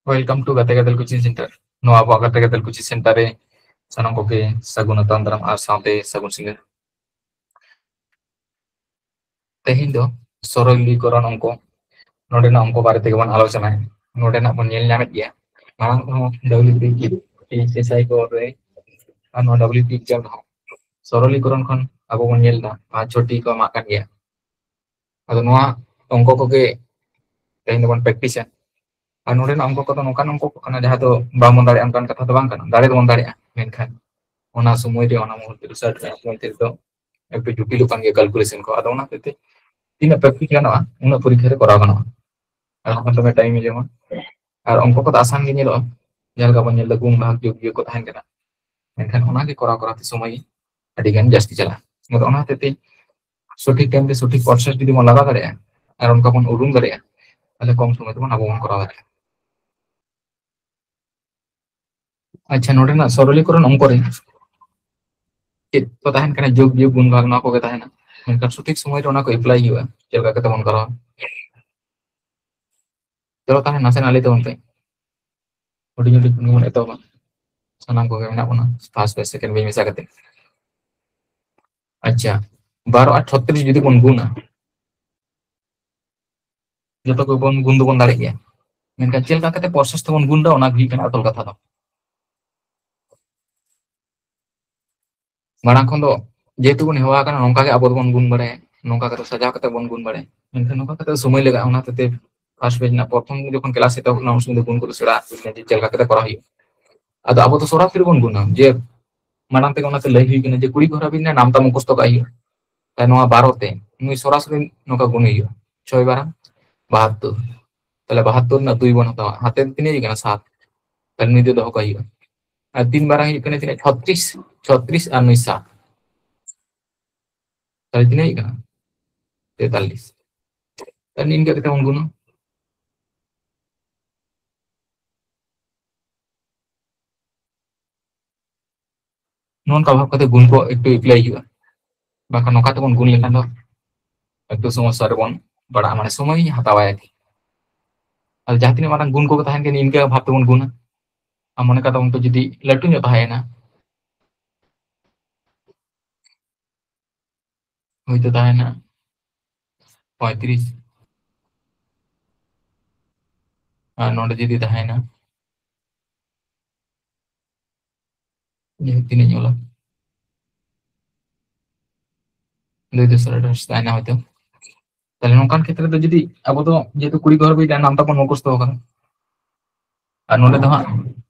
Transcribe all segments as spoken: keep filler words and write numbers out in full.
Welcome to Gate Gatel Coaching Center. ᱱᱚᱣᱟ ᱟᱵᱚᱣᱟᱜ ᱜᱟᱛᱮ ᱜᱟᱫᱮᱞ ᱠᱳᱪᱤᱝ ᱥᱮᱱᱴᱟᱨ ᱨᱮ ᱥᱟᱱᱟᱢ ᱠᱚᱜᱮ ᱥᱟᱹᱜᱩᱱ ᱟᱛᱟᱝ ᱫᱟᱨᱟᱢ ᱟᱨ ᱥᱟᱶᱛᱮ ᱥᱟᱹᱜᱩᱱ ᱥᱤᱸᱜᱟᱹᱲ᱾ ᱛᱮᱦᱮᱧ ᱫᱚ ᱥᱚᱨᱚᱞᱤᱠᱚᱨᱚᱱ ᱚᱝᱠᱚ, ᱱᱚᱰᱮᱱᱟᱜ ᱚᱝᱠᱚ ᱵᱟᱨᱮ ᱛᱮᱜᱮ ᱵᱚᱱ ᱟᱞᱳᱪᱚᱱᱟᱭᱟ᱾ ᱱᱚᱰᱮᱱᱟᱜ ᱵᱚᱱ ᱧᱮᱞ ᱧᱟᱢᱮᱫ ᱜᱮᱭᱟ, ᱢᱟᱲᱟᱝ ᱦᱚᱸ ᱰᱟᱵᱞᱤᱭᱩ ᱯᱤ ᱮᱥ ᱟᱭ ᱠᱚ ᱨᱮ ᱟᱨ ᱱᱚᱣᱟ ᱰᱟᱵᱞᱤᱭᱩ ᱯᱤ ᱮᱠᱡᱟᱢ ᱨᱮᱦᱚᱸ ᱥᱚᱨᱚᱞᱤᱠᱚᱨᱚᱱ ᱠᱷᱚᱱ ᱟᱵᱚ ᱵᱚᱱ ᱧᱮᱞ ᱮᱫᱟ ᱯᱟᱸᱪ ᱪᱷᱚᱴᱤ ᱠᱚ ᱮᱢᱟᱜ ᱠᱟᱱ ᱜᱮᱭᱟ᱾ ᱟᱫᱚ ᱱᱚᱣᱟ ᱚᱝᱠᱚ ᱠᱚᱜᱮ ᱛᱮᱦᱮᱧ ᱫᱚᱵᱚᱱ ᱯᱨᱮᱠᱴᱤᱥᱟ᱾ ᱟᱨ ᱱᱚᱰᱮᱱᱟᱜ ᱚᱝᱠᱚ ᱠᱚᱫᱚ ᱱᱚᱝᱠᱟᱱ ᱚᱝᱠᱚ ᱠᱚ ᱠᱟᱱᱟ ᱡᱟᱦᱟᱸ ᱫᱚ ᱵᱟᱵᱚᱱ ᱫᱟᱲᱮᱭᱟᱜᱼᱟ ᱚᱱᱠᱟᱱ ᱠᱟᱛᱷᱟ ᱫᱚ ᱵᱟᱝ ᱠᱟᱱᱟ, ᱫᱟᱲᱮ ᱫᱚᱵᱚᱱ ᱫᱟᱲᱮᱭᱟᱜᱼᱟ, ᱢᱮᱱᱠᱷᱟᱱ ᱚᱱᱟ ᱥᱚᱢᱚᱭ ᱨᱮ ᱚᱱᱟ ᱢᱩᱦᱩᱨᱛᱮ ᱨᱤᱥᱟᱨᱪ ᱨᱮᱱᱟᱜ ᱥᱚᱢᱚᱭ ᱛᱮᱫᱚ ᱮᱠᱴᱩ ᱡᱚᱴᱤᱞᱚᱜ ᱠᱟᱱ ᱜᱮᱭᱟ ᱠᱟᱞᱠᱩᱞᱮᱥᱚᱱ ᱠᱚ᱾ ᱟᱫᱚ ᱚᱱᱟ ᱦᱚᱛᱮᱡ ᱛᱮ ᱛᱤᱱᱟᱹᱜ ᱯᱨᱮᱠᱴᱤᱥ ᱜᱟᱱᱚᱜᱼᱟ ᱩᱱᱟᱹᱜ ᱯᱚᱨᱤᱠᱠᱷᱟ ᱨᱮ ᱠᱚᱨᱟᱣ ᱜᱟᱱᱚᱜᱼᱟ᱾ ᱟᱨ ᱵᱟᱠᱷᱟᱱ ᱫᱚᱢᱮ ᱴᱟᱭᱤᱢ ᱮ ᱡᱚᱢᱟ᱾ ᱟᱨ ᱚᱝᱠᱚ ᱠᱚᱫᱚ ᱟᱥᱟᱱ ᱜᱮ ᱧᱮᱞᱚᱜᱼᱟ, ᱡᱟᱦᱟᱸ ᱞᱮᱠᱟ ᱵᱚᱱ ᱧᱮᱞ ᱮᱫᱟ ᱜᱩᱱ ᱵᱷᱟᱜᱽ ᱡᱳᱜᱽ ᱵᱤᱭᱳᱜᱽ ᱠᱚ ᱛᱟᱦᱮᱱ ᱠᱟᱱᱟ, ᱢᱮᱱᱠᱷᱟᱱ ᱚᱱᱟᱜᱮ ᱠᱚᱨᱟᱣ ᱠᱚᱨᱟᱣ ᱛᱮ ᱥᱚᱢᱚᱭ ᱟᱹᱰᱤ ᱜᱟᱱ ᱡᱟᱹᱥᱛᱤ ᱪᱟᱞᱟᱜᱼᱟ᱾ ᱟᱫᱚ ᱚᱱᱟ ᱦᱚᱛᱮᱡ ᱛᱮ ᱥᱚᱴᱷᱤᱠ ᱴᱟᱭᱤᱢ ᱨᱮ ᱥᱚᱴᱷᱤᱠ ᱯᱨᱚᱥᱮᱥ ᱡᱩᱫᱤ ᱵᱚᱱ ᱞᱟᱜᱟᱣ ᱫᱟᱲᱮᱭᱟᱜᱼᱟ ᱟᱨ ᱚᱱᱠᱟ ᱵᱚᱱ ᱩᱨᱩᱢ ᱫᱟᱲᱮᱭᱟᱜᱼᱟ, ᱛᱟᱦᱞᱮ ᱠᱚᱢ ᱥᱚᱢᱚᱭ ᱛᱮᱵᱚᱱ ᱟᱵᱚ ᱵᱚᱱ ᱠᱚᱨᱟᱣ ᱫᱟᱲᱮᱭᱟᱜᱼᱟ᱾ ᱟᱪᱪᱷᱟ, ᱱᱚᱰᱮᱱᱟᱜ ᱥᱚᱨᱚᱞᱤᱠᱚᱨᱚᱱ ᱚᱝᱠᱚ ᱨᱮ ᱪᱮᱫ ᱠᱚ ᱛᱟᱦᱮᱱ ᱠᱟᱱᱟ? ᱡᱳᱜᱽ ᱵᱤᱭᱳᱜᱽ ᱜᱩᱱ ᱵᱷᱟᱜᱽ, ᱱᱚᱣᱟ ᱠᱚᱜᱮ ᱛᱟᱦᱮᱱᱟ᱾ ᱢᱮᱱᱠᱷᱟᱱ ᱥᱚᱴᱷᱤᱠ ᱥᱚᱢᱚᱭ ᱨᱮ ᱚᱱᱟ ᱠᱚ ᱮᱯᱞᱟᱭ ᱦᱩᱭᱩᱜᱼᱟ, ᱪᱮᱫ ᱞᱮᱠᱟ ᱠᱟᱛᱮ ᱵᱚᱱ ᱠᱚᱨᱟᱣᱟ᱾ ᱪᱚᱞᱚ ᱛᱟᱦᱞᱮ ᱱᱟᱥᱮᱱᱟᱜ ᱞᱟᱹᱭ ᱛᱟᱵᱚᱱ ᱯᱮ, ᱦᱩᱰᱤᱧ ᱦᱩᱰᱤᱧ ᱠᱷᱚᱱ ᱜᱮᱵᱚᱱ ᱮᱛᱚᱦᱚᱵᱟ᱾ ᱥᱟᱱᱟᱢ ᱠᱚᱜᱮ ᱢᱮᱱᱟᱜ ᱵᱚᱱᱟ ᱯᱷᱟᱥᱴ ᱵᱮᱪ ᱥᱮᱠᱮᱱᱰ ᱵᱮᱪ ᱢᱮᱥᱟ ᱠᱟᱛᱮ᱾ ᱟᱪᱪᱷᱟ, ᱵᱟᱨᱚ ᱟᱨ ᱪᱷᱚᱛᱨᱤᱥ ᱡᱩᱫᱤ ᱵᱚᱱ ᱜᱩᱱᱟ, ᱡᱚᱛᱚ ᱜᱮᱵᱚᱱ ᱜᱩᱱ ᱫᱚᱵᱚᱱ ᱫᱟᱲᱮᱜ ᱜᱮᱭᱟ, ᱢᱮᱱᱠᱷᱟᱱ ᱪᱮᱫ ᱞᱮᱠᱟ ᱠᱟᱛᱮ ᱯᱨᱚᱥᱮᱥ ᱛᱮᱵᱚᱱ ᱜᱩᱱ ᱫᱟ, ᱚᱱᱟ ᱜᱮ ᱦᱩᱭᱩᱜ ᱠᱟᱱᱟ ᱟᱥᱚᱞ ᱠᱟᱛᱷᱟ ᱫᱚ᱾ ᱢᱟᱲᱟᱝ ᱠᱷᱚᱱ ᱫᱚ ᱡᱮᱦᱮᱛᱩ ᱵᱚᱱ ᱦᱮᱣᱟ ᱟᱠᱟᱱᱟ, ᱱᱚᱝᱠᱟ ᱜᱮ ᱟᱵᱚ ᱫᱚᱵᱚᱱ ᱜᱩᱱ ᱵᱟᱲᱟᱭᱟ, ᱱᱚᱝᱠᱟ ᱠᱟᱛᱮ ᱥᱟᱡᱟᱣ ᱠᱟᱛᱮ ᱵᱚᱱ ᱜᱩᱱ ᱵᱟᱲᱟᱭᱟ, ᱢᱮᱱᱠᱷᱟᱱ ᱱᱚᱝᱠᱟ ᱠᱟᱛᱮ ᱥᱚᱢᱚᱭ ᱞᱟᱜᱟᱜᱼᱟ᱾ ᱚᱱᱟ ᱦᱚᱛᱮᱡ ᱛᱮ ᱯᱷᱟᱥᱴ ᱵᱮᱪ ᱨᱮᱱᱟᱜ ᱯᱨᱚᱛᱷᱚᱢ ᱡᱚᱠᱷᱚᱱ ᱠᱞᱟᱥ ᱮᱛᱚᱦᱚᱵ ᱮᱱᱟ, ᱩᱱ ᱥᱚᱢᱚᱭ ᱫᱚ ᱜᱩᱱ ᱠᱚᱫᱚ ᱥᱮᱬᱟ ᱦᱩᱭ ᱞᱮᱱᱟ ᱡᱮ ᱪᱮᱫ ᱞᱮᱠᱟ ᱠᱟᱛᱮ ᱠᱚᱨᱟᱣ ᱦᱩᱭᱩᱜᱼᱟ᱾ ᱟᱫᱚ ᱟᱵᱚ ᱫᱚ ᱥᱚᱨᱟᱥᱚᱨᱤ ᱵᱚᱱ ᱜᱩᱱᱟ, ᱡᱮ ᱢᱟᱲᱟᱝ ᱛᱮᱜᱮ ᱚᱱᱟᱛᱮ ᱞᱟᱹᱭ ᱦᱩᱭ ᱠᱟᱱᱟ ᱡᱮ ᱠᱩᱲᱤ ᱜᱷᱚᱨᱟ ᱵᱤᱱ ᱱᱟᱢᱛᱟ ᱢᱩᱠᱷᱚᱥᱛᱚ ᱠᱟᱜ ᱦᱩᱭᱩᱜᱼᱟ᱾ ᱛᱟᱦᱞᱮ ᱱᱚᱣᱟ ᱵᱟᱨᱚ ᱛᱮ ᱱᱩᱭ ᱥᱚᱨᱟᱥᱚᱨᱤ ᱱᱚᱝᱠᱟ ᱜᱩᱱ ᱦᱩᱭᱩᱜᱼᱟ, ᱪᱷᱚᱭ ᱵᱟᱨᱟ ᱵᱟᱦᱟᱛᱛᱳᱨ᱾ ᱛᱟᱦᱞᱮ ᱵᱟᱦᱟᱛᱛᱳᱨ ᱨᱮᱱᱟᱜ ᱫᱩᱭ ᱵᱚᱱ ᱦᱟᱛᱟᱣᱟ, ᱦᱟᱛᱮ ᱨᱮ ᱛᱤᱱᱟᱹᱜ ᱦᱩᱭᱩᱜ ᱠᱟᱱᱟ? ᱥᱟᱛ᱾ ᱛᱟᱦᱞᱮ ᱱᱩᱭ ᱫᱚ ᱫᱚᱦᱚ ᱠᱟᱜ ᱦᱩᱭᱩᱜᱼᱟ᱾ ᱟᱨ ᱛᱤᱱ ᱵᱟᱨᱟ ᱦᱩᱭᱩᱜ ᱠᱟᱱᱟ ᱛᱤᱱᱟᱹᱜ? ᱪᱷᱚᱛᱨᱤᱥ᱾ ᱪᱷᱚᱛᱨᱤᱥ ᱟᱨ ᱱᱩᱭ ᱥᱟᱛ, ᱛᱟᱦᱞᱮ ᱛᱤᱱᱟᱹᱜ ᱦᱩᱭᱩᱜ ᱠᱟᱱᱟ? ᱛᱮᱛᱟᱞᱞᱤᱥ᱾ ᱛᱟᱦᱞᱮ ᱱᱤᱝᱠᱟᱹ ᱠᱟᱛᱮ ᱵᱚᱱ ᱜᱩᱱᱟ᱾ ᱱᱚᱝᱠᱟ ᱵᱷᱟᱵ ᱠᱟᱛᱮ ᱜᱩᱱ ᱠᱚ ᱮᱠᱴᱩ ᱮᱯᱞᱟᱭ ᱦᱩᱭᱩᱜᱼᱟ, ᱵᱟᱝᱠᱷᱟᱱ ᱱᱚᱝᱠᱟ ᱛᱮᱵᱚᱱ ᱜᱩᱱ ᱞᱮᱠᱷᱟᱱ ᱫᱚ ᱮᱠᱴᱩ ᱥᱚᱢᱚᱥᱥᱟ ᱨᱮᱵᱚᱱ ᱯᱟᱲᱟᱜᱼᱟ, ᱢᱟᱱᱮ ᱥᱚᱢᱚᱭ ᱦᱟᱛᱟᱣᱟᱭ ᱟᱨᱠᱤ᱾ ᱟᱫᱚ ᱡᱟᱦᱟᱸ ᱛᱤᱱᱟᱹᱜ ᱢᱟᱨᱟᱝ ᱜᱩᱱ ᱠᱚ ᱛᱟᱦᱮᱱ ᱠᱟᱱᱟ, ᱤᱱᱠᱟᱹ ᱵᱷᱟᱵ ᱛᱮᱵᱚᱱ ᱜᱩᱱᱟ᱾ ᱟᱨ ᱢᱚᱱᱮ ᱠᱟᱜ ᱛᱟᱵᱚᱱ ᱯᱮ, ᱡᱩᱫᱤ ᱞᱟᱹᱴᱩ ᱧᱚᱜ ᱛᱟᱦᱮᱸᱭᱮᱱᱟ, ᱦᱚᱭᱛᱳ ᱛᱟᱦᱮᱱᱟ ᱯᱚᱸᱭᱛᱨᱤᱥ, ᱟᱨ ᱱᱚᱰᱮ ᱡᱩᱫᱤ ᱛᱟᱦᱮᱱᱟ, ᱡᱟᱭᱦᱳᱠ, ᱛᱤᱱᱟᱹᱜ ᱧᱚᱜ ᱞᱟ? ᱞᱟᱹᱭ ᱫᱚ ᱥᱟᱲᱮ ᱟᱴᱷᱟᱥ ᱛᱟᱦᱮᱱᱟ ᱦᱚᱭᱛᱳ᱾ ᱛᱟᱦᱞᱮ ᱱᱚᱝᱠᱟᱱ ᱠᱷᱮᱛᱨᱮ ᱫᱚ ᱡᱩᱫᱤ ᱟᱵᱚ ᱫᱚ ᱡᱮᱦᱮᱛᱩ ᱠᱩᱲᱤ ᱜᱷᱚᱨ ᱵᱚᱭ ᱱᱟᱢᱛᱟ ᱵᱚᱱ ᱢᱩᱠᱷᱚᱥᱛᱚ ᱟᱠᱟᱫᱟ, ᱟᱨ ᱱᱚᱰᱮ ᱫᱚ ᱦᱟᱸᱜ,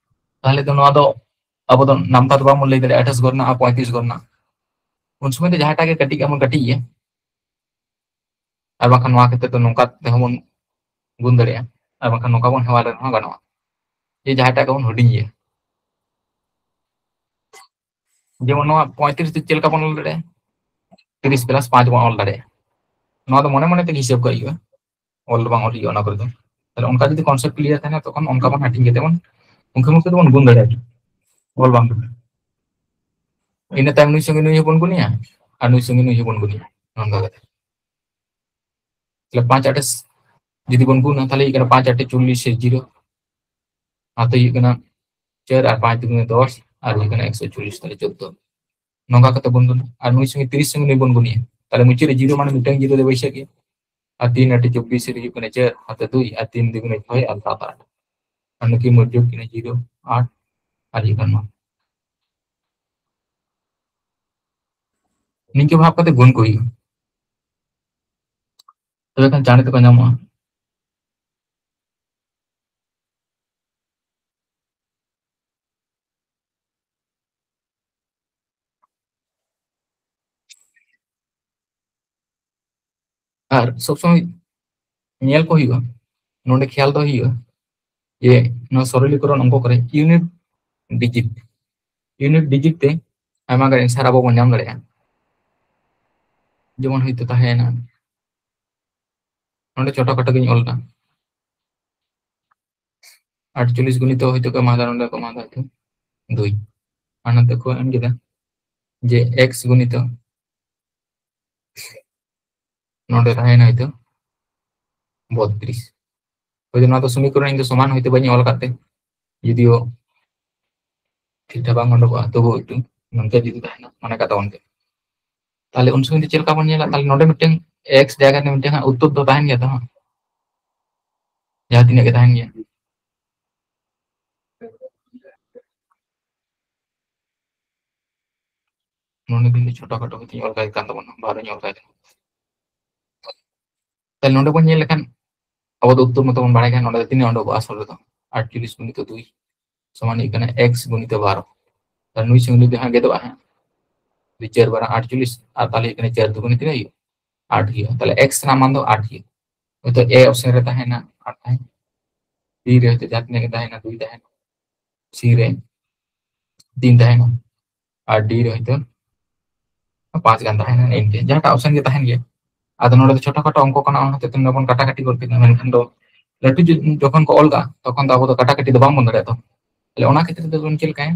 ᱛᱟᱦᱞᱮ ᱫᱚ ᱱᱚᱣᱟ ᱫᱚ ᱟᱵᱚ ᱫᱚ ᱱᱟᱢᱛᱟ ᱫᱚ ᱵᱟᱵᱚᱱ ᱞᱟᱹᱭ ᱫᱟᱲᱮᱭᱟᱜᱼᱟ ᱟᱴᱷᱟᱥ ᱜᱷᱚᱨ ᱨᱮᱱᱟᱜ ᱟᱨ ᱯᱚᱸᱭᱛᱨᱤᱥ ᱜᱷᱚᱨ ᱨᱮᱱᱟᱜ᱾ ᱩᱱ ᱥᱚᱢᱚᱭ ᱫᱚ ᱡᱟᱦᱟᱸᱴᱟᱜ ᱜᱮ ᱠᱟᱹᱴᱤᱡ ᱜᱮ ᱵᱚᱱ ᱠᱟᱹᱴᱤᱡ ᱜᱮᱭᱟ, ᱟᱨ ᱵᱟᱝᱠᱷᱟᱱ ᱱᱚᱣᱟ ᱠᱷᱮᱛᱨᱮ ᱫᱚ ᱱᱚᱝᱠᱟ ᱛᱮᱦᱚᱸ ᱵᱚᱱ ᱜᱩᱱ ᱫᱟᱲᱮᱭᱟᱜᱼᱟ, ᱟᱨ ᱵᱟᱝᱠᱷᱟᱱ ᱱᱚᱝᱠᱟ ᱵᱚᱱ ᱦᱮᱣᱟ ᱞᱮᱱ ᱨᱮᱦᱚᱸ ᱜᱟᱱᱚᱜᱼᱟ, ᱡᱮ ᱡᱟᱦᱟᱸᱴᱟᱜ ᱜᱮᱵᱚᱱ ᱦᱩᱰᱤᱧ ᱜᱮᱭᱟ᱾ ᱡᱮᱢᱚᱱ ᱱᱚᱣᱟ ᱯᱚᱸᱭᱛᱨᱤᱥ ᱫᱚ ᱪᱮᱫ ᱞᱮᱠᱟ ᱵᱚᱱ ᱚᱞ ᱫᱟᱲᱮᱭᱟᱜᱼᱟ? ᱛᱤᱨᱤᱥ ᱯᱞᱟᱥ ᱯᱟᱸᱪ ᱵᱚᱱ ᱚᱞ ᱫᱟᱲᱮᱭᱟᱜᱼᱟ᱾ ᱱᱚᱣᱟ ᱫᱚ ᱢᱚᱱᱮ ᱢᱚᱱᱮ ᱛᱮᱜᱮ ᱦᱤᱥᱟᱹᱵ ᱠᱟᱜ ᱦᱩᱭᱩᱜᱼᱟ, ᱚᱞ ᱫᱚ ᱵᱟᱝ ᱚᱞ ᱦᱩᱭᱩᱜᱼᱟ ᱚᱱᱟ ᱠᱚᱨᱮ ᱫᱚ᱾ ᱛᱟᱦᱞᱮ ᱚᱱᱠᱟ ᱡᱩᱫᱤ ᱠᱚᱱᱥᱮᱯᱴ ᱠᱞᱤᱭᱟᱨ ᱛᱟᱦᱮᱱᱟ, ᱛᱚᱠᱷᱚᱱ ᱚᱱᱠᱟ ᱵᱚᱱ ᱦᱟᱹᱴᱤᱧ ᱠᱟᱛᱮ ᱵᱚᱱ ᱩᱱᱠᱩ ᱢᱩᱠᱷᱟᱹ ᱛᱮᱵᱚᱱ ᱜᱩᱱ ᱫᱟᱲᱮᱭᱟᱜᱼᱟ, ᱚᱞ ᱵᱟᱝ ᱠᱟᱱᱟ᱾ ᱤᱱᱟᱹ ᱛᱟᱭᱚᱢ ᱱᱩᱭ ᱥᱚᱸᱜᱮ ᱱᱩᱭ ᱦᱚᱸᱵᱚᱱ ᱜᱩᱱᱮᱭᱟ, ᱟᱨ ᱱᱩᱭ ᱥᱚᱸᱜᱮ ᱱᱩᱭ ᱦᱚᱸᱵᱚᱱ ᱜᱩᱱᱮᱭᱟ, ᱱᱚᱝᱠᱟ ᱠᱟᱛᱮ᱾ ᱛᱟᱦᱞᱮ ᱯᱟᱸᱪ ᱟᱴᱮ ᱡᱩᱫᱤ ᱵᱚᱱ ᱜᱩᱱᱟ, ᱛᱟᱦᱞᱮ ᱦᱩᱭᱩᱜ ᱠᱟᱱᱟ ᱯᱟᱸᱪ ᱟᱴᱮ ᱪᱚᱞᱞᱤᱥ ᱥᱮ ᱡᱤᱨᱳ, ᱱᱚᱛᱮ ᱦᱩᱭᱩᱜ ᱠᱟᱱᱟ ᱪᱟᱨ ᱟᱨ ᱯᱟᱸᱪ ᱫᱩᱜᱩᱱᱮ ᱫᱚᱥ, ᱟᱨ ᱦᱩᱭᱩᱜ ᱠᱟᱱᱟ ᱮᱠᱥᱚ ᱪᱚᱞᱞᱤᱥ, ᱛᱟᱦᱞᱮ ᱪᱳᱫᱽᱫᱳ᱾ ᱱᱚᱝᱠᱟ ᱠᱟᱛᱮ ᱵᱚᱱ ᱜᱩᱱᱟ᱾ ᱟᱨ ᱱᱩᱭ ᱥᱚᱸᱜᱮ ᱛᱤᱨᱤᱥ ᱥᱚᱸᱜᱮ ᱱᱩᱭ ᱵᱚᱱ ᱜᱩᱱᱮᱭᱟ, ᱛᱟᱦᱞᱮ ᱢᱩᱪᱟᱹᱫ ᱨᱮ ᱡᱤᱨᱳ ᱢᱟᱱᱮ ᱢᱤᱫᱴᱟᱝ ᱡᱤᱨᱳ ᱫᱚ ᱵᱟᱹᱭᱥᱟᱹᱜ ᱜᱮᱭᱟ᱾ ᱟᱨ ᱛᱤᱱ ᱟᱴᱮ ᱪᱚᱵᱵᱤᱥ ᱨᱮ ᱦᱩᱭᱩᱜ ᱠᱟᱱᱟ ᱪᱟᱨ, ᱦᱟᱛᱮ ᱫᱩᱭ, ᱟᱨ ᱛᱤᱱ ᱫᱩᱜᱩᱱᱮ ᱪᱷᱚᱭ, ᱟᱨ ᱥᱟᱛ ᱟᱴ᱾ ᱟᱨ ᱱᱩᱠᱤᱱ ᱢᱚᱫᱽᱫᱷᱮ ᱠᱤᱱᱟ ᱡᱤᱨᱳ, ᱟᱴ, ᱟᱨ ᱦᱩᱭᱩᱜ ᱠᱟᱱᱟ ᱱᱚᱣᱟ᱾ ᱱᱤᱝᱠᱟᱹ ᱵᱷᱟᱵ ᱠᱟᱛᱮ ᱜᱩᱱ ᱠᱚ ᱦᱩᱭᱩᱜᱼᱟ᱾ ᱛᱚᱵᱮ ᱠᱷᱟᱱ ᱪᱟᱬᱮ ᱛᱮᱠᱚ ᱧᱟᱢᱚᱜᱼᱟ᱾ ᱟᱨ ᱥᱚᱵ ᱥᱚᱢᱚᱭ ᱧᱮᱞ ᱠᱚ ᱦᱩᱭᱩᱜᱼᱟ, ᱱᱚᱰᱮ ᱠᱷᱮᱭᱟᱞ ᱫᱚ ᱦᱩᱭᱩᱜᱼᱟ ᱡᱮ ᱱᱚᱣᱟ ᱥᱚᱨᱚᱞᱤᱠᱚᱨᱚᱱ ᱚᱝᱠᱚ ᱠᱚᱨᱮ ᱤᱭᱩᱱᱤᱴ ᱰᱤᱡᱤᱴ, ᱤᱭᱩᱱᱤᱴ ᱰᱤᱡᱤᱴ ᱛᱮ ᱟᱭᱢᱟ ᱜᱟᱱ ᱮᱱᱥᱟᱨ ᱟᱵᱚ ᱵᱚᱱ ᱧᱟᱢ ᱫᱟᱲᱮᱭᱟᱜᱼᱟ᱾ ᱡᱮᱢᱚᱱ ᱦᱚᱭᱛᱳ ᱛᱟᱦᱮᱸᱭᱮᱱᱟ, ᱱᱚᱰᱮ ᱪᱷᱳᱴᱳ ᱠᱷᱟᱴᱳ ᱜᱤᱧ ᱚᱞ ᱮᱫᱟ, ᱟᱴᱪᱚᱞᱞᱤᱥ ᱜᱩᱱᱤᱛᱚ ᱦᱚᱭᱛᱳ ᱠᱚ ᱮᱢᱟᱫᱟ, ᱱᱚᱰᱮ ᱠᱚ ᱮᱢᱟᱫᱟ ᱦᱚᱭᱛᱳ ᱫᱩᱭ, ᱟᱨ ᱱᱚᱛᱮ ᱠᱚ ᱮᱢ ᱠᱮᱫᱟ ᱡᱮ ᱮᱠᱥ ᱜᱩᱱᱤᱛᱚ ᱱᱚᱰᱮ ᱛᱟᱦᱮᱸᱭᱮᱱᱟ ᱦᱚᱭᱛᱳ ᱵᱚᱛᱛᱨᱤᱥ᱾ ᱦᱳᱭᱛᱳ ᱱᱚᱣᱟ ᱫᱚ ᱥᱚᱢᱤᱠᱚᱨᱚᱱ ᱤᱧ ᱫᱚ ᱥᱚᱢᱟᱱ ᱦᱚᱭᱛᱳ ᱵᱟᱹᱧ ᱚᱞ ᱟᱠᱟᱫ ᱛᱮ, ᱡᱩᱫᱤᱭᱳ ᱴᱷᱤᱠ ᱴᱷᱟᱠ ᱵᱟᱝ ᱩᱰᱩᱠᱚᱜᱼᱟ, ᱛᱚᱵᱩ ᱮᱠᱴᱩ ᱱᱚᱝᱠᱟ ᱡᱩᱫᱤ ᱛᱟᱦᱮᱱᱟ, ᱢᱚᱱᱮ ᱠᱟᱜ ᱛᱟᱵᱚᱱ ᱯᱮ᱾ ᱛᱟᱦᱞᱮ ᱩᱱ ᱥᱚᱢᱚᱭ ᱫᱚ ᱪᱮᱫ ᱞᱮᱠᱟ ᱵᱚᱱ ᱧᱮᱞᱟ? ᱛᱟᱦᱞᱮ ᱱᱚᱰᱮ ᱢᱤᱫᱴᱮᱱ ᱮᱠᱥ ᱡᱟᱭᱜᱟ ᱨᱮ ᱢᱤᱫᱴᱮᱱ ᱦᱟᱸᱜ ᱩᱛᱛᱚᱨ ᱫᱚ ᱛᱟᱦᱮᱱ ᱜᱮᱭᱟ ᱛᱚ, ᱦᱟᱸᱜ ᱡᱟᱦᱟᱸ ᱛᱤᱱᱟᱹᱜ ᱜᱮ ᱛᱟᱦᱮᱱ ᱜᱮᱭᱟ᱾ ᱱᱚᱰᱮ ᱫᱤᱱ ᱫᱚ ᱪᱷᱳᱴᱳ ᱠᱷᱟᱴᱳ ᱠᱟᱛᱮᱧ ᱚᱞ ᱠᱟᱜ ᱠᱟᱱ ᱛᱟᱵᱚᱱᱟ, ᱵᱟᱨᱚᱧ ᱚᱞ ᱠᱟᱜ ᱠᱟᱱᱟ᱾ ᱛᱟᱦᱞᱮ ᱱᱚᱰᱮ ᱵᱚᱱ ᱧᱮᱞ ᱞᱮᱠᱷᱟᱱ ᱟᱵᱚ ᱫᱚ ᱩᱛᱛᱚᱨ ᱢᱚᱛᱚ ᱵᱚᱱ ᱵᱟᱲᱟᱭ ᱠᱷᱟᱱ ᱱᱚᱰᱮ ᱫᱚ ᱛᱤᱱᱟᱹᱜ ᱩᱰᱩᱠᱚᱜᱼᱟ? ᱟᱥᱚᱞ ᱨᱮᱫᱚ ᱟᱴᱪᱚᱞᱞᱤᱥ ᱜᱩᱱᱤᱛᱚ ᱫᱩᱭ ᱥᱚᱢᱟᱱ ᱦᱩᱭᱩᱜ ᱠᱟᱱᱟ ᱮᱠᱥ ᱜᱩᱱᱤᱛᱚ ᱵᱟᱨᱚ᱾ ᱛᱟᱦᱞᱮ ᱱᱩᱭ ᱥᱚᱸᱜᱮ ᱱᱩᱭ ᱫᱚ ᱦᱟᱸᱜ ᱜᱮᱫᱚᱜᱼᱟ ᱦᱟᱸᱜ, ᱪᱟᱨ ᱵᱟᱨᱟ ᱟᱴᱪᱚᱞᱞᱤᱥ, ᱟᱨ ᱛᱟᱦᱞᱮ ᱦᱩᱭᱩᱜ ᱠᱟᱱᱟ ᱪᱟᱨ ᱫᱩᱜᱩᱱᱤ ᱛᱤᱱᱟᱹᱜ ᱦᱩᱭᱩᱜᱼᱟ? ᱟᱴ ᱦᱩᱭᱩᱜᱼᱟ᱾ ᱛᱟᱦᱞᱮ ᱮᱠᱥ ᱨᱮᱱᱟᱜ ᱢᱟᱱ ᱫᱚ ᱟᱴ ᱦᱩᱭᱩᱜᱼᱟ᱾ ᱦᱚᱭᱛᱳ ᱮ ᱚᱯᱥᱮᱱ ᱨᱮ ᱛᱟᱦᱮᱱᱟ ᱟᱴ ᱛᱟᱦᱮᱱᱟ, ᱵᱤ ᱨᱮ ᱦᱚᱭᱛᱳ ᱡᱟᱦᱟᱸ ᱛᱤᱱᱟᱹᱜ ᱜᱮ ᱛᱟᱦᱮᱱᱟ ᱫᱩᱭ ᱛᱟᱦᱮᱱᱟ, ᱥᱤ ᱨᱮ ᱛᱤᱱ ᱛᱟᱦᱮᱱᱟ, ᱟᱨ ᱰᱤ ᱨᱮ ᱦᱚᱭᱛᱳ ᱯᱟᱸᱪ ᱜᱟᱱ ᱛᱟᱦᱮᱱᱟ, ᱤᱱᱠᱟᱹ ᱡᱟᱦᱟᱸᱴᱟᱜ ᱚᱯᱥᱮᱱ ᱜᱮ ᱛᱟᱦᱮᱱ ᱜᱮᱭᱟ᱾ ᱟᱫᱚ ᱱᱚᱰᱮ ᱫᱚ ᱪᱷᱳᱴᱳ ᱠᱷᱟᱴᱳ ᱚᱝᱠᱚ ᱠᱟᱱᱟ, ᱚᱱᱟ ᱦᱚᱛᱮᱡ ᱛᱮ ᱱᱚᱰᱮ ᱵᱚᱱ ᱠᱟᱴᱟᱠᱟᱴᱤ ᱜᱚᱫ ᱠᱮᱫᱟ᱾ ᱢᱮᱱᱠᱷᱟᱱ ᱫᱚ ᱞᱟᱹᱴᱩ ᱡᱚ-, ᱡᱚᱠᱷᱚᱱ ᱠᱚ ᱚᱞ ᱠᱟᱜᱼᱟ, ᱛᱚᱠᱷᱚᱱ ᱫᱚ ᱟᱵᱚ ᱫᱚ ᱠᱟᱴᱟᱠᱟᱴᱤ ᱫᱚ ᱵᱟᱝ ᱵᱚᱱ ᱫᱟᱲᱮᱭᱟᱜᱼᱟ᱾ ᱛᱚ ᱛᱟᱦᱞᱮ ᱚᱱᱟ ᱠᱷᱮᱛᱨᱮ ᱫᱚ ᱵᱚᱱ ᱪᱮᱫ ᱞᱮᱠᱟᱭᱟ?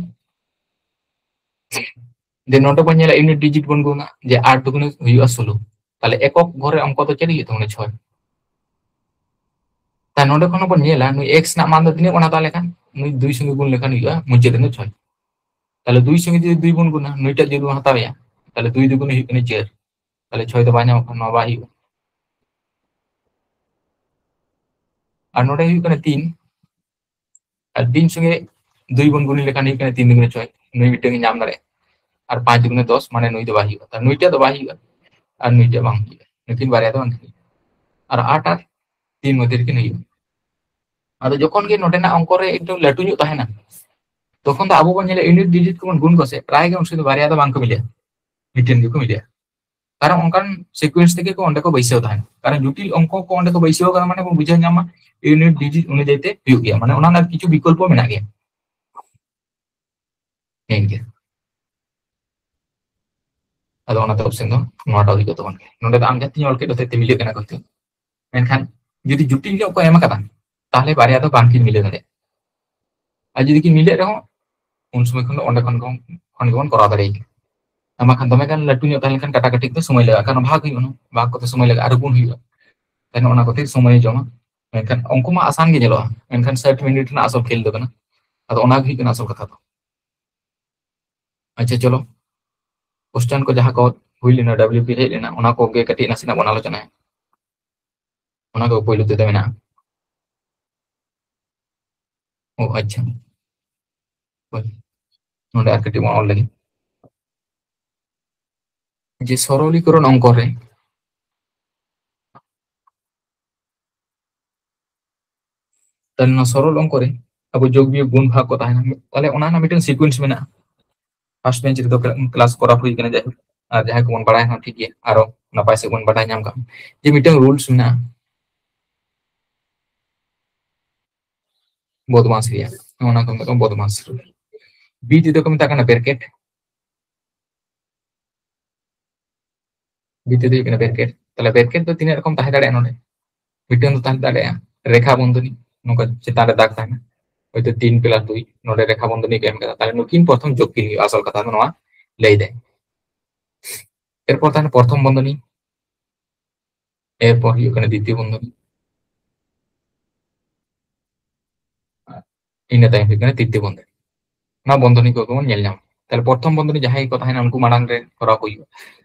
ᱡᱮ ᱱᱚᱰᱮ ᱵᱚᱱ ᱧᱮᱞᱟ ᱤᱭᱩᱱᱤᱴ ᱰᱤᱡᱤᱴ ᱵᱚᱱ ᱜᱩᱱᱟ, ᱡᱮ ᱟᱴ ᱫᱩᱜᱩᱱᱮ ᱦᱩᱭᱩᱜᱼᱟ ᱥᱳᱞᱳ᱾ ᱛᱟᱦᱞᱮ ᱮᱠᱚᱠ ᱜᱷᱚᱨᱮ ᱚᱝᱠᱚ ᱫᱚ ᱪᱮᱫ ᱦᱩᱭᱩᱜ ᱛᱟᱵᱚᱱᱟ? ᱪᱷᱚᱭ᱾ ᱛᱟᱦᱞᱮ ᱱᱚᱰᱮ ᱠᱷᱚᱱ ᱵᱚᱱ ᱧᱮᱞᱟ ᱱᱩᱭ ᱮᱠᱥ ᱨᱮᱱᱟᱜ ᱢᱟᱱ ᱫᱚ ᱛᱤᱱᱟᱹᱜ ᱵᱚᱱ ᱦᱟᱛᱟᱣ ᱞᱮᱠᱷᱟᱱ, ᱱᱩᱭ ᱫᱩᱭ ᱥᱚᱸᱜᱮ ᱜᱩᱱ ᱞᱮᱠᱷᱟᱱ ᱦᱩᱭᱩᱜᱼᱟ ᱢᱩᱪᱟᱹᱫ ᱨᱮ ᱪᱷᱚᱭ᱾ ᱛᱟᱦᱞᱮ ᱫᱩᱭ ᱥᱚᱸᱜᱮ ᱡᱩᱫᱤ ᱫᱩᱭ ᱵᱚᱱ ᱜᱩᱱᱟ, ᱱᱩᱭᱴᱟᱜ ᱡᱩᱫᱤ ᱵᱚᱱ ᱦᱟᱛᱟᱣᱮᱭᱟ, ᱛᱟᱦᱞᱮ ᱫᱩᱭ ᱫᱩᱜᱩᱱᱮ ᱦᱩᱭᱩᱜ ᱠᱟᱱᱟ ᱪᱟᱨ᱾ ᱛᱟᱦᱞᱮ ᱪᱷᱚᱭ ᱫᱚ ᱵᱟᱭ ᱧᱟᱢᱚᱜ ᱠᱟᱱᱟ, ᱱᱚᱣᱟ ᱵᱟᱭ ᱦᱩᱭᱩᱜᱼᱟ᱾ ᱟᱨ ᱱᱚᱰᱮ ᱦᱩᱭᱩᱜ ᱠᱟᱱᱟ ᱛᱤᱱ, ᱟᱨ ᱛᱤᱱ ᱥᱚᱸᱜᱮ ᱫᱩᱭ ᱵᱚᱱ ᱜᱩᱱᱤ ᱞᱮᱠᱷᱟᱱ ᱦᱩᱭᱩᱜ ᱠᱟᱱᱟ ᱛᱤᱱ ᱫᱩᱜᱩᱱᱮ ᱪᱷᱚᱭ, ᱱᱩᱭ ᱢᱤᱫᱴᱟᱝ ᱮ ᱧᱟᱢ ᱫᱟᱲᱮᱭᱟᱜᱼᱟ᱾ ᱟᱨ ᱯᱟᱸᱪ ᱫᱩᱜᱩᱱᱮ ᱫᱚᱥ, ᱢᱟᱱᱮ ᱱᱩᱭ ᱫᱚ ᱵᱟᱭ ᱦᱩᱭᱩᱜᱼᱟ, ᱛᱟᱦᱞᱮ ᱱᱩᱭᱴᱟᱜ ᱫᱚ ᱵᱟᱭ ᱦᱩᱭᱩᱜᱼᱟ, ᱟᱨ ᱱᱩᱭᱴᱟᱜ ᱵᱟᱝ ᱦᱩᱭᱩᱜᱼᱟ, ᱱᱩᱠᱤᱱ ᱵᱟᱨᱭᱟ ᱫᱚ ᱵᱟᱝ ᱦᱩᱭᱩᱜᱼᱟ᱾ ᱟᱨ ᱟᱴ ᱟᱨ ᱛᱤᱱ ᱢᱚᱫᱽᱫᱷᱮ ᱨᱮᱠᱤᱱ ᱦᱩᱭᱩᱜᱼᱟ᱾ ᱟᱫᱚ ᱡᱚᱠᱷᱚᱱ ᱜᱮ ᱱᱚᱰᱮᱱᱟᱜ ᱚᱝᱠᱚ ᱨᱮ ᱮᱠᱴᱩ ᱞᱟᱹᱴᱩ ᱧᱚᱜ ᱛᱟᱦᱮᱱᱟ, ᱛᱚᱠᱷᱚᱱ ᱫᱚ ᱟᱵᱚ ᱵᱚᱱ ᱧᱮᱞᱟ ᱤᱭᱩᱱᱤᱴ ᱰᱤᱡᱤᱴ ᱠᱚᱵᱚᱱ ᱜᱩᱱ ᱠᱚ ᱥᱮ, ᱯᱨᱟᱭ ᱜᱮ ᱩᱱ ᱥᱚᱢᱚᱭ ᱫᱚ ᱵᱟᱨᱭᱟ ᱫᱚ ᱵᱟᱝ ᱠᱚ ᱢᱤᱞᱟᱹᱜᱼᱟ, ᱢᱤᱫᱴᱮᱱ ᱜᱮᱠᱚ ᱢᱤᱞᱟᱹᱜᱼᱟ᱾ ᱠᱟᱨᱚᱱ ᱚᱱᱠᱟᱱ ᱥᱤᱠᱩᱭᱮᱱᱥ ᱛᱮᱜᱮ ᱠᱚ ᱚᱸᱰᱮ ᱠᱚ ᱵᱟᱹᱭᱥᱟᱹᱣ ᱛᱟᱦᱮᱱᱟ᱾ ᱠᱟᱨᱚᱱ ᱡᱚᱴᱤᱞ ᱚᱝᱠᱚ ᱠᱚ ᱚᱸᱰᱮ ᱠᱚ ᱵᱟᱹᱭᱥᱟᱹᱣ ᱠᱟᱫᱟ, ᱢᱟᱱᱮ ᱵᱚᱱ ᱵᱩᱡᱷᱟᱹᱣ ᱧᱟᱢᱟ ᱤᱭᱩᱱᱤᱴ ᱰᱤᱡᱤᱴ ᱚᱱᱩᱡᱟᱭᱤ ᱛᱮ ᱦᱩᱭᱩᱜ ᱜᱮᱭᱟ, ᱢᱟᱱᱮ ᱚᱱᱟ ᱨᱮᱱᱟᱜ ᱠᱤᱪᱷᱩ ᱵᱤᱠᱚᱞᱯᱚ ᱢᱮᱱᱟᱜ ᱜᱮᱭᱟ᱾ ᱱᱤᱭᱟᱹ ᱜᱮ᱾ ᱟᱫᱚ ᱚᱱᱟᱛᱮ ᱚᱯᱥᱮᱱ ᱫᱚ ᱱᱚᱣᱟᱴᱟᱜ ᱦᱩᱭᱩᱜ ᱛᱟᱵᱚᱱ ᱜᱮ᱾ ᱱᱚᱰᱮ ᱫᱚ ᱟᱢ ᱡᱟᱦᱟᱸ ᱛᱤᱱᱟᱹᱜ ᱚᱞ ᱠᱮᱫ ᱦᱚᱛᱮᱡ ᱛᱮ ᱢᱤᱞᱟᱹᱜ ᱠᱟᱱᱟ ᱠᱚ ᱦᱚᱭᱛᱳ᱾ ᱢᱮᱱᱠᱷᱟᱱ ᱡᱩᱫᱤ ᱡᱚᱴᱤᱞ ᱧᱚᱜ ᱠᱚ ᱮᱢ ᱟᱠᱟᱫᱟ, ᱛᱟᱦᱞᱮ ᱵᱟᱨᱭᱟ ᱫᱚ ᱵᱟᱝᱠᱤᱱ ᱢᱤᱞᱟᱹᱣ ᱫᱟᱲᱮᱭᱟᱜᱼᱟ᱾ ᱟᱨ ᱡᱩᱫᱤ ᱠᱤᱱ ᱢᱤᱞᱟᱹᱜ ᱨᱮᱦᱚᱸ, ᱩᱱ ᱥᱚᱢᱚᱭ ᱠᱷᱚᱱ ᱫᱚ ᱚᱸᱰᱮ ᱠᱷᱚᱱ ᱜᱮᱵᱚᱱ, ᱠᱷᱚᱱ ᱜᱮᱵᱚᱱ ᱠᱚᱨᱟᱣ ᱫᱟᱲᱮᱭᱟᱜᱼᱟ᱾ ᱟᱨ ᱵᱟᱝᱠᱷᱟᱱ ᱫᱚᱢᱮ ᱜᱟᱱ ᱞᱟᱹᱴᱩ ᱧᱚᱜ ᱛᱟᱦᱮᱸ ᱞᱮᱱᱠᱷᱟᱱ ᱠᱟᱴᱟᱠᱟᱴᱤ ᱠᱚ ᱥᱚᱢᱚᱭ ᱞᱟᱜᱟᱜᱼᱟ, ᱠᱟᱨᱚᱱ ᱵᱷᱟᱜᱽ ᱦᱩᱭᱩᱜᱼᱟ, ᱵᱷᱟᱜᱽ ᱠᱚᱛᱮ ᱥᱚᱢᱚᱭ ᱞᱟᱜᱟᱜᱼᱟ, ᱟᱨ ᱜᱩᱱ ᱦᱩᱭᱩᱜᱼᱟ᱾ ᱛᱟᱦᱞᱮ ᱚᱱᱟ ᱠᱚᱛᱮ ᱥᱚᱢᱚᱭᱮ ᱡᱚᱢᱟ᱾ ᱢᱮᱱᱠᱷᱟᱱ ᱩᱱᱠᱩ ᱢᱟ ᱟᱥᱟᱱ ᱜᱮ ᱧᱮᱞᱚᱜᱼᱟ, ᱢᱮᱱᱠᱷᱟᱱ ᱥᱟᱴ ᱢᱤᱱᱤᱴ ᱨᱮᱱᱟᱜ ᱟᱥᱚᱞ ᱠᱷᱮᱞ ᱫᱚ ᱠᱟᱱᱟ᱾ ᱟᱫᱚ ᱚᱱᱟ ᱜᱮ ᱦᱩᱭᱩᱜ ᱠᱟᱱᱟ ᱟᱥᱚᱞ ᱠᱟᱛᱷᱟ ᱫᱚ᱾ ᱟᱪᱪᱷᱟ, ᱪᱚᱞᱚ, ᱠᱚᱥᱪᱮᱱ ᱠᱚ ᱡᱟᱦᱟᱸ ᱠᱚ ᱦᱩᱭ ᱞᱮᱱᱟ, ᱰᱟᱵᱞᱤᱭᱩ ᱯᱤ ᱦᱮᱡ ᱞᱮᱱᱟ, ᱚᱱᱟ ᱠᱚᱜᱮ ᱠᱟᱹᱴᱤᱡ ᱱᱟᱥᱮᱱᱟᱜ ᱵᱚᱱ ᱟᱞᱳᱪᱚᱱᱟᱭᱟ᱾ ᱚᱱᱟ ᱠᱚ ᱯᱳᱭᱞᱳ ᱛᱮᱫᱚ ᱢᱮᱱᱟᱜᱼᱟ᱾ ᱚ ᱟᱪᱪᱷᱟ, ᱦᱳᱭ, ᱱᱚᱰᱮ ᱟᱨ ᱠᱟᱹᱴᱤᱡ ᱵᱚᱱ ᱚᱞ ᱞᱮᱜᱮ, ᱡᱮ ᱥᱚᱨᱚᱞᱤᱠᱚᱨᱚᱱ ᱚᱝᱠᱚ ᱨᱮ, ᱛᱟᱦᱞᱮ ᱱᱚᱣᱟ ᱥᱚᱨᱚᱞ ᱚᱝᱠᱚ ᱨᱮ ᱟᱵᱚ ᱡᱳᱜᱽ ᱵᱤᱭᱳᱜ ᱜᱩᱱ ᱵᱷᱟᱜᱽ ᱠᱚ ᱛᱟᱦᱮᱱᱟ, ᱛᱟᱦᱞᱮ ᱚᱱᱟ ᱨᱮᱱᱟᱜ ᱢᱤᱫᱴᱮᱱ ᱥᱤᱠᱩᱭᱮᱱᱥ ᱢᱮᱱᱟᱜᱼᱟ᱾ ᱯᱷᱟᱥᱴ ᱵᱮᱧᱪ ᱨᱮᱫᱚ ᱠᱞᱟᱥ ᱠᱚᱨᱟᱣ ᱦᱩᱭ ᱠᱟᱱᱟ, ᱡᱟᱭᱦᱳᱠ, ᱟᱨ ᱡᱟᱦᱟᱸᱭ ᱠᱚᱵᱚᱱ ᱵᱟᱲᱟᱭᱟ ᱦᱚᱸ ᱴᱷᱤᱠ ᱜᱮᱭᱟ, ᱟᱨᱚ ᱱᱟᱯᱟᱭ ᱥᱮᱫ ᱵᱚᱱ ᱵᱟᱰᱟᱭ ᱧᱟᱢ ᱠᱟᱜᱼᱟ ᱡᱮ ᱢᱤᱫᱴᱟᱝ ᱨᱩᱞᱥ ᱢᱮᱱᱟᱜᱼᱟ ᱵᱚᱫᱢᱟᱥ ᱨᱮᱭᱟᱜ, ᱚᱱᱟ ᱠᱚ ᱢᱮᱛᱟᱜ ᱠᱟᱱᱟ ᱵᱚᱫᱢᱟᱥ ᱨᱩᱞ᱾ ᱵᱤ ᱛᱮᱫᱚ ᱠᱚ ᱢᱮᱛᱟᱜ ᱠᱟᱱᱟ ᱵᱨᱮᱠᱮᱴ, ᱵᱤ ᱛᱮᱫᱚ ᱦᱩᱭᱩᱜ ᱠᱟᱱᱟ ᱵᱨᱮᱠᱮᱴ᱾ ᱛᱟᱦᱞᱮ ᱵᱨᱮᱠᱮᱴ ᱫᱚ ᱛᱤᱱᱟᱹᱜ ᱨᱚᱠᱚᱢ ᱛᱟᱦᱮᱸ ᱫᱟᱲᱮᱭᱟᱜᱼᱟ? ᱱᱚᱰᱮ ᱢᱤᱫᱴᱟᱝ ᱫᱚ ᱛᱟᱦᱮᱸ ᱫᱟᱲᱮᱭᱟᱜᱼᱟ ᱨᱮᱠᱷᱟ ᱵᱚᱱᱫᱷᱚᱱᱤ, ᱱᱚᱝᱠᱟ ᱪᱮᱛᱟᱱ ᱨᱮ ᱫᱟᱜᱽ ᱛᱟᱦᱮᱱᱟ, ᱦᱚᱭᱛᱳ ᱛᱤᱱ ᱯᱞᱟᱥ ᱫᱩᱭ, ᱱᱚᱰᱮ ᱨᱮᱠᱷᱟ ᱵᱚᱱᱫᱷᱚᱱᱤ ᱠᱚ ᱮᱢ ᱠᱟᱫᱟ, ᱛᱟᱦᱞᱮ ᱱᱩᱠᱤᱱ ᱯᱨᱚᱛᱷᱚᱢ ᱡᱳᱜᱽ ᱠᱤᱱ ᱦᱩᱭᱩᱜᱼᱟ, ᱟᱥᱚᱞ ᱠᱟᱛᱷᱟ ᱫᱚ ᱱᱚᱣᱟ ᱞᱟᱹᱭ ᱫᱟᱭ᱾ ᱮᱨᱯᱚᱨ ᱛᱟᱦᱮᱱᱟ ᱯᱨᱚᱛᱷᱚᱢ ᱵᱚᱱᱫᱷᱚᱱᱤ, ᱮᱨᱯᱚᱨ ᱦᱩᱭᱩᱜ ᱠᱟᱱᱟ ᱫᱤᱛᱤᱭᱚ ᱵᱚᱱᱫᱷᱚᱱᱤ, ᱤᱱᱟᱹ ᱛᱟᱭᱚᱢ ᱦᱩᱭᱩᱜ ᱠᱟᱱᱟ ᱛᱨᱤᱛᱤᱭᱚ ᱵᱚᱱᱫᱷᱚᱱᱤ᱾ ᱱᱚᱣᱟ ᱵᱚᱱᱫᱷᱚᱱᱤ ᱠᱚ ᱵᱚᱱ ᱧᱮᱞ ᱧᱟᱢᱟ᱾ ᱛᱟᱦᱞᱮ ᱯᱨᱚᱛᱷᱚᱢ ᱵᱚᱱᱫᱷᱚᱱᱤ ᱡᱟᱦᱟᱸᱭ ᱠᱚ ᱛᱟᱦᱮᱱᱟ, ᱩᱱᱠᱩ ᱢᱟᱲᱟᱝ ᱨᱮ ᱠᱚᱨᱟᱣ ᱠᱚ ᱦᱩᱭᱩᱜᱼᱟ᱾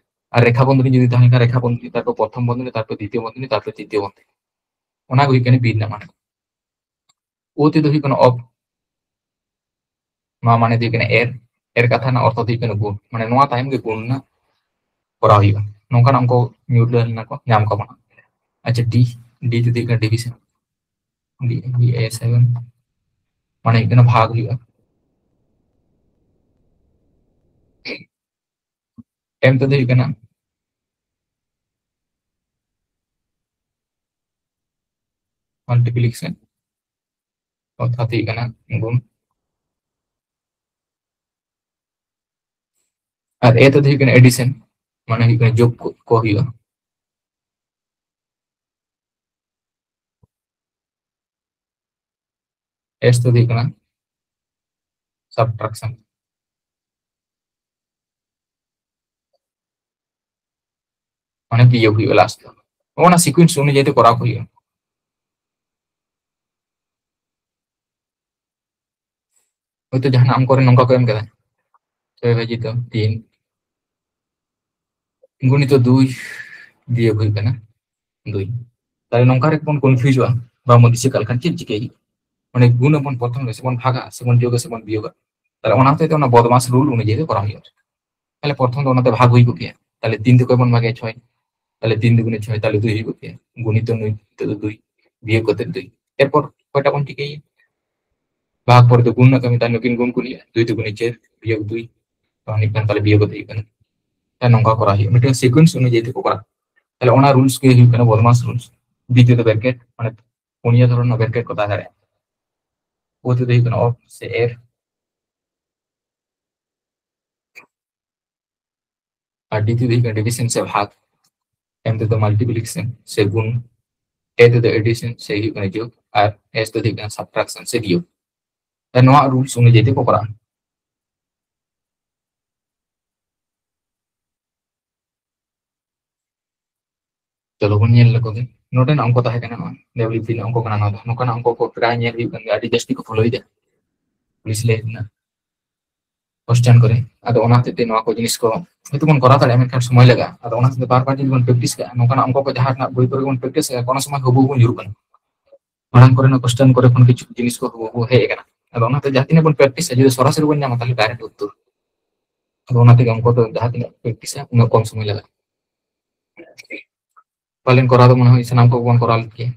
ᱟᱨ ᱨᱮᱠᱷᱟ ᱵᱚᱱᱫᱷᱚᱱᱤ ᱡᱩᱫᱤ ᱛᱟᱦᱮᱸ ᱞᱮᱱᱠᱷᱟᱱ, ᱨᱮᱠᱷᱟ ᱵᱚᱱᱫᱷᱚᱱᱤ, ᱛᱟᱨᱯᱚᱨ ᱯᱨᱚᱛᱷᱚᱢ ᱵᱚᱱᱫᱷᱚᱱᱤ, ᱛᱟᱨᱯᱚᱨ ᱫᱤᱛᱤᱭᱚ ᱵᱚᱱᱫᱷᱚᱱᱤ, ᱛᱟᱨᱯᱚᱨ ᱛᱨᱤᱛᱤᱭᱚ ᱵᱚᱱᱫᱷᱚᱱᱤ᱾ ᱚᱱᱟ ᱜᱮ ᱦᱩᱭᱩᱜ ᱠᱟᱱᱟ ᱵᱤ ᱨᱮᱱᱟᱜ ᱢᱟᱱᱮ᱾ ᱳ ᱛᱮᱫᱚ ᱦᱩᱭᱩᱜ ᱠᱟᱱᱟ ᱚᱯ, ᱱᱚᱣᱟ ᱢᱟᱱᱮ ᱫᱚ ᱦᱩᱭᱩᱜ ᱠᱟᱱᱟ ᱮᱨ, ᱮᱨ ᱠᱟᱛᱷᱟ ᱨᱮᱱᱟᱜ ᱚᱨᱛᱷᱚ ᱫᱚ ᱦᱩᱭᱩᱜ ᱠᱟᱱᱟ ᱜᱩᱱ, ᱢᱟᱱᱮ ᱱᱚᱣᱟ ᱛᱟᱭᱚᱢ ᱜᱮ ᱜᱩᱱ ᱨᱮᱱᱟᱜ ᱠᱚᱨᱟᱣ ᱦᱩᱭᱩᱜᱼᱟ᱾ ᱱᱚᱝᱠᱟᱱᱟᱜ ᱚᱝᱠᱚ ᱧᱩᱨ ᱞᱮᱱ ᱠᱚ ᱧᱟᱢ ᱠᱟᱵᱚᱱᱟ᱾ ᱟᱪᱪᱷᱟ, ᱰᱤ, ᱰᱤ ᱛᱮᱫᱚ ᱦᱩᱭᱩᱜ ᱠᱟᱱᱟ ᱰᱤᱵᱷᱤᱡᱚᱱ, ᱰᱤ, ᱰᱤ ᱮ ᱥᱮᱵᱷᱮᱱ, ᱢᱟᱱᱮ ᱦᱩᱭᱩᱜ ᱠᱟᱱᱟ ᱵᱷᱟᱜᱽ ᱦᱩᱭᱩᱜᱼᱟ᱾ ᱮᱢ ᱛᱮᱫᱚ ᱦᱩᱭᱩᱜ ᱠᱟᱱᱟ ᱢᱟᱞᱴᱤᱯᱞᱤᱠᱮᱥᱚᱱ, ᱚᱨᱛᱷᱟᱛ ᱦᱩᱭᱩᱜ ᱠᱟᱱᱟ ᱜᱩᱱ᱾ ᱟᱨ ᱮ ᱛᱮᱫᱚ ᱦᱩᱭᱩᱜ ᱠᱟᱱᱟ ᱮᱰᱤᱥᱚᱱ, ᱢᱟᱱᱮ ᱦᱩᱭᱩᱜ ᱠᱟᱱᱟ ᱡᱳᱜᱽ ᱠᱚ, ᱠᱚ ᱦᱩᱭᱩᱜᱼᱟ᱾ ᱮᱥ ᱛᱮᱫᱚ ᱦᱩᱭᱩᱜ ᱠᱟᱱᱟ ᱥᱟᱵᱴᱨᱟᱠᱥᱚᱱ, ᱢᱟᱱᱮ ᱵᱤᱭᱳᱜ ᱦᱩᱭᱩᱜᱼᱟ ᱞᱟᱥᱴ ᱨᱮ᱾ ᱚᱱᱟ ᱥᱤᱠᱩᱭᱮᱱᱥ ᱚᱱᱩᱡᱟᱭᱤ ᱛᱮ ᱠᱚᱨᱟᱣ ᱠᱚ ᱦᱩᱭᱩᱜᱼᱟ᱾ ᱦᱚᱭᱛᱳ ᱡᱟᱦᱟᱱᱟᱜ ᱚᱝᱠᱚ ᱨᱮ ᱱᱚᱝᱠᱟ ᱠᱚ ᱮᱢ ᱠᱟᱫᱟ, ᱪᱷᱚᱭ ᱵᱷᱟᱡᱤᱛᱚ ᱛᱤᱱ ᱜᱩᱱᱤᱛᱚ ᱫᱩᱭ ᱵᱤᱭᱳᱜᱽ ᱦᱩᱭᱩᱜ ᱠᱟᱱᱟ ᱫᱩᱭ᱾ ᱛᱟᱦᱞᱮ ᱱᱚᱝᱠᱟ ᱨᱮ ᱵᱚᱱ ᱠᱚᱱᱯᱷᱤᱭᱩᱡᱚᱜᱼᱟ, ᱵᱟᱵᱚᱱ ᱫᱤᱥᱟᱹ ᱠᱟᱜ ᱞᱮᱠᱷᱟᱱ ᱪᱮᱫ ᱪᱤᱠᱟᱹᱭ ᱦᱩᱭᱩᱜᱼᱟ? ᱚᱸᱰᱮ ᱜᱩᱱ ᱟᱵᱚᱱ ᱯᱨᱚᱛᱷᱚᱢ ᱨᱮ, ᱥᱮᱵᱚᱱ ᱵᱷᱟᱜᱟ, ᱥᱮᱵᱚᱱ ᱡᱳᱜᱟ, ᱥᱮᱵᱚᱱ ᱵᱤᱭᱳᱜᱟ᱾ ᱛᱟᱦᱞᱮ ᱚᱱᱟ ᱦᱚᱛᱮᱡ ᱛᱮ ᱚᱱᱟ ᱵᱚᱫᱢᱟᱥ ᱨᱩᱞ ᱚᱱᱩᱡᱟᱭᱤ ᱛᱮ ᱠᱚᱨᱟᱣ ᱦᱩᱭᱩᱜᱼᱟ᱾ ᱛᱟᱦᱞᱮ ᱯᱨᱚᱛᱷᱚᱢ ᱫᱚ ᱚᱱᱟᱛᱮ ᱵᱷᱟᱜᱽ ᱦᱩᱭ ᱠᱚᱜ ᱜᱮᱭᱟ᱾ ᱛᱟᱦᱞᱮ ᱛᱤᱱ ᱛᱮ ᱚᱠᱚᱭ ᱵᱚᱱ ᱵᱷᱟᱜᱮᱭᱟ? ᱪᱷᱚᱭ᱾ ᱛᱟᱦᱞᱮ ᱛᱤᱱ ᱫᱩᱜᱩᱱᱮ ᱪᱷᱚᱭ, ᱛᱟᱦᱞᱮ ᱫᱩᱭ ᱦᱩᱭ ᱠᱚᱜ ᱜᱮᱭᱟ᱾ ᱜᱩᱱᱤᱛᱚ ᱱᱩᱭ, ᱱᱤᱛᱚᱜ ᱫᱚ ᱫᱩᱭ, ᱵᱤᱭᱳᱜ ᱠᱟᱛᱮ ᱫᱩᱭ᱾ ᱮᱨᱯᱚᱨ ᱚᱠᱚᱭᱴᱟᱜ ᱵᱚᱱ ᱪᱤᱠᱟᱹᱭᱟ? ᱵᱷᱟᱜᱽ ᱯᱚᱨᱮ ᱫᱚ ᱜᱩᱱ ᱨᱮᱱᱟᱜ ᱠᱟᱹᱢᱤ, ᱛᱟᱦᱞᱮ ᱱᱩᱠᱤᱱ ᱜᱩᱱ ᱠᱚ ᱦᱩᱭᱩᱜᱼᱟ, ᱫᱩᱭ ᱫᱩᱜᱩᱱᱮ ᱪᱟᱨ, ᱵᱤᱭᱳᱜ ᱫᱩᱭ, ᱛᱚ ᱱᱤᱝᱠᱟᱹ ᱛᱟᱦᱞᱮ ᱵᱤᱭᱳᱜ ᱠᱟᱛᱮ ᱦᱩᱭᱩᱜ ᱠᱟᱱᱟ᱾ ᱛᱟᱦᱞᱮ ᱱᱚᱝᱠᱟ ᱠᱚᱨᱟᱣ ᱦᱩᱭᱩᱜᱼᱟ, ᱢᱤᱫᱴᱮᱱ ᱥᱤᱠᱩᱭᱮᱱᱥ ᱚᱱᱩᱡᱟᱭᱤ ᱛᱮᱠᱚ ᱠᱚᱨᱟᱣ᱾ ᱛᱟᱦᱞᱮ ᱚᱱᱟ ᱨᱩᱞᱥ ᱜᱮ ᱦᱩᱭᱩᱜ ᱠᱟᱱᱟ ᱵᱚᱫᱢᱟᱥ ᱨᱩᱞᱥ᱾ ᱫᱤᱛᱤᱭᱚ ᱫᱚ ᱵᱨᱮᱠᱮᱴ, ᱢᱟᱱᱮ ᱯᱩᱱᱭᱟᱹ ᱫᱷᱚᱨᱚᱱ ᱨᱮᱱᱟᱜ ᱵᱨᱮᱠᱮᱴ ᱠᱚ ᱛᱟᱦᱮᱸ ᱫᱟᱲᱮᱭᱟᱜᱼᱟ᱾ ᱚ ᱛᱮᱫᱚ ᱦᱩᱭᱩᱜ ᱠᱟᱱᱟ ᱚᱯ ᱥᱮ ᱮᱯ, ᱟᱨ ᱰᱤ ᱛᱮᱫᱚ ᱦᱩᱭᱩᱜ ᱠᱟᱱᱟ ᱰᱤᱵᱷᱤᱡᱚᱱ ᱥᱮ ᱵᱷᱟᱜᱽ, ᱮᱢ ᱛᱮᱫᱚ ᱢᱟᱞᱴᱤᱯᱞᱤᱠᱮᱥᱚᱱ ᱥᱮ ᱜᱩᱱ, ᱮ ᱛᱮᱫᱚ ᱮᱰᱤᱥᱚᱱ ᱥᱮ ᱦᱩᱭᱩᱜ ᱠᱟᱱᱟ ᱡᱳᱜ, ᱟᱨ ᱮᱥ ᱛᱮᱫᱚ ᱦᱩᱭᱩᱜ ᱠᱟᱱᱟ ᱥᱟᱵᱴᱨᱟᱠᱥᱚᱱ ᱥᱮ ᱵᱤᱭᱳᱜ᱾ ᱛᱟᱦᱞᱮ ᱱᱚᱣᱟ ᱨᱩᱞᱥ ᱚᱱᱩᱡᱟᱭᱤ ᱛᱮᱠᱚ ᱠᱚᱨᱟᱣᱟ᱾ ᱪᱚᱞᱚ ᱵᱚᱱ ᱧᱮᱞ ᱞᱮᱠᱚ ᱜᱮ᱾ ᱱᱚᱰᱮᱱᱟᱜ ᱚᱝᱠᱚ ᱛᱟᱦᱮᱸ ᱠᱟᱱᱟ, ᱱᱚᱣᱟ ᱰᱟᱵᱞᱤᱭᱩ ᱯᱤ ᱨᱮᱱᱟᱜ ᱚᱝᱠᱚ ᱠᱟᱱᱟ ᱱᱚᱣᱟ ᱫᱚ᱾ ᱱᱚᱝᱠᱟᱱᱟᱜ ᱚᱝᱠᱚ ᱠᱚ ᱯᱨᱟᱭ ᱧᱮᱞ ᱦᱩᱭᱩᱜ ᱠᱟᱱ ᱜᱮᱭᱟ, ᱟᱹᱰᱤ ᱡᱟᱹᱥᱛᱤ ᱠᱚ ᱯᱷᱚᱞᱳᱭᱮᱫᱟ ᱯᱩᱞᱤᱥ ᱞᱟᱭᱤᱱ ᱨᱮᱱᱟᱜ ᱠᱚᱥᱪᱮᱱ ᱠᱚᱨᱮ᱾ ᱟᱫᱚ ᱚᱱᱟ ᱦᱚᱛᱮᱡ ᱛᱮ ᱱᱚᱣᱟ ᱠᱚ ᱡᱤᱱᱤᱥ ᱠᱚ ᱦᱚᱭᱛᱳ ᱵᱚᱱ ᱠᱚᱨᱟᱣ ᱫᱟᱲᱮᱭᱟᱜᱼᱟ, ᱢᱮᱱᱠᱷᱟᱱ ᱥᱚᱢᱚᱭ ᱞᱟᱜᱟᱜᱼᱟ᱾ ᱟᱫᱚ ᱚᱱᱟ ᱦᱚᱛᱮᱡ ᱛᱮ ᱵᱟᱨ ᱵᱟᱨ ᱡᱩᱫᱤ ᱵᱚᱱ ᱯᱨᱮᱠᱴᱤᱥ ᱠᱟᱜᱼᱟ, ᱱᱚᱝᱠᱟᱱᱟᱜ ᱚᱝᱠᱚ ᱠᱚ ᱡᱟᱦᱟᱸ ᱨᱮᱱᱟᱜ ᱵᱳᱭ ᱠᱚᱨᱮ ᱵᱚᱱ ᱯᱨᱮᱠᱴᱤᱥ ᱠᱟᱜᱼᱟ, ᱠᱳᱱᱳ ᱥᱚᱢᱚᱭ ᱦᱩᱵᱦᱩ ᱵᱚᱱ ᱧᱩᱨᱩᱜ ᱠᱟᱱᱟ᱾ ᱢᱟᱲᱟᱝ ᱠᱚᱨᱮᱱᱟᱜ ᱠᱚᱥᱪᱮᱱ ᱠᱚᱨᱮ ᱠᱷᱚᱱ ᱠᱤᱪᱷᱩ ᱡᱤᱱᱤᱥ ᱠᱚ ᱦᱩᱵᱦᱩ ᱦᱮᱡ ᱟᱠᱟᱱᱟ᱾ ᱟᱫᱚ ᱚᱱᱟᱛᱮ ᱡᱟᱦᱟᱸ ᱛᱤᱱᱟᱹᱜ ᱵᱚᱱ ᱯᱨᱮᱠᱴᱤᱥᱟ, ᱡᱩᱫᱤ ᱥᱚᱨᱟᱥᱚᱨᱤ ᱵᱚᱱ ᱧᱟᱢᱟ, ᱛᱟᱦᱞᱮ ᱰᱟᱭᱨᱮᱠᱴ ᱩᱛᱛᱚᱨ᱾ ᱟᱫᱚ ᱚᱱᱟ ᱛᱮᱜᱮ ᱚᱝᱠᱚ ᱫᱚ ᱡᱟᱦᱟᱸ ᱛᱤᱱᱟᱹᱜ ᱯᱨᱮᱠᱴᱤᱥᱟ, ᱩᱱᱟᱹᱜ ᱠᱚᱢ ᱥᱚᱢᱚᱭ ᱞᱟᱜᱟᱜᱼᱟ᱾ ᱯᱟᱞᱮᱱ ᱠᱚᱨᱟᱣ ᱫᱚ ᱢᱚᱱᱮ ᱦᱚᱭ ᱥᱟᱱᱟᱢ ᱠᱚᱵᱚᱱ ᱠᱚᱨᱟᱣ ᱞᱮᱫ ᱜᱮᱭᱟ᱾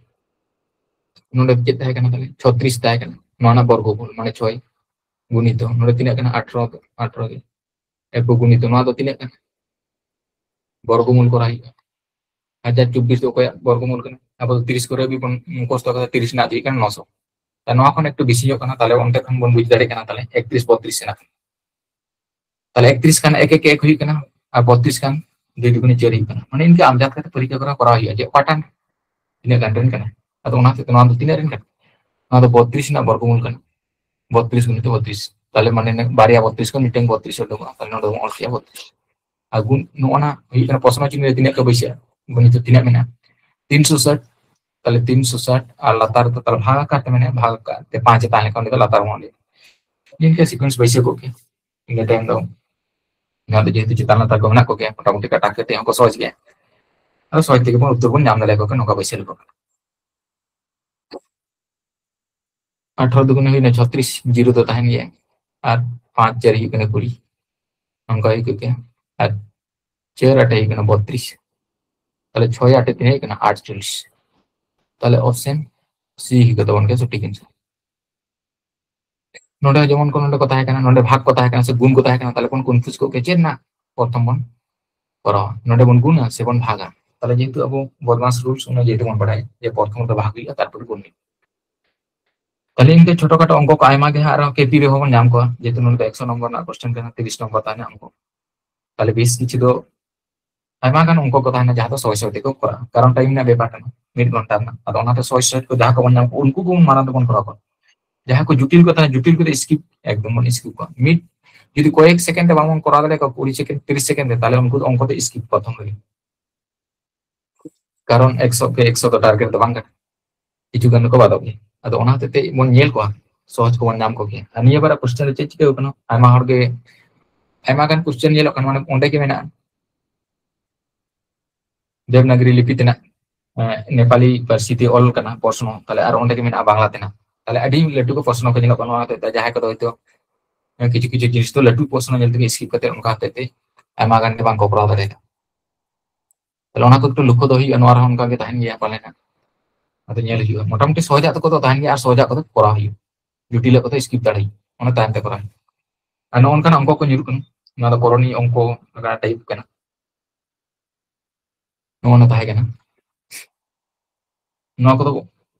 ᱱᱚᱰᱮ ᱪᱮᱫ ᱛᱟᱦᱮᱸ ᱠᱟᱱᱟ ᱛᱟᱦᱞᱮ? ᱪᱷᱚᱛᱨᱤᱥ ᱛᱟᱦᱮᱸ ᱠᱟᱱᱟ᱾ ᱱᱚᱣᱟ ᱨᱮᱱᱟᱜ ᱵᱚᱨᱜᱚᱢᱩᱞ ᱢᱟᱱᱮ ᱪᱷᱚᱭ ᱜᱩᱱᱤᱛᱚ, ᱱᱚᱰᱮ ᱛᱤᱱᱟᱹᱜ ᱠᱟᱱᱟ? ᱟᱴᱷᱨᱚ, ᱟᱴᱷᱨᱚ ᱜᱮ᱾ ᱮᱠ ᱜᱩᱱᱤᱛᱚ, ᱱᱚᱣᱟ ᱫᱚ ᱛᱤᱱᱟᱹᱜ ᱠᱟᱱᱟ? ᱵᱚᱨᱜᱚᱢᱩᱞ ᱠᱚᱨᱟᱣ ᱦᱩᱭᱩᱜᱼᱟ᱾ ᱦᱟᱡᱟᱨ ᱪᱚᱵᱵᱤᱥ ᱫᱚ ᱚᱠᱚᱭᱟᱜ ᱵᱚᱨᱜᱚᱢᱩᱞ ᱠᱟᱱᱟ? ᱟᱵᱚ ᱫᱚ ᱛᱤᱨᱤᱥ ᱠᱚᱨᱮ ᱜᱮ ᱵᱚᱱ ᱢᱩᱠᱷᱚᱥᱛᱚ ᱠᱟᱫᱟ, ᱛᱤᱨᱤᱥ ᱨᱮᱱᱟᱜ ᱦᱩᱭᱩᱜ ᱠᱟᱱᱟ ᱱᱚᱥᱚ᱾ ᱛᱟ ᱱᱚᱣᱟ ᱠᱷᱚᱱ ᱮᱠᱴᱩ ᱵᱮᱥᱤ ᱧᱚᱜ ᱠᱟᱱᱟ, ᱛᱟᱦᱞᱮ ᱚᱱᱛᱮ ᱠᱷᱚᱱ ᱵᱚᱱ ᱵᱩᱡᱽ ᱫᱟᱲᱮᱭᱟᱜ ᱠᱟᱱᱟ ᱛᱟᱦᱞᱮ ᱮᱠᱛᱨᱤᱥ ᱵᱚᱛᱛᱨᱤᱥ ᱨᱮᱱᱟᱜ᱾ ᱛᱟᱦᱞᱮ ᱮᱠᱛᱨᱤᱥ ᱠᱷᱟᱱ ᱮᱠ ᱮᱠ ᱮᱠ ᱦᱩᱭᱩᱜ ᱠᱟᱱᱟ, ᱟᱨ ᱵᱚᱛᱛᱨᱤᱥ ᱠᱷᱟᱱ ᱫᱩᱭ ᱫᱩᱜᱩᱱᱮ ᱪᱟᱨ ᱦᱩᱭᱩᱜ ᱠᱟᱱᱟ᱾ ᱢᱟᱱᱮ ᱤᱱᱠᱟᱹ ᱟᱢᱡᱟᱫ ᱠᱟᱛᱮ ᱯᱚᱨᱤᱠᱠᱷᱟ ᱠᱚᱨᱟᱣ, ᱠᱚᱨᱟᱣ ᱦᱩᱭᱩᱜᱼᱟ ᱡᱮ ᱚᱠᱟᱴᱟᱜ ᱛᱤᱱᱟᱹᱜ ᱜᱟᱱ ᱨᱮᱱ ᱠᱟᱱᱟ᱾ ᱟᱫᱚ ᱚᱱᱟ ᱦᱚᱛᱮᱡ ᱛᱮ ᱱᱚᱣᱟ ᱫᱚ ᱛᱤᱱᱟᱹᱜ ᱨᱮᱱ ᱠᱟᱱᱟ? ᱱᱚᱣᱟ ᱫᱚ ᱵᱚᱛᱛᱨᱤᱥ ᱨᱮᱱᱟᱜ ᱵᱚᱨᱜᱚᱢᱩᱞ ᱠᱟᱱᱟ᱾ ᱵᱚᱛᱛᱨᱤᱥ ᱜᱩᱱᱤᱛᱚ ᱵᱚᱛᱛᱨᱤᱥ, ᱛᱟᱦᱞᱮ ᱢᱟᱱᱮ ᱵᱟᱨᱭᱟ ᱵᱚᱛᱛᱨᱤᱥ ᱠᱷᱚᱱ ᱢᱤᱫᱴᱮᱱ ᱵᱚᱛᱛᱨᱤᱥ ᱩᱰᱩᱠᱚᱜᱼᱟ, ᱛᱟᱦᱞᱮ ᱱᱚᱰᱮ ᱵᱚᱱ ᱚᱞ ᱠᱮᱜᱼᱟ ᱵᱚᱛᱛᱨᱤᱥ᱾ ᱟᱨ ᱜᱩᱱ, ᱱᱚᱜᱼᱚ ᱱᱟ ᱦᱩᱭᱩᱜ ᱠᱟᱱᱟ ᱯᱨᱚᱥᱱᱚ ᱪᱤᱱᱦᱟᱹ ᱨᱮ ᱛᱤᱱᱟᱹᱜ ᱠᱚ ᱵᱟᱹᱭᱥᱟᱹᱜᱼᱟ, ᱜᱩᱱᱤᱛᱚ ᱛᱤᱱᱟᱹᱜ ᱢᱮᱱᱟᱜᱼᱟ? ᱛᱤᱱᱥᱚ ᱥᱟᱴ᱾ ᱛᱟᱦᱞᱮ ᱛᱤᱱᱥᱚ ᱥᱟᱴ ᱟᱨ ᱞᱟᱛᱟᱨ ᱨᱮᱫᱚ ᱛᱟᱦᱞᱮ ᱵᱷᱟᱜᱽ ᱟᱠᱟᱨ ᱛᱮ ᱢᱮᱱᱟᱜᱼᱟ, ᱵᱷᱟᱜᱽ ᱟᱠᱟᱨ ᱛᱮ ᱯᱟᱸᱪ ᱮ ᱛᱟᱦᱮᱸ ᱞᱮᱱᱠᱷᱟᱱ ᱚᱸᱰᱮ ᱫᱚ ᱞᱟᱛᱟᱨ ᱵᱚᱱ ᱚᱞᱮᱜᱼᱟ᱾ ᱱᱤᱝᱠᱟᱹ ᱥᱤᱠᱩᱭᱮᱱᱥ ᱵᱟᱹᱭᱥᱟᱹᱣ ᱠᱚᱜ ᱜᱮ᱾ ᱤᱱᱟᱹ ᱛᱟᱭᱚᱢ ᱫᱚ ᱱᱚᱣᱟ ᱫᱚ ᱡᱮᱦᱮᱛᱩ ᱪᱮᱛᱟᱱ ᱞᱟᱛᱟᱨ ᱠᱚ ᱢᱮᱱᱟᱜ ᱠᱚᱜᱮᱭᱟ, ᱢᱚᱴᱟᱢᱩᱴᱤ ᱠᱟᱴᱟ ᱠᱟᱛᱮ ᱦᱚᱸᱠᱚ ᱥᱚᱦᱚᱡ ᱜᱮᱭᱟ᱾ ᱟᱫᱚ ᱥᱚᱦᱚᱡ ᱛᱮᱜᱮ ᱵᱚᱱ ᱩᱛᱛᱚᱨ ᱵᱚᱱ ᱧᱟᱢ ᱫᱟᱲᱮᱭᱟᱠᱚ ᱠᱷᱟᱱ ᱱᱚᱝᱠᱟ ᱵᱟᱹᱭᱥᱟᱹᱣ ᱞᱮᱠᱚ ᱠᱷᱟᱱ᱾ ᱟᱴᱷᱟᱨᱚ ᱫᱩᱜᱩᱱᱮ ᱦᱩᱭᱱᱟ ᱪᱷᱚᱛᱨᱤᱥ, ᱡᱤᱨᱳ ᱫᱚ ᱛᱟᱦᱮᱱ ᱜᱮᱭᱟ, ᱟᱨ ᱯᱟᱸᱪ ᱪᱟᱨ ᱦᱩᱭᱩᱜ ᱠᱟᱱᱟ ᱠᱩᱲᱤ, ᱱᱚᱝᱠᱟ ᱦᱩᱭ ᱠᱚᱜ ᱜᱮᱭᱟ᱾ ᱟᱨ ᱪᱟᱨ ᱟᱴᱮ ᱦᱩᱭᱩᱜ ᱠᱟᱱᱟ ᱵᱚᱛᱨᱤᱥ, ᱛᱟᱦᱞᱮ ᱪᱷᱚᱭ ᱟᱴᱮ ᱛᱤᱱᱟᱹᱜ ᱦᱩᱭᱩᱜ ᱠᱟᱱᱟ? ᱟᱴᱪᱚᱞᱞᱤᱥ᱾ ᱛᱟᱦᱞᱮ ᱚᱯᱥᱮᱱ ᱥᱤ ᱦᱩᱭᱩᱜ ᱛᱟᱵᱚᱱ ᱜᱮᱭᱟ ᱥᱚᱴᱷᱤᱠ ᱟᱱᱥᱟᱨ᱾ ᱱᱚᱰᱮ ᱡᱮᱢᱚᱱ ᱠᱚ ᱱᱚᱰᱮ ᱠᱚ ᱛᱟᱦᱮᱸ ᱠᱟᱱᱟ, ᱱᱚᱰᱮ ᱵᱷᱟᱜᱽ ᱠᱚ ᱛᱟᱦᱮᱸ ᱠᱟᱱᱟ ᱥᱮ ᱜᱩᱱ ᱠᱚ ᱛᱟᱦᱮᱸ ᱠᱟᱱᱟ, ᱛᱟᱦᱞᱮ ᱵᱚᱱ ᱠᱚᱱᱯᱷᱤᱭᱩᱡᱽ ᱠᱚᱜ ᱜᱮᱭᱟ ᱪᱮᱫ ᱨᱮᱱᱟᱜ ᱯᱨᱚᱛᱷᱚᱢ ᱵᱚᱱ ᱠᱚᱨᱟᱣᱟ, ᱱᱚᱰᱮ ᱵᱚᱱ ᱜᱩᱱᱟ ᱥᱮ ᱵᱚᱱ ᱵᱷᱟᱜᱟ᱾ ᱛᱟᱦᱞᱮ ᱡᱮᱦᱮᱛᱩ ᱟᱵᱚ ᱵᱚᱫᱢᱟᱥ ᱨᱩᱞᱥ ᱚᱱᱟ ᱡᱮᱦᱮᱛᱩ ᱵᱚᱱ ᱵᱟᱲᱟᱭᱟ ᱡᱮ ᱯᱨᱚᱛᱷᱚᱢ ᱫᱚ ᱵᱷᱟᱜᱽ ᱦᱩᱭᱩᱜᱼᱟ, ᱛᱟᱨᱯᱚᱨᱮ ᱜᱩᱱ ᱦᱩᱭᱩᱜᱼᱟ᱾ ᱛᱟᱦᱞᱮ ᱤᱱᱠᱟᱹ ᱪᱷᱳᱴᱳ ᱠᱷᱟᱴᱳ ᱚᱝᱠᱚ ᱠᱚ ᱟᱭᱢᱟ ᱜᱮ ᱦᱟᱸᱜ ᱟᱨᱦᱚᱸ ᱠᱮᱯᱤ ᱨᱮᱦᱚᱸ ᱵᱚᱱ ᱧᱟᱢ ᱠᱚᱣᱟ, ᱡᱮᱦᱮᱛᱩ ᱱᱚᱰᱮ ᱫᱚ ᱮᱠᱥᱚ ᱱᱚᱢᱵᱚᱨ ᱨᱮᱱᱟᱜ ᱠᱚᱥᱪᱮᱱ ᱠᱟᱱᱟ, ᱛᱤᱨᱤᱥ ᱱᱚᱢᱵᱚᱨ ᱛᱟᱦᱮᱱᱟ ᱚᱝᱠᱚ᱾ ᱛᱟᱦᱞᱮ ᱵᱮᱥ ᱠᱤᱪᱷᱩ ᱫᱚ ᱟᱭᱢᱟ ᱜᱟᱱ ᱚᱝᱠᱚ ᱠᱚ ᱛᱟᱦᱮᱱᱟ ᱡᱟᱦᱟᱸ ᱫᱚ ᱥᱚᱦᱚᱡ ᱥᱚᱦᱚᱡ ᱛᱮᱠᱚ ᱠᱚᱨᱟᱣᱟ, ᱠᱟᱨᱚᱱ ᱴᱟᱭᱤᱢ ᱨᱮᱱᱟᱜ ᱵᱮᱯᱟᱨ ᱠᱟᱱᱟ, ᱢᱤᱫ ᱜᱷᱚᱱᱴᱟ ᱨᱮᱱᱟᱜ᱾ ᱟᱫᱚ ᱚᱱᱟᱛᱮ ᱥᱚᱦᱚᱡ ᱥᱚᱦᱚᱡ ᱠᱚ ᱡᱟᱦᱟᱸ ᱠᱚᱵᱚᱱ ᱧᱟᱢ ᱠᱚ ᱩᱱᱠᱩ ᱠᱚᱵᱚᱱ ᱢᱟᱲᱟᱝ ᱛᱮᱵᱚᱱ ᱠᱚᱨᱟᱣ ᱠᱚᱣᱟ᱾ ᱡᱟᱦᱟᱸ ᱠᱚ ᱡᱩᱴᱤᱞ ᱠᱚ ᱛᱟᱦᱮᱱᱟ ᱡᱩᱴᱤᱞ ᱠᱚᱫᱚ ᱥᱠᱤᱯ, ᱮᱠᱫᱚᱢ ᱵᱚᱱ ᱥᱠᱤᱯ ᱠᱚᱣᱟ᱾ ᱢᱤᱫ ᱡᱩᱫᱤ ᱠᱚᱭᱮᱠ ᱥᱮᱠᱮᱱᱰ ᱛᱮ ᱵᱟᱝᱵᱚᱱ ᱠᱚᱨᱟᱣ ᱫᱟᱲᱮᱭᱟᱜ ᱠᱚᱣᱟ, ᱠᱩᱲᱤ ᱥᱮᱠᱮᱱᱰ ᱛᱤᱨᱤᱥ ᱥᱮᱠᱮᱱᱰ ᱛᱮ, ᱛᱟᱦᱞᱮ ᱩᱱᱠᱩ ᱫᱚ ᱚᱝᱠᱚ ᱫᱚ ᱥᱠᱤᱯ ᱯᱨᱚᱛᱷᱚᱢ ᱨᱮᱜᱮ᱾ ᱠᱟᱨᱚᱱ ᱮᱠᱥᱚ ᱠᱮ ᱮᱠᱥᱚ ᱫᱚ ᱴᱟᱨᱜᱮᱴ ᱫᱚ ᱵᱟᱝ ᱠᱟᱱᱟ, ᱠᱤᱪᱷᱩ ᱜᱟᱱ ᱫᱚᱠᱚ ᱵᱟᱫᱚᱜ ᱜᱮᱭᱟ᱾ ᱟᱫᱚ ᱚᱱᱟ ᱦᱚᱛᱮᱡ ᱛᱮ ᱵᱚᱱ ᱧᱮᱞ ᱠᱚᱣᱟ, ᱥᱚᱦᱚᱡ ᱠᱚᱵᱚᱱ ᱧᱟᱢ ᱠᱚᱜᱮᱭᱟ᱾ ᱟᱨ ᱱᱤᱭᱟᱹ ᱵᱟᱨᱟᱜ ᱠᱚᱥᱪᱮᱱ ᱨᱮ ᱪᱮᱫ ᱪᱤᱠᱟᱹᱣ ᱠᱟᱱᱟ, ᱟᱭᱢᱟ ᱦᱚᱲ ᱜᱮ ᱟᱭᱢᱟ ᱜᱟᱱ ᱠᱚᱥᱪᱮᱱ ᱧᱮᱞᱚᱜ ᱠᱟᱱᱟ, ᱢᱟᱱᱮ ᱚᱸᱰᱮ ᱜᱮ ᱢᱮᱱᱟᱜᱼᱟ ᱫᱮᱵᱽᱱᱟᱜᱽᱨᱤ ᱞᱤᱯᱤ ᱛᱮᱱᱟᱜ, ᱮᱸ, ᱱᱮᱯᱟᱞᱤ ᱯᱟᱹᱨᱥᱤ ᱛᱮ ᱚᱞ ᱠᱟᱱᱟ ᱯᱨᱚᱥᱱᱚ, ᱛᱟᱦᱞᱮ ᱟᱨ ᱚᱸᱰᱮ ᱜᱮ ᱢᱮᱱᱟᱜᱼᱟ ᱵᱟᱝᱞᱟ ᱛᱮᱱᱟᱜ᱾ ᱛᱟᱦᱞᱮ ᱟᱹᱰᱤ ᱞᱟᱹᱴᱩ ᱠᱚ ᱯᱨᱚᱥᱱᱚ ᱠᱚ ᱧᱮᱞᱚᱜ ᱠᱟᱱᱟ᱾ ᱚᱱᱟ ᱦᱚᱛᱮᱡ ᱛᱮ ᱡᱟᱦᱟᱸᱭ ᱠᱚᱫᱚ ᱦᱚᱭᱛᱳ ᱠᱤᱪᱷᱩ ᱠᱤᱪᱷᱩ ᱡᱤᱱᱤᱥ ᱫᱚ ᱞᱟᱹᱴᱩ ᱯᱨᱚᱥᱱᱚ ᱧᱮᱞ ᱛᱮᱜᱮ ᱥᱠᱤᱯ ᱠᱟᱛᱮ ᱚᱱᱠᱟ ᱦᱚᱛᱮᱡ ᱛᱮ ᱟᱭᱢᱟ ᱜᱟᱱ ᱜᱮ ᱵᱟᱝ ᱠᱚ ᱠᱚᱨᱟᱣ ᱫᱟᱲᱮᱭᱟᱜᱼᱟ᱾ ᱛᱟᱦᱞᱮ ᱚᱱᱟ ᱠᱚ ᱮᱠᱴᱩ ᱞᱚᱠᱠᱷᱚ ᱫᱚ ᱦᱩᱭᱩᱜᱼᱟ, ᱱᱚᱣᱟ ᱨᱮᱦᱚᱸ ᱚᱱᱠᱟ ᱜᱮ ᱛᱟᱦᱮᱱ ᱜᱮᱭᱟ ᱯᱟᱞᱮ ᱦᱟᱸᱜ᱾ ᱟᱫᱚ ᱧᱮᱞ ᱦᱩᱭᱩᱜᱼᱟ, ᱢᱚᱴᱟᱢᱩᱴᱤ ᱥᱚᱦᱚᱡᱟᱜ ᱠᱚᱫᱚ ᱛᱟᱦᱮᱱ ᱜᱮᱭᱟ ᱟᱨ ᱥᱚᱦᱚᱡᱟᱜ ᱠᱚᱫᱚ ᱠᱚᱨᱟᱣ ᱦᱩᱭᱩᱜᱼᱟ, ᱡᱚᱴᱤᱞᱟᱜ ᱠᱚᱫᱚ ᱥᱠᱤᱯ ᱫᱟᱲᱮ ᱦᱩᱭᱩᱜᱼᱟ, ᱚᱱᱟ ᱛᱟᱭᱚᱢ ᱛᱮ ᱠᱚᱨᱟᱣ ᱦᱩᱭᱩᱜᱼᱟ᱾ ᱟᱨ ᱱᱚᱜᱼᱚ ᱱᱚᱝᱠᱟᱱᱟᱜ ᱚᱝᱠᱚ ᱠᱚ ᱧᱩᱨᱩᱜ ᱠᱟᱱᱟ, ᱱᱚᱣᱟ ᱫᱚ ᱠᱚᱨᱚᱱᱤᱭ ᱚᱝᱠᱚ ᱞᱮᱠᱟ ᱴᱟᱭᱤᱯ ᱠᱟᱱᱟ᱾ ᱱᱚᱜᱼᱚ ᱱᱟ ᱛᱟᱦᱮᱸ ᱠᱟᱱᱟ᱾ ᱱᱚᱣᱟ ᱠᱚᱫᱚ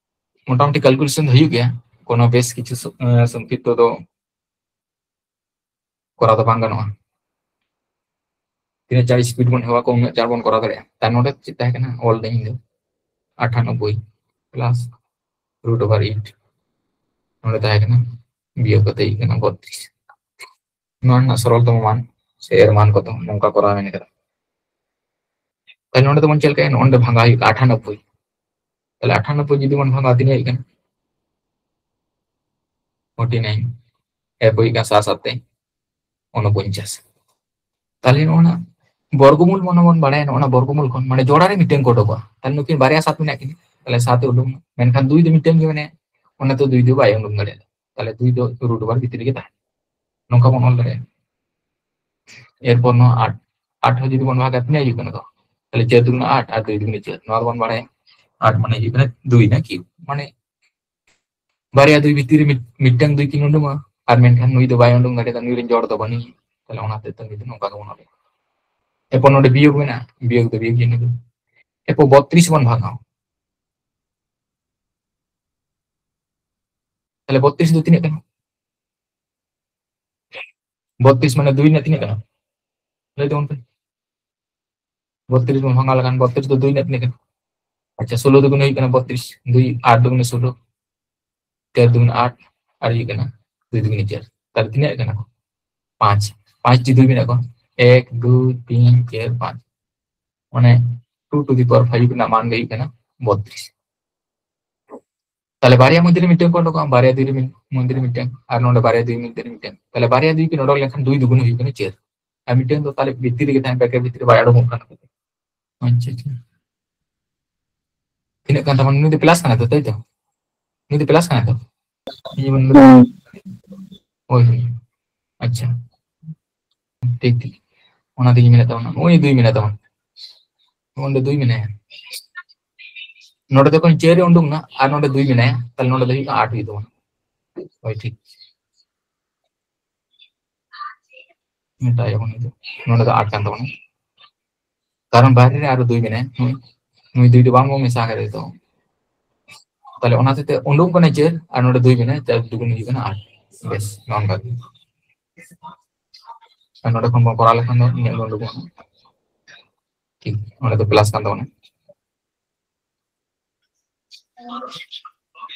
ᱢᱚᱴᱟᱢᱩᱴᱤ ᱠᱟᱞᱠᱩᱞᱮᱥᱚᱱ ᱫᱚ ᱦᱩᱭᱩᱜ ᱜᱮᱭᱟ, ᱠᱳᱱᱳ ᱵᱮᱥ ᱠᱤᱪᱷᱩ ᱥᱚ-, ᱮᱸ, ᱥᱚᱝᱠᱷᱤᱯᱛᱚ ᱫᱚ ᱠᱚᱨᱟᱣ ᱫᱚ ᱵᱟᱝ ᱜᱟᱱᱚᱜᱼᱟ᱾ ᱛᱤᱱᱟᱹᱜ ᱪᱟᱬ ᱥᱯᱤᱰ ᱵᱚᱱ ᱦᱮᱣᱟ ᱠᱚ, ᱩᱱᱟᱹᱜ ᱪᱟᱬ ᱵᱚᱱ ᱠᱚᱨᱟᱣ ᱫᱟᱲᱮᱭᱟᱜᱼᱟ᱾ ᱛᱟᱨ ᱱᱚᱰᱮ ᱪᱮᱫ ᱛᱟᱦᱮᱸ ᱠᱟᱱᱟ? ᱚᱞ ᱫᱟᱹᱧ ᱤᱧ ᱫᱚ ᱟᱴᱷᱟᱱᱚᱵᱵᱳᱭ plus root over eight, ᱱᱚᱰᱮ ᱛᱟᱦᱮᱸ ᱠᱟᱱᱟ, ᱵᱤᱭᱳᱜ ᱠᱟᱛᱮ ᱦᱩᱭᱩᱜ ᱠᱟᱱᱟ ᱵᱚᱛᱛᱨᱤᱥ᱾ ᱱᱚᱣᱟ ᱨᱮᱱᱟᱜ ᱥᱚᱨᱚᱞᱛᱚᱢ ᱢᱟᱱ ᱥᱮ ᱮᱨ ᱢᱟᱱ ᱠᱚᱫᱚ ᱱᱚᱝᱠᱟ ᱠᱚᱨᱟᱣ ᱢᱮᱱ ᱠᱟᱫᱟ᱾ ᱛᱟᱦᱞᱮ ᱱᱚᱰᱮ ᱫᱚᱵᱚᱱ ᱪᱮᱫ ᱞᱮᱠᱟᱭᱟ? ᱱᱚᱰᱮ ᱵᱷᱟᱜᱟᱣ ᱦᱩᱭᱩᱜ ᱠᱟᱱᱟ ᱟᱴᱷᱟᱱᱚᱵᱵᱳᱭ᱾ ᱛᱟᱦᱞᱮ ᱟᱴᱷᱟᱱᱚᱵᱵᱳᱭ ᱡᱩᱫᱤ ᱵᱚᱱ ᱵᱷᱟᱜᱟᱣᱟ, ᱛᱤᱱᱟᱹᱜ ᱦᱩᱭᱩᱜ ᱠᱟᱱᱟ? Forty nine. ᱮᱯ ᱦᱩᱭᱩᱜ ᱠᱟᱱᱟ ᱥᱟᱛ ᱥᱟᱛᱮ ᱩᱱᱚᱯᱚᱧᱪᱟᱥ᱾ ᱛᱟᱦᱞᱮ ᱱᱚᱜᱼᱚ ᱱᱟ ᱵᱚᱨᱜᱚᱢᱩᱞ ᱢᱚᱱᱮ ᱵᱚᱱ ᱵᱟᱲᱟᱭᱟ, ᱱᱚᱜᱼᱚ ᱱᱟ ᱵᱚᱨᱜᱚᱢᱩᱞ ᱠᱷᱚᱱ ᱢᱟᱱᱮ ᱡᱚᱲᱟ ᱨᱮ ᱢᱤᱫᱴᱮᱱ ᱠᱚ ᱩᱰᱩᱠᱚᱜᱼᱟ᱾ ᱛᱟᱦᱞᱮ ᱱᱩᱠᱤᱱ ᱵᱟᱨᱭᱟ ᱥᱟᱛ ᱢᱮᱱᱟᱜ ᱠᱤᱱᱟ, ᱛᱟᱦᱞᱮ ᱥᱟᱛ ᱮ ᱩᱰᱩᱠ ᱮᱱᱟ᱾ ᱢᱮᱱᱠᱷᱟᱱ ᱫᱩᱭ ᱫᱚ ᱢᱤᱫᱴᱮᱱ ᱜᱮ ᱢᱮᱱᱟᱭᱟ, ᱚᱱᱟ ᱛᱮ ᱫᱩᱭ ᱫᱚ ᱵᱟᱭ ᱩᱰᱩᱠ ᱫᱟᱲᱮᱭᱟᱜᱼᱟ᱾ ᱛᱟᱦᱞᱮ ᱫᱩᱭ ᱫᱚ ᱨᱩᱴ ᱳᱵᱷᱟᱨ ᱵᱷᱤᱛᱤᱨ ᱨᱮᱜᱮ ᱛᱟᱦᱮᱱᱟ᱾ ᱱᱚᱝᱠᱟ ᱵᱚᱱ ᱚᱞ ᱫᱟᱲᱮᱭᱟᱜᱼᱟ᱾ ᱮᱨᱯᱚᱨ ᱱᱚᱣᱟ ᱟᱴ, ᱟᱴ ᱦᱚᱸ ᱡᱩᱫᱤ ᱵᱚᱱ ᱵᱷᱟᱜᱟ, ᱛᱤᱱᱟᱹᱜ ᱦᱤᱡᱩᱜ ᱠᱟᱱᱟ ᱫᱚ? ᱛᱟᱦᱞᱮ ᱪᱟᱨ ᱫᱩᱜᱩᱱᱟ ᱟᱴ ᱟᱨ ᱫᱩᱭ ᱫᱩᱜᱩᱱᱟ ᱪᱟᱨ, ᱱᱚᱣᱟ ᱫᱚᱵᱚᱱ ᱵᱟᱲᱟᱭᱟ᱾ ᱟᱴ ᱢᱟᱱᱮ ᱦᱤᱡᱩᱜ ᱠᱟᱱᱟ ᱫᱩᱭ ᱨᱮᱱᱟᱜ ᱠᱤᱭᱩᱵ, ᱢᱟᱱᱮ ᱵᱟᱨᱭᱟ ᱫᱩᱭ ᱵᱷᱤᱛᱤᱨ ᱨᱮ ᱢᱤᱫ-, ᱢᱤᱫᱴᱟᱝ ᱫᱩᱭ ᱠᱤᱱ ᱩᱰᱩᱝᱚᱜᱼᱟ, ᱟᱨ ᱢᱮᱱᱠᱷᱟᱱ ᱱᱩᱭ ᱫᱚ ᱵᱟᱭ ᱩᱰᱩᱝ ᱫᱟᱲᱮᱭᱟᱫᱟ, ᱱᱩᱭ ᱨᱮᱱ ᱡᱚᱲ ᱫᱚ ᱵᱟᱹᱱᱩᱭ᱾ ᱛᱟᱦᱞᱮ ᱚᱱᱟᱛᱮ ᱛᱟᱹᱝᱜᱤ ᱫᱚ ᱱᱚᱝᱠᱟ ᱜᱮᱵᱚᱱ ᱚᱞᱟ᱾ ᱮᱨᱯᱚᱨ ᱱᱚᱰᱮ ᱵᱤᱭᱳᱜᱽ ᱢᱮᱱᱟᱜᱼᱟ, ᱵᱤᱭᱳᱜᱽ ᱫᱚ ᱵᱤᱭᱳᱜᱽ ᱜᱮ ᱦᱤᱡᱩᱜᱼᱟ᱾ ᱮᱨᱯᱚᱨ ᱵᱚᱛᱨᱤᱥ ᱵᱚᱱ ᱵᱷᱟᱜᱟᱣᱟ᱾ ᱛᱟᱦᱞᱮ ᱵᱚᱛᱨᱤᱥ ᱫᱚ ᱛᱤᱱᱟᱹᱜ ᱠᱟᱱᱟ? ᱵᱚᱛᱨᱤᱥ ᱢᱟᱱᱮ ᱫᱩᱭ ᱨᱮᱱᱟᱜ ᱛᱤᱱᱟᱹᱜ ᱠᱟᱱᱟ? ᱞᱟᱹᱭ ᱛᱟᱵᱚᱱ ᱯᱮ᱾ ᱵᱚᱛᱨᱤᱥ ᱵᱚᱱ ᱵᱷᱟᱜᱟᱣ ᱞᱮᱠᱷᱟᱱ ᱵᱚᱛᱨᱤᱥ ᱫᱚ ᱫᱩᱭ ᱨᱮᱱᱟᱜ ᱛᱤᱱᱟᱹᱜ ᱠᱟᱱᱟ? ᱟᱪᱪᱷᱟ, ᱥᱳᱞᱳ ᱫᱩᱜᱩᱱ ᱦᱩᱭᱩᱜ ᱠᱟᱱᱟ ᱵᱚᱛᱨᱤᱥ, ᱫᱩᱭ ᱟᱴ ᱫᱩᱜᱩᱱᱮ ᱥᱳᱞᱳ, ᱪᱟᱨ ᱫᱩᱜᱩᱱᱮ ᱟᱴ, ᱟᱨ ᱦᱩᱭᱩᱜ ᱠᱟᱱᱟ ᱫᱩᱭ ᱫᱩᱜᱩᱱᱮ ᱪᱟᱨ᱾ ᱛᱟᱦᱞᱮ ᱛᱤᱱᱟᱹᱜ ᱠᱟᱱᱟ ᱠᱚ? ᱯᱟᱸᱪ᱾ ᱯᱟᱸᱪ ᱡᱩᱫᱤ ᱢᱮᱱᱟᱜ ᱠᱚᱣᱟ, ᱮᱠ, ᱫᱩᱭ, ᱛᱤᱱ, ᱪᱟᱨ, ᱯᱟᱸᱪ, ᱢᱟᱱᱮ two to the power five ᱨᱮᱱᱟᱜ ᱢᱟᱱ ᱜᱮ ᱦᱩᱭᱩᱜ ᱠᱟᱱᱟ ᱵᱚᱛᱨᱤᱥ᱾ ᱛᱟᱦᱞᱮ ᱵᱟᱨᱭᱟ ᱢᱚᱫᱽᱫᱷᱮ ᱨᱮ ᱢᱤᱫᱴᱮᱱ ᱠᱚ ᱚᱰᱚᱠᱚᱜᱼᱟ, ᱵᱟᱨᱭᱟ ᱫᱩᱭ ᱨᱮ ᱢᱤᱫ-, ᱢᱚᱫᱽᱫᱷᱮ ᱨᱮ ᱢᱤᱫᱴᱮᱱ, ᱟᱨ ᱱᱚᱰᱮ ᱵᱟᱨᱭᱟ ᱫᱩᱭ ᱢᱚᱫᱽᱫᱷᱮ ᱨᱮ ᱢᱤᱫᱴᱮᱱ᱾ ᱛᱟᱦᱞᱮ ᱵᱟᱨᱭᱟ ᱫᱩᱭ ᱠᱤᱱ ᱚᱰᱚᱠ ᱞᱮᱱᱠᱷᱟᱱ ᱫᱩᱭ ᱫᱩᱜᱩᱱ ᱦᱩᱭᱩᱜ ᱠᱟᱱᱟ ᱪᱟᱨ, ᱟᱨ ᱢᱤᱫᱴᱮᱱ ᱫᱚ ᱛᱟᱦᱞᱮ ᱵᱷᱤᱛᱤᱨ ᱨᱮᱜᱮ ᱛᱟᱦᱮᱱ, ᱵᱨᱮᱠᱮᱴ ᱵᱷᱤᱛᱤᱨ ᱨᱮ ᱵᱟᱭ ᱚᱰᱚᱠᱚᱜ ᱠᱟᱱᱟ᱾ ᱟᱪᱪᱷᱟ, ᱟᱪᱪᱷᱟ᱾ ᱛᱤᱱᱟᱹᱜ ᱠᱟᱱ ᱛᱟᱵᱚᱱᱟ? ᱱᱩᱭ ᱫᱚ ᱯᱞᱟᱥ ᱠᱟᱱᱟ ᱛᱚ, ᱛᱟᱭ ᱛᱚ? ᱱᱩᱭ ᱫᱚ ᱯᱞᱟᱥ ᱠᱟᱱᱟ ᱛᱚ? ᱤᱧ ᱵᱚᱱ-, ᱦᱮᱸ᱾ ᱦᱳᱭ, ᱦᱳᱭ᱾ ᱟᱪᱪᱷᱟ᱾ ᱴᱷᱤᱠ, ᱴᱷᱤᱠ᱾ ᱚᱱᱟ ᱛᱮᱜᱮ ᱢᱮᱱᱟᱜ ᱛᱟᱵᱚᱱᱟ᱾ ᱱᱚᱜᱼᱚᱭ ᱫᱩᱭ ᱢᱮᱱᱟᱜ ᱛᱟᱵᱚᱱᱟ᱾ ᱱᱚᱰᱮ ᱫᱩᱭ ᱢᱮᱱᱟᱭᱟ᱾ ᱱᱚᱰᱮ ᱡᱚᱠᱷᱚᱱ ᱪᱟᱨ ᱮ ᱩᱰᱩᱠ ᱮᱱᱟ ᱟᱨ ᱱᱚᱰᱮ ᱫᱩᱭ ᱢᱮᱱᱟᱭᱟ, ᱛᱟᱦᱞᱮ ᱱᱚᱰᱮ ᱫᱚ ᱦᱩᱭᱩᱜ ᱠᱟᱱᱟ ᱟᱴ ᱦᱩᱭᱩᱜ ᱛᱟᱵᱚᱱᱟ᱾ ᱦᱳᱭ, ᱴᱷᱤᱠ᱾ ᱢᱮᱴᱟᱣ ᱡᱚᱠᱷᱚᱱ ᱦᱤᱡᱩᱜ, ᱱᱚᱰᱮ ᱫᱚ ᱟᱴ ᱠᱟᱱ ᱛᱟᱵᱚᱱᱟ᱾ ᱠᱟᱨᱚᱱ ᱵᱟᱦᱨᱮ ᱨᱮ ᱟᱨᱚ ᱫᱩᱭ ᱢᱮᱱᱟᱭᱟ, ᱱᱩᱭ, ᱱᱩᱭ ᱫᱩᱭ ᱫᱚ ᱵᱟᱝ ᱵᱚᱱ ᱢᱮᱥᱟ ᱠᱟᱫᱮ ᱛᱚ᱾ ᱛᱟᱦᱞᱮ ᱚᱱᱟ ᱦᱚᱛᱮᱡ ᱛᱮ ᱩᱰᱩᱝ ᱠᱟᱱᱟ ᱪᱟᱨ ᱟᱨ ᱱᱚᱰᱮ ᱫᱩᱭ ᱢᱮᱱᱟᱭᱟ, ᱪᱟᱨ ᱫᱩᱜᱩᱱ ᱦᱩᱭᱩᱜ ᱠᱟᱱᱟ ᱟᱴ᱾ ᱵᱮᱥ, ᱱᱚᱝᱠᱟ ᱜᱮ᱾ ᱟᱨ ᱱᱚᱰᱮ ᱠᱷᱚᱱ ᱵᱚᱱ ᱠᱚᱨᱟᱣ ᱞᱮᱠᱷᱟᱱ ᱫᱚ ᱤᱧᱟᱹᱜ ᱫᱚ ᱩᱰᱩᱠᱚᱜᱼᱟ᱾ ᱴᱷᱤᱠ, ᱚᱸᱰᱮ ᱫᱚ ᱯᱞᱟᱥ ᱠᱟᱱ ᱛᱟᱵᱚᱱᱟ᱾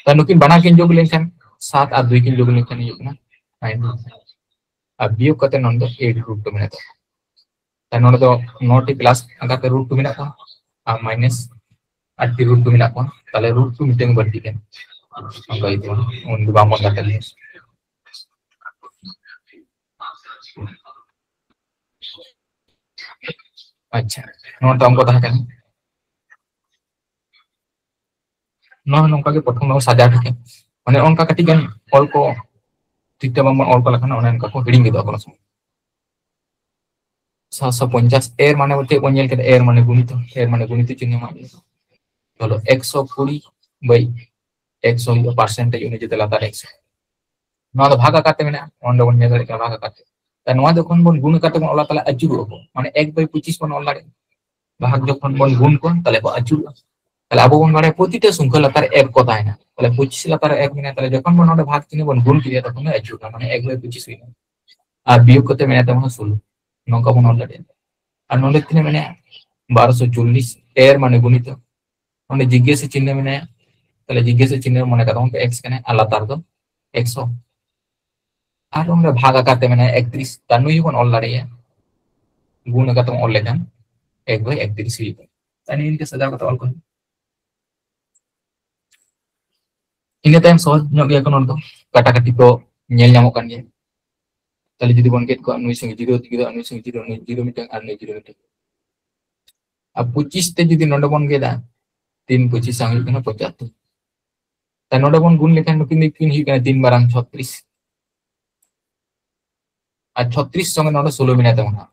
ᱛᱟᱦᱞᱮ ᱱᱩᱠᱤᱱ ᱵᱟᱱᱟᱨ ᱠᱤᱱ ᱡᱳᱜᱽ ᱞᱮᱱᱠᱷᱟᱱ, ᱥᱟᱛ ᱟᱨ ᱫᱩᱭ ᱠᱤᱱ ᱡᱳᱜᱽ ᱞᱮᱱᱠᱷᱟᱱ ᱦᱩᱭᱩᱜ ᱠᱟᱱᱟ ᱱᱟᱭᱤᱱ᱾ ᱟᱨ ᱵᱤᱭᱳᱜᱽ ᱠᱟᱛᱮ ᱱᱚᱰᱮ ᱫᱚ ᱮᱭᱤᱴ ᱨᱩᱴ ᱴᱩ ᱢᱮᱱᱟᱜ ᱛᱟᱵᱚᱱᱟ᱾ ᱛᱟᱦᱞᱮ ᱱᱚᱰᱮ ᱫᱚ ᱱᱚ ᱴᱤ ᱯᱞᱟᱥ ᱟᱠᱟᱛᱮ ᱨᱩᱴ ᱴᱩ ᱢᱮᱱᱟᱜ ᱠᱚᱣᱟ, ᱟᱨ ᱢᱟᱭᱱᱟᱥ ᱟᱴ ᱴᱤ ᱨᱩᱴ ᱴᱩ ᱢᱮᱱᱟᱜ ᱠᱚᱣᱟ᱾ ᱛᱟᱦᱞᱮ ᱨᱩᱴ ᱴᱩ ᱢᱤᱫᱴᱮᱱ ᱵᱟᱹᱲᱛᱤᱜ ᱠᱟᱱᱟ, ᱚᱱᱠᱟ ᱤᱭᱟᱹ ᱛᱮᱵᱚᱱ, ᱩᱱ ᱫᱚ ᱵᱟᱝ ᱵᱚᱱ ᱠᱟᱴᱟᱣ ᱞᱮᱭᱟ᱾ ᱟᱪᱪᱷᱟ, ᱱᱚᱣᱟ ᱛᱟᱢ ᱠᱚ ᱛᱟᱦᱮᱸ ᱠᱟᱱᱟ᱾ ᱱᱚᱣᱟ ᱱᱚᱝᱠᱟ ᱜᱮ ᱯᱨᱚᱛᱷᱚᱢ ᱫᱚ ᱥᱟᱡᱟᱣ ᱴᱷᱤᱠᱟ, ᱢᱟᱱᱮ ᱚᱱᱠᱟ ᱠᱟᱹᱴᱤᱡ ᱜᱟᱱ ᱚᱞ ᱠᱚ ᱴᱷᱤᱠ ᱴᱷᱟᱠ ᱵᱟᱝ ᱚᱞ ᱠᱚ ᱞᱮᱠᱷᱟᱱ ᱚᱱᱮ ᱚᱱᱠᱟ ᱠᱚ ᱦᱤᱲᱤᱧ ᱜᱚᱫᱚᱜᱼᱟ ᱠᱚᱱᱚ ᱥᱚᱢᱚᱭ᱾ ᱥᱟᱛᱥᱚ ᱯᱚᱧᱪᱟᱥ, ᱮᱨ ᱢᱟᱱᱮ ᱪᱮᱫ ᱵᱚᱱ ᱧᱮᱞ ᱠᱮᱫᱟ? ᱮᱨ ᱢᱟᱱᱮ ᱜᱩᱱᱤᱛᱚ, ᱮᱨ ᱢᱟᱱᱮ ᱜᱩᱱᱤᱛᱚ ᱪᱤᱱᱦᱟᱹ ᱢᱟ ᱪᱚᱞᱚ ᱮᱠᱥᱚ ᱠᱩᱲᱤ ᱵᱟᱭ ᱮᱠᱥᱚ ᱦᱩᱭᱩᱜᱼᱟ, ᱯᱟᱨᱥᱮᱱᱴᱮᱡᱽ ᱚᱱᱩᱡᱟᱭᱤ ᱞᱟᱛᱟᱨ ᱮᱠᱥᱚ᱾ ᱱᱚᱣᱟ ᱫᱚ ᱵᱷᱟᱜᱽ ᱟᱠᱟᱨ ᱛᱮ ᱢᱮᱱᱟᱜᱼᱟ, ᱚᱸᱰᱮ ᱵᱚᱱ ᱧᱮᱞ ᱫᱟᱲᱮᱭᱟᱜ ᱠᱟᱱᱟ ᱵᱷᱟᱜᱽ ᱟᱠᱟᱨ ᱛᱮ᱾ ᱛᱟᱦᱞᱮ ᱱᱚᱣᱟ ᱡᱚᱠᱷᱚᱱ ᱵᱚᱱ ᱜᱩᱱ ᱟᱠᱟᱨ ᱛᱮᱵᱚᱱ ᱚᱞᱟ, ᱛᱟᱦᱞᱮ ᱟᱹᱪᱩᱨᱚᱜᱼᱟ ᱠᱚ, ᱢᱟᱱᱮ ᱮᱠ ᱵᱟᱭ ᱯᱚᱸᱪᱤᱥ ᱵᱚᱱ ᱚᱞ ᱫᱟᱲᱮᱭᱟᱜᱼᱟ᱾ ᱵᱷᱟᱜᱽ ᱡᱚᱠᱷᱚᱱ ᱵᱚᱱ ᱜᱩᱱ ᱠᱚᱣᱟ, ᱛᱟᱦᱞᱮ ᱠᱚ ᱟᱹᱪᱩᱨᱚᱜᱼᱟ᱾ ᱛᱟᱦᱞᱮ ᱟᱵᱚ ᱵᱚᱱ ᱵᱟᱲᱟᱭᱟ ᱯᱨᱚᱛᱤᱴᱟ ᱥᱚᱝᱠᱷᱟ ᱞᱟᱛᱟᱨ ᱨᱮ ᱮᱠ ᱠᱚ ᱛᱟᱦᱮᱱᱟ, ᱛᱟᱦᱞᱮ ᱯᱚᱸᱪᱤᱥ ᱞᱟᱛᱟᱨ ᱨᱮ ᱮᱠ ᱢᱮᱱᱟᱜᱼᱟ, ᱛᱟᱦᱞᱮ ᱡᱚᱠᱷᱚᱱ ᱵᱚᱱ ᱱᱚᱰᱮ ᱵᱷᱟᱜᱽ ᱪᱤᱱᱦᱟᱹ ᱵᱚᱱ ᱜᱩᱱ ᱠᱮᱫᱟ, ᱛᱚᱠᱷᱚᱱ ᱜᱮ ᱟᱹᱪᱩᱨᱚᱜᱼᱟ, ᱢᱟᱱᱮ ᱮᱠ ᱵᱟᱭ ᱯᱚᱸᱪᱤᱥ ᱦᱩᱭᱱᱟ᱾ ᱟᱨ ᱵᱤᱭᱳᱜ ᱠᱟᱛᱮ ᱢᱮᱱᱟᱭ ᱛᱟᱵᱚᱱᱟ ᱥᱳᱞᱳ, ᱱᱚᱝᱠᱟ ᱵᱚᱱ ᱚᱞ ᱫᱟᱲᱮᱭᱟᱜᱼᱟ᱾ ᱟᱨ ᱱᱚᱰᱮ ᱛᱤᱱᱟᱹᱜ ᱢᱮᱱᱟᱭᱟ? ᱵᱟᱨᱚᱥᱚ ᱪᱚᱞᱞᱤᱥ, ᱮᱨ ᱢᱟᱱᱮ ᱜᱩᱱᱤᱛᱚ᱾ ᱚᱸᱰᱮ ᱡᱤᱜᱽᱜᱟᱹᱥᱟ ᱪᱤᱱᱦᱟᱹ ᱢᱮᱱᱟᱭᱟ, ᱛᱟᱦᱞᱮ ᱡᱤᱜᱽᱜᱟᱹᱥᱟ ᱪᱤᱱᱦᱟᱹ ᱢᱚᱱᱮ ᱠᱟᱜ ᱛᱟᱵᱚᱱ ᱯᱮ ᱮᱠᱥ ᱠᱟᱱᱟᱭ, ᱟᱨ ᱞᱟᱛᱟᱨ ᱫᱚ ᱮᱠᱥᱚ᱾ ᱟᱨ ᱚᱸᱰᱮ ᱵᱷᱟᱜᱽ ᱟᱠᱟᱨ ᱛᱮ ᱢᱮᱱᱟᱭᱟ ᱮᱠᱛᱨᱤᱥ, ᱛᱟᱦᱞᱮ ᱱᱩᱭ ᱦᱚᱸᱵᱚᱱ ᱚᱞ ᱫᱟᱲᱮᱭᱟᱜᱼᱟ᱾ ᱜᱩᱱ ᱟᱠᱟᱨ ᱛᱮᱵᱚᱱ ᱚᱞ ᱞᱮᱠᱷᱟᱱ ᱮᱠ ᱵᱟᱭ ᱮᱠᱛᱨᱤᱥ ᱦᱩᱭᱩᱜᱼᱟ᱾ ᱛᱟᱦᱞᱮ ᱱᱤᱭᱟᱹ ᱞᱮᱠᱟ ᱥᱟᱡᱟᱣ ᱠᱟᱛᱮ ᱚᱞ ᱠᱚ ᱦᱩᱭᱩᱜᱼᱟ᱾ ᱤᱱᱟᱹ ᱛᱟᱭᱚᱢ ᱥᱚᱦᱚᱡ ᱧᱚᱜ ᱜᱮᱭᱟ ᱠᱚ ᱱᱚᱰᱮ ᱫᱚ, ᱠᱟᱴᱟᱠᱟᱴᱤ ᱠᱚ ᱧᱮᱞ ᱧᱟᱢᱚᱜ ᱠᱟᱱ ᱜᱮᱭᱟ᱾ ᱛᱟᱦᱞᱮ ᱡᱩᱫᱤ ᱵᱚᱱ ᱜᱮᱫ ᱠᱚᱣᱟ, ᱱᱩᱭ ᱥᱚᱸᱜᱮ ᱡᱤᱨᱳ ᱛᱮᱜᱮ ᱫᱚ, ᱱᱩᱭ ᱥᱚᱸᱜᱮ ᱡᱤᱨᱳ, ᱱᱩᱭ ᱡᱤᱨᱳ ᱢᱤᱫᱴᱟᱝ ᱟᱨ ᱱᱩᱭ ᱡᱤᱨᱳ ᱢᱤᱫᱴᱟᱝ᱾ ᱟᱨ ᱯᱚᱸᱪᱤᱥ ᱛᱮ ᱡᱩᱫᱤ ᱱᱚᱰᱮ ᱵᱚᱱ ᱜᱮᱫᱟ, ᱛᱤᱱ ᱯᱚᱸᱪᱤᱥ ᱦᱩᱭᱩᱜ ᱠᱟᱱᱟ ᱯᱚᱸᱪᱟᱛᱛᱳᱨ᱾ ᱛᱟᱦᱞᱮ ᱱᱚᱰᱮ ᱵᱚᱱ ᱜᱩᱱ ᱞᱮᱠᱷᱟᱱ ᱱᱩᱠᱤᱱ ᱫᱚ ᱠᱤᱱ ᱦᱩᱭᱩᱜ ᱠᱟᱱᱟ ᱛᱤᱱ ᱵᱟᱨᱟᱝ ᱪᱷᱚᱛᱨᱤᱥ᱾ ᱟᱨ ᱪᱷᱚᱛᱨᱤᱥ ᱥᱚᱸᱜᱮ ᱱᱚᱰᱮ ᱥᱳᱞᱳ ᱢᱮᱱᱟᱭ ᱛᱟᱵᱚᱱᱟ᱾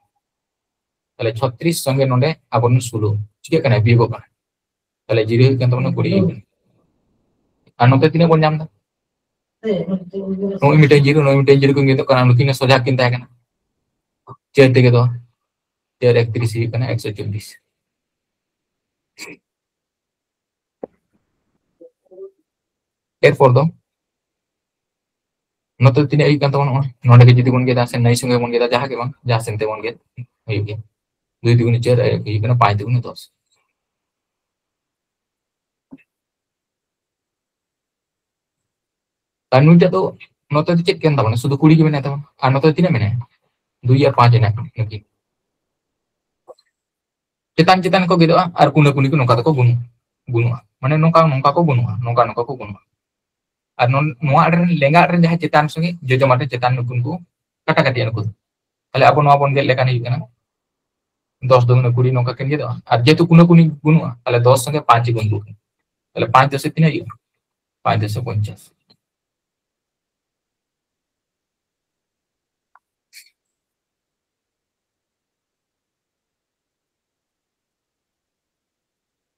ᱛᱟᱦᱞᱮ ᱪᱷᱚᱛᱨᱤᱥ ᱥᱚᱸᱜᱮ ᱱᱚᱰᱮ ᱟᱵᱚᱨᱮᱱ ᱥᱳᱞᱳ ᱪᱤᱠᱟᱹᱜ ᱠᱟᱱᱟ? ᱵᱤᱭᱳᱜᱚᱜ ᱠᱟᱱᱟ᱾ ᱛᱟᱦᱞᱮ ᱡᱤᱨᱳ ᱦᱩᱭᱩᱜ ᱠᱟᱱ ᱛᱟᱵᱚᱱᱟ ᱠᱩᱲᱤ ᱦᱩᱭᱩᱜ ᱠᱟᱱᱟ᱾ ᱟᱨ ᱱᱚᱛᱮ ᱛᱤᱱᱟᱹᱜ ᱵᱚᱱ ᱧᱟᱢ ᱮᱫᱟ? ᱱᱚᱜᱼᱚᱭ ᱢᱤᱫᱴᱮᱱ ᱡᱤᱨᱳ, ᱱᱚᱜᱼᱚᱭ ᱢᱤᱫᱴᱮᱱ ᱡᱤᱨᱳ ᱠᱚ ᱜᱮᱫᱚᱜ ᱠᱟᱱᱟ, ᱱᱩᱠᱤᱱ ᱥᱚᱡᱟ ᱠᱤᱱ ᱛᱟᱦᱮᱸ ᱠᱟᱱᱟ᱾ ᱪᱟᱹᱨ ᱛᱮᱜᱮ ᱫᱚ, ᱪᱟᱹᱨ ᱮᱠᱛᱨᱤᱥ ᱦᱩᱭᱩᱜ ᱠᱟᱱᱟ ᱮᱠᱥᱚ ᱪᱚᱞᱞᱤᱥ᱾ ᱮᱨᱯᱚᱨ ᱫᱚ ᱱᱚᱛᱮ ᱛᱤᱱᱟᱹᱜ ᱦᱩᱭᱩᱜ ᱠᱟᱱ ᱛᱟᱵᱚᱱᱟ? ᱱᱚᱜᱼᱚᱭ ᱱᱚᱰᱮ ᱜᱮ ᱡᱩᱫᱤ ᱵᱚᱱ ᱜᱮᱫᱟ, ᱥᱮ ᱱᱟᱹᱭ ᱥᱚᱸᱜᱮ ᱵᱚᱱ ᱜᱮᱫᱟ, ᱡᱟᱦᱟᱸ ᱜᱮ ᱵᱟᱝ, ᱡᱟᱦᱟᱸ ᱥᱮᱱ ᱛᱮᱵᱚᱱ ᱜᱮᱫ ᱦᱩᱭᱩᱜ ᱜᱮᱭᱟ᱾ ᱫᱩᱭ ᱫᱩᱜᱩᱱᱮ ᱪᱟᱨ, ᱟᱨ ᱦᱩᱭᱩᱜ ᱠᱟᱱᱟ ᱯᱟᱸᱪ ᱫᱩᱜᱩᱱᱮ ᱫᱚᱥ᱾ ᱟᱨ ᱱᱩᱭᱴᱟᱜ ᱫᱚ ᱱᱚᱛᱮ ᱫᱚ ᱪᱮᱫ ᱠᱟᱱ ᱛᱟᱵᱚᱱᱟ? ᱥᱩᱫᱷᱩ ᱠᱩᱲᱤ ᱜᱮ ᱢᱮᱱᱟᱭ ᱛᱟᱵᱚᱱᱟ᱾ ᱟᱨ ᱱᱚᱛᱮ ᱫᱚ ᱛᱤᱱᱟᱹᱜ ᱢᱮᱱᱟᱭᱟ? ᱫᱩᱭ ᱟᱨ ᱯᱟᱸᱪ ᱢᱮᱱᱟᱭᱟ ᱱᱩᱠᱤᱱ᱾ ᱪᱮᱛᱟᱱ ᱪᱮᱛᱟᱱ ᱠᱚ ᱜᱮᱫᱚᱜᱼᱟ ᱟᱨ ᱠᱩᱱᱟᱹ ᱠᱩᱱᱤ ᱠᱚ ᱱᱚᱝᱠᱟ ᱛᱮᱠᱚ ᱜᱩᱱᱩᱜᱼᱟ, ᱜᱩᱱᱩᱜᱼᱟ᱾ ᱢᱟᱱᱮ ᱱᱚᱝᱠᱟ ᱱᱚᱝᱠᱟ ᱠᱚ ᱜᱩᱱᱩᱜᱼᱟ, ᱱᱚᱝᱠᱟ ᱱᱚᱝᱠᱟ ᱠᱚ ᱜᱩᱱᱩᱜᱼᱟ᱾ ᱟᱨ ᱱᱚᱣᱟ ᱟᱲᱮ ᱨᱮᱱ ᱞᱮᱸᱜᱟ ᱟᱲᱮ ᱨᱮᱱ ᱡᱟᱦᱟᱸ ᱪᱮᱛᱟᱱ ᱥᱚᱸᱜᱮ ᱡᱚᱡᱚᱢ ᱟᱲᱮ ᱪᱮᱛᱟᱱ ᱱᱩᱠᱩᱱ ᱠᱚ ᱠᱟᱴᱟ ᱠᱟᱴᱤᱜᱼᱟ ᱱᱩᱠᱩ ᱫᱚ᱾ ᱛᱟᱦᱞᱮ ᱟᱵᱚ ᱱᱚᱣᱟ ᱵᱚᱱ ᱜᱮᱫ ᱞᱮᱠᱷᱟᱱ ᱦᱩᱭᱩᱜ ᱠᱟᱱᱟ ᱫᱚᱥ ᱫᱩᱜᱩᱱᱮ ᱠᱩᱲᱤ, ᱱᱚᱝᱠᱟ ᱠᱤᱱ ᱜᱮᱫᱚᱜᱼᱟ᱾ ᱟᱨ ᱡᱮᱦᱮᱛᱩ ᱠᱩᱱᱟᱹ ᱠᱩᱱᱤ ᱵᱟᱹᱱᱩᱜᱼᱟ, ᱛᱟᱦᱞᱮ ᱫᱚᱥ ᱥᱚᱸᱜᱮ ᱯᱟᱸᱪ ᱜᱩᱱ ᱦᱩᱭᱩᱜᱼᱟ᱾ ᱛᱟᱦᱞᱮ ᱯᱟᱸᱪ ᱫᱚᱥᱮ ᱛᱤᱱᱟᱹᱜ ᱦᱩᱭᱩᱜᱼᱟ? ᱯᱟᱸᱪ ᱫᱚᱥᱮ ᱯᱚᱧᱪᱟᱥ᱾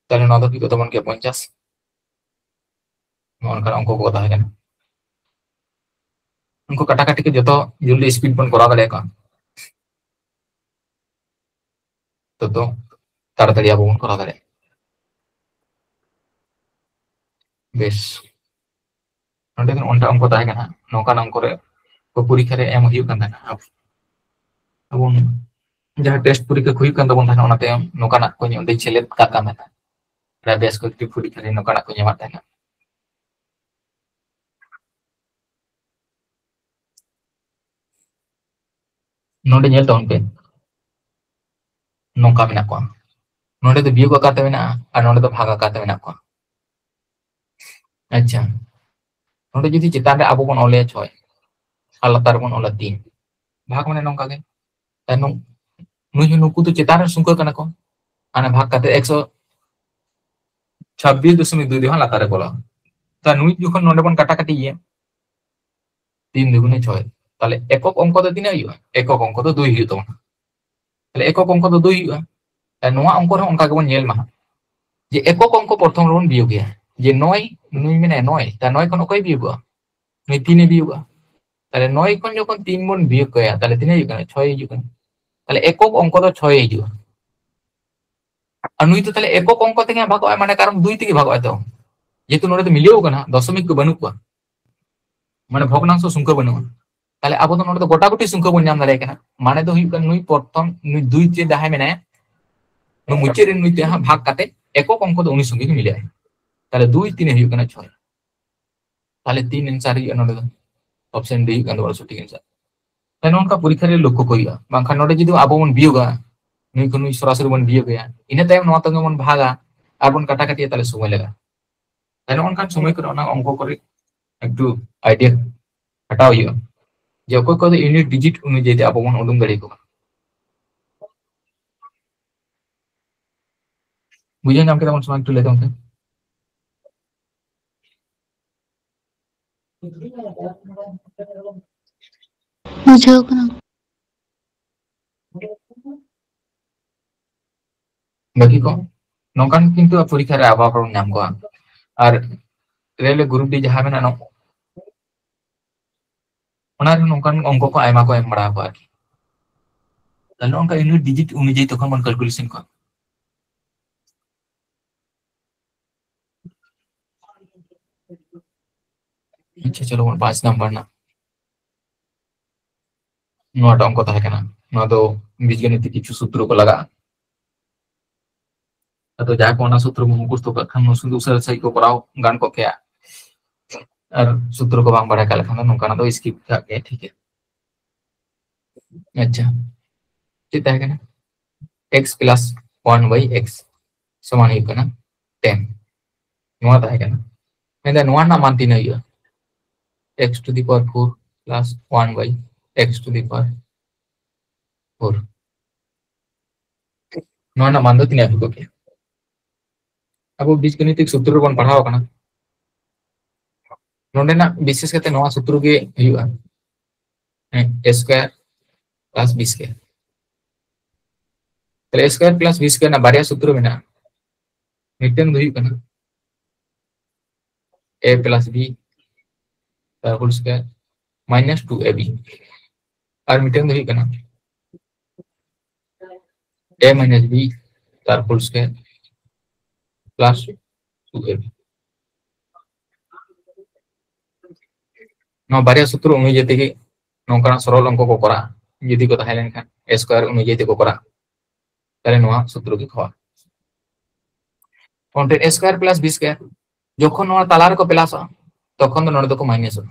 ᱛᱟᱦᱞᱮ ᱱᱚᱣᱟ ᱫᱚ ᱦᱩᱭᱩᱜ ᱛᱟᱵᱚᱱ ᱜᱮᱭᱟ ᱯᱚᱧᱪᱟᱥ᱾ ᱱᱚᱜᱼᱚ ᱱᱚᱝᱠᱟᱱ ᱚᱝᱠᱚ ᱠᱚ ᱛᱟᱦᱮᱸ ᱠᱟᱱᱟ᱾ ᱩᱱᱠᱩ ᱠᱟᱴᱟᱠᱟᱴᱤ ᱠᱚ ᱡᱚᱛᱚ ᱡᱚᱞᱫᱤ ᱥᱯᱤᱰ ᱵᱚᱱ ᱠᱚᱨᱟᱣ ᱫᱟᱲᱮᱭᱟᱜᱼᱟ᱾ ᱛᱚ ᱛᱟᱲᱟᱛᱟᱲᱤ ᱟᱵᱚ ᱵᱚᱱ ᱠᱚᱨᱟᱣ ᱫᱟᱲᱮᱭᱟᱜᱼᱟ᱾ ᱵᱮᱥ, ᱱᱚᱰᱮ ᱫᱚ ᱚᱱᱠᱟ ᱚᱝᱠᱚ ᱛᱟᱦᱮᱸ ᱠᱟᱱᱟ, ᱱᱚᱝᱠᱟᱱ ᱚᱝᱠᱚ ᱨᱮ ᱯᱚᱨᱤᱠᱠᱷᱟ ᱨᱮ ᱮᱢ ᱦᱩᱭᱩᱜ ᱠᱟᱱ ᱛᱟᱦᱮᱱᱟ᱾ ᱟᱵᱚ ᱡᱟᱦᱟᱸ ᱴᱮᱥᱴ ᱯᱚᱨᱤᱠᱠᱷᱟ ᱠᱚ ᱦᱩᱭᱩᱜ ᱠᱟᱱ ᱛᱟᱵᱚᱱ ᱛᱟᱦᱮᱱᱟ, ᱚᱱᱟᱛᱮ ᱱᱚᱝᱠᱟᱱᱟᱜ ᱠᱚ ᱚᱸᱰᱮᱧ ᱥᱮᱞᱮᱫ ᱠᱟᱜ ᱠᱟᱱ ᱛᱟᱦᱮᱱᱟ᱾ ᱯᱨᱟᱭ ᱵᱮᱥ ᱠᱚᱭᱮᱠᱴᱤ ᱯᱚᱨᱤᱠᱠᱷᱟ ᱨᱮ ᱱᱚᱝᱠᱟᱱᱟᱜ ᱠᱚ ᱮᱢᱟᱜ ᱛᱟᱦᱮᱱᱟ᱾ ᱱᱚᱰᱮ ᱧᱮᱞ ᱛᱟᱵᱚᱱ ᱯᱮ, ᱱᱚᱝᱠᱟ ᱢᱮᱱᱟᱜ ᱠᱚᱣᱟ᱾ ᱱᱚᱰᱮ ᱫᱚ ᱵᱤᱭᱳᱜ ᱟᱠᱟᱨ ᱛᱮ ᱢᱮᱱᱟᱜᱼᱟ ᱟᱨ ᱱᱚᱰᱮ ᱫᱚ ᱵᱷᱟᱜᱽ ᱟᱠᱟᱨ ᱛᱮ ᱢᱮᱱᱟᱜ ᱠᱚᱣᱟ᱾ ᱟᱪᱪᱷᱟ, ᱱᱚᱰᱮ ᱡᱩᱫᱤ ᱪᱮᱛᱟᱱ ᱨᱮ ᱟᱵᱚ ᱵᱚᱱ ᱚᱞᱮᱭᱟ ᱪᱷᱚᱭ ᱟᱨ ᱞᱟᱛᱟᱨ ᱨᱮᱵᱚᱱ ᱚᱞᱟ ᱛᱤᱱ, ᱵᱷᱟᱜᱽ ᱢᱟᱱᱮ ᱱᱚᱝᱠᱟ ᱜᱮ᱾ ᱛᱟᱭᱱᱚᱢ ᱱᱩᱭ ᱦᱚᱸ, ᱱᱩᱠᱩ ᱫᱚ ᱪᱮᱛᱟᱱ ᱨᱮᱱ ᱥᱚᱝᱠᱷᱟ ᱠᱟᱱᱟ ᱠᱚ, ᱢᱟᱱᱮ ᱵᱷᱟᱜᱽ ᱠᱟᱛᱮ ᱮᱠᱥᱚ ᱪᱷᱟᱵᱵᱤᱥ ᱫᱚᱥᱚᱢᱤᱠ ᱫᱩᱭ ᱫᱚ ᱦᱟᱸᱜ ᱞᱟᱛᱟᱨ ᱨᱮ ᱵᱚᱞᱚᱜᱼᱟ᱾ ᱛᱟ ᱱᱩᱭ ᱡᱚᱠᱷᱚᱱ ᱱᱚᱰᱮ ᱵᱚᱱ ᱠᱟᱴᱟᱠᱟᱴᱤ ᱜᱮᱭᱟ, ᱛᱤᱱ ᱫᱩᱜᱩᱱᱮ ᱪᱷᱚᱭ, ᱛᱟᱦᱞᱮ ᱮᱠᱚᱠ ᱚᱝᱠᱚ ᱫᱚ ᱛᱤᱱᱟᱹᱜ ᱦᱩᱭᱩᱜᱼᱟ? ᱮᱠᱚᱠ ᱚᱝᱠᱚ ᱫᱚ ᱫᱩᱭ ᱦᱩᱭᱩᱜ ᱛᱟᱵᱚᱱᱟ᱾ ᱛᱟᱦᱞᱮ ᱮᱠᱚᱠ ᱚᱝᱠᱚ ᱫᱚ ᱫᱩᱭ ᱦᱩᱭᱩᱜᱼᱟ᱾ ᱛᱟᱦᱞᱮ ᱱᱚᱣᱟ ᱚᱝᱠᱚ ᱨᱮᱦᱚᱸ ᱚᱱᱠᱟ ᱜᱮᱵᱚᱱ ᱧᱮᱞ ᱢᱟ ᱦᱟᱸᱜ, ᱡᱮ ᱮᱠᱚᱠ ᱚᱝᱠᱚ ᱯᱨᱚᱛᱷᱚᱢ ᱨᱮᱵᱚᱱ ᱵᱤᱭᱳᱜᱮᱭᱟ, ᱡᱮ ᱱᱚᱭ, ᱱᱩᱭ ᱢᱮᱱᱟᱭᱟ ᱱᱚᱭ, ᱛᱟ ᱱᱚᱭ ᱠᱷᱚᱱ ᱚᱠᱚᱭ ᱵᱤᱭᱳᱜᱚᱜᱼᱟ? ᱱᱩᱭ ᱛᱤᱱᱮ ᱵᱤᱭᱳᱜᱚᱜᱼᱟ᱾ ᱛᱟᱦᱞᱮ ᱱᱚᱭ ᱠᱷᱚᱱ ᱡᱚᱠᱷᱚᱱ ᱛᱤᱱ ᱵᱚᱱ ᱵᱤᱭᱳᱜ ᱠᱟᱭᱟ, ᱛᱟᱦᱞᱮ ᱛᱤᱱᱟᱹᱜ ᱦᱩᱭᱩᱜ ᱠᱟᱱᱟ? ᱪᱷᱚᱭ ᱦᱤᱡᱩᱜ ᱠᱟᱱᱟ᱾ ᱛᱟᱦᱞᱮ ᱮᱠᱚᱠ ᱚᱝᱠᱚ ᱫᱚ ᱪᱷᱚᱭ ᱦᱤᱡᱩᱜᱼᱟ᱾ ᱟᱨ ᱱᱩᱭ ᱫᱚ ᱛᱟᱦᱞᱮ ᱮᱠᱚᱠ ᱚᱝᱠᱚ ᱛᱮᱜᱮ ᱵᱷᱟᱜᱚᱜᱼᱟᱭ, ᱢᱟᱱᱮ ᱠᱟᱨᱚᱱ ᱫᱩᱭ ᱛᱮᱜᱮ ᱵᱷᱟᱜᱚᱜᱼᱟᱭ ᱛᱚ, ᱡᱮᱦᱮᱛᱩ ᱱᱚᱰᱮ ᱫᱚ ᱢᱤᱞᱟᱹᱣ ᱠᱟᱱᱟ, ᱫᱚᱥᱚᱢᱤᱠ ᱠᱚ ᱵᱟᱹᱱᱩᱜ ᱠᱚᱣᱟ, ᱢᱟᱱᱮ ᱵᱷᱚᱜᱽᱱᱟᱝᱥᱚ ᱥᱚᱝᱠᱷᱟ ᱵᱟᱹᱱᱩᱜᱼᱟ᱾ ᱛᱟᱦᱞᱮ ᱟᱵᱚ ᱫᱚ ᱱᱚᱰᱮ ᱫᱚ ᱜᱚᱴᱟ ᱜᱩᱴᱤ ᱥᱚᱝᱠᱷᱟ ᱵᱚᱱ ᱧᱟᱢ ᱫᱟᱲᱮᱭᱟᱜ ᱠᱟᱱᱟ᱾ ᱢᱟᱱᱮ ᱫᱚ ᱦᱩᱭᱩᱜ ᱠᱟᱱᱟ ᱱᱩᱭ ᱯᱨᱚᱛᱷᱚᱢ, ᱱᱩᱭ ᱫᱩᱭ ᱛᱮ ᱡᱟᱦᱟᱸᱭ ᱢᱮᱱᱟᱭᱟ, ᱱᱩᱭ ᱢᱩᱪᱟᱹᱫ ᱨᱮ ᱱᱩᱭ ᱛᱮ ᱦᱟᱸᱜ ᱵᱷᱟᱜᱽ ᱠᱟᱛᱮ ᱮᱠᱚᱠ ᱚᱝᱠᱚ ᱫᱚ ᱩᱱᱤ ᱥᱚᱸᱜᱮ ᱜᱮ ᱢᱤᱞᱟᱹᱜᱼᱟ᱾ ᱛᱟᱦᱞᱮ ᱫᱩᱭ ᱛᱤᱱᱮ ᱦᱩᱭᱩᱜ ᱠᱟᱱᱟ? ᱪᱷᱚᱭ᱾ ᱛᱟᱦᱞᱮ ᱛᱤᱱ ᱟᱱᱥᱟᱨ ᱦᱩᱭᱩᱜᱼᱟ ᱱᱚᱰᱮ ᱫᱚ? ᱚᱯᱥᱮᱱ ᱰᱤ ᱦᱩᱭᱩᱜ ᱠᱟᱱ ᱛᱟᱵᱚᱱᱟ ᱥᱚᱴᱷᱤᱠ ᱟᱱᱥᱟᱨ᱾ ᱛᱟᱦᱞᱮ ᱱᱚᱝᱠᱟ ᱯᱚᱨᱤᱠᱠᱷᱟ ᱨᱮ ᱞᱚᱠᱠᱷᱚ ᱠᱚ ᱦᱩᱭᱩᱜᱼᱟ, ᱵᱟᱝᱠᱷᱟᱱ ᱱᱚᱰᱮ ᱡᱩᱫᱤ ᱟᱵᱚ ᱵᱚᱱ ᱵᱤᱭᱳᱜᱟ, ᱱᱩᱭ ᱠᱷᱚᱱ ᱱᱩᱭ ᱥᱚᱨᱟᱥᱚᱨᱤ ᱵᱚᱱ ᱵᱤᱭᱳᱜᱮᱭᱟ, ᱤᱱᱟᱹ ᱛᱟᱭᱚᱢ ᱱᱚᱣᱟ ᱛᱟᱭᱚᱢ ᱵᱚᱱ ᱵᱷᱟᱜᱟ ᱟᱨ ᱵᱚᱱ ᱠᱟᱴᱟᱠᱟᱴᱤᱭᱟ, ᱛᱟᱦᱞᱮ ᱥᱚᱢᱚᱭ ᱞᱟᱜᱟᱜᱼᱟ᱾ ᱛᱟᱦᱞᱮ ᱱᱚᱜᱼᱚ ᱱᱚᱝᱠᱟᱱ ᱥᱚᱢᱚᱭ ᱠᱚᱨᱮ ᱚᱱᱟ ᱚᱝᱠᱚ ᱠᱚᱨᱮ ᱮᱠᱴᱩ ᱟᱭᱰᱤᱭᱟ ᱦᱟᱛᱟᱣ ᱦᱩᱭᱩᱜᱼᱟ᱾ ᱡᱮ ᱚᱠᱚᱭ ᱠᱚᱫᱚ ᱤᱭᱩᱱᱤᱴ ᱰᱤᱡᱤᱴ ᱚᱱᱩᱡᱟᱭᱤ ᱛᱮ ᱟᱵᱚ ᱵᱚᱱ ᱩᱰᱩᱝ ᱫᱟᱲᱮᱭᱟᱠᱚ ᱠᱟᱱᱟ᱾ ᱵᱩᱡᱷᱟᱹᱣ ᱧᱟᱢ ᱠᱮᱫᱟ ᱵᱚᱱ ᱥᱮ ᱵᱟᱝ? ᱮᱠᱴᱩ ᱞᱟᱹᱭ ᱛᱟᱵᱚᱱ ᱯᱮ᱾ ᱵᱩᱡᱷᱟᱹᱣ ᱠᱟᱱᱟ᱾ ᱵᱟᱹᱠᱤ ᱠᱚ ᱱᱚᱝᱠᱟᱱ ᱠᱤᱱᱛᱩ ᱯᱚᱨᱤᱠᱠᱷᱟ ᱨᱮ ᱟᱵᱚ ᱵᱚᱱ ᱧᱟᱢ ᱠᱚᱣᱟ᱾ ᱟᱨ ᱨᱮᱞ ᱜᱨᱩᱯ ᱰᱤ ᱡᱟᱦᱟᱸ ᱢᱮᱱᱟᱜᱼᱟ, ᱱᱚ-, ᱚᱱᱟ ᱨᱮ ᱱᱚᱝᱠᱟᱱ ᱚᱝᱠᱚ ᱠᱚ ᱟᱭᱢᱟ ᱠᱚ ᱮᱢ ᱵᱟᱲᱟ ᱟᱠᱚᱣᱟ ᱟᱨᱠᱤ᱾ ᱛᱟᱦᱞᱮ ᱚᱱᱠᱟ ᱤᱭᱩᱱᱤᱴ ᱰᱤᱡᱤᱴ ᱚᱱᱩᱡᱟᱭᱤ ᱛᱚᱠᱷᱚᱱ ᱵᱚᱱ ᱠᱟᱞᱠᱩᱞᱮᱥᱚᱱ ᱠᱚᱣᱟ᱾ ᱟᱪᱪᱷᱟ, ᱪᱚᱞᱚ ᱵᱚᱱ ᱯᱟᱸᱪ ᱱᱟᱢᱵᱟᱨ ᱨᱮᱱᱟᱜ ᱱᱚᱣᱟᱴᱟᱜ ᱚᱝᱠᱚ ᱛᱟᱦᱮᱸ ᱠᱟᱱᱟ᱾ ᱱᱚᱣᱟ ᱫᱚ ᱵᱤᱡᱽᱜᱟᱱᱤᱛᱤᱠ ᱠᱤᱪᱷᱩ ᱥᱩᱛᱨᱚ ᱠᱚ ᱞᱟᱜᱟᱜᱼᱟ᱾ ᱟᱫᱚ ᱡᱟᱦᱟᱸᱭ ᱠᱚ ᱚᱱᱟ ᱥᱩᱛᱨᱚ ᱠᱚ ᱢᱩᱠᱷᱚᱥᱛᱚ ᱠᱟᱜ ᱠᱷᱟᱱ, ᱥᱩᱫᱷᱩ ᱩᱥᱟᱹᱨᱟ ᱥᱟᱺᱦᱤᱡ ᱠᱚ ᱠᱚᱨᱟᱣ ᱜᱟᱱ ᱠᱚᱜ ᱠᱮᱭᱟ᱾ ᱟᱨ ᱥᱩᱛᱨᱚ ᱠᱚ ᱵᱟᱝ ᱵᱟᱲᱟᱭ ᱠᱟᱜ ᱞᱮᱠᱷᱟᱱ ᱫᱚ ᱱᱚᱝᱠᱟᱱᱟᱜ ᱫᱚ ᱥᱠᱤᱯ ᱠᱟᱜ ᱜᱮ ᱴᱷᱤᱠᱟ᱾ ᱟᱪᱪᱷᱟ, ᱪᱮᱫ ᱛᱟᱦᱮᱸ ᱠᱟᱱᱟ? X plus one by x ᱥᱚᱢᱟᱱ ᱦᱩᱭᱩᱜ ᱠᱟᱱᱟ ten᱾ ᱱᱚᱣᱟ ᱛᱟᱦᱮᱸ ᱠᱟᱱᱟ᱾ ᱢᱮᱱᱫᱟ ᱱᱚᱣᱟ ᱨᱮᱱᱟᱜ ᱢᱟᱱ ᱛᱤᱱᱟᱹᱜ ᱦᱩᱭᱩᱜᱼᱟ? X to the power four plus one by x to the power four᱾ ᱱᱚᱣᱟ ᱨᱮᱱᱟᱜ ᱢᱟᱱ ᱫᱚ ᱛᱤᱱᱟᱹᱜ ᱦᱩᱭ ᱠᱚᱜ ᱠᱮᱭᱟ? ᱟᱵᱚ ᱵᱤᱡᱽᱜᱟᱱᱤᱛᱤᱠ ᱥᱩᱛᱨᱚ ᱨᱮᱵᱚᱱ ᱯᱟᱲᱦᱟᱣ ᱟᱠᱟᱱᱟ᱾ ᱱᱚᱸᱰᱮᱱᱟᱜ ᱵᱤᱥᱮᱥ ᱠᱟᱛᱮ ᱱᱚᱣᱟ ᱥᱩᱛᱨᱚ ᱜᱮ ᱦᱩᱭᱩᱜᱼᱟ᱾ ᱦᱮᱸ, a square plus b square᱾ ᱛᱟᱦᱞᱮ a square plus b square ᱨᱮᱱᱟᱜ ᱵᱟᱨᱭᱟ ᱥᱩᱛᱨᱚ ᱢᱮᱱᱟᱜᱼᱟ᱾ ᱢᱤᱫᱴᱟᱝ ᱫᱚ ᱦᱩᱭᱩᱜ ᱠᱟᱱᱟ a plus b, the whole square, minus two a b᱾ ᱟᱨ ᱢᱤᱫᱴᱟᱝ ᱫᱚ ᱦᱩᱭᱩᱜ ᱠᱟᱱᱟ a minus b, the whole square, plus two a b᱾ ᱱᱚᱣᱟ ᱵᱟᱨᱭᱟ ᱥᱩᱛᱨᱚ ᱚᱱᱩᱡᱟᱭᱤ ᱛᱮᱜᱮ ᱱᱚᱝᱠᱟᱱᱟᱜ ᱥᱚᱨᱚᱞ ᱚᱝᱠᱚ ᱠᱚ ᱠᱚᱨᱟᱜᱼᱟ᱾ ᱡᱩᱫᱤ ᱠᱚ ᱛᱟᱦᱮᱸ ᱞᱮᱱᱠᱷᱟᱱ, a square ᱚᱱᱩᱡᱟᱭᱤ ᱛᱮᱠᱚ ᱠᱚᱨᱟᱜᱼᱟ, ᱛᱟᱦᱞᱮ ᱱᱚᱣᱟ ᱥᱩᱛᱨᱚ ᱜᱮ ᱠᱷᱚᱣᱟ᱾ ᱚᱸᱰᱮ a square plus b square, ᱡᱚᱠᱷᱚᱱ ᱱᱚᱣᱟ ᱛᱟᱞᱟ ᱨᱮᱠᱚ ᱯᱞᱟᱥᱚᱜᱼᱟ, ᱛᱚᱠᱷᱚᱱ ᱫᱚ ᱱᱚᱰᱮ ᱫᱚᱠᱚ ᱢᱟᱭᱱᱟᱥᱚᱜᱼᱟ᱾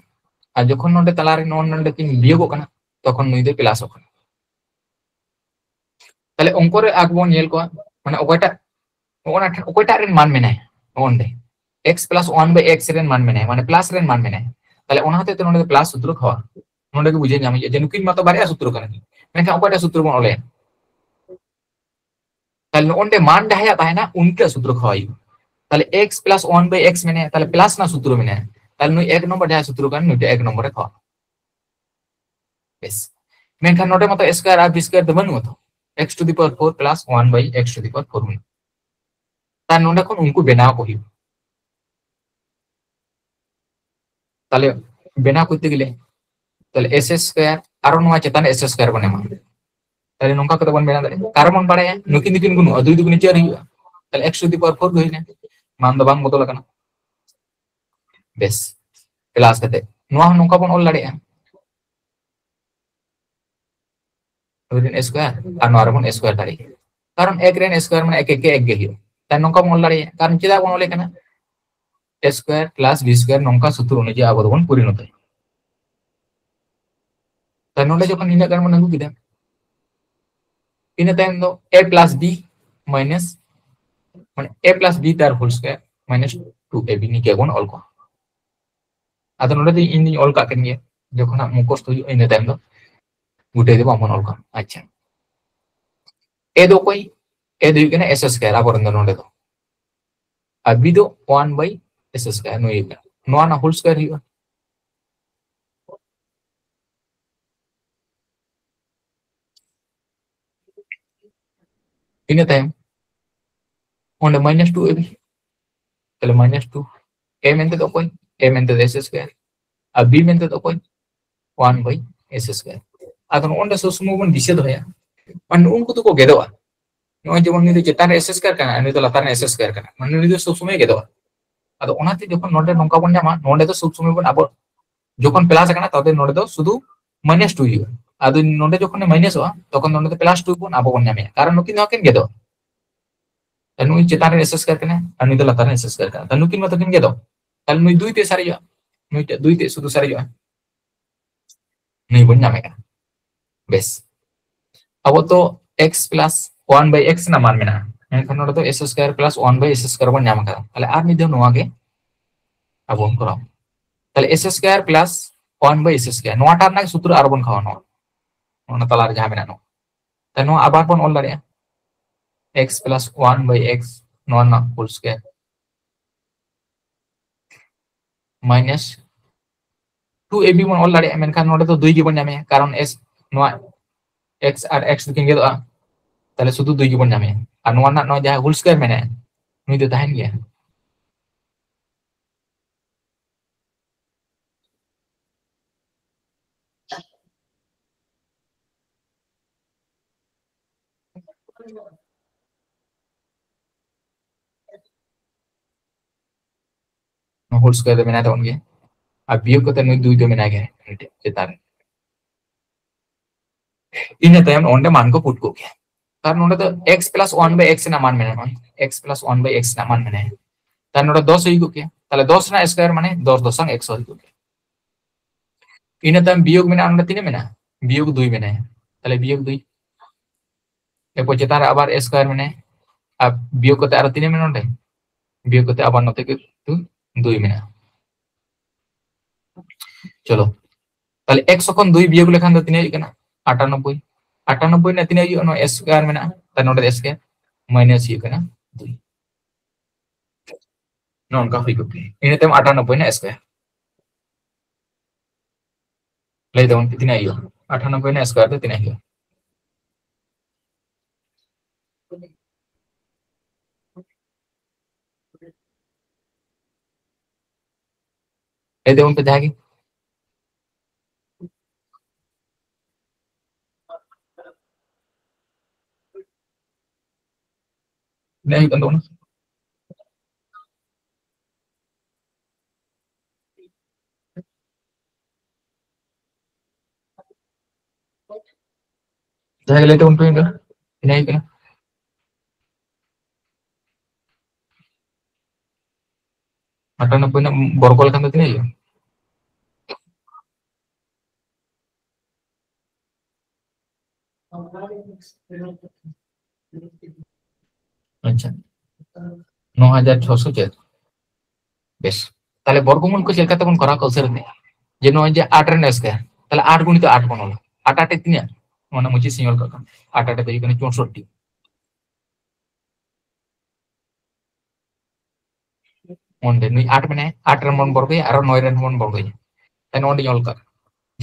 ᱟᱨ ᱡᱚᱠᱷᱚᱱ ᱱᱚᱰᱮ ᱛᱟᱞᱟ ᱨᱮ ᱱᱚᱣᱟ ᱱᱚᱰᱮ ᱠᱤᱱ ᱵᱤᱭᱳᱜᱚᱜ ᱠᱟᱱᱟ, ᱛᱚᱠᱷᱚᱱ ᱱᱩᱭ ᱫᱚᱭ ᱯᱞᱟᱥᱚᱜ ᱠᱟᱱᱟ᱾ ᱛᱟᱦᱞᱮ ᱚᱝᱠᱚ ᱨᱮ ᱟᱵᱚ ᱵᱚᱱ ᱧᱮᱞ ᱠᱚᱣᱟ, ᱢᱟᱱᱮ ᱚᱠᱚᱭᱴᱟᱜ, ᱚᱱᱟ ᱴᱷᱮᱱ ᱚᱠᱚᱭᱴᱟᱜ ᱨᱮᱱ ᱢᱟᱱ ᱢᱮᱱᱟᱭ, ᱚᱸᱰᱮ x plus one by x ᱨᱮᱱ ᱢᱟᱱ ᱢᱮᱱᱟᱭ, ᱢᱟᱱᱮ ᱯᱞᱟᱥ ᱨᱮᱱ ᱢᱟᱱ ᱢᱮᱱᱟᱭ᱾ ᱛᱟᱦᱞᱮ ᱚᱱᱟ ᱦᱚᱛᱮᱡ ᱛᱮ ᱱᱚᱰᱮ ᱫᱚ ᱯᱞᱟᱥ ᱥᱩᱛᱨᱚ ᱠᱷᱟᱣᱟ᱾ ᱱᱚᱰᱮ ᱜᱮ ᱵᱩᱡᱷᱟᱹᱣ ᱧᱟᱢ ᱦᱩᱭᱩᱜᱼᱟ ᱡᱮ ᱱᱩᱠᱤᱱ ᱢᱟᱛᱚ ᱵᱟᱨᱭᱟ ᱥᱩᱛᱨᱚ ᱠᱟᱱᱟ ᱠᱤᱱ, ᱢᱮᱱᱠᱷᱟᱱ ᱚᱠᱚᱭᱴᱟᱜ ᱥᱩᱛᱨᱚ ᱵᱚᱱ ᱚᱞᱮᱭᱟ? ᱛᱟᱦᱞᱮ ᱱᱚᱜᱼᱚᱭ ᱱᱚᱰᱮ ᱢᱟᱱ ᱡᱟᱦᱟᱸᱭᱟᱜ ᱛᱟᱦᱮᱱᱟ ᱩᱱᱤᱴᱟᱜ ᱥᱩᱛᱨᱚ ᱠᱷᱟᱣᱟ ᱦᱩᱭᱩᱜᱼᱟ᱾ ᱛᱟᱦᱞᱮ x plus one by x ᱢᱮᱱᱟᱭᱟ, ᱛᱟᱦᱞᱮ plus ᱨᱮᱱᱟᱜ ᱥᱩᱛᱨᱚ ᱢᱮᱱᱟᱭᱟ, ᱛᱟᱦᱞᱮ ᱱᱩᱭ ᱮᱠ ᱱᱚᱢᱵᱚᱨ ᱡᱟᱦᱟᱸᱭ ᱥᱩᱛᱨᱚ ᱠᱟᱱᱟ ᱱᱩᱭᱴᱟᱜ ᱮᱠ ᱱᱚᱢᱵᱚᱨ ᱨᱮ ᱠᱷᱟᱣᱟ᱾ ᱵᱮᱥ, ᱢᱮᱱᱠᱷᱟᱱ ᱱᱚᱰᱮ ᱢᱟᱛᱚ a square R b square ᱫᱚ ᱵᱟᱹᱱᱩᱜᱼᱟ ᱛᱚ, x to the power four plus one by x to the power four ᱢᱮᱱᱟᱜᱼᱟ᱾ ᱛᱟᱦᱞᱮ ᱱᱚᱰᱮ ᱠᱷᱚᱱ ᱩᱱᱠᱩ ᱵᱮᱱᱟᱣ ᱠᱚ ᱦᱩᱭᱩᱜᱼᱟ᱾ ᱛᱟᱦᱞᱮ ᱵᱮᱱᱟᱣ ᱠᱚᱨᱛᱮ ᱜᱮᱞᱮ ᱛᱟᱦᱞᱮ s square ᱟᱨᱚ ᱱᱚᱣᱟ ᱪᱮᱛᱟᱱ ᱨᱮ s square ᱵᱚᱱ ᱮᱢᱟ᱾ ᱛᱟᱦᱞᱮ ᱱᱚᱝᱠᱟ ᱠᱟᱛᱮ ᱵᱚᱱ ᱵᱮᱱᱟᱣ ᱫᱟᱲᱮᱭᱟᱜᱼᱟ, ᱠᱟᱨᱚᱱ ᱵᱚᱱ ᱵᱟᱲᱟᱭᱟ ᱱᱩᱠᱤᱱ ᱫᱚᱠᱤᱱ ᱜᱩᱱᱚᱜᱼᱟ, ᱫᱩᱭ ᱫᱩᱜᱩᱱᱤ ᱪᱟᱨ ᱦᱩᱭᱩᱜᱼᱟ, ᱛᱟᱦᱞᱮ x to the power four ᱜᱮ ᱦᱩᱭᱱᱟ, ᱢᱟᱱ ᱫᱚ ᱵᱟᱝ ᱵᱚᱫᱚᱞ ᱟᱠᱟᱱᱟ᱾ ᱵᱮᱥ, ᱯᱞᱟᱥ ᱠᱟᱛᱮ ᱱᱚᱣᱟ ᱦᱚᱸ ᱱᱚᱝᱠᱟ ᱵᱚᱱ ᱚᱞ ᱫᱟᱲᱮᱭᱟᱜᱼᱟ, ᱱᱩᱭ ᱨᱮᱱ ᱥᱠᱚᱭᱟᱨ ᱟᱨ ᱱᱚᱣᱟ ᱨᱮᱵᱚᱱ ᱥᱠᱚᱭᱟᱨ ᱫᱟᱲᱮᱭᱟᱜᱼᱟ, ᱠᱟᱨᱚᱱ ᱮᱠ ᱨᱮᱱ ᱥᱠᱚᱭᱟᱨ ᱢᱟᱱᱮ ᱮᱠ ᱮᱠ ᱮᱠ ᱜᱮ ᱦᱩᱭᱩᱜᱼᱟ᱾ ᱛᱟᱦᱞᱮ ᱱᱚᱝᱠᱟ ᱵᱚᱱ ᱚᱞ ᱫᱟᱲᱮᱭᱟᱜᱼᱟ, ᱠᱟᱨᱚᱱ ᱪᱮᱫᱟᱜ ᱵᱚᱱ ᱚᱞᱮ ᱠᱟᱱᱟ? a square plus b square ᱱᱚᱝᱠᱟ ᱥᱩᱛᱨᱚ ᱚᱱᱩᱡᱟᱭᱤ ᱟᱵᱚ ᱫᱚᱵᱚᱱ ᱯᱚᱨᱤᱱᱚᱛᱚᱭᱟ᱾ ᱛᱟᱦᱞᱮ ᱱᱚᱰᱮ ᱡᱚᱠᱷᱚᱱ ᱱᱤᱱᱟᱹᱜ ᱜᱟᱱ ᱵᱚᱱ ᱟᱹᱜᱩ ᱠᱮᱫᱟ, ᱤᱱᱟᱹ ᱛᱟᱭᱚᱢ ᱫᱚ a plus b minus, ᱢᱟᱱᱮ a plus b ᱛᱟᱨ whole square minus two a b ᱱᱤᱝᱠᱟᱹ ᱵᱚᱱ ᱚᱞ ᱠᱚᱣᱟ᱾ ᱟᱫᱚ ᱱᱚᱰᱮ ᱫᱚ ᱤᱧ ᱫᱩᱧ ᱚᱞ ᱠᱟᱜ ᱠᱟᱱ ᱜᱮᱭᱟ, ᱡᱚᱠᱷᱚᱱ ᱦᱟᱸᱜ ᱢᱩᱠᱷᱚᱥᱛᱚ ᱦᱩᱭᱩᱜᱼᱟ ᱤᱱᱟᱹ ᱛᱟᱭᱚᱢ ᱫᱚ ᱜᱩᱴᱟᱹ ᱫᱚ ᱵᱟᱝᱵᱚᱱ ᱚᱞ ᱠᱟᱜᱼᱟ᱾ ᱟᱪᱪᱷᱟ, a ᱫᱚ ᱚᱠᱚᱭ? a ᱫᱚ ᱦᱩᱭᱩᱜ ᱠᱟᱱᱟ s square ᱟᱵᱚᱨᱮᱱ ᱫᱚ ᱱᱚᱰᱮ ᱫᱚ, ᱟᱨ b ᱫᱚ one by s square ᱱᱩᱭ ᱦᱩᱭᱩᱜ ᱠᱟᱱᱟ, ᱱᱚᱣᱟ ᱨᱮᱱᱟᱜ whole square ᱦᱩᱭᱩᱜᱼᱟ᱾ ᱤᱱᱟᱹ ᱛᱟᱭᱚᱢ ᱚᱸᱰᱮ minus two a b, ᱛᱟᱦᱞᱮ minus two, a ᱢᱮᱱᱛᱮ ᱫᱚ ᱚᱠᱚᱭ? a ᱢᱮᱱᱛᱮ ᱫᱚ s square, ᱟᱨ b ᱢᱮᱱᱛᱮ ᱫᱚ ᱚᱠᱚᱭ? one by s square᱾ ᱟᱫᱚ ᱱᱚᱜᱼᱚ ᱱᱚᱰᱮ ᱥᱚᱵ ᱥᱚᱢᱚᱭ ᱵᱚᱱ ᱫᱤᱥᱟᱹ ᱫᱚᱦᱚᱭᱟ, ᱢᱟᱱᱮ ᱱᱩᱜᱼᱩ ᱱᱩᱠᱩ ᱫᱚᱠᱚ ᱜᱮᱫᱚᱜᱼᱟ᱾ ᱱᱚᱜᱼᱚᱭ ᱡᱮᱢᱚᱱ ᱱᱩᱭ ᱫᱚ ᱪᱮᱛᱟᱱ ᱨᱮ s square ᱠᱟᱱᱟ, ᱱᱩᱭ ᱫᱚ ᱞᱟᱛᱟᱨ ᱨᱮ s square ᱠᱟᱱᱟ, ᱢᱟᱱᱮ ᱱᱩᱭ ᱫᱚ ᱥᱚᱵ ᱥᱚᱢᱚᱭ ᱜᱮᱫᱚᱜᱼᱟ᱾ ᱟᱫᱚ ᱚᱱᱟᱛᱮ ᱡᱚᱠᱷᱚᱱ ᱱᱚᱰᱮ ᱱᱚᱝᱠᱟ ᱵᱚᱱ ᱧᱟᱢᱟ, ᱱᱚᱰᱮ ᱫᱚ ᱥᱚᱵ ᱥᱚᱢᱚᱭ ᱵᱚᱱ ᱟᱵᱚ ᱡᱚᱠᱷᱚᱱ ᱯᱞᱟᱥ ᱟᱠᱟᱱᱟ ᱛᱟᱦᱞᱮ ᱱᱚᱰᱮ ᱫᱚ ᱥᱩᱫᱷᱩ minus two ᱦᱩᱭᱩᱜᱼᱟ᱾ ᱟᱫᱚ ᱱᱚᱰᱮ ᱡᱚᱠᱷᱚᱱ ᱢᱟᱭᱱᱟᱥᱚᱜᱼᱟ ᱛᱚᱠᱷᱚᱱ ᱱᱚᱰᱮ ᱫᱚ plus two ᱵᱚᱱ ᱟᱵᱚ ᱵᱚᱱ ᱧᱟᱢᱮᱜᱼᱟ, ᱠᱟᱨᱚᱱ ᱱᱩᱠᱤᱱ ᱫᱚ ᱟᱹᱠᱤᱱ ᱜᱮᱫᱚᱜ᱾ ᱱᱩᱭ ᱪᱮᱛᱟᱱ ᱨᱮ s square ᱠᱟᱱᱟ ᱟᱨ ᱱᱩᱭ ᱫᱚ ᱞᱟᱛᱟᱨ ᱨᱮ s square ᱠᱟᱱᱟ, ᱛᱟᱦᱞᱮ ᱱᱩᱠᱤᱱ ᱢᱟᱛᱚ ᱠᱤᱱ ᱜᱮᱫᱚᱜ᱾ ᱛᱟᱦᱞᱮ ᱱᱩᱭ ᱫᱩᱭ ᱛᱮ ᱥᱟᱨᱮᱡᱚᱜᱼᱟ, ᱱᱩᱭ ᱴᱟᱜ ᱫᱩᱭ ᱛᱮ ᱥᱩᱫᱷᱩ ᱥᱟᱨᱮᱡᱚᱜᱼᱟ, ᱱᱩᱭ ᱵᱚᱱ ᱧᱟᱢᱮᱜᱼᱟ᱾ ᱵᱮᱥ, ᱟᱵᱚ ᱛᱚ x plus one by x ᱨᱮᱱᱟᱜ ᱢᱟᱱ ᱢᱮᱱᱟᱜᱼᱟ, ᱢᱮᱱᱠᱷᱟᱱ ᱱᱚᱰᱮ ᱫᱚ s square plus one by s square ᱵᱚᱱ ᱧᱟᱢ ᱟᱠᱟᱫᱟ᱾ ᱛᱟᱦᱞᱮ ᱟᱨ ᱢᱤᱫ ᱫᱷᱟᱣ ᱱᱚᱣᱟ ᱜᱮ ᱟᱵᱚ ᱵᱚᱱ ᱠᱚᱨᱟᱣᱟ᱾ ᱛᱟᱦᱞᱮ s square plus ᱚᱣᱟᱱ ᱵᱟᱭ ᱮᱥ ᱥᱠᱚᱭᱟᱨ, ᱱᱚᱣᱟᱴᱟᱜ ᱨᱮᱱᱟᱜ ᱥᱩᱛᱨᱚ ᱟᱨᱚ ᱵᱚᱱ ᱠᱷᱟᱣᱟ, ᱱᱚᱣᱟ ᱚᱱᱟ ᱛᱟᱞᱟ ᱨᱮ ᱡᱟᱦᱟᱸ ᱢᱮᱱᱟᱜ ᱱᱚᱣᱟ᱾ ᱛᱟᱦᱞᱮ ᱱᱚᱣᱟ ᱟᱵᱟᱨ ᱵᱚᱱ ᱚᱞ ᱫᱟᱲᱮᱭᱟᱜᱼᱟ, x plus one by x, ᱱᱚᱣᱟ ᱨᱮᱱᱟᱜ whole square minus two a b ᱵᱚᱱ ᱚᱞ ᱫᱟᱲᱮᱭᱟᱜᱼᱟ, ᱢᱮᱱᱠᱷᱟᱱ ᱱᱚᱰᱮ ᱫᱚ ᱫᱩᱭ ᱜᱮᱵᱚᱱ ᱧᱟᱢᱮᱭᱟ, ᱠᱟᱨᱚᱱ s, ᱱᱚᱣᱟ x ᱟᱨ x ᱫᱚᱠᱤᱱ ᱜᱮᱫᱚᱜᱼᱟ, ᱛᱟᱦᱞᱮ ᱥᱩᱫᱷᱩ ᱫᱩᱭ ᱜᱮᱵᱚᱱ ᱧᱟᱢᱮᱭᱟ᱾ ᱟᱨ ᱱᱚᱣᱟ ᱨᱮᱱᱟᱜ ᱱᱚᱣᱟ ᱡᱟᱦᱟᱸ whole square ᱢᱮᱱᱟᱭᱟ, ᱱᱩᱭ ᱫᱚ ᱛᱟᱦᱮᱱ ᱜᱮᱭᱟ᱾ ᱱᱚᱣᱟ whole square ᱫᱚ ᱢᱮᱱᱟᱭ ᱛᱟᱵᱚᱱ ᱜᱮᱭᱟ, ᱟᱨ ᱵᱤᱭᱳᱜ ᱠᱟᱛᱮ ᱱᱩᱭ ᱫᱩᱭ ᱫᱚ ᱢᱮᱱᱟᱭ ᱜᱮᱭᱟ ᱢᱤᱫᱴᱮᱡ ᱪᱮᱛᱟᱱ ᱨᱮ᱾ ᱤᱱᱟᱹ ᱛᱟᱭᱚᱢ ᱚᱸᱰᱮ ᱢᱟᱱ ᱠᱚ put ᱠᱚᱜ ᱜᱮᱭᱟ, ᱠᱟᱨᱚᱱ ᱱᱚᱰᱮ ᱫᱚ x plus one by x ᱨᱮᱱᱟᱜ ᱢᱟᱱ ᱢᱮᱱᱟᱜᱼᱟ, x plus one by x ᱨᱮᱱᱟᱜ ᱢᱟᱱ ᱢᱮᱱᱟᱭᱟ᱾ ᱛᱟᱦᱞᱮ ᱱᱚᱰᱮ ᱫᱚᱥ ᱦᱩᱭ ᱠᱚᱜ ᱜᱮᱭᱟ, ᱛᱟᱦᱞᱮ ᱫᱚᱥ ᱨᱮᱱᱟᱜ square ᱢᱟᱱᱮ ᱫᱚᱥ ᱫᱚᱥᱟᱝ ᱮᱠᱥᱚ ᱦᱩᱭ ᱠᱚᱜ ᱜᱮᱭᱟ᱾ ᱤᱱᱟᱹ ᱛᱟᱭᱚᱢ ᱵᱤᱭᱳᱜ ᱢᱮᱱᱟᱜᱼᱟ, ᱱᱚᱰᱮ ᱛᱤᱱᱟᱹᱜ ᱢᱮᱱᱟᱜᱼᱟ? ᱵᱤᱭᱳᱜ ᱫᱩᱭ ᱢᱮᱱᱟᱭᱟ, ᱛᱟᱦᱞᱮ ᱵᱤᱭᱳᱜ ᱫᱩᱭ᱾ ᱮᱨᱯᱚᱨ ᱪᱮᱛᱟᱱ ᱨᱮ ᱟᱵᱟᱨ square ᱢᱮᱱᱟᱭᱟ, ᱟᱨ ᱵᱤᱭᱳᱜ ᱠᱟᱛᱮ ᱟᱨᱚ ᱛᱤᱱᱟᱹᱜ ᱢᱮᱱᱟᱜᱼᱟ ᱱᱚᱰᱮ? ᱵᱤᱭᱳᱜ ᱠᱟᱛᱮ ᱟᱵᱟᱨ ᱱᱚᱛᱮ ᱠᱤᱱᱛᱩ ᱫᱩᱭ ᱢᱮᱱᱟᱜᱼᱟ᱾ ᱪᱚᱞᱚ, ᱛᱟᱦᱞᱮ ᱮᱠᱥᱚ ᱠᱷᱚᱱ ᱫᱩᱭ ᱵᱤᱭᱳᱜ ᱞᱮᱠᱷᱟᱱ ᱫᱚ ᱛᱤᱱᱟᱹᱜ ᱦᱩᱭᱩᱜ ᱠᱟᱱᱟ? ᱟᱴᱟᱱᱚᱵᱵᱳᱭ᱾ ᱟᱴᱟᱱᱚᱵᱵᱳᱭ ᱨᱮᱱᱟᱜ ᱛᱤᱱᱟᱹᱜ ᱦᱩᱭᱩᱜᱼᱟ? ᱱᱚᱣᱟ square ᱢᱮᱱᱟᱜᱼᱟ, ᱛᱟᱦᱞᱮ ᱱᱚᱰᱮ square minus ᱦᱩᱭᱩᱜ ᱠᱟᱱᱟ ᱫᱩᱭ᱾ ᱱᱚᱝᱠᱟ ᱦᱩᱭ ᱠᱚᱜ ᱜᱮᱭᱟ᱾ ᱤᱱᱟᱹ ᱛᱟᱭᱚᱢ ᱟᱴᱟᱱᱚᱵᱵᱳᱭ ᱨᱮᱱᱟᱜ square᱾ ᱞᱟᱹᱭ ᱛᱟᱵᱚᱱ ᱯᱮ ᱛᱤᱱᱟᱹᱜ ᱦᱩᱭᱩᱜᱼᱟ? ᱟᱴᱟᱱᱚᱵᱵᱳᱭ ᱨᱮᱱᱟᱜ square ᱫᱚ ᱛᱤᱱᱟᱹᱜ ᱦᱩᱭᱩᱜᱼᱟ? ᱞᱟᱹᱭ ᱛᱟᱵᱚᱱ ᱯᱮ ᱡᱟᱦᱟᱸᱭ ᱜᱮ᱾ ᱛᱤᱱᱟᱹᱜ ᱦᱩᱭᱩᱜ ᱠᱟᱱ ᱛᱟᱵᱚᱱᱟ? ᱡᱟᱦᱟᱸᱭ ᱜᱮ ᱞᱟᱹᱭ ᱛᱟᱵᱚᱱ ᱯᱮ ᱱᱤᱛᱚᱜ, ᱛᱤᱱᱟᱹᱜ ᱦᱩᱭᱩᱜ ᱠᱟᱱᱟ? ᱟᱴᱟᱱᱚᱵᱵᱳᱭ ᱨᱮᱱᱟᱜ ᱵᱚᱨᱜᱚ ᱞᱮᱠᱷᱟᱱ ᱫᱚ ᱛᱤᱱᱟᱹᱜ ᱦᱩᱭᱩᱜᱼᱟ? ᱟᱪᱪᱷᱟ, ᱱᱚ ᱦᱟᱡᱟᱨ ᱪᱷᱚᱥᱚ ᱪᱮᱫ? ᱵᱮᱥ, ᱛᱟᱦᱞᱮ ᱵᱚᱨᱜᱚᱢᱩᱞ ᱠᱚ ᱪᱮᱫ ᱞᱮᱠᱟ ᱛᱮᱵᱚᱱ ᱠᱚᱨᱟᱣ ᱠᱟᱜᱼᱟ ᱩᱥᱟᱹᱨᱟ ᱛᱮ? ᱡᱮ ᱱᱚᱜᱼᱚᱭ ᱡᱮ ᱟᱴ ᱨᱮᱱ ᱥᱠᱚᱭᱟᱨ, ᱛᱟᱦᱞᱮ ᱟᱴ ᱜᱩᱱᱤᱛᱚ ᱟᱴ ᱵᱚᱱ ᱚᱞᱟ᱾ ᱟᱴ ᱟᱴ ᱮ ᱛᱤᱱᱟᱹᱜ? ᱚᱱᱟ ᱢᱩᱪᱟᱹᱫ ᱥᱮᱫ ᱤᱧ ᱚᱞ ᱠᱟᱜ ᱠᱟᱱᱟ, ᱟᱴ ᱟᱴ ᱮ ᱫᱚ ᱦᱩᱭᱩᱜ ᱠᱟᱱᱟ ᱪᱳᱥᱚᱴᱴᱤ᱾ ᱚᱸᱰᱮ ᱱᱩᱭ ᱟᱴ ᱢᱮᱱᱟᱭᱟ, ᱟᱴ ᱨᱮᱱ ᱵᱚᱱ ᱵᱚᱨᱜᱚᱭᱟ, ᱟᱨᱚ ᱱᱚᱭ ᱨᱮᱱ ᱵᱚᱱ ᱵᱚᱨᱜᱚᱭᱟ᱾ ᱛᱟᱦᱞᱮ ᱱᱚᱸᱰᱮᱧ ᱚᱞ ᱠᱟᱜ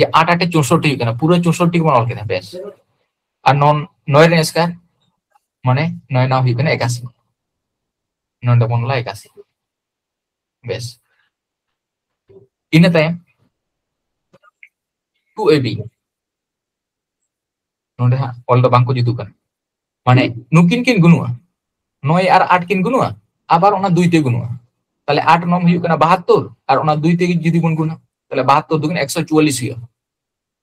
ᱡᱮ ᱟᱴ ᱟᱴ ᱮ ᱪᱳᱥᱚᱴᱴᱤ ᱦᱩᱭᱩᱜ ᱠᱟᱱᱟ, ᱯᱩᱨᱟᱹ ᱪᱳᱥᱚᱴᱴᱤ ᱜᱮᱵᱚᱱ ᱚᱞ ᱠᱮᱫᱟ, ᱵᱮᱥ᱾ ᱟᱨ ᱱᱚᱱ-, ᱱᱚᱭ ᱨᱮᱱ ᱥᱠᱚᱭᱟᱨ, ᱢᱟᱱᱮ ᱱᱚᱭ ᱱᱟᱣ ᱦᱩᱭᱩᱜ ᱠᱟᱱᱟ ᱮᱠᱟᱥᱤ᱾ ᱱᱚᱸᱰᱮ ᱵᱚᱱ ᱚᱞᱟ ᱮᱠᱟᱥᱤ, ᱵᱮᱥ᱾ ᱤᱱᱟᱹ ᱛᱟᱭᱚᱢ ᱴᱩ ᱮ ᱵᱤ, ᱱᱚᱸᱰᱮ ᱦᱟᱸᱜ ᱚᱞ ᱫᱚ ᱵᱟᱝ ᱠᱚ ᱡᱩᱛᱩᱜ ᱠᱟᱱᱟ, ᱢᱟᱱᱮ ᱱᱩᱠᱤᱱ ᱠᱤᱱ ᱜᱩᱱᱩᱜᱼᱟ, ᱱᱚᱭ ᱟᱨ ᱟᱴ ᱠᱤᱱ ᱜᱩᱱᱩᱜᱼᱟ, ᱟᱵᱟᱨ ᱚᱱᱟ ᱫᱩᱭ ᱛᱮ ᱜᱩᱱᱩᱜᱼᱟ᱾ ᱛᱟᱦᱞᱮ ᱟᱴ ᱱᱚᱢ ᱦᱩᱭᱩᱜ ᱠᱟᱱᱟ ᱵᱟᱦᱟᱛᱛᱳᱨ, ᱟᱨ ᱚᱱᱟ ᱫᱩᱭ ᱛᱮ ᱡᱩᱫᱤ ᱵᱚᱱ ᱜᱩᱱᱟ, ᱛᱟᱦᱞᱮ ᱵᱟᱦᱟᱛᱛᱳᱨ ᱫᱩᱜᱩᱱ ᱮᱠᱥᱚ ᱪᱩᱣᱟᱞᱞᱤᱥ ᱦᱩᱭᱩᱜᱼᱟ᱾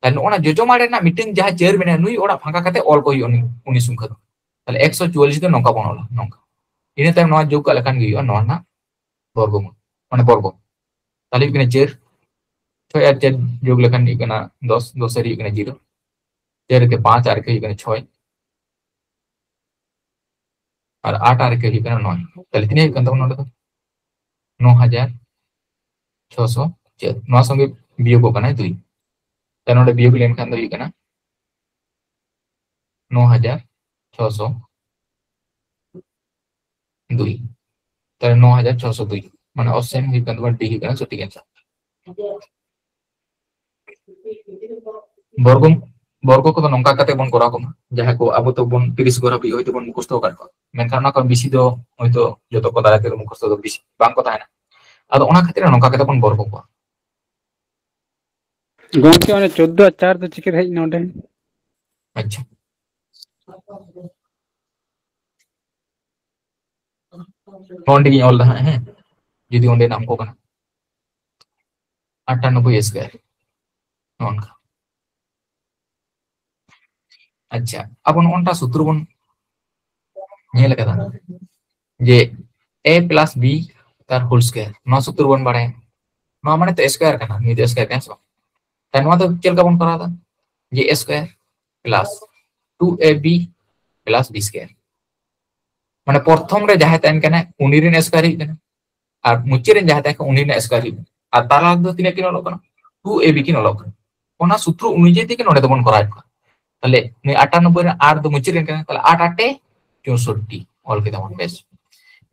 ᱛᱟᱦᱞᱮ ᱱᱚᱜᱼᱚ ᱱᱟ ᱡᱚᱡᱚᱢᱟᱲ ᱨᱮᱱᱟᱜ ᱢᱤᱫᱴᱮᱱ ᱡᱟᱦᱟᱸ ᱪᱟᱹᱨ ᱢᱮᱱᱟᱭᱟ, ᱱᱩᱭ ᱚᱲᱟᱜ ᱯᱷᱟᱸᱠᱟ ᱠᱟᱛᱮ ᱚᱞ ᱠᱚ ᱦᱩᱭᱩᱜᱼᱟ ᱩᱱᱤ, ᱩᱱᱤ ᱥᱚᱝᱠᱷᱟ ᱫᱚ᱾ ᱛᱟᱦᱞᱮ ᱮᱠᱥᱚ ᱪᱩᱣᱟᱞᱞᱤᱥ ᱫᱚ ᱱᱚᱝᱠᱟ ᱵᱚᱱ ᱚᱞᱟ, ᱱᱚᱝᱠᱟ᱾ ᱤᱱᱟᱹ ᱛᱟᱭᱚᱢ ᱱᱚᱣᱟ ᱡᱳᱜᱽ ᱠᱟᱜ ᱞᱮᱠᱷᱟᱱ ᱜᱮ ᱦᱩᱭᱩᱜᱼᱟ ᱱᱚᱣᱟ ᱨᱮᱱᱟᱜ ᱵᱚᱨᱜᱚᱢᱩᱞ, ᱢᱟᱱᱮ ᱵᱚᱨᱜᱚ᱾ ᱛᱟᱦᱞᱮ ᱦᱩᱭᱩᱜ ᱠᱟᱱᱟ ᱪᱟᱹᱨ, ᱪᱷᱚᱭ ᱟᱨ ᱪᱟᱨ ᱡᱳᱜᱽ ᱞᱮᱠᱷᱟᱱ ᱦᱩᱭᱩᱜ ᱠᱟᱱᱟ ᱫᱚᱥ, ᱫᱚᱥ ᱟᱨ ᱦᱩᱭᱩᱜ ᱠᱟᱱᱟ ᱡᱤᱨᱳ, ᱪᱟᱨ ᱟᱨ ᱯᱟᱸᱪ ᱟᱨ ᱦᱩᱭᱩᱜ ᱠᱟᱱᱟ ᱪᱷᱚᱭ, ᱟᱨ ᱟᱴ ᱟᱨ ᱦᱩᱭᱩᱜ ᱠᱟᱱᱟ ᱱᱚᱭ᱾ ᱛᱟᱦᱞᱮ ᱛᱤᱱᱟᱹᱜ ᱦᱩᱭᱩᱜ ᱠᱟᱱ ᱛᱟᱵᱚᱱᱟ ᱱᱚᱰᱮ ᱫᱚ? ᱱᱚ ᱦᱟᱡᱟᱨ ᱪᱷᱚᱥᱚ ᱪᱟᱹᱨ᱾ ᱱᱚᱣᱟ ᱥᱚᱸᱜᱮ ᱵᱤᱭᱳᱜᱚᱜ ᱠᱟᱱᱟᱭ ᱫᱩᱭ᱾ ᱛᱟᱦᱞᱮ ᱱᱚᱰᱮ ᱵᱤᱭᱳᱜ ᱞᱮᱱᱠᱷᱟᱱ ᱫᱚ ᱦᱩᱭᱩᱜ ᱠᱟᱱᱟ ᱱᱚ ᱦᱟᱡᱟᱨ ᱪᱷᱚᱥᱚ ᱫᱩᱭ᱾ ᱛᱟᱦᱞᱮ ᱱᱚ ᱦᱟᱡᱟᱨ ᱪᱷᱚᱥᱚ ᱫᱩᱭ, ᱢᱟᱱᱮ ᱚᱯᱥᱮᱱ ᱦᱩᱭᱩᱜ ᱠᱟᱱ ᱛᱟᱵᱚᱱᱟ, ᱰᱤ ᱦᱩᱭᱩᱜ ᱠᱟᱱᱟ ᱥᱚᱴᱷᱤᱠ ᱟᱱᱥᱟᱨ᱾ ᱵᱚᱨᱜᱚ, ᱵᱚᱨᱜᱚ ᱠᱚᱫᱚ ᱱᱚᱝᱠᱟ ᱠᱟᱛᱮ ᱵᱚᱱ ᱠᱚᱨᱟᱣ ᱠᱚᱢᱟ, ᱡᱟᱦᱟᱸ ᱠᱚ ᱟᱵᱚ ᱛᱚᱵᱚᱱ ᱛᱤᱨᱤᱥ ᱜᱚᱨ ᱦᱟᱹᱵᱤᱡ ᱦᱚᱭᱛᱳ ᱵᱚᱱ ᱢᱩᱠᱷᱚᱥᱛᱚ ᱟᱠᱟᱫ ᱠᱚᱣᱟ, ᱢᱮᱱᱠᱷᱟᱱ ᱚᱱᱟ ᱠᱷᱚᱱ ᱵᱮᱥᱤ ᱫᱚ ᱦᱚᱭᱛᱳ ᱡᱚᱛᱚ ᱠᱚ ᱫᱟᱨᱟᱭ ᱛᱮ ᱢᱩᱠᱷᱚᱥᱛᱚ ᱫᱚ ᱵᱮᱥᱤ ᱵᱟᱝ ᱠᱚ ᱛᱟᱦᱮᱱᱟ᱾ ᱟᱫᱚ ᱚᱱᱟ ᱠᱷᱟᱹᱛᱤᱨ ᱱᱚᱝᱠᱟ ᱠᱟᱛᱮ ᱵᱚᱱ ᱵᱚᱨᱜᱚ ᱠᱚᱣᱟ᱾ ᱜᱚᱝᱠᱮ, ᱚᱱᱮ ᱪᱳᱫᱽᱫᱳ ᱟᱨ ᱪᱟᱨ ᱫᱚ ᱪᱤᱠᱟᱹ ᱦᱮᱡ ᱮᱱᱟ ᱚᱸᱰᱮ? ᱟᱪᱪᱷᱟ, ᱱᱚᱸᱰᱮ ᱜᱤᱧ ᱚᱞ ᱫᱟ ᱦᱟᱸᱜ, ᱦᱮᱸ, ᱡᱩᱫᱤ ᱚᱸᱰᱮᱱᱟᱜ ᱚᱝᱠᱚ ᱠᱟᱱᱟ, ᱟᱴᱟᱱᱚᱵᱵᱳᱭ ᱥᱠᱚᱭᱟᱨ, ᱱᱚᱜᱼᱚ ᱱᱚᱝᱠᱟ᱾ ᱟᱪᱪᱷᱟ, ᱟᱵᱚ ᱱᱚᱜᱼᱚ ᱱᱚᱝᱠᱟ ᱥᱩᱛᱨᱚ ᱵᱚᱱ ᱧᱮᱞ ᱠᱟᱫᱟ ᱡᱮ a plus b ᱛᱟᱨ whole square, ᱱᱚᱣᱟ ᱥᱩᱛᱨᱚ ᱵᱚᱱ ᱵᱟᱲᱟᱭᱟ᱾ ᱱᱚᱣᱟ ᱢᱟᱱᱮ ᱛᱚ ᱥᱠᱚᱭᱟᱨ ᱠᱟᱱᱟ, ᱱᱤᱭᱟᱹ ᱫᱚ ᱥᱠᱚᱭᱟᱨ ᱠᱟᱱᱟ ᱥᱮ ᱵᱟᱝ? ᱛᱟᱦᱞᱮ ᱱᱚᱣᱟ ᱫᱚ ᱪᱮᱫ ᱞᱮᱠᱟ ᱵᱚᱱ ᱠᱚᱨᱟᱣ ᱫᱟ? ᱡᱮ a square plus two a b plus b square, ᱢᱟᱱᱮ ᱯᱨᱚᱛᱷᱚᱢ ᱨᱮ ᱡᱟᱦᱟᱸᱭ ᱛᱟᱦᱮᱱ ᱠᱟᱱᱟ ᱩᱱᱤ ᱨᱮᱱ ᱥᱠᱚᱭᱟᱨ ᱦᱩᱭᱩᱜ ᱠᱟᱱᱟ, ᱟᱨ ᱢᱩᱪᱟᱹᱫ ᱨᱮ ᱡᱟᱦᱟᱸᱭ ᱛᱟᱦᱮᱸ ᱠᱟᱱᱟ ᱩᱱᱤ ᱨᱮᱱᱟᱜ ᱥᱠᱚᱭᱟᱨ ᱦᱩᱭᱩᱜ ᱠᱟᱱᱟ᱾ ᱟᱨ ᱛᱟᱞᱟ ᱨᱮᱫᱚ ᱛᱤᱱᱟᱹᱜ ᱠᱤᱱ ᱚᱞᱚᱜ ᱠᱟᱱᱟ? ᱴᱩ ᱮ ᱵᱤ ᱠᱤᱱ ᱚᱞᱚᱜ ᱠᱟᱱᱟ᱾ ᱚᱱᱟ ᱥᱩᱛᱨᱚ ᱚᱱᱩᱡᱟᱭᱤ ᱛᱮᱜᱮ ᱱᱚᱰᱮ ᱫᱚᱵᱚᱱ ᱠᱚᱨᱟᱣ ᱠᱚᱣᱟ᱾ ᱛᱟᱦᱞᱮ ᱱᱩᱭ ᱟᱴᱟᱱᱚᱵᱵᱳᱭ ᱨᱮ ᱟᱴ ᱫᱚ ᱢᱩᱪᱟᱹᱫ ᱮᱱ ᱠᱟᱱᱟ, ᱛᱟᱦᱞᱮ ᱟᱴ ᱟᱴᱮ ᱪᱳᱥᱚᱴᱴᱤ ᱚᱞ ᱠᱮᱫᱟ ᱵᱚᱱ, ᱵᱮᱥ᱾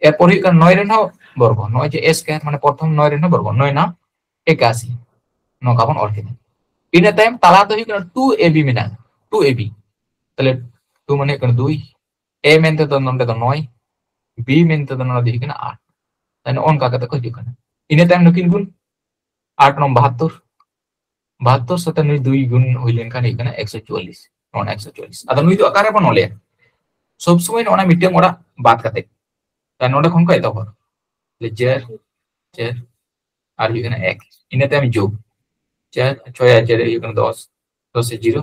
ᱮᱨᱯᱚᱨ ᱦᱩᱭᱩᱜ ᱠᱟᱱᱟ ᱱᱚᱭ ᱨᱮᱱ ᱦᱚᱸ ᱵᱚᱨᱜᱚ, ᱱᱚᱜᱼᱚᱭ ᱡᱮ ᱮ ᱥᱠᱚᱭᱟᱨ ᱢᱟᱱᱮ ᱯᱨᱚᱛᱷᱚᱢ ᱱᱚᱭ ᱨᱮᱱ ᱦᱚᱸ ᱵᱚᱨᱜᱚ, ᱱᱚᱭ ᱱᱚᱭ ᱮᱠᱟᱥᱤ, ᱱᱚᱝᱠᱟ ᱵᱚᱱ ᱚᱞ ᱠᱮᱫᱟ᱾ ᱤᱱᱟᱹ ᱛᱟᱭᱚᱢ ᱛᱟᱞᱟ ᱫᱚ ᱦᱩᱭᱩᱜ ᱠᱟᱱᱟ ᱴᱩ ᱮ ᱵᱤ ᱢᱮᱱᱟᱜᱼᱟ, ᱴᱩ ᱮ ᱵᱤ᱾ ᱛᱟᱦᱞᱮ ᱴᱩ ᱢᱟᱱᱮ ᱦᱩᱭᱩᱜ ᱠᱟᱱᱟ ᱫᱩᱭ, ᱮ ᱢᱮᱱᱛᱮ ᱫᱚ ᱱᱚᱰᱮ ᱫᱚ ᱱᱚᱭ, ᱵᱤ ᱢᱮᱱᱛᱮ ᱫᱚ ᱱᱚᱰᱮ ᱫᱚ ᱦᱩᱭᱩᱜ ᱠᱟᱱᱟ ᱟᱴ᱾ ᱛᱟᱦᱞᱮ ᱱᱚᱜᱼᱚ ᱱᱚᱝᱠᱟ ᱠᱟᱛᱮ ᱠᱚ ᱦᱤᱡᱩᱜ ᱠᱟᱱᱟ᱾ ᱤᱱᱟᱹ ᱛᱟᱭᱚᱢ ᱱᱩᱠᱤᱱ ᱜᱩᱱ, ᱟᱴ ᱱᱚᱝ ᱵᱟᱦᱟᱛᱛᱳᱨ, ᱵᱟᱦᱟᱛᱛᱳᱨ ᱥᱟᱛᱮ ᱱᱩᱭ ᱫᱩᱭ ᱜᱩᱱ ᱦᱩᱭ ᱞᱮᱱᱠᱷᱟᱱ ᱦᱩᱭᱩᱜ ᱠᱟᱱᱟ ᱮᱠᱥᱚ ᱪᱩᱣᱟᱞᱞᱤᱥ, ᱱᱚᱜᱼᱚ ᱱᱟ ᱮᱠᱥᱚ ᱪᱩᱣᱟᱞᱞᱤᱥ᱾ ᱟᱫᱚ ᱱᱩᱭ ᱫᱚ ᱚᱠᱟᱨᱮ ᱵᱚᱱ ᱚᱞᱮᱭᱟ? ᱥᱚᱵ ᱥᱚᱢᱚᱭ ᱱᱚᱜᱼᱚ ᱱᱟ ᱢᱤᱫᱴᱟᱝ ᱚᱲᱟᱜ ᱵᱟᱫ ᱠᱟᱛᱮ, ᱛᱟᱦᱞᱮ ᱱᱚᱰᱮ ᱠᱷᱚᱱ ᱠᱚ ᱮᱛᱚᱦᱚᱵᱟ, ᱛᱟᱦᱞᱮ ᱪᱟᱨ, ᱪᱟᱨ, ᱟᱨ ᱦᱩᱭᱩᱜ ᱠᱟᱱᱟ ᱮᱠ, ᱤᱱᱟᱹ ᱛᱟᱭᱚᱢ ᱡᱳᱜ, ᱪᱟᱨ, ᱪᱷᱚᱭ ᱟᱨ ᱪᱟᱨ ᱦᱩᱭᱩᱜ ᱠᱟᱱᱟ ᱫᱚᱥ, ᱫᱚᱥ ᱮ ᱡᱤᱨᱳ,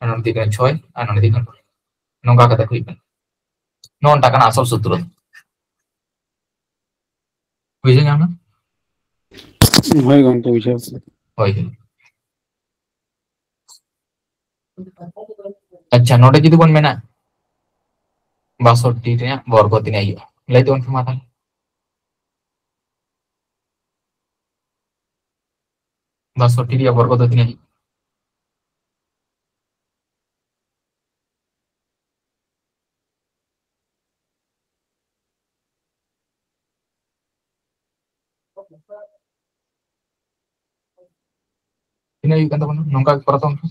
ᱟᱨ ᱱᱚᱰᱮ ᱦᱩᱭᱩᱜ ᱠᱟᱱᱟ ᱪᱷᱚᱭ, ᱟᱨ ᱱᱚᱰᱮ ᱦᱩᱭᱩᱜ ᱠᱟᱱᱟ, ᱱᱚᱝᱠᱟ ᱠᱟᱛᱮ ᱦᱩᱭᱩᱜ ᱠᱟᱱᱟ᱾ ᱱᱚᱜᱼᱚ ᱱᱚᱝᱠᱟ ᱠᱟᱱᱟ ᱟᱥᱚᱞ ᱥᱩᱛᱨᱚ᱾ ᱵᱩᱡᱷᱟᱹᱣ ᱧᱟᱢ ᱮᱱᱟ? ᱦᱳᱭ ᱜᱚᱢᱠᱮ, ᱵᱩᱡᱷᱟᱹᱣ᱾ ᱦᱳᱭ, ᱦᱳᱭ᱾ ᱟᱪᱪᱷᱟ, ᱱᱚᱰᱮ ᱡᱩᱫᱤ ᱵᱚᱱ ᱢᱮᱱᱟ ᱵᱟᱥᱚᱴᱴᱤ ᱨᱮᱭᱟᱜ ᱵᱚᱨᱜᱚ ᱛᱤᱱᱟᱹᱜ ᱦᱩᱭᱩᱜᱼᱟ, ᱞᱟᱹᱭ ᱛᱟᱵᱚᱱ ᱯᱮ ᱢᱟ ᱛᱟᱦᱞᱮ᱾ ᱵᱟᱥᱚᱴᱴᱤ ᱨᱮᱭᱟᱜ ᱵᱚᱨᱜᱚ ᱫᱚ ᱛᱤᱱᱟᱹᱜ ᱦᱩᱭᱩᱜᱼᱟ? ᱛᱤᱱᱟᱹᱜ ᱦᱩᱭᱩᱜ ᱠᱟᱱ ᱛᱟᱵᱚᱱᱟ? ᱱᱚᱝᱠᱟ ᱜᱮ ᱠᱚᱨᱟᱣ ᱛᱟᱵᱚᱱ ᱯᱮ᱾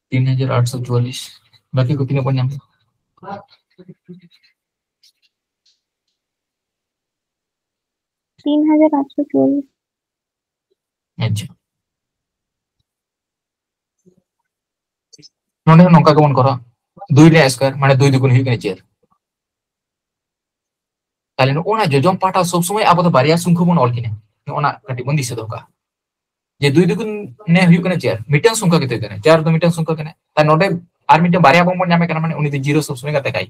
ᱛᱤᱱ ᱦᱟᱡᱟᱨ ᱟᱴᱥᱚ ᱪᱩᱣᱟᱞᱞᱤᱥ᱾ ᱵᱟᱹᱠᱤ ᱠᱚ ᱛᱤᱱᱟᱹᱜ ᱵᱚᱱ ᱧᱟᱢ ᱠᱮᱫᱟ? ᱛᱤᱱ ᱦᱟᱡᱟᱨ ᱟᱴᱥᱚ ᱪᱩᱣᱟᱞᱞᱤᱥ᱾ ᱟᱪᱪᱷᱟ, ᱱᱚᱰᱮ ᱦᱚᱸ ᱱᱚᱝᱠᱟ ᱜᱮᱵᱚᱱ ᱠᱚᱨᱟᱣᱟ, ᱫᱩᱭ ᱨᱮᱭᱟᱜ ᱥᱠᱚᱭᱟᱨ ᱢᱟᱱᱮ ᱫᱩᱭ ᱫᱩᱜᱩᱱ ᱦᱩᱭᱩᱜ ᱠᱟᱱᱟ ᱪᱟᱨ᱾ ᱛᱟᱦᱞᱮ ᱱᱚᱜᱼᱚ ᱱᱟ ᱡᱚᱡᱚᱢ ᱯᱟᱦᱴᱟ ᱥᱚᱵ ᱥᱚᱢᱚᱭ ᱟᱵᱚ ᱫᱚ ᱵᱟᱨᱭᱟ ᱥᱚᱝᱠᱷᱟ ᱵᱚᱱ ᱚᱞ ᱠᱤᱱᱟ, ᱱᱚᱜᱼᱚ ᱱᱟ ᱠᱟᱹᱴᱤᱡ ᱵᱚᱱ ᱫᱤᱥᱟᱹ ᱫᱚᱦᱚ ᱠᱟᱜᱼᱟ᱾ ᱡᱮ ᱫᱩᱭ ᱫᱩᱜᱩᱱ ᱱᱮ ᱦᱩᱭᱩᱜ ᱠᱟᱱᱟ ᱪᱟᱨ, ᱢᱤᱫᱴᱟᱝ ᱥᱚᱝᱠᱷᱟ ᱜᱮ ᱛᱟᱦᱮᱸ ᱠᱟᱱᱟ, ᱪᱟᱨ ᱫᱚ ᱢᱤᱫᱴᱟᱝ ᱥᱚᱝᱠᱷᱟ ᱠᱟᱱᱟ᱾ ᱛᱟᱦᱞᱮ ᱱᱚᱰᱮ ᱟᱨ ᱢᱤᱫᱴᱟᱝ ᱵᱟᱨᱭᱟ ᱵᱚᱱ ᱧᱟᱢᱮ ᱠᱟᱱᱟ, ᱢᱟᱱᱮ ᱩᱱᱤ ᱫᱚ ᱡᱤᱨᱳ ᱥᱚᱵ ᱥᱚᱢᱚᱭ ᱜᱟᱛᱮ ᱠᱟᱭ᱾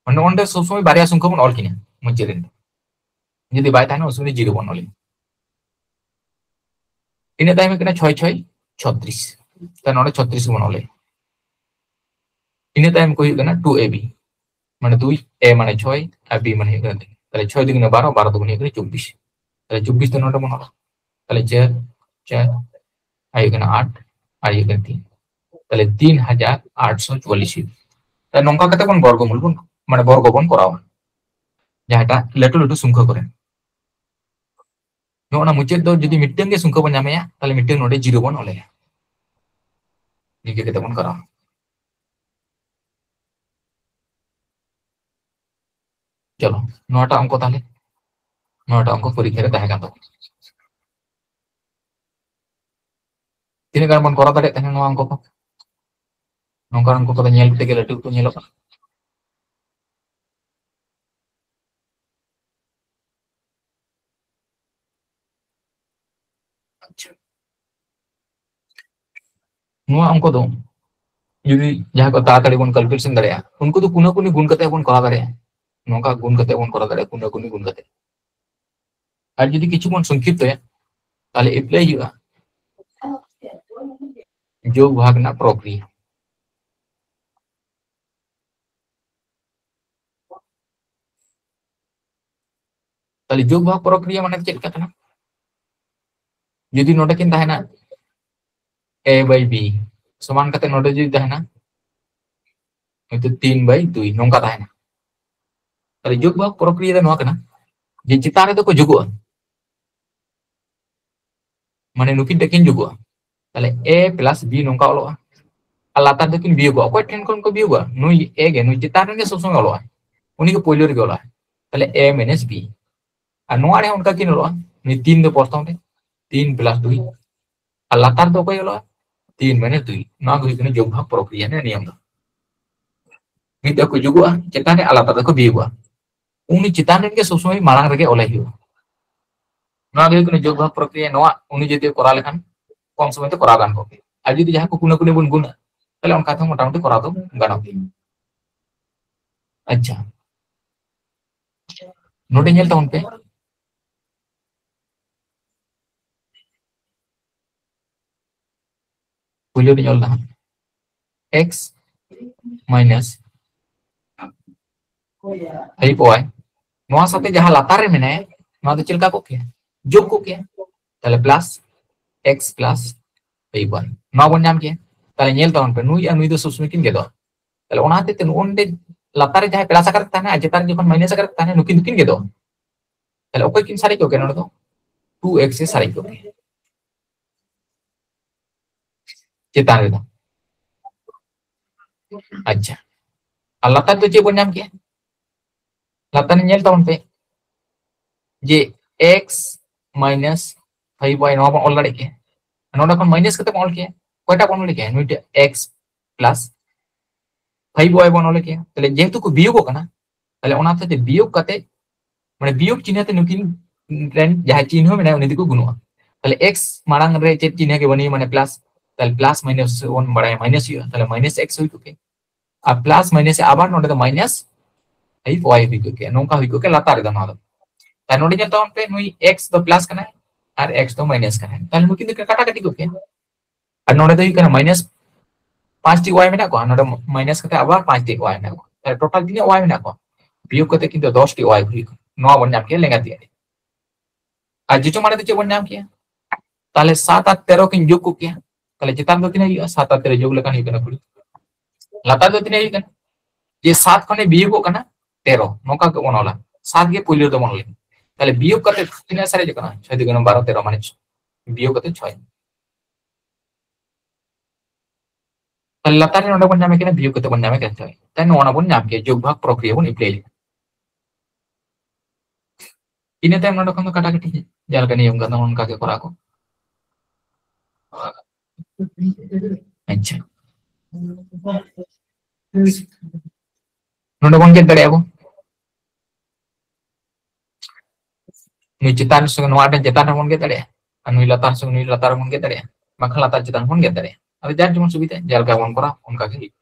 ᱢᱟᱱᱮ ᱚᱸᱰᱮ ᱥᱚᱵ ᱥᱚᱢᱚᱭ ᱵᱟᱨᱭᱟ ᱥᱚᱝᱠᱷᱟ ᱵᱚᱱ ᱚᱞ ᱠᱤᱱᱟ ᱢᱩᱪᱟᱹᱫ ᱨᱮ᱾ ᱡᱩᱫᱤ ᱵᱟᱭ ᱛᱟᱦᱮᱱᱟ, ᱩᱱ ᱥᱚᱢᱚᱭ ᱡᱤᱨᱳ ᱵᱚᱱ ᱚᱞᱟ᱾ ᱤᱱᱟᱹ ᱛᱟᱭᱚᱢ ᱦᱩᱭᱩᱜ ᱠᱟᱱᱟ ᱪᱷᱚᱭ ᱪᱷᱚᱭ ᱪᱷᱚᱛᱨᱤᱥ, ᱛᱟᱦᱞᱮ ᱱᱚᱰᱮ ᱪᱷᱚᱛᱨᱤᱥ ᱵᱚᱱ ᱚᱞᱟ᱾ ᱤᱱᱟᱹ ᱛᱟᱭᱚᱢ ᱠᱚ ᱦᱩᱭᱩᱜ ᱠᱟᱱᱟ ᱴᱩ ᱮ ᱵᱤ, ᱢᱟᱱᱮ ᱫᱩᱭ, ᱮ ᱢᱟᱱᱮ ᱪᱷᱚᱭ, ᱟᱨ ᱵᱤ ᱢᱟᱱᱮ ᱦᱩᱭᱩᱜ ᱠᱟᱱᱟ ᱛᱤᱱ᱾ ᱛᱟᱦᱞᱮ ᱪᱷᱚᱭ ᱫᱩ ᱜᱩᱱᱮ ᱵᱟᱨᱚ, ᱵᱟᱨᱚ ᱫᱩ ᱜᱩᱱᱮ ᱦᱩᱭᱩᱜ ᱠᱟᱱᱟ ᱪᱚᱵᱵᱤᱥ᱾ ᱛᱟᱦᱞᱮ ᱪᱚᱵᱵᱤᱥ ᱫᱚ ᱱᱚᱰᱮ ᱵᱚᱱ ᱚᱞᱟ᱾ ᱛᱟᱦᱞᱮ ᱪᱟᱨ, ᱪᱟᱨ, ᱟᱨ ᱦᱩᱭᱩᱜ ᱠᱟᱱᱟ ᱟᱴ, ᱟᱨ ᱦᱩᱭᱩᱜ ᱠᱟᱱᱟ ᱛᱤᱱ᱾ ᱛᱟᱦᱞᱮ ᱛᱤᱱ ᱦᱟᱡᱟᱨ ᱟᱴᱥᱚ ᱪᱩᱣᱟᱞᱞᱤᱥ ᱦᱩᱭᱩᱜᱼᱟ᱾ ᱛᱟᱦᱞᱮ ᱱᱚᱝᱠᱟ ᱠᱟᱛᱮ ᱵᱚᱱ ᱵᱚᱨᱜᱚᱢᱩᱞ ᱵᱚᱱ, ᱢᱟᱱᱮ ᱵᱚᱨᱜᱚ ᱵᱚᱱ ᱠᱚᱨᱟᱣᱟ, ᱡᱟᱦᱟᱸᱴᱟᱜ ᱞᱟᱹᱴᱩ ᱞᱟᱹᱴᱩ ᱥᱚᱝᱠᱷᱟ ᱠᱚᱨᱮ᱾ ᱱᱚᱜᱼᱚ ᱱᱟ ᱢᱩᱪᱟᱹᱫ ᱫᱚ ᱡᱩᱫᱤ ᱢᱤᱫᱴᱟᱝ ᱜᱮ ᱥᱚᱝᱠᱷᱟ ᱵᱚᱱ ᱧᱟᱢᱮᱭᱟ, ᱛᱟᱦᱞᱮ ᱢᱤᱫᱴᱟᱝ ᱱᱚᱰᱮ ᱡᱤᱨᱳ ᱵᱚᱱ ᱚᱞᱮᱭᱟ᱾ ᱱᱤᱝᱠᱟᱹ ᱠᱟᱛᱮ ᱵᱚᱱ ᱠᱚᱨᱟᱣᱟ᱾ ᱪᱚᱞᱚ, ᱱᱚᱣᱟᱴᱟᱜ ᱚᱝᱠᱚ ᱛᱟᱦᱞᱮ, ᱱᱚᱣᱟᱴᱟᱜ ᱚᱝᱠᱚ ᱯᱚᱨᱤᱠᱠᱷᱟ ᱨᱮ ᱛᱟᱦᱮᱸ ᱠᱟᱱ ᱛᱟᱵᱚᱱᱟ᱾ ᱛᱤᱱᱟᱹᱜ ᱜᱟᱱ ᱵᱚᱱ ᱠᱚᱨᱟᱣ ᱫᱟᱲᱮᱭᱟᱜ ᱛᱟᱦᱮᱸᱱᱟ ᱱᱚᱣᱟ ᱚᱝᱠᱚ ᱠᱚ? ᱱᱚᱝᱠᱟᱱ ᱚᱝᱠᱚ ᱠᱚᱫᱚ ᱧᱮᱞ ᱛᱮᱜᱮ ᱞᱟᱹᱴᱩ ᱠᱚ ᱧᱮᱞᱚᱜᱼᱟ᱾ ᱟᱪᱪᱷᱟ, ᱱᱚᱣᱟ ᱚᱝᱠᱚ ᱫᱚ ᱡᱩᱫᱤ ᱡᱟᱦᱟᱸ ᱠᱚ ᱛᱟᱲᱟᱛᱟᱲᱤ ᱵᱚᱱ calculation ᱫᱟᱲᱮᱭᱟᱜᱼᱟ, ᱩᱱᱠᱩ ᱫᱚ ᱠᱩᱱᱟᱹ ᱠᱩᱱᱤ ᱜᱩᱱ ᱠᱟᱛᱮ ᱵᱚᱱ ᱠᱚᱨᱟᱣ ᱫᱟᱲᱮᱭᱟᱜᱼᱟ, ᱱᱚᱝᱠᱟ ᱜᱩᱱ ᱠᱟᱛᱮ ᱵᱚᱱ ᱠᱚᱨᱟᱣ ᱫᱟᱲᱮᱭᱟᱜᱼᱟ, ᱠᱩᱱᱟᱹ ᱠᱩᱱᱤ ᱜᱩᱱ ᱠᱟᱛᱮ᱾ ᱟᱨ ᱡᱩᱫᱤ ᱠᱤᱪᱷᱩ ᱵᱚᱱ ᱥᱚᱝᱠᱷᱤᱯᱛᱚᱭᱟ, ᱛᱟᱦᱞᱮ apply ᱦᱩᱭᱩᱜᱼᱟ ᱡᱳᱜ ᱵᱷᱟᱜᱽ ᱨᱮᱱᱟᱜ ᱯᱨᱚᱠᱨᱤᱭᱟ᱾ ᱛᱟᱦᱞᱮ ᱡᱳᱜ ᱵᱷᱟᱜᱽ ᱯᱨᱚᱠᱨᱤᱭᱟ ᱢᱟᱱᱮ ᱪᱮᱫ ᱞᱮᱠᱟ ᱠᱟᱱᱟ? ᱡᱩᱫᱤ ᱱᱚᱰᱮ ᱠᱤᱱ ᱛᱟᱦᱮᱱᱟ A by B ᱥᱚᱢᱟᱱ ᱠᱟᱛᱮ ᱱᱚᱰᱮ ᱡᱩᱫᱤ ᱛᱟᱦᱮᱱᱟ ᱦᱚᱭᱛᱳ ᱛᱤᱱ by ᱫᱩᱭ, ᱱᱚᱝᱠᱟ ᱛᱟᱦᱮᱱᱟ᱾ ᱛᱟᱦᱞᱮ ᱡᱳᱜ ᱵᱷᱟᱜᱽ ᱯᱨᱚᱠᱨᱤᱭᱟ ᱫᱚ ᱱᱚᱣᱟ ᱠᱟᱱᱟ ᱡᱮ ᱪᱮᱛᱟᱱ ᱨᱮᱫᱚ ᱠᱚ ᱡᱳᱜᱚᱜᱼᱟ, ᱢᱟᱱᱮ ᱱᱩᱠᱤᱱ ᱴᱟᱜ ᱠᱤᱱ ᱡᱳᱜᱚᱜᱼᱟ᱾ ᱛᱟᱦᱞᱮ A plus B ᱱᱚᱝᱠᱟ ᱚᱞᱚᱜᱼᱟ, ᱟᱨ ᱞᱟᱛᱟᱨ ᱫᱚᱠᱤᱱ ᱵᱤᱭᱳᱜᱚᱜᱼᱟ᱾ ᱚᱠᱚᱭ ᱴᱷᱮᱱ ᱠᱷᱚᱱ ᱠᱚ ᱵᱤᱭᱳᱜᱚᱜᱼᱟ? ᱱᱩᱭ A ᱜᱮ, ᱱᱩᱭ ᱪᱮᱛᱟᱱ ᱨᱮᱱ ᱜᱮ ᱥᱚᱵ ᱥᱚᱢᱚᱭ ᱚᱞᱚᱜᱼᱟ, ᱩᱱᱤ ᱜᱮ ᱯᱳᱭᱞᱳ ᱨᱮᱜᱮ ᱚᱞᱚᱜᱼᱟ᱾ ᱛᱟᱦᱞᱮ A minus B, ᱟᱨ ᱱᱚᱣᱟ ᱨᱮᱦᱚᱸ ᱚᱱᱠᱟ ᱠᱤᱱ ᱚᱞᱚᱜᱼᱟ, ᱱᱩᱭ ᱛᱤᱱ ᱫᱚ ᱯᱨᱚᱛᱷᱚᱢ ᱨᱮ, ᱛᱤᱱ plus ᱫᱩᱭ, ᱟᱨ ᱞᱟᱛᱟᱨ ᱫᱚ ᱚᱠᱚᱭ ᱚᱞᱚᱜᱼᱟ? ᱛᱤᱱ minus ᱫᱩᱭ᱾ ᱱᱚᱣᱟ ᱜᱮ ᱦᱩᱭᱩᱜ ᱠᱟᱱᱟ ᱡᱳᱜ ᱵᱷᱟᱜᱽ ᱯᱨᱚᱠᱨᱤᱭᱟ ᱨᱮᱱᱟᱜ ᱱᱤᱭᱚᱢ ᱫᱚ᱾ ᱢᱤᱫ ᱫᱚ ᱠᱚ ᱡᱳᱜᱚᱜᱼᱟ, ᱪᱮᱛᱟᱱ ᱨᱮ ᱟᱞᱟᱫᱟ ᱛᱮᱠᱚ ᱵᱤᱭᱳᱜᱚᱜᱼᱟ᱾ ᱩᱱᱤ ᱪᱮᱛᱟᱱ ᱨᱮᱱ ᱜᱮ ᱥᱚᱵ ᱥᱚᱢᱚᱭ ᱢᱟᱲᱟᱝ ᱨᱮᱜᱮ ᱚᱞᱮ ᱦᱩᱭᱩᱜᱼᱟ᱾ ᱱᱚᱣᱟ ᱜᱮ ᱦᱩᱭᱩᱜ ᱠᱟᱱᱟ ᱡᱳᱜ ᱵᱷᱟᱜᱽ ᱯᱨᱚᱠᱨᱤᱭᱟ᱾ ᱱᱚᱣᱟ ᱩᱱᱤ ᱡᱩᱫᱤ ᱠᱚᱨᱟᱣ ᱞᱮᱠᱷᱟᱱ ᱠᱚᱢ ᱥᱚᱢᱚᱭ ᱛᱮ ᱠᱚᱨᱟᱣ ᱜᱟᱱ ᱠᱚᱜ ᱜᱮᱭᱟ᱾ ᱟᱨ ᱡᱩᱫᱤ ᱡᱟᱦᱟᱸ ᱠᱚ ᱠᱩᱱᱟᱹ ᱠᱩᱱᱤ ᱵᱚᱱ ᱜᱩᱱᱟ, ᱛᱟᱦᱞᱮ ᱚᱱᱠᱟ ᱛᱮᱦᱚᱸ ᱢᱚᱴᱟᱢᱩᱴᱤ ᱠᱚᱨᱟᱣ ᱫᱚ ᱜᱟᱱᱚᱜ ᱜᱮᱭᱟ᱾ ᱟᱪᱪᱷᱟ, ᱱᱚᱰᱮ ᱧᱮᱞ ᱛᱟᱵᱚᱱ ᱯᱮ, ᱯᱩᱭᱞᱩ ᱨᱤᱧ ᱚᱞ ᱞᱟᱦᱟ, x minus ᱯᱷᱟᱭᱤᱵᱷ ᱳᱣᱟᱭ, ᱱᱚᱣᱟ ᱥᱟᱛᱮ ᱡᱟᱦᱟᱸ ᱞᱟᱛᱟᱨ ᱨᱮ ᱢᱮᱱᱟᱭᱟ, ᱱᱚᱣᱟ ᱫᱚ ᱪᱮᱫ ᱞᱮᱠᱟ ᱠᱚᱜ ᱠᱮᱭᱟ? ᱡᱳᱜᱽ ᱠᱚᱜ ᱠᱮᱭᱟ᱾ ᱛᱟᱦᱞᱮ ᱯᱞᱟᱥ ᱮᱠᱥ ᱯᱞᱟᱥ ᱯᱷᱟᱭᱤᱵᱷ ᱳᱣᱟᱭ, ᱱᱚᱣᱟ ᱵᱚᱱ ᱧᱟᱢ ᱠᱮᱭᱟ᱾ ᱛᱟᱦᱞᱮ ᱧᱮᱞ ᱛᱟᱵᱚᱱ ᱯᱮ, ᱱᱩᱭ ᱟᱨ ᱱᱩᱭ ᱫᱚ ᱥᱚᱵ ᱥᱚᱢᱚᱭ ᱠᱤᱱ ᱜᱮᱫᱚᱜᱼᱟ᱾ ᱛᱟᱦᱞᱮ ᱚᱱᱟ ᱦᱚᱛᱮᱡ ᱛᱮ ᱱᱚᱜᱼᱚ ᱱᱚᱰᱮ ᱞᱟᱛᱟᱨ ᱨᱮ ᱡᱟᱦᱟᱸᱭ ᱯᱞᱟᱥ ᱟᱠᱟᱨ ᱛᱟᱦᱮᱱᱟ ᱟᱨ ᱪᱮᱛᱟᱱ ᱨᱮ ᱡᱚᱠᱷᱚᱱ ᱢᱟᱭᱱᱟᱥ ᱟᱠᱟᱨ ᱛᱟᱦᱮᱱᱟ, ᱱᱩᱠᱤᱱ ᱫᱚᱠᱤᱱ ᱜᱮᱫᱚᱜᱼᱟ᱾ ᱛᱟᱦᱞᱮ ᱚᱠᱚᱭ ᱠᱤᱱ ᱥᱟᱨᱮᱡ ᱠᱚᱜ ᱠᱮᱭᱟ ᱱᱚᱰᱮ ᱫᱚ? ᱴᱩ ᱮᱠᱥ ᱮ ᱥᱟᱨᱮᱡ ᱠᱚᱜ ᱠᱮᱭᱟ ᱪᱮᱛᱟᱱ ᱨᱮᱫᱚ᱾ ᱟᱪᱪᱷᱟ, ᱟᱨ ᱞᱟᱛᱟᱨ ᱫᱚ ᱪᱮᱫ ᱵᱚᱱ ᱧᱟᱢ ᱠᱮᱭᱟ? ᱞᱟᱛᱟᱨ ᱧᱮᱞ ᱛᱟᱵᱚᱱ ᱯᱮ, ᱡᱮ ᱮᱠᱥ ᱢᱟᱭᱱᱟᱥ ᱯᱷᱟᱭᱤᱵᱷ ᱳᱣᱟᱭ, ᱱᱚᱣᱟ ᱵᱚᱱ ᱚᱞ ᱫᱟᱲᱮᱭᱟᱜ ᱠᱮᱭᱟ᱾ ᱱᱚᱰᱮ ᱠᱷᱚᱱ ᱢᱟᱭᱱᱟᱥ ᱠᱟᱛᱮ ᱵᱚᱱ ᱚᱞ ᱠᱮᱭᱟ᱾ ᱚᱠᱚᱭᱴᱟᱜ ᱵᱚᱱ ᱚᱞ ᱠᱮᱭᱟ? ᱱᱩᱭᱴᱟᱜ ᱮᱠᱥ ᱯᱞᱟᱥ ᱯᱷᱟᱭᱤᱵᱷ ᱳᱣᱟᱭ ᱵᱚᱱ ᱚᱞ ᱠᱮᱭᱟ᱾ ᱛᱟᱦᱞᱮ ᱡᱮᱦᱮᱛᱩ ᱠᱚ ᱵᱤᱭᱳᱜᱚᱜ ᱠᱟᱱᱟ, ᱛᱟᱦᱞᱮ ᱚᱱᱟ ᱦᱚᱛᱮᱡ ᱛᱮ ᱵᱤᱭᱳᱜ ᱠᱟᱛᱮ, ᱢᱟᱱᱮ ᱵᱤᱭᱳᱜ ᱪᱤᱱᱦᱟᱹ ᱛᱮ ᱱᱩᱠᱤᱱ ᱨᱮᱱ ᱡᱟᱦᱟᱸ ᱪᱤᱱᱦᱟᱹ ᱢᱮᱱᱟᱭᱟ, ᱩᱱᱤ ᱫᱚᱠᱚ ᱜᱩᱱᱚᱜᱼᱟ᱾ ᱛᱟᱦᱞᱮ ᱮᱠᱥ ᱢᱟᱲᱟᱝ ᱨᱮ ᱪᱮᱫ ᱪᱤᱱᱦᱟᱹ ᱜᱮ ᱵᱟᱹᱱᱩᱜᱼᱟ, ᱢᱟᱱᱮ ᱯᱞᱟᱥ, ᱛᱟᱦᱞᱮ ᱯᱞᱟᱥ ᱢᱟᱭᱱᱟᱥ ᱵᱚᱱ ᱵᱟᱲᱟᱭᱟ, ᱢᱟᱭᱱᱟᱥ ᱦᱩᱭᱩᱜᱼᱟ, ᱛᱟᱦᱞᱮ ᱢᱟᱭᱱᱟᱥ ᱮᱠᱥ ᱦᱩᱭ ᱠᱚᱜ ᱠᱮᱭᱟ᱾ ᱟᱨ ᱯᱞᱟᱥ ᱢᱟᱭᱱᱟᱥ ᱟᱵᱟᱨ ᱱᱚᱰᱮ ᱫᱚ ᱢᱟᱭᱱᱟᱥ ᱯᱷᱟᱭᱤᱵᱷ ᱳᱣᱟᱭ ᱦᱩᱭ ᱠᱚᱜ ᱠᱮᱭᱟ, ᱱᱚᱝᱠᱟ ᱦᱩᱭ ᱠᱚᱜ ᱠᱮᱭᱟ ᱞᱟᱛᱟᱨ ᱨᱮᱫᱚ ᱱᱚᱣᱟ ᱫᱚ᱾ ᱛᱟᱦᱞᱮ ᱱᱚᱰᱮ ᱧᱮᱞ ᱛᱟᱵᱚᱱ ᱯᱮ, ᱱᱩᱭ ᱮᱠᱥ ᱫᱚ ᱯᱞᱟᱥ ᱠᱟᱱᱟᱭ ᱟᱨ ᱮᱠᱥ ᱫᱚ ᱢᱟᱭᱱᱟᱥ ᱠᱟᱱᱟᱭ, ᱛᱟᱦᱞᱮ ᱱᱩᱠᱤᱱ ᱫᱚ ᱠᱟᱴᱟ ᱠᱟᱴᱤ ᱠᱚᱜ ᱠᱮᱭᱟ᱾ ᱟᱨ ᱱᱚᱰᱮ ᱫᱚ ᱦᱩᱭᱩᱜ ᱠᱟᱱᱟ ᱢᱟᱭᱱᱟᱥ ᱯᱟᱸᱪ ᱴᱤ ᱳᱣᱟᱭ ᱢᱮᱱᱟᱜ ᱠᱚᱣᱟ, ᱱᱚᱰᱮ ᱢᱟᱭᱱᱟᱥ ᱠᱟᱛᱮ ᱟᱵᱟᱨ ᱯᱟᱸᱪ ᱴᱤ ᱳᱣᱟᱭ ᱢᱮᱱᱟᱜ ᱠᱚᱣᱟ, ᱛᱟᱦᱞᱮ ᱴᱳᱴᱟᱞ ᱛᱤᱱᱟᱹᱜ ᱳᱣᱟᱭ ᱢᱮᱱᱟᱜ ᱠᱚᱣᱟ? ᱵᱤᱭᱳᱜ ᱠᱟᱛᱮ ᱠᱤᱱᱛᱩ ᱫᱚᱥ ᱴᱤ ᱳᱣᱟᱭ ᱦᱩᱭᱩᱜ ᱠᱟᱱᱟ, ᱱᱚᱣᱟ ᱵᱚᱱ ᱧᱟᱢ ᱠᱮᱭᱟ ᱞᱮᱸᱜᱟ ᱛᱤ ᱟᱲᱮ᱾ ᱟᱨ ᱡᱚᱡᱚᱢ ᱟᱲᱮ ᱫᱚ ᱪᱮᱫ ᱵᱚᱱ ᱧᱟᱢ ᱠᱮᱭᱟ? ᱛᱟᱦᱞᱮ ᱥᱟᱛ ᱟᱨ ᱛᱮᱨᱚ ᱠᱤᱱ ᱡᱳᱜᱽ ᱠᱚᱜ ᱠᱮᱭᱟ, ᱛᱟᱦᱞᱮ ᱪᱮᱛᱟᱱ ᱫᱚ ᱛᱤᱱᱟᱹᱜ ᱦᱩᱭᱩᱜᱼᱟ? ᱥᱟᱛ ᱟᱨ ᱛᱮᱨᱚ ᱡᱳᱜᱽ ᱞᱮᱠᱷᱟᱱ ᱦᱩᱭᱩᱜ ᱠᱟᱱᱟ ᱠᱩᱲᱤ᱾ ᱞᱟᱛᱟᱨ ᱫᱚ ᱛᱤᱱᱟᱹᱜ ᱦᱩᱭᱩᱜ ᱠᱟᱱᱟ? ᱡᱮ ᱥᱟᱛ ᱠᱷᱚᱱᱮ ᱵᱤᱭᱳᱜᱚᱜ ᱠᱟᱱᱟ ᱛᱮᱨᱚ, ᱱᱚᱝᱠᱟ ᱜᱮᱵᱚᱱ ᱚᱞᱟ, ᱥᱟᱛ ᱜᱮ ᱯᱳᱭᱞᱳ ᱨᱮᱫᱚ ᱵᱚᱱ ᱚᱞᱟ᱾ ᱛᱟᱦᱞᱮ ᱵᱤᱭᱳᱜ ᱠᱟᱛᱮ ᱛᱤᱱᱟᱹᱜ ᱥᱟᱨᱮᱡᱚᱜ ᱠᱟᱱᱟ? ᱪᱷᱚᱭ ᱫᱩ ᱜᱩᱱ ᱵᱟᱨᱚ, ᱛᱮᱨᱚ, ᱢᱟᱱᱮ ᱪᱷᱚᱭ, ᱵᱤᱭᱳᱜ ᱠᱟᱛᱮ ᱪᱷᱚᱭ᱾ ᱛᱟᱦᱞᱮ ᱞᱟᱛᱟᱨ ᱨᱮ ᱱᱚᱰᱮ ᱵᱚᱱ ᱧᱟᱢᱮ ᱠᱟᱱᱟ, ᱵᱤᱭᱳᱜ ᱠᱟᱛᱮ ᱵᱚᱱ ᱧᱟᱢᱮ ᱠᱟᱱᱟ ᱪᱷᱚᱭ᱾ ᱛᱟᱦᱞᱮ ᱱᱚᱣᱟ ᱵᱚᱱ ᱧᱟᱢ ᱠᱮᱭᱟ, ᱡᱳᱜᱽ ᱵᱷᱟᱜᱽ ᱯᱨᱚᱠᱨᱤᱭᱟ ᱵᱚᱱ ᱮᱯᱞᱟᱭ ᱞᱮᱠᱷᱟᱱ᱾ ᱤᱱᱟᱹ ᱛᱟᱭᱚᱢ ᱱᱚᱰᱮ ᱠᱷᱚᱱ ᱫᱚ ᱠᱟᱴᱟᱠᱟᱴᱤ, ᱡᱟᱦᱟᱸ ᱞᱮᱠᱟ ᱱᱤᱭᱚᱢ ᱠᱟᱱᱟ ᱚᱱᱠᱟ ᱜᱮ ᱠᱚᱨᱟᱣ ᱠᱚ᱾ ᱟᱪᱪᱷᱟ, ᱱᱚᱰᱮ ᱵᱚᱱ ᱜᱮᱫ ᱫᱟᱲᱮᱭᱟᱜᱼᱟ ᱵᱚᱱ᱾ ᱱᱩᱭ ᱪᱮᱛᱟᱱ ᱥᱚᱸᱜᱮ ᱱᱚᱣᱟ ᱴᱷᱮᱱ ᱪᱮᱛᱟᱱ ᱨᱮᱵᱚᱱ ᱜᱮᱫ ᱫᱟᱲᱮᱭᱟᱜᱼᱟ, ᱟᱨ ᱱᱩᱭ ᱞᱟᱛᱟᱨ ᱥᱚᱸᱜᱮ ᱱᱩᱭ ᱞᱟᱛᱟᱨ ᱨᱮᱵᱚᱱ ᱜᱮᱫ ᱫᱟᱲᱮᱭᱟᱜᱼᱟ, ᱵᱟᱝᱠᱷᱟᱱ ᱞᱟᱛᱟᱨ ᱪᱮᱛᱟᱱ ᱵᱚᱱ ᱜᱮᱫ ᱫᱟᱲᱮᱭᱟᱜᱼᱟ᱾ ᱟᱫᱚ ᱡᱟᱨ ᱡᱮᱢᱚᱱ ᱥᱩᱵᱤᱫᱷᱟ, ᱡᱟᱦᱟᱸ ᱞᱮᱠᱟ ᱵᱚᱱ ᱠᱚᱨᱟᱣ ᱚᱱᱠᱟ ᱜᱮ ᱦᱩᱭᱩᱜᱼᱟ᱾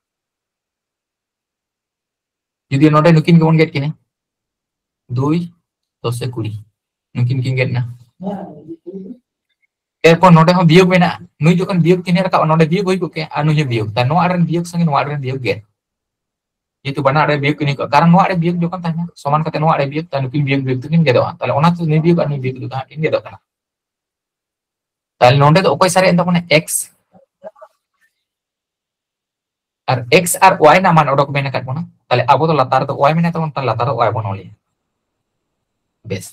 ᱡᱩᱫᱤ ᱱᱚᱰᱮ ᱱᱩᱠᱤᱱ ᱜᱮᱵᱚᱱ ᱜᱮᱫ ᱠᱤᱱᱟ, ᱫᱩᱭ ᱫᱚᱥᱮ ᱠᱩᱲᱤ, ᱱᱩᱠᱤᱱ ᱠᱤᱱ ᱜᱮᱫ ᱮᱱᱟ᱾ ᱮᱨᱯᱚᱨ ᱱᱚᱰᱮ ᱦᱚᱸ ᱵᱤᱭᱳᱜ ᱢᱮᱱᱟᱜᱼᱟ, ᱱᱩᱭ ᱡᱚᱠᱷᱚᱱ ᱵᱤᱭᱳᱜ ᱪᱤᱱᱦᱟᱹ ᱨᱟᱠᱟᱵᱼᱟ, ᱱᱚᱰᱮ ᱵᱤᱭᱳᱜ ᱦᱩᱭ ᱠᱚᱜ ᱠᱮᱭᱟ, ᱟᱨ ᱱᱩᱭ ᱦᱚᱸ ᱵᱤᱭᱳᱜ, ᱛᱟᱦᱞᱮ ᱱᱚᱣᱟ ᱟᱲᱮ ᱨᱮᱱ ᱵᱤᱭᱳᱜ ᱥᱚᱸᱜᱮ ᱱᱚᱣᱟ ᱟᱲᱮ ᱨᱮᱱ ᱵᱤᱭᱳᱜ ᱜᱮᱫ᱾ ᱡᱮᱦᱮᱛᱩ ᱵᱟᱱᱟᱨ ᱟᱲᱮ ᱵᱤᱭᱳᱜ ᱠᱤᱱ ᱦᱩᱭᱩᱜᱼᱟ, ᱠᱟᱨᱚᱱ ᱱᱚᱣᱟ ᱟᱲᱮ ᱵᱤᱭᱳᱜ ᱡᱚᱠᱷᱚᱱ ᱛᱟᱦᱮᱱᱟ, ᱥᱚᱢᱟᱱ ᱠᱟᱛᱮ ᱱᱚᱣᱟ ᱟᱲᱮ ᱵᱤᱭᱳᱜ, ᱛᱟᱦᱞᱮ ᱱᱩᱠᱤᱱ ᱵᱤᱭᱳᱜ ᱵᱤᱭᱳᱜ ᱛᱮᱠᱤᱱ ᱜᱮᱫᱚᱜᱼᱟ᱾ ᱛᱟᱦᱞᱮ ᱚᱱᱟ ᱛᱮ ᱱᱩᱭ ᱵᱤᱭᱳᱜ ᱟᱨ ᱱᱩᱭ ᱵᱤᱭᱳᱜ ᱫᱚ ᱦᱟᱸᱜ ᱠᱤᱱ ᱜᱮᱫᱚᱜ ᱠᱟᱱᱟ᱾ ᱛᱟᱦᱞᱮ ᱱᱚᱰᱮ ᱫᱚ ᱚᱠᱚᱭ ᱥᱟᱨᱮᱡ ᱮᱱ ᱛᱟᱵᱚᱱᱟ? X᱾ ᱟᱨ X ᱟᱨ Y ᱨᱮᱱᱟᱜ ᱢᱟᱱ ᱚᱰᱚᱠ ᱢᱮᱱ ᱟᱠᱟᱫ ᱵᱚᱱᱟ, ᱛᱟᱦᱞᱮ ᱟᱵᱚ ᱫᱚ ᱞᱟᱛᱟᱨ ᱨᱮᱫᱚ Y ᱢᱮᱱᱟᱜ ᱛᱟᱵᱚᱱᱟ, ᱛᱟᱦᱞᱮ ᱞᱟᱛᱟᱨ ᱨᱮ Y ᱵᱚᱱ ᱚᱞᱮᱜᱼᱟ᱾ ᱵᱮᱥ,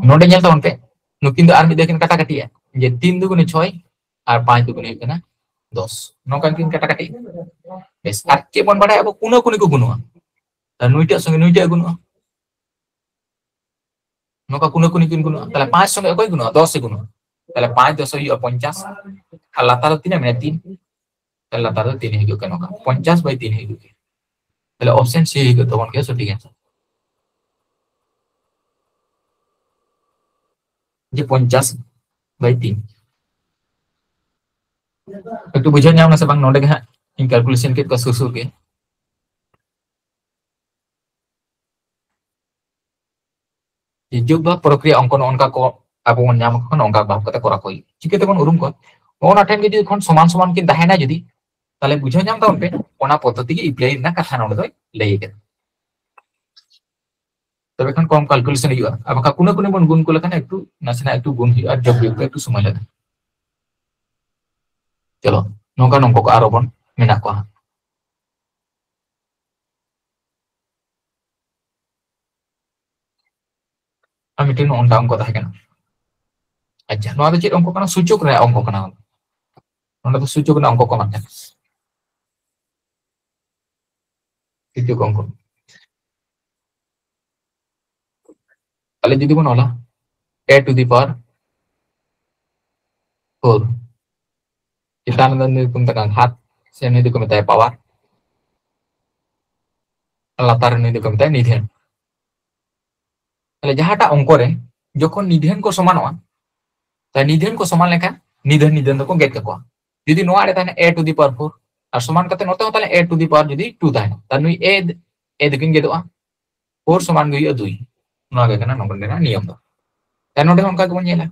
ᱱᱚᱰᱮ ᱧᱮᱞ ᱛᱟᱵᱚᱱ ᱯᱮ, ᱱᱩᱠᱤᱱ ᱫᱚ ᱟᱨ ᱢᱤᱫ ᱫᱷᱟᱣ ᱠᱤᱱ ᱠᱟᱴᱟ ᱠᱟᱴᱤᱜᱼᱟ, ᱡᱮ ᱛᱤᱱ ᱫᱩᱜᱩᱱᱮ ᱪᱷᱚᱭ ᱟᱨ ᱯᱟᱸᱪ ᱫᱩᱜᱩᱱᱮ ᱦᱩᱭᱩᱜ ᱠᱟᱱᱟ ᱫᱚᱥ, ᱱᱚᱝᱠᱟ ᱠᱤᱱ ᱠᱟᱴᱟ ᱠᱟᱴᱤ᱾ ᱵᱮᱥ, ᱟᱨ ᱪᱮᱫ ᱵᱚᱱ ᱵᱟᱲᱟᱭᱟ ᱟᱵᱚ? ᱠᱩᱱᱟᱹ ᱠᱩᱱᱤ ᱠᱚ ᱜᱩᱱᱚᱜᱼᱟ᱾ ᱛᱟᱦᱞᱮ ᱱᱩᱭᱴᱟᱜ ᱥᱚᱸᱜᱮ ᱱᱩᱭᱴᱟᱜ ᱜᱩᱱᱚᱜᱼᱟ, ᱱᱚᱝᱠᱟ ᱠᱩᱱᱟᱹ ᱠᱩᱱᱤ ᱠᱤᱱ ᱜᱩᱱᱚᱜᱼᱟ᱾ ᱛᱟᱦᱞᱮ ᱯᱟᱸᱪ ᱥᱚᱸᱜᱮ ᱚᱠᱚᱭ ᱜᱩᱱᱚᱜᱼᱟ? ᱫᱚᱥ ᱮ ᱜᱩᱱᱚᱜᱼᱟ᱾ ᱛᱟᱦᱞᱮ ᱯᱟᱸᱪ ᱫᱚᱥ ᱦᱩᱭᱩᱜᱼᱟ ᱯᱚᱧᱪᱟᱥ, ᱟᱨ ᱞᱟᱛᱟᱨ ᱫᱚ ᱛᱤᱱᱟᱹᱜ ᱢᱮᱱᱟᱜᱼᱟ? ᱛᱤᱱ᱾ ᱛᱟᱦᱞᱮ ᱞᱟᱛᱟᱨ ᱫᱚ ᱛᱤᱱ ᱦᱤᱡᱩᱜ ᱠᱟᱱᱟ, ᱱᱚᱝᱠᱟ ᱯᱚᱧᱪᱟᱥ by ᱛᱤᱱ ᱦᱤᱡᱩᱜ ᱠᱟᱱᱟ᱾ ᱛᱟᱦᱞᱮ option C ᱦᱩᱭᱩᱜ ᱛᱟᱵᱚᱱ ᱜᱮᱭᱟ ᱥᱚᱴᱷᱤᱠ answer᱾ ᱡᱮ ᱯᱚᱧᱪᱟᱥ by ᱛᱤᱱ᱾ ᱮᱠᱴᱩ ᱵᱩᱡᱷᱟᱹᱣ ᱧᱟᱢ ᱱᱟ ᱥᱮ ᱵᱟᱝ? ᱱᱚᱰᱮ ᱜᱮ ᱦᱟᱸᱜ ᱤᱧ calculation ᱠᱮᱫ ᱠᱚᱣᱟ ᱥᱩᱨ ᱥᱩᱨ ᱜᱮ᱾ ᱡᱮ ᱡᱳᱜ ᱵᱷᱟᱜᱽ ᱯᱨᱚᱠᱨᱤᱭᱟ ᱚᱝᱠᱚ ᱱᱚᱜᱼᱚ ᱱᱚᱝᱠᱟ ᱠᱚ ᱟᱵᱚ ᱵᱚᱱ ᱧᱟᱢ ᱠᱚ ᱠᱷᱟᱱ, ᱚᱱᱠᱟ ᱵᱷᱟᱵ ᱠᱟᱛᱮ ᱠᱚᱨᱟᱣ ᱠᱚ ᱦᱩᱭᱩᱜᱼᱟ᱾ ᱪᱤᱠᱟᱹ ᱛᱮᱵᱚᱱ ᱩᱨᱩᱢ ᱠᱚᱣᱟ? ᱱᱚᱜᱼᱚ ᱱᱟ ᱴᱷᱮᱱ ᱜᱮ ᱡᱩᱫᱤ ᱠᱷᱚᱱ ᱥᱚᱢᱟᱱ ᱥᱚᱢᱟᱱ ᱠᱤᱱ ᱛᱟᱦᱮᱱᱟ ᱡᱩᱫᱤ, ᱛᱟᱦᱞᱮ ᱵᱩᱡᱷᱟᱹᱣ ᱧᱟᱢ ᱛᱟᱵᱚᱱ ᱯᱮ, ᱚᱱᱟ ᱯᱚᱫᱽᱫᱷᱚᱛᱤ ᱜᱮ apply ᱨᱮᱱᱟᱜ ᱠᱟᱛᱷᱟ ᱱᱚᱰᱮ ᱫᱚᱭ ᱞᱟᱹᱭ ᱠᱟᱫᱟ᱾ ᱛᱚᱵᱮ ᱠᱷᱟᱱ ᱠᱚᱢ calculation ᱦᱩᱭᱩᱜᱼᱟ, ᱟᱨ ᱵᱟᱠᱷᱟᱱ ᱠᱩᱱᱟᱹ ᱠᱩᱱᱟᱹ ᱵᱚᱱ ᱜᱩᱱ ᱠᱚ ᱞᱮᱠᱷᱟᱱ ᱮᱠᱴᱩ ᱱᱟᱥᱮᱱᱟᱜ ᱮᱠᱴᱩ ᱜᱩᱱ ᱦᱩᱭᱩᱜᱼᱟ, ᱡᱳᱜ ᱵᱤᱭᱳᱜ ᱠᱚ ᱮᱠᱴᱩ ᱥᱚᱢᱚᱭ ᱞᱟᱜᱟᱜᱼᱟ᱾ ᱪᱚᱞᱚ, ᱱᱚᱝᱠᱟ ᱱᱚᱝᱠᱟ ᱠᱚ ᱟᱨᱚ ᱵᱚᱱ ᱢᱮᱱᱟᱜ ᱠᱚᱣᱟ ᱦᱟᱸᱜ᱾ ᱟᱨ ᱢᱤᱫᱴᱮᱱ ᱱᱚᱜᱼᱚ ᱱᱚᱝᱠᱟ ᱚᱝᱠᱚ ᱛᱟᱦᱮᱸ ᱠᱟᱱᱟ᱾ ᱟᱪᱪᱷᱟ, ᱱᱚᱣᱟ ᱫᱚ ᱪᱮᱫ ᱚᱝᱠᱚ ᱠᱟᱱᱟ? ᱥᱩᱪᱚᱠ ᱨᱮᱭᱟᱜ ᱚᱝᱠᱚ ᱠᱟᱱᱟ᱾ ᱱᱚᱰᱮ ᱫᱚ ᱥᱩᱪᱚᱠ ᱨᱮᱱᱟᱜ ᱚᱝᱠᱚ ᱠᱚ ᱮᱢᱟᱜ ᱠᱟᱱᱟ᱾ ᱥᱩᱪᱚᱠ ᱚᱝᱠᱚ᱾ ᱛᱟᱦᱞᱮ ᱡᱩᱫᱤ ᱵᱚᱱ ᱚᱞᱟ a to the power four, ᱪᱮᱛᱟᱱ ᱨᱮᱫᱚ ᱱᱩᱭ ᱠᱚ ᱢᱮᱛᱟᱜ ᱠᱟᱱᱟ ᱜᱷᱟᱛ, ᱥᱮ ᱱᱩᱭ ᱫᱚᱠᱚ ᱢᱮᱛᱟᱭᱟ power, ᱞᱟᱛᱟᱨ ᱨᱮ ᱱᱩᱭ ᱫᱚᱠᱚ ᱢᱮᱛᱟᱭᱟ ᱱᱤᱫᱷᱟᱹᱱ᱾ ᱛᱟᱦᱞᱮ ᱡᱟᱦᱟᱸᱴᱟᱜ ᱚᱝᱠᱚ ᱨᱮ ᱡᱚᱠᱷᱚᱱ ᱱᱤᱫᱷᱟᱹᱱ ᱠᱚ ᱥᱚᱢᱟᱱᱚᱜᱼᱟ, ᱛᱟᱦᱞᱮ ᱱᱤᱫᱷᱟᱹᱱ ᱠᱚ ᱥᱚᱢᱟᱱ ᱞᱮᱱᱠᱷᱟᱱ ᱱᱤᱫᱷᱟᱹᱱ ᱱᱤᱫᱷᱟᱹᱱ ᱫᱚᱠᱚ ᱜᱮᱫ ᱠᱟᱠᱚᱣᱟ᱾ ᱡᱩᱫᱤ ᱱᱚᱣᱟ ᱨᱮ ᱛᱟᱦᱮᱱᱟ a to the power four, ᱟᱨ ᱥᱚᱢᱟᱱ ᱠᱟᱛᱮ ᱱᱚᱛᱮ ᱦᱚᱸ ᱛᱟᱦᱞᱮ a to the power ᱡᱩᱫᱤ two ᱛᱟᱦᱮᱱᱟ, ᱛᱟᱦᱞᱮ ᱱᱩᱭ a, a ᱫᱚᱠᱤᱱ ᱜᱮᱫᱚᱜᱼᱟ, four ᱥᱚᱢᱟᱱ ᱜᱮ ᱦᱩᱭᱩᱜᱼᱟ ᱫᱩᱭ᱾ ᱱᱚᱣᱟ ᱜᱮ ᱠᱟᱱᱟ ᱱᱚᱰᱮᱱᱟᱜ ᱱᱤᱭᱚᱢ ᱫᱚ᱾ ᱛᱟᱦᱞᱮ ᱱᱚᱰᱮ ᱦᱚᱸ ᱚᱱᱠᱟ ᱜᱮᱵᱚᱱ ᱧᱮᱞᱟ,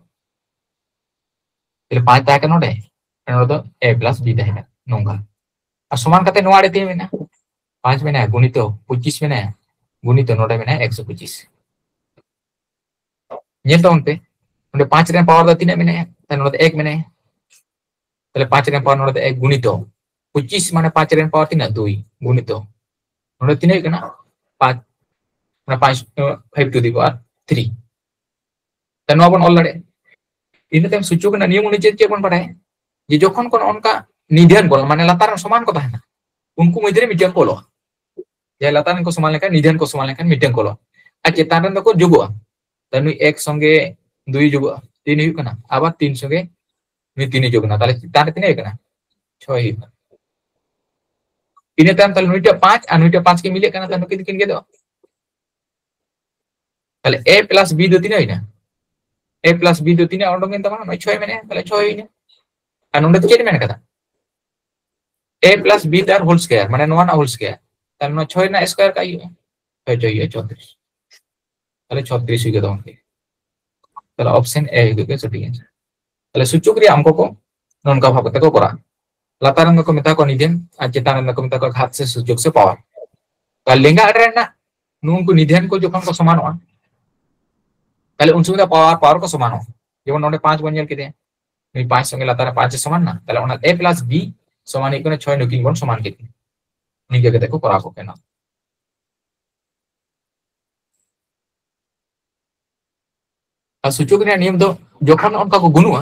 ᱛᱟᱦᱞᱮ ᱯᱟᱸᱪ ᱛᱟᱦᱮᱸ ᱠᱟᱱᱟ ᱱᱚᱰᱮ, ᱱᱚᱰᱮ ᱫᱚ a plus b ᱛᱟᱦᱮᱸ ᱠᱟᱱᱟ, ᱱᱚᱝᱠᱟ᱾ ᱥᱚᱢᱟᱱ ᱠᱟᱛᱮ ᱱᱚᱣᱟ ᱟᱲᱮ ᱛᱤᱱᱟᱹᱜ ᱢᱮᱱᱟᱜᱼᱟ? ᱯᱟᱸᱪ ᱢᱮᱱᱟᱭᱟ, ᱜᱩᱱᱤᱛᱚ ᱯᱚᱸᱪᱤᱥ ᱢᱮᱱᱟᱭᱟ, ᱜᱩᱱᱤᱛᱚ ᱱᱚᱰᱮ ᱢᱮᱱᱟᱭᱟ ᱮᱠᱥᱚ ᱯᱚᱸᱪᱤᱥ᱾ ᱧᱮᱞ ᱛᱟᱵᱚᱱ ᱯᱮ, ᱚᱸᱰᱮ ᱯᱟᱸᱪ ᱨᱮᱱ ᱯᱟᱣᱟᱨ ᱫᱚ ᱛᱤᱱᱟᱹᱜ ᱢᱮᱱᱟᱭᱟ? ᱛᱟᱦᱞᱮ ᱱᱚᱰᱮ ᱫᱚ ᱮᱠ ᱢᱮᱱᱟᱭᱟ᱾ ᱛᱟᱦᱞᱮ ᱯᱟᱸᱪ ᱨᱮᱱ ᱯᱟᱣᱟᱨ ᱱᱚᱰᱮ ᱫᱚ ᱮᱠ ᱜᱩᱱᱤᱛᱚ ᱯᱚᱸᱪᱤᱥ, ᱢᱟᱱᱮ ᱯᱟᱸᱪ ᱨᱮᱱ ᱯᱟᱣᱟᱨ ᱛᱤᱱᱟᱹᱜ? ᱫᱩᱭ ᱜᱩᱱᱤᱛᱚ᱾ ᱱᱚᱰᱮ ᱛᱤᱱᱟᱹᱜ ᱦᱩᱭᱩᱜ ᱠᱟᱱᱟ? ᱯᱟᱸᱪ, ᱢᱟᱱᱮ ᱯᱟᱸᱪ, five to the power three᱾ ᱛᱟᱦᱞᱮ ᱱᱚᱣᱟ ᱵᱚᱱ ᱚᱞ ᱫᱟᱲᱮᱭᱟᱜᱼᱟ᱾ ᱤᱱᱟᱹ ᱛᱟᱭᱚᱢ ᱥᱩᱪᱚᱠ ᱨᱮᱱᱟᱜ ᱱᱤᱭᱚᱢ ᱚᱱᱩᱡᱟᱭᱤ ᱪᱮᱫ ᱵᱚᱱ ᱵᱟᱲᱟᱭᱟ? ᱡᱮ ᱡᱚᱠᱷᱚᱱ ᱠᱚᱱᱚ ᱚᱱᱠᱟ ᱱᱤᱫᱷᱟᱹᱱ ᱠᱚ, ᱢᱟᱱᱮ ᱞᱟᱛᱟᱨ ᱨᱮ ᱥᱚᱢᱟᱱ ᱠᱚ ᱛᱟᱦᱮᱱᱟ, ᱩᱱᱠᱩ ᱢᱚᱫᱽᱫᱷᱮ ᱨᱮ ᱢᱤᱫᱴᱟᱝ ᱠᱚ ᱚᱞᱚᱜᱼᱟ᱾ ᱡᱮ ᱞᱟᱛᱟᱨ ᱨᱮᱱ ᱠᱚ ᱥᱚᱢᱟᱱ ᱞᱮᱱᱠᱷᱟᱱ, ᱱᱤᱫᱷᱟᱹᱱ ᱠᱚ ᱥᱚᱢᱟᱱ ᱞᱮᱱᱠᱷᱟᱱ ᱢᱤᱫᱴᱟᱝ ᱠᱚ ᱚᱞᱚᱜᱼᱟ᱾ ᱟᱨ ᱪᱮᱛᱟᱱ ᱨᱮᱱ ᱫᱚᱠᱚ ᱡᱳᱜᱚᱜᱼᱟ᱾ ᱛᱟᱦᱞᱮ ᱱᱩᱭ ᱮᱠ ᱥᱚᱸᱜᱮ ᱫᱩᱭ ᱡᱳᱜᱚᱜᱼᱟ, ᱛᱤᱱ ᱦᱩᱭᱩᱜ ᱠᱟᱱᱟ? ᱟᱵᱟᱨ ᱛᱤᱱ ᱥᱚᱸᱜᱮ ᱱᱩᱭ ᱛᱤᱱ ᱦᱤᱡᱩᱜ ᱠᱟᱱᱟ, ᱛᱟᱦᱞᱮ ᱪᱮᱛᱟᱱ ᱨᱮ ᱛᱤᱱᱟᱹᱜ ᱦᱩᱭᱩᱜ ᱠᱟᱱᱟ? ᱪᱷᱚᱭ ᱦᱩᱭᱩᱜ ᱠᱟᱱᱟ᱾ ᱤᱱᱟᱹ ᱛᱟᱭᱚᱢ ᱛᱟᱦᱞᱮ ᱱᱩᱭᱴᱟᱜ ᱯᱟᱸᱪ ᱟᱨ ᱱᱩᱭᱴᱟᱜ ᱯᱟᱸᱪ ᱠᱤᱱ ᱢᱤᱞᱟᱹᱜ ᱠᱟᱱᱟ, ᱛᱟᱦᱞᱮ ᱱᱩᱠᱤᱱ ᱫᱚᱠᱤᱱ ᱜᱮᱫᱚᱜᱼᱟ᱾ ᱛᱟᱦᱞᱮ a plus b ᱫᱚ ᱛᱤᱱᱟᱹᱜ ᱦᱩᱭᱱᱟ? A plus b ᱫᱚ ᱛᱤᱱᱟᱹᱜ ᱚᱰᱚᱝ ᱮᱱ ᱛᱟᱢᱟ? ᱱᱚᱜᱼᱚᱭ ᱪᱷᱚᱭ ᱢᱮᱱᱟᱜᱼᱟ, ᱛᱟᱦᱞᱮ ᱪᱷᱚᱭ ᱦᱩᱭᱱᱟ᱾ ᱟᱨ ᱱᱚᱰᱮ ᱫᱚ ᱪᱮᱫ ᱢᱮᱱ ᱠᱟᱫᱟ? A plus b ᱫᱟᱨ whole square, ᱢᱟᱱᱮ ᱱᱚᱣᱟ ᱨᱮᱱᱟᱜ whole square᱾ ᱛᱟᱦᱞᱮ ᱱᱚᱣᱟ ᱪᱷᱚᱭ ᱨᱮᱱᱟᱜ square ᱠᱟᱜ ᱦᱩᱭᱩᱜᱼᱟ, ᱪᱷᱚᱭ ᱪᱷᱚᱭ ᱦᱩᱭᱩᱜᱼᱟ ᱪᱷᱚᱛᱨᱤᱥ᱾ ᱛᱟᱦᱞᱮ ᱪᱷᱚᱛᱨᱤᱥ ᱦᱩᱭ ᱜᱚᱫᱚᱜᱼᱟ᱾ ᱛᱟᱦᱞᱮ option A ᱦᱩᱭᱩᱜ ᱜᱮ ᱥᱚᱴᱷᱤᱠ answer᱾ ᱛᱟᱦᱞᱮ ᱥᱩᱪᱚᱠ ᱨᱮᱭᱟᱜ ᱚᱝᱠᱚ ᱠᱚ ᱱᱚᱝᱠᱟ ᱵᱷᱟᱵ ᱠᱟᱛᱮ ᱠᱚ ᱠᱚᱨᱟᱣᱟ᱾ ᱞᱟᱛᱟᱨ ᱨᱮᱱ ᱫᱚᱠᱚ ᱢᱮᱛᱟ ᱠᱚᱣᱟ ᱱᱤᱫᱷᱟᱹᱱ ᱟᱨ ᱪᱮᱛᱟᱱ ᱨᱮᱱ ᱫᱚᱠᱚ ᱢᱮᱛᱟ ᱠᱚᱣᱟ ᱜᱷᱟᱛ ᱥᱮ ᱥᱩᱪᱚᱠ ᱥᱮ ᱯᱟᱣᱟᱨ᱾ ᱟᱨ ᱞᱮᱸᱜᱟ ᱟᱲᱮ ᱨᱮᱱᱟᱜ ᱱᱩᱠᱩ ᱱᱤᱫᱷᱟᱹᱱ ᱠᱚ ᱡᱚᱠᱷᱚᱱ ᱠᱚ ᱥᱚᱢᱟᱱᱚᱜᱼᱟ, ᱛᱟᱦᱞᱮ ᱩᱱ ᱥᱚᱢᱚᱭ ᱫᱚ ᱯᱟᱣᱟᱨ, ᱯᱟᱣᱟᱨ ᱠᱚ ᱥᱚᱢᱟᱱᱚᱜᱼᱟ᱾ ᱡᱮᱢᱚᱱ ᱱᱚᱰᱮ ᱯᱟᱸᱪ ᱵᱚᱱ ᱧᱮᱞ ᱠᱮᱫᱮᱭᱟ, ᱱᱩᱭ ᱯᱟᱸᱪ ᱥᱚᱸᱜᱮ ᱞᱟᱛᱟᱨ ᱨᱮ ᱯᱟᱸᱪ ᱮ ᱥᱚᱢᱟᱱ ᱱᱟ, ᱛᱟᱦᱞᱮ ᱚᱱᱟ a plus b ᱥᱚᱢᱟᱱ ᱦᱩᱭᱩᱜ ᱠᱟᱱᱟ ᱪᱷᱚᱭ, ᱱᱩᱠᱤᱱ ᱵᱚᱱ ᱥᱚᱢᱟᱱ ᱠᱮᱫ ᱠᱤᱱᱟ᱾ ᱱᱤᱝᱠᱟᱹ ᱠᱟᱛᱮ ᱠᱚ ᱠᱚᱨᱟᱣ ᱠᱚ ᱠᱟᱱᱟ᱾ ᱟᱨ ᱥᱩᱪᱚᱠ ᱨᱮᱭᱟᱜ ᱱᱤᱭᱚᱢ ᱫᱚ ᱡᱚᱠᱷᱚᱱ ᱚᱱᱠᱟ ᱠᱚ ᱜᱩᱱᱩᱜᱼᱟ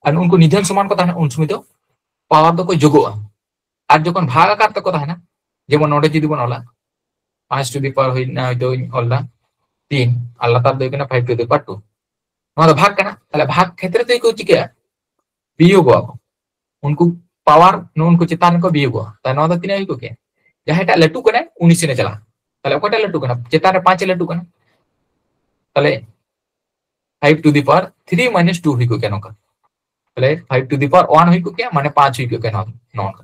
ᱟᱨ ᱩᱱᱠᱩ ᱱᱤᱫᱷᱟᱹᱱ ᱥᱚᱢᱟᱱ ᱠᱚ ᱛᱟᱦᱮᱱᱟ, ᱩᱱ ᱥᱚᱢᱚᱭ ᱫᱚ ᱯᱟᱣᱟᱨ ᱫᱚᱠᱚ ᱡᱳᱜᱚᱜᱼᱟ᱾ ᱟᱨ ᱡᱚᱠᱷᱚᱱ ᱵᱷᱟᱜᱽ ᱟᱠᱟᱨ ᱛᱮᱠᱚ ᱛᱟᱦᱮᱱᱟ, ᱡᱮᱢᱚᱱ ᱱᱚᱰᱮ ᱡᱩᱫᱤ ᱵᱚᱱ ᱚᱞᱟ, ᱯᱟᱸᱪ to the power ᱦᱩᱭᱱᱟ, ᱦᱚᱭᱛᱳᱧ ᱚᱞ ᱫᱟ ᱛᱤᱱ, ᱟᱨ ᱞᱟᱛᱟᱨ ᱫᱚ ᱦᱩᱭᱩᱜ ᱠᱟᱱᱟ five to the power two᱾ ᱱᱚᱣᱟ ᱫᱚ ᱵᱷᱟᱜᱽ ᱠᱟᱱᱟ, ᱛᱟᱦᱞᱮ ᱵᱷᱟᱜᱽ ᱠᱷᱮᱛᱨᱮ ᱫᱚ ᱠᱚ ᱪᱤᱠᱟᱹᱜᱼᱟ? ᱵᱤᱭᱳᱜᱚᱜᱼᱟ ᱠᱚ᱾ ᱩᱱᱠᱩ ᱯᱟᱣᱟᱨ ᱱᱩᱜᱼᱩ ᱱᱩᱠᱩ ᱪᱮᱛᱟᱱ ᱨᱮᱠᱚ ᱵᱤᱭᱳᱜᱚᱜᱼᱟ᱾ ᱛᱟᱦᱞᱮ ᱱᱚᱣᱟ ᱫᱚ ᱛᱤᱱᱟᱹᱜ ᱦᱩᱭ ᱠᱚᱜ ᱠᱮᱭᱟ? ᱡᱟᱦᱟᱸᱭᱴᱟᱜ ᱞᱟᱹᱴᱩ ᱠᱟᱱᱟᱭ ᱩᱱᱤ ᱥᱮᱱᱮ ᱪᱟᱞᱟᱜᱼᱟ᱾ ᱛᱟᱦᱞᱮ ᱚᱠᱚᱭᱴᱟᱜ ᱞᱟᱹᱴᱩ ᱠᱟᱱᱟ? ᱪᱮᱛᱟᱱ ᱨᱮ ᱯᱟᱸᱪ ᱮ ᱞᱟᱹᱴᱩ ᱠᱟᱱᱟ᱾ ᱛᱟᱦᱞᱮ five to the power three minus two ᱦᱩᱭ ᱠᱚᱜ ᱠᱮᱭᱟ ᱱᱚᱝᱠᱟ᱾ ᱛᱟᱦᱞᱮ five to the power one ᱦᱩᱭ ᱠᱚᱜ ᱠᱮᱭᱟ, ᱢᱟᱱᱮ ᱯᱟᱸᱪ ᱦᱩᱭ ᱠᱚᱜ ᱠᱮᱭᱟ ᱱᱚᱣᱟ ᱫᱚ, ᱱᱚᱜᱼᱚ ᱱᱚᱝᱠᱟ᱾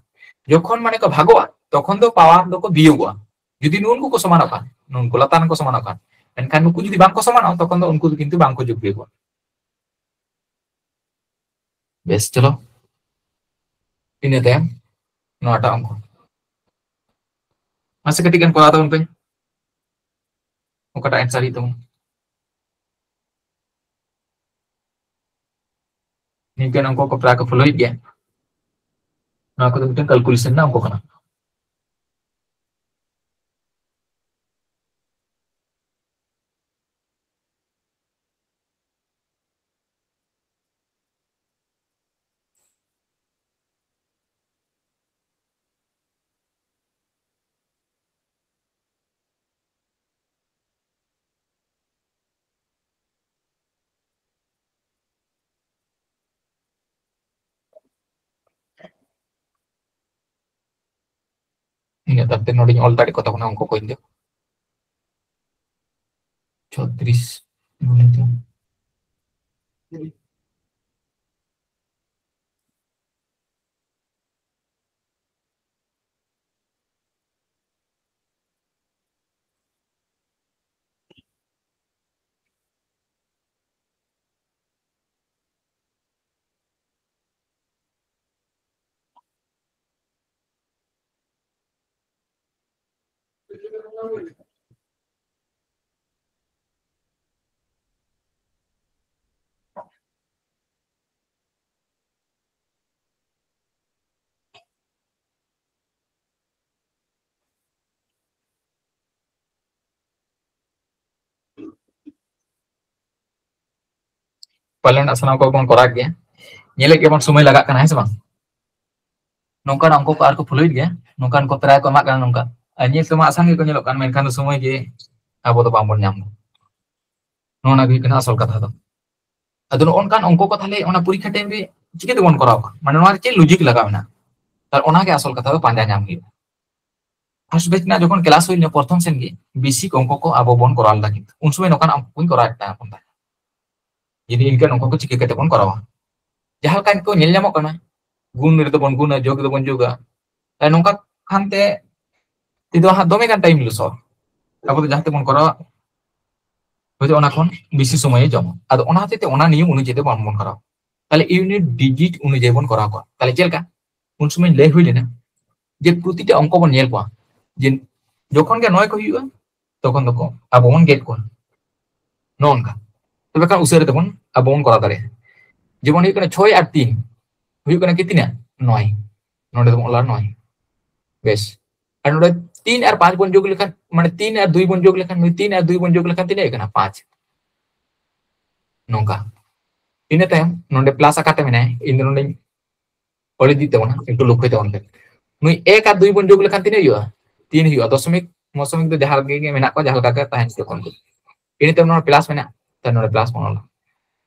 ᱡᱚᱠᱷᱚᱱ ᱢᱟᱱᱮ ᱠᱚ ᱵᱷᱟᱜᱚᱜᱼᱟ, ᱛᱚᱠᱷᱚᱱ ᱫᱚ ᱯᱟᱣᱟᱨ ᱫᱚᱠᱚ ᱵᱤᱭᱳᱜᱚᱜᱼᱟ᱾ ᱡᱩᱫᱤ ᱱᱩᱱᱠᱩ ᱠᱚ ᱥᱚᱢᱟᱱᱚᱜ ᱠᱷᱟᱱ, ᱱᱩᱱᱠᱩ ᱞᱟᱛᱟᱨ ᱨᱮᱱ ᱠᱚ ᱥᱚᱢᱟᱱᱚᱜ ᱠᱷᱟᱱ, ᱢᱮᱱᱠᱷᱟᱱ ᱱᱩᱠᱩ ᱡᱩᱫᱤ ᱵᱟᱝ ᱠᱚ ᱥᱚᱢᱟᱱᱚᱜᱼᱟ, ᱛᱚᱠᱷᱚᱱ ᱫᱚ ᱩᱱᱠᱩ ᱫᱚ ᱠᱤᱱᱛᱩ ᱵᱟᱝ ᱠᱚ ᱡᱳᱜᱽ ᱵᱤᱭᱳᱜᱚᱜᱼᱟ᱾ ᱵᱮᱥ, ᱪᱚᱞᱚ, ᱤᱱᱟᱹ ᱛᱟᱭᱚᱢ ᱱᱚᱣᱟᱴᱟᱜ ᱚᱝᱠᱚ᱾ ᱢᱟᱥᱮ ᱠᱟᱹᱴᱤᱡ ᱜᱟᱱ ᱠᱚᱨᱟᱣ ᱛᱟᱵᱚᱱ ᱯᱮ, ᱚᱠᱟᱴᱟᱜ ᱮᱱᱥᱟᱨ ᱦᱩᱭᱩᱜ ᱛᱟᱵᱚᱱ᱾ ᱱᱤᱝᱠᱟᱹᱱ ᱚᱝᱠᱚ ᱠᱚ ᱯᱨᱟᱭ ᱠᱚ ᱯᱷᱚᱞᱳᱭᱮᱫ ᱜᱮᱭᱟ᱾ ᱱᱚᱣᱟ ᱠᱚᱫᱚ ᱢᱤᱫᱴᱟᱝ ᱠᱟᱞᱠᱩᱞᱮᱥᱚᱱ ᱨᱮᱱᱟᱜ ᱚᱝᱠᱚ ᱠᱟᱱᱟ᱾ ᱤᱱᱟᱹ ᱛᱟᱭᱚᱢ ᱛᱮ ᱱᱚᱰᱮᱧ ᱚᱞ ᱫᱟᱲᱮ ᱠᱚ ᱛᱟᱵᱚᱱᱟ ᱚᱝᱠᱚ ᱠᱚ ᱤᱧ ᱫᱚ᱾ ᱪᱷᱚᱛᱨᱤᱥ ᱜᱩᱱᱤᱛᱚ ᱯᱟᱞᱮᱱ ᱥᱟᱱᱟᱢ ᱠᱚᱵᱚᱱ ᱠᱚᱨᱟᱣ ᱜᱮᱭᱟ, ᱧᱮᱞᱮᱫ ᱜᱮᱵᱚᱱ ᱥᱚᱢᱚᱭ ᱞᱟᱜᱟᱜ ᱠᱟᱱᱟ, ᱦᱮᱸ ᱥᱮ ᱵᱟᱝ? ᱱᱚᱝᱠᱟᱱ ᱚᱝᱠᱚ ᱠᱚ ᱟᱨᱠᱚ ᱯᱷᱚᱞᱳᱭᱮᱫ ᱜᱮᱭᱟ, ᱱᱚᱝᱠᱟᱱ ᱠᱚ ᱯᱨᱟᱭ ᱠᱚ ᱮᱢᱟᱜ ᱠᱟᱱᱟ ᱱᱚᱝᱠᱟ, ᱟᱨ ᱧᱮᱞ ᱛᱮᱢᱟ ᱟᱥᱟᱱ ᱜᱮᱠᱚ ᱧᱮᱞᱚᱜ ᱠᱟᱱ, ᱢᱮᱱᱠᱷᱟᱱ ᱫᱚ ᱥᱚᱢᱚᱭ ᱜᱮ ᱟᱵᱚ ᱫᱚ ᱵᱟᱝᱵᱚᱱ ᱧᱟᱢ ᱮᱫᱟ᱾ ᱱᱚᱜᱼᱚ ᱱᱚᱣᱟ ᱜᱮ ᱦᱩᱭᱩᱜ ᱠᱟᱱᱟ ᱟᱥᱚᱞ ᱠᱟᱛᱷᱟ ᱫᱚ᱾ ᱟᱫᱚ ᱱᱚᱜᱼᱚ ᱱᱚᱝᱠᱟᱱ ᱚᱝᱠᱚ ᱠᱚ ᱛᱟᱦᱞᱮ ᱚᱱᱟ ᱯᱚᱨᱤᱠᱠᱷᱟ ᱴᱟᱭᱤᱢ ᱨᱮ ᱪᱤᱠᱟᱹ ᱛᱮᱵᱚᱱ ᱠᱚᱨᱟᱣ ᱠᱟᱜᱼᱟ? ᱢᱟᱱᱮ ᱱᱚᱣᱟ ᱨᱮ ᱪᱮᱫ ᱞᱚᱡᱤᱠ ᱞᱟᱜᱟᱣ ᱢᱮᱱᱟᱜᱼᱟ? ᱛᱟᱦᱞᱮ ᱚᱱᱟ ᱜᱮ ᱟᱥᱚᱞ ᱠᱟᱛᱷᱟ ᱫᱚ ᱯᱟᱸᱡᱟ ᱧᱟᱢ ᱦᱩᱭᱩᱜᱼᱟ᱾ ᱯᱷᱟᱥᱴ ᱵᱮᱪ ᱨᱮᱱᱟᱜ ᱡᱚᱠᱷᱚᱱ ᱠᱞᱟᱥ ᱦᱩᱭ ᱞᱮᱱᱟ ᱯᱨᱚᱛᱷᱚᱢ ᱥᱮᱱ ᱜᱮ, ᱵᱮᱥᱤᱠ ᱚᱝᱠᱚ ᱠᱚ ᱟᱵᱚ ᱵᱚᱱ ᱠᱚᱨᱟᱣ ᱞᱮᱫᱟ, ᱠᱤᱱᱛᱩ ᱩᱱ ᱥᱚᱢᱚᱭ ᱱᱚᱝᱠᱟᱱ ᱚᱝᱠᱚ ᱠᱚᱧ ᱠᱚᱨᱟᱣ ᱮᱫ ᱛᱟᱦᱮᱸ ᱠᱟᱱ ᱛᱟᱦᱮᱸᱫ᱾ ᱡᱩᱫᱤ ᱤᱱᱠᱟᱹᱱ ᱚᱝᱠᱚ ᱠᱚ ᱪᱤᱠᱟᱹ ᱠᱟᱛᱮ ᱵᱚᱱ ᱠᱚᱨᱟᱣᱟ? ᱡᱟᱦᱟᱸ ᱞᱮᱠᱟ ᱠᱚ ᱧᱮᱞ ᱧᱟᱢᱚᱜ ᱠᱟᱱᱟ, ᱜᱩᱱ ᱨᱮᱫᱚ ᱵᱚᱱ ᱜᱩᱱᱟ, ᱡᱳᱜ ᱨᱮᱫᱚ ᱵᱚᱱ ᱡᱳᱜᱟ᱾ ᱛᱟᱦᱞᱮ ᱱᱚᱝᱠᱟ ᱠᱷᱟᱱᱛᱮ ᱛᱮᱫᱚ ᱦᱟᱸᱜ ᱫᱚᱢᱮ ᱜᱟᱱ ᱴᱟᱭᱤᱢ ᱞᱚᱥᱚᱜᱼᱟ᱾ ᱟᱵᱚ ᱫᱚ ᱡᱟᱦᱟᱸ ᱛᱮᱵᱚᱱ ᱠᱚᱨᱟᱣᱟ, ᱦᱚᱭᱛᱳ ᱚᱱᱟ ᱠᱷᱚᱱ ᱵᱮᱥᱤ ᱥᱚᱢᱚᱭᱮ ᱡᱚᱢᱟ᱾ ᱟᱫᱚ ᱚᱱᱟ ᱦᱚᱛᱮᱡ ᱛᱮ ᱚᱱᱟ ᱱᱤᱭᱚᱢ ᱚᱱᱩᱡᱟᱭᱤ ᱫᱚ ᱵᱟᱝᱵᱚᱱ ᱠᱚᱨᱟᱣᱟ᱾ ᱛᱟᱦᱞᱮ ᱤᱭᱩᱱᱤᱴ ᱰᱤᱡᱤᱴ ᱚᱱᱩᱡᱟᱭᱤ ᱵᱚᱱ ᱠᱚᱨᱟᱣ ᱠᱚᱣᱟ᱾ ᱛᱟᱦᱞᱮ ᱪᱮᱫ ᱞᱮᱠᱟ? ᱩᱱ ᱥᱚᱢᱚᱭ ᱞᱟᱹᱭ ᱦᱩᱭ ᱞᱮᱱᱟ, ᱡᱮ ᱯᱨᱚᱛᱤᱴᱟ ᱚᱝᱠᱚ ᱵᱚᱱ ᱧᱮᱞ ᱠᱚᱣᱟ, ᱡᱮ ᱡᱚᱠᱷᱚᱱ ᱜᱮ ᱱᱚᱭ ᱠᱚ ᱦᱩᱭᱩᱜᱼᱟ, ᱛᱚᱠᱷᱚᱱ ᱫᱚᱠᱚ ᱟᱵᱚ ᱵᱚᱱ ᱜᱮᱫ ᱠᱚᱣᱟ᱾ ᱱᱚᱜᱼᱚ ᱱᱚᱝᱠᱟ᱾ ᱛᱚᱵᱮ ᱠᱷᱟᱱ ᱩᱥᱟᱹᱨᱟ ᱛᱮᱵᱚᱱ ᱟᱵᱚ ᱵᱚᱱ ᱠᱚᱨᱟᱣ ᱫᱟᱲᱮᱭᱟᱜᱼᱟ᱾ ᱡᱮᱢᱚᱱ ᱦᱩᱭᱩᱜ ᱠᱟᱱᱟ ᱪᱷᱚᱭ ᱟᱨ ᱛᱤᱱ, ᱦᱩᱭᱩᱜ ᱠᱟᱱᱟ ᱠᱤ ᱛᱤᱱᱟᱹᱜ? ᱱᱚᱭ᱾ ᱱᱚᱰᱮ ᱫᱚᱵᱚᱱ ᱚᱞᱟ ᱱᱚᱭ᱾ ᱵᱮᱥ, ᱟᱨ ᱱᱚᱰᱮ ᱛᱤᱱ ᱟᱨ ᱯᱟᱸᱪ ᱵᱚᱱ ᱡᱳᱜᱽ ᱞᱮᱠᱷᱟᱱ, ᱢᱟᱱᱮ ᱛᱤᱱ ᱟᱨ ᱫᱩᱭ ᱵᱚᱱ ᱡᱳᱜᱽ ᱞᱮᱠᱷᱟᱱ, ᱱᱩᱭ ᱛᱤᱱ ᱟᱨ ᱫᱩᱭ ᱵᱚᱱ ᱡᱳᱜᱽ ᱞᱮᱠᱷᱟᱱ ᱛᱤᱱᱟᱹᱜ ᱦᱩᱭᱩᱜ ᱠᱟᱱᱟ? ᱯᱟᱸᱪ᱾ ᱱᱚᱝᱠᱟ᱾ ᱤᱱᱟᱹ ᱛᱟᱭᱚᱢ ᱱᱚᱰᱮ ᱯᱞᱟᱥ ᱟᱠᱟᱛᱮ ᱢᱮᱱᱟᱭᱟ, ᱤᱧ ᱫᱚ ᱱᱚᱰᱮᱧ ᱚᱞ ᱤᱫᱤ ᱛᱟᱵᱚᱱᱟ, ᱮᱠᱴᱩ ᱞᱚᱠᱠᱷᱚᱭ ᱛᱟᱵᱚᱱ ᱯᱮ᱾ ᱱᱩᱭ ᱮᱠ ᱟᱨ ᱫᱩᱭ ᱵᱚᱱ ᱡᱳᱜᱽ ᱞᱮᱠᱷᱟᱱ ᱛᱤᱱᱟᱹᱜ ᱦᱩᱭᱩᱜᱼᱟ? ᱛᱤᱱ ᱦᱩᱭᱩᱜᱼᱟ᱾ ᱫᱚᱥᱚᱢᱤᱠ ᱢᱚᱥᱚᱢᱤᱠ ᱫᱚ ᱡᱟᱦᱟᱸ ᱨᱮᱜᱮ ᱢᱮᱱᱟᱜ ᱠᱚᱣᱟ, ᱡᱟᱦᱟᱸ ᱞᱮᱠᱟ ᱜᱮ ᱛᱟᱦᱮᱱ ᱦᱚᱪᱚ ᱠᱚᱣᱟ᱾ ᱤᱱᱟᱹ ᱛᱟᱭᱚᱢ ᱱᱚᱰᱮ ᱯᱞᱟᱥ ᱢᱮᱱᱟᱜᱼᱟ, ᱛᱟᱦᱞᱮ ᱱᱚᱰᱮ ᱯᱞᱟᱥ ᱵᱚᱱ ᱚᱞᱟ᱾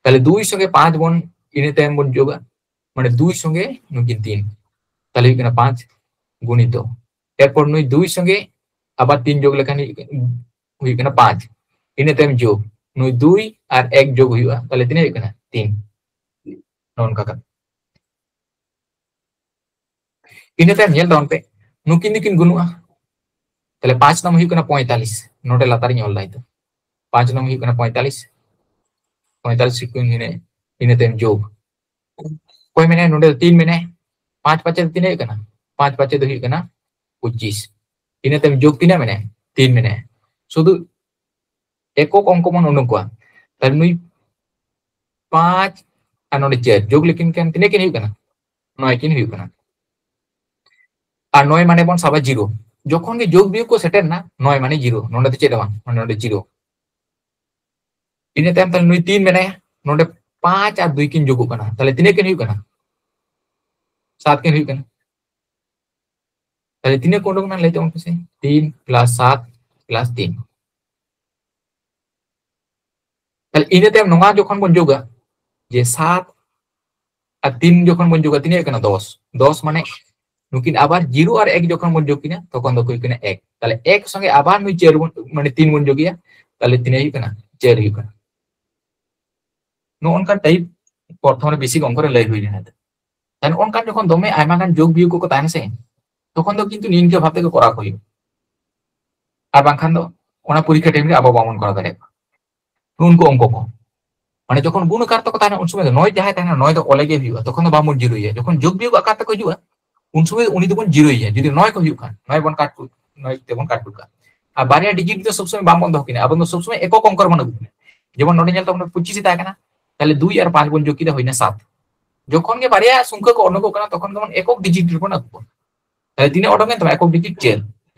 ᱛᱟᱦᱞᱮ ᱫᱩᱭ ᱥᱚᱸᱜᱮ ᱯᱟᱸᱪ ᱵᱚᱱ ᱤᱱᱟᱹ ᱛᱟᱭᱚᱢ ᱵᱚᱱ ᱡᱳᱜᱟ, ᱢᱟᱱᱮ ᱫᱩᱭ ᱥᱚᱸᱜᱮ ᱱᱩᱠᱤᱱ ᱛᱤᱱ, ᱛᱟᱦᱞᱮ ᱦᱩᱭᱩᱜ ᱠᱟᱱᱟ ᱯᱟᱸᱪ ᱜᱩᱱᱤᱛᱚ᱾ ᱮᱨᱯᱚᱨ ᱱᱩᱭ ᱫᱩᱭ ᱥᱚᱸᱜᱮ ᱟᱵᱟᱨ ᱛᱤᱱ ᱡᱳᱜᱽ ᱞᱮᱠᱷᱟᱱ ᱦᱩᱭᱩᱜ ᱠᱟᱱᱟ, ᱦᱩᱭᱩᱜ ᱠᱟᱱᱟ ᱯᱟᱸᱪ᱾ ᱤᱱᱟᱹ ᱛᱟᱭᱚᱢ ᱡᱳᱜᱽ, ᱱᱩᱭ ᱫᱩᱭ ᱟᱨ ᱮᱠ ᱡᱳᱜᱽ ᱦᱩᱭᱩᱜᱼᱟ, ᱛᱟᱦᱞᱮ ᱛᱤᱱᱟᱹᱜ ᱦᱩᱭᱩᱜ ᱠᱟᱱᱟ? ᱛᱤᱱ᱾ ᱱᱚᱜᱼᱚ ᱱᱚᱝᱠᱟ ᱠᱟᱛᱮ᱾ ᱤᱱᱟᱹ ᱛᱟᱭᱚᱢ ᱧᱮᱞ ᱛᱟᱵᱚᱱ ᱯᱮ, ᱱᱩᱠᱤᱱ ᱫᱚᱠᱤᱱ ᱜᱩᱱᱩᱜᱼᱟ᱾ ᱛᱟᱦᱞᱮ ᱯᱟᱸᱪ ᱱᱚᱢ ᱦᱩᱭᱩᱜ ᱠᱟᱱᱟ ᱯᱚᱸᱭᱛᱟᱞᱤᱥ, ᱱᱚᱰᱮ ᱞᱟᱛᱟᱨ ᱤᱧ ᱚᱞ ᱫᱟ ᱱᱤᱛᱚᱜ᱾ ᱯᱟᱸᱪ ᱱᱚᱢ ᱦᱩᱭᱩᱜ ᱠᱟᱱᱟ ᱯᱚᱸᱭᱛᱟᱞᱤᱥ, ᱯᱚᱸᱭᱛᱟᱞᱤᱥ ᱥᱤᱠᱩᱭᱮᱱ ᱦᱩᱭᱱᱟ, ᱤᱱᱟᱹ ᱛᱟᱭᱚᱢ ᱡᱳᱜᱽ᱾ ᱚᱠᱚᱭ ᱢᱮᱱᱟᱭᱟ? ᱱᱚᱰᱮ ᱫᱚ ᱛᱤᱱ ᱢᱮᱱᱟᱭᱟ᱾ ᱯᱟᱸᱪ ᱯᱟᱸᱪᱮ ᱫᱚ ᱛᱤᱱᱟᱹᱜ ᱦᱩᱭᱩᱜ ᱠᱟᱱᱟ? ᱯᱟᱸᱪ ᱯᱟᱸᱪᱮ ᱫᱚ ᱦᱩᱭᱩᱜ ᱠᱟᱱᱟ ᱯᱚᱸᱪᱤᱥ᱾ ᱤᱱᱟᱹ ᱛᱟᱭᱚᱢ ᱡᱳᱜᱽ ᱛᱤᱱᱟᱹᱜ ᱢᱮᱱᱟᱭᱟ? ᱛᱤᱱ ᱢᱮᱱᱟᱭᱟ᱾ ᱥᱩᱫᱷᱩ ᱮᱠᱚᱠ ᱚᱝᱠᱚ ᱵᱚᱱ ᱩᱰᱩᱠ ᱠᱚᱣᱟ᱾ ᱛᱟᱦᱞᱮ ᱱᱩᱭ ᱯᱟᱸᱪ ᱟᱨ ᱱᱚᱰᱮ ᱪᱟᱨ ᱡᱳᱜᱽ ᱞᱮᱠᱤᱱ ᱠᱷᱟᱱ ᱛᱤᱱᱟᱹᱜ ᱠᱤᱱ ᱦᱩᱭᱩᱜ ᱠᱟᱱᱟ? ᱱᱚᱭ ᱠᱤᱱ ᱦᱩᱭᱩᱜ ᱠᱟᱱᱟ᱾ ᱟᱨ ᱱᱚᱭ ᱢᱟᱱᱮ ᱵᱚᱱ ᱥᱟᱵᱟ ᱡᱤᱨᱳ᱾ ᱡᱚᱠᱷᱚᱱ ᱜᱮ ᱡᱳᱜᱽ ᱵᱤᱭᱳᱜᱽ ᱠᱚ ᱥᱮᱴᱮᱨ ᱮᱱᱟ, ᱱᱚᱭ ᱢᱟᱱᱮ ᱡᱤᱨᱳ, ᱱᱚᱰᱮ ᱫᱚ ᱪᱮᱫ ᱦᱚᱸ ᱵᱟᱝ, ᱱᱚᱰᱮ ᱡᱤᱨᱳ᱾ ᱤᱱᱟᱹ ᱛᱟᱭᱚᱢ ᱛᱟᱦᱞᱮ ᱱᱩᱭ ᱛᱤᱱ ᱢᱮᱱᱟᱭᱟ, ᱱᱚᱰᱮ ᱯᱟᱸᱪ ᱟᱨ ᱫᱩᱭ ᱠᱤᱱ ᱡᱳᱜᱚᱜ ᱠᱟᱱᱟ, ᱛᱟᱦᱞᱮ ᱛᱤᱱᱟᱹᱜ ᱠᱤᱱ ᱦᱩᱭᱩᱜ ᱠᱟᱱᱟ? ᱥᱟᱛ ᱠᱤᱱ ᱦᱩᱭᱩᱜ ᱠᱟᱱᱟ᱾ ᱛᱟᱦᱞᱮ ᱛᱤᱱᱟᱹᱜ ᱠᱚ ᱩᱰᱩᱠ ᱮᱱᱟ ᱞᱟᱹᱭ ᱛᱟᱵᱚᱱ ᱯᱮᱥᱮ? ᱛᱤᱱ ᱯᱞᱟᱥ ᱥᱟᱛ ᱯᱞᱟᱥ ᱛᱤᱱ᱾ ᱛᱟᱦᱞᱮ ᱤᱱᱟᱹ ᱛᱟᱭᱚᱢ ᱱᱚᱣᱟ ᱡᱚᱠᱷᱚᱱ ᱵᱚᱱ ᱡᱳᱜᱟ, ᱡᱮ ᱥᱟᱛ ᱟᱨ ᱛᱤᱱ ᱡᱚᱠᱷᱚᱱ ᱵᱚᱱ ᱡᱳᱜᱟ, ᱛᱤᱱᱟᱹᱜ ᱦᱩᱭᱩᱜ ᱠᱟᱱᱟ? ᱫᱚᱥ᱾ ᱫᱚᱥ ᱢᱟᱱᱮ ᱱᱩᱠᱤᱱ ᱟᱵᱟᱨ ᱡᱤᱨᱳ ᱟᱨ ᱮᱠ ᱡᱚᱠᱷᱚᱱ ᱵᱚᱱ ᱡᱳᱜ ᱠᱤᱱᱟ, ᱛᱚᱠᱷᱚᱱ ᱫᱚᱠᱚ ᱦᱩᱭᱩᱜ ᱠᱟᱱᱟ ᱮᱠ᱾ ᱛᱟᱦᱞᱮ ᱮᱠ ᱥᱚᱸᱜᱮ ᱟᱵᱟᱨ ᱱᱩᱭ ᱪᱟᱨ ᱵᱚᱱ, ᱢᱟᱱᱮ ᱛᱤᱱ ᱵᱚᱱ ᱡᱳᱜᱮᱭᱟ, ᱛᱟᱦᱞᱮ ᱛᱤᱱᱟᱹᱜ ᱦᱩᱭᱩᱜ ᱠᱟᱱᱟ? ᱪᱟᱨ ᱦᱩᱭᱩᱜ ᱠᱟᱱᱟ᱾ ᱱᱚᱜᱼᱚ ᱱᱚᱝᱠᱟᱱ ᱴᱟᱭᱤᱯ ᱯᱨᱚᱛᱷᱚᱢ ᱨᱮ ᱵᱮᱥᱤᱠ ᱚᱝᱠᱚ ᱨᱮ ᱞᱟᱹᱭ ᱦᱩᱭ ᱞᱮᱱᱟ᱾ ᱛᱟᱦᱞᱮ ᱱᱚᱜᱼᱚ ᱱᱚᱝᱠᱟᱱ ᱡᱚᱠᱷᱚᱱ ᱫᱚᱢᱮ ᱟᱭᱢᱟ ᱜᱟᱱ ᱡᱳᱜᱽ ᱵᱤᱭᱳᱜᱽ ᱠᱚᱠᱚ ᱛᱟᱦᱮᱱᱟ ᱥᱮ, ᱛᱚᱠᱷᱚᱱ ᱫᱚ ᱠᱤᱱᱛᱩ ᱱᱤᱝᱠᱟᱹ ᱵᱷᱟᱵ ᱛᱮᱜᱮ ᱠᱚᱨᱟᱣ ᱠᱚ ᱦᱩᱭᱩᱜᱼᱟ᱾ ᱟᱨ ᱵᱟᱝᱠᱷᱟᱱ ᱫᱚ ᱚᱱᱟ ᱯᱚᱨᱤᱠᱠᱷᱟ ᱴᱟᱭᱤᱢ ᱨᱮ ᱟᱵᱚ ᱵᱟᱵᱚᱱ ᱠᱚᱨᱟᱣ ᱫᱟᱲᱮᱭᱟᱜᱼᱟ᱾ ᱱᱩᱱᱠᱩ ᱚᱝᱠᱚ ᱠᱚ, ᱢᱟᱱᱮ ᱡᱚᱠᱷᱚᱱ ᱜᱩᱱ ᱟᱠᱟᱨ ᱛᱮᱠᱚ ᱛᱟᱦᱮᱱᱟ, ᱩᱱ ᱥᱚᱢᱚᱭ ᱫᱚ ᱱᱚᱭ ᱡᱟᱦᱟᱸᱭ ᱛᱟᱦᱮᱱᱟ, ᱱᱚᱭ ᱫᱚ ᱚᱞᱮ ᱜᱮ ᱦᱩᱭᱩᱜᱼᱟ, ᱛᱚᱠᱷᱚᱱ ᱫᱚ ᱵᱟᱵᱚᱱ ᱡᱤᱨᱳᱭᱟ᱾ ᱡᱚᱠᱷᱚᱱ ᱡᱳᱜᱽ ᱵᱤᱭᱳᱜᱽ ᱟᱠᱟᱨ ᱛᱮᱠᱚ ᱦᱤᱡᱩᱜᱼᱟ, ᱩᱱ ᱥᱚᱢᱚᱭ ᱩᱱᱤ ᱫᱚᱵᱚᱱ ᱡᱤᱨᱳᱭᱮᱭᱟ᱾ ᱡᱩᱫᱤ ᱱᱚᱭ ᱠᱚ ᱦᱩᱭᱩᱜ ᱠᱷᱟᱱ, ᱱᱚᱭ ᱵᱚᱱ ᱠᱟᱴ ᱱᱚᱭ ᱛᱮᱵᱚᱱ ᱠᱟᱴ ᱜᱚᱫ ᱠᱟᱜᱼᱟ᱾ ᱟᱨ ᱵᱟᱨᱭᱟ ᱰᱤᱡᱤᱴ ᱫᱚ ᱥᱚᱵ ᱥᱚᱢᱚᱭ ᱵᱟᱝ ᱵᱚᱱ ᱫᱚᱦᱚ ᱠᱤᱱᱟ, ᱟᱵᱚ ᱫᱚ ᱥᱚᱵ ᱥᱚᱢᱚᱭ ᱮᱠᱚᱠ ᱚᱝᱠᱚ ᱨᱮᱵᱚᱱ ᱟᱹᱜᱩ ᱠᱤᱱᱟ᱾ ᱡᱮᱢᱚᱱ ᱱᱚᱰᱮ ᱧᱮᱞ ᱛᱟᱵᱚᱱ ᱯᱮ, ᱯᱚᱸᱪᱤᱥ ᱮ ᱛᱟᱦᱮᱸ ᱠᱟᱱᱟ, ᱛᱟᱦᱞᱮ ᱫᱩᱭ ᱟᱨ ᱯᱟᱸᱪ ᱵᱚᱱ ᱡᱳᱜ ᱠᱮᱫᱟ, ᱦᱩᱭᱱᱟ ᱥᱟᱛ᱾ ᱡᱚᱠᱷᱚᱱ ᱜᱮ ᱵᱟᱨᱭᱟ ᱥᱚᱝᱠᱷᱟ ᱠᱚ ᱚᱰᱚᱠᱚᱜ ᱠᱟᱱᱟ, ᱛᱚᱠᱷᱚᱱ ᱜᱮᱵᱚᱱ ᱮᱠᱚᱠ ᱰᱤᱡᱤᱴ ᱨᱮᱵᱚᱱ ᱟᱹᱜᱩ ᱠᱚᱣᱟ᱾ ᱛᱟᱦᱞᱮ ᱛᱤᱱᱟᱹᱜ ᱚᱰᱚᱠ ᱮᱱ ᱛᱟᱢᱟ? ᱮᱠᱚᱠ ᱰᱤᱡᱤᱴ ᱪᱟᱹᱨ᱾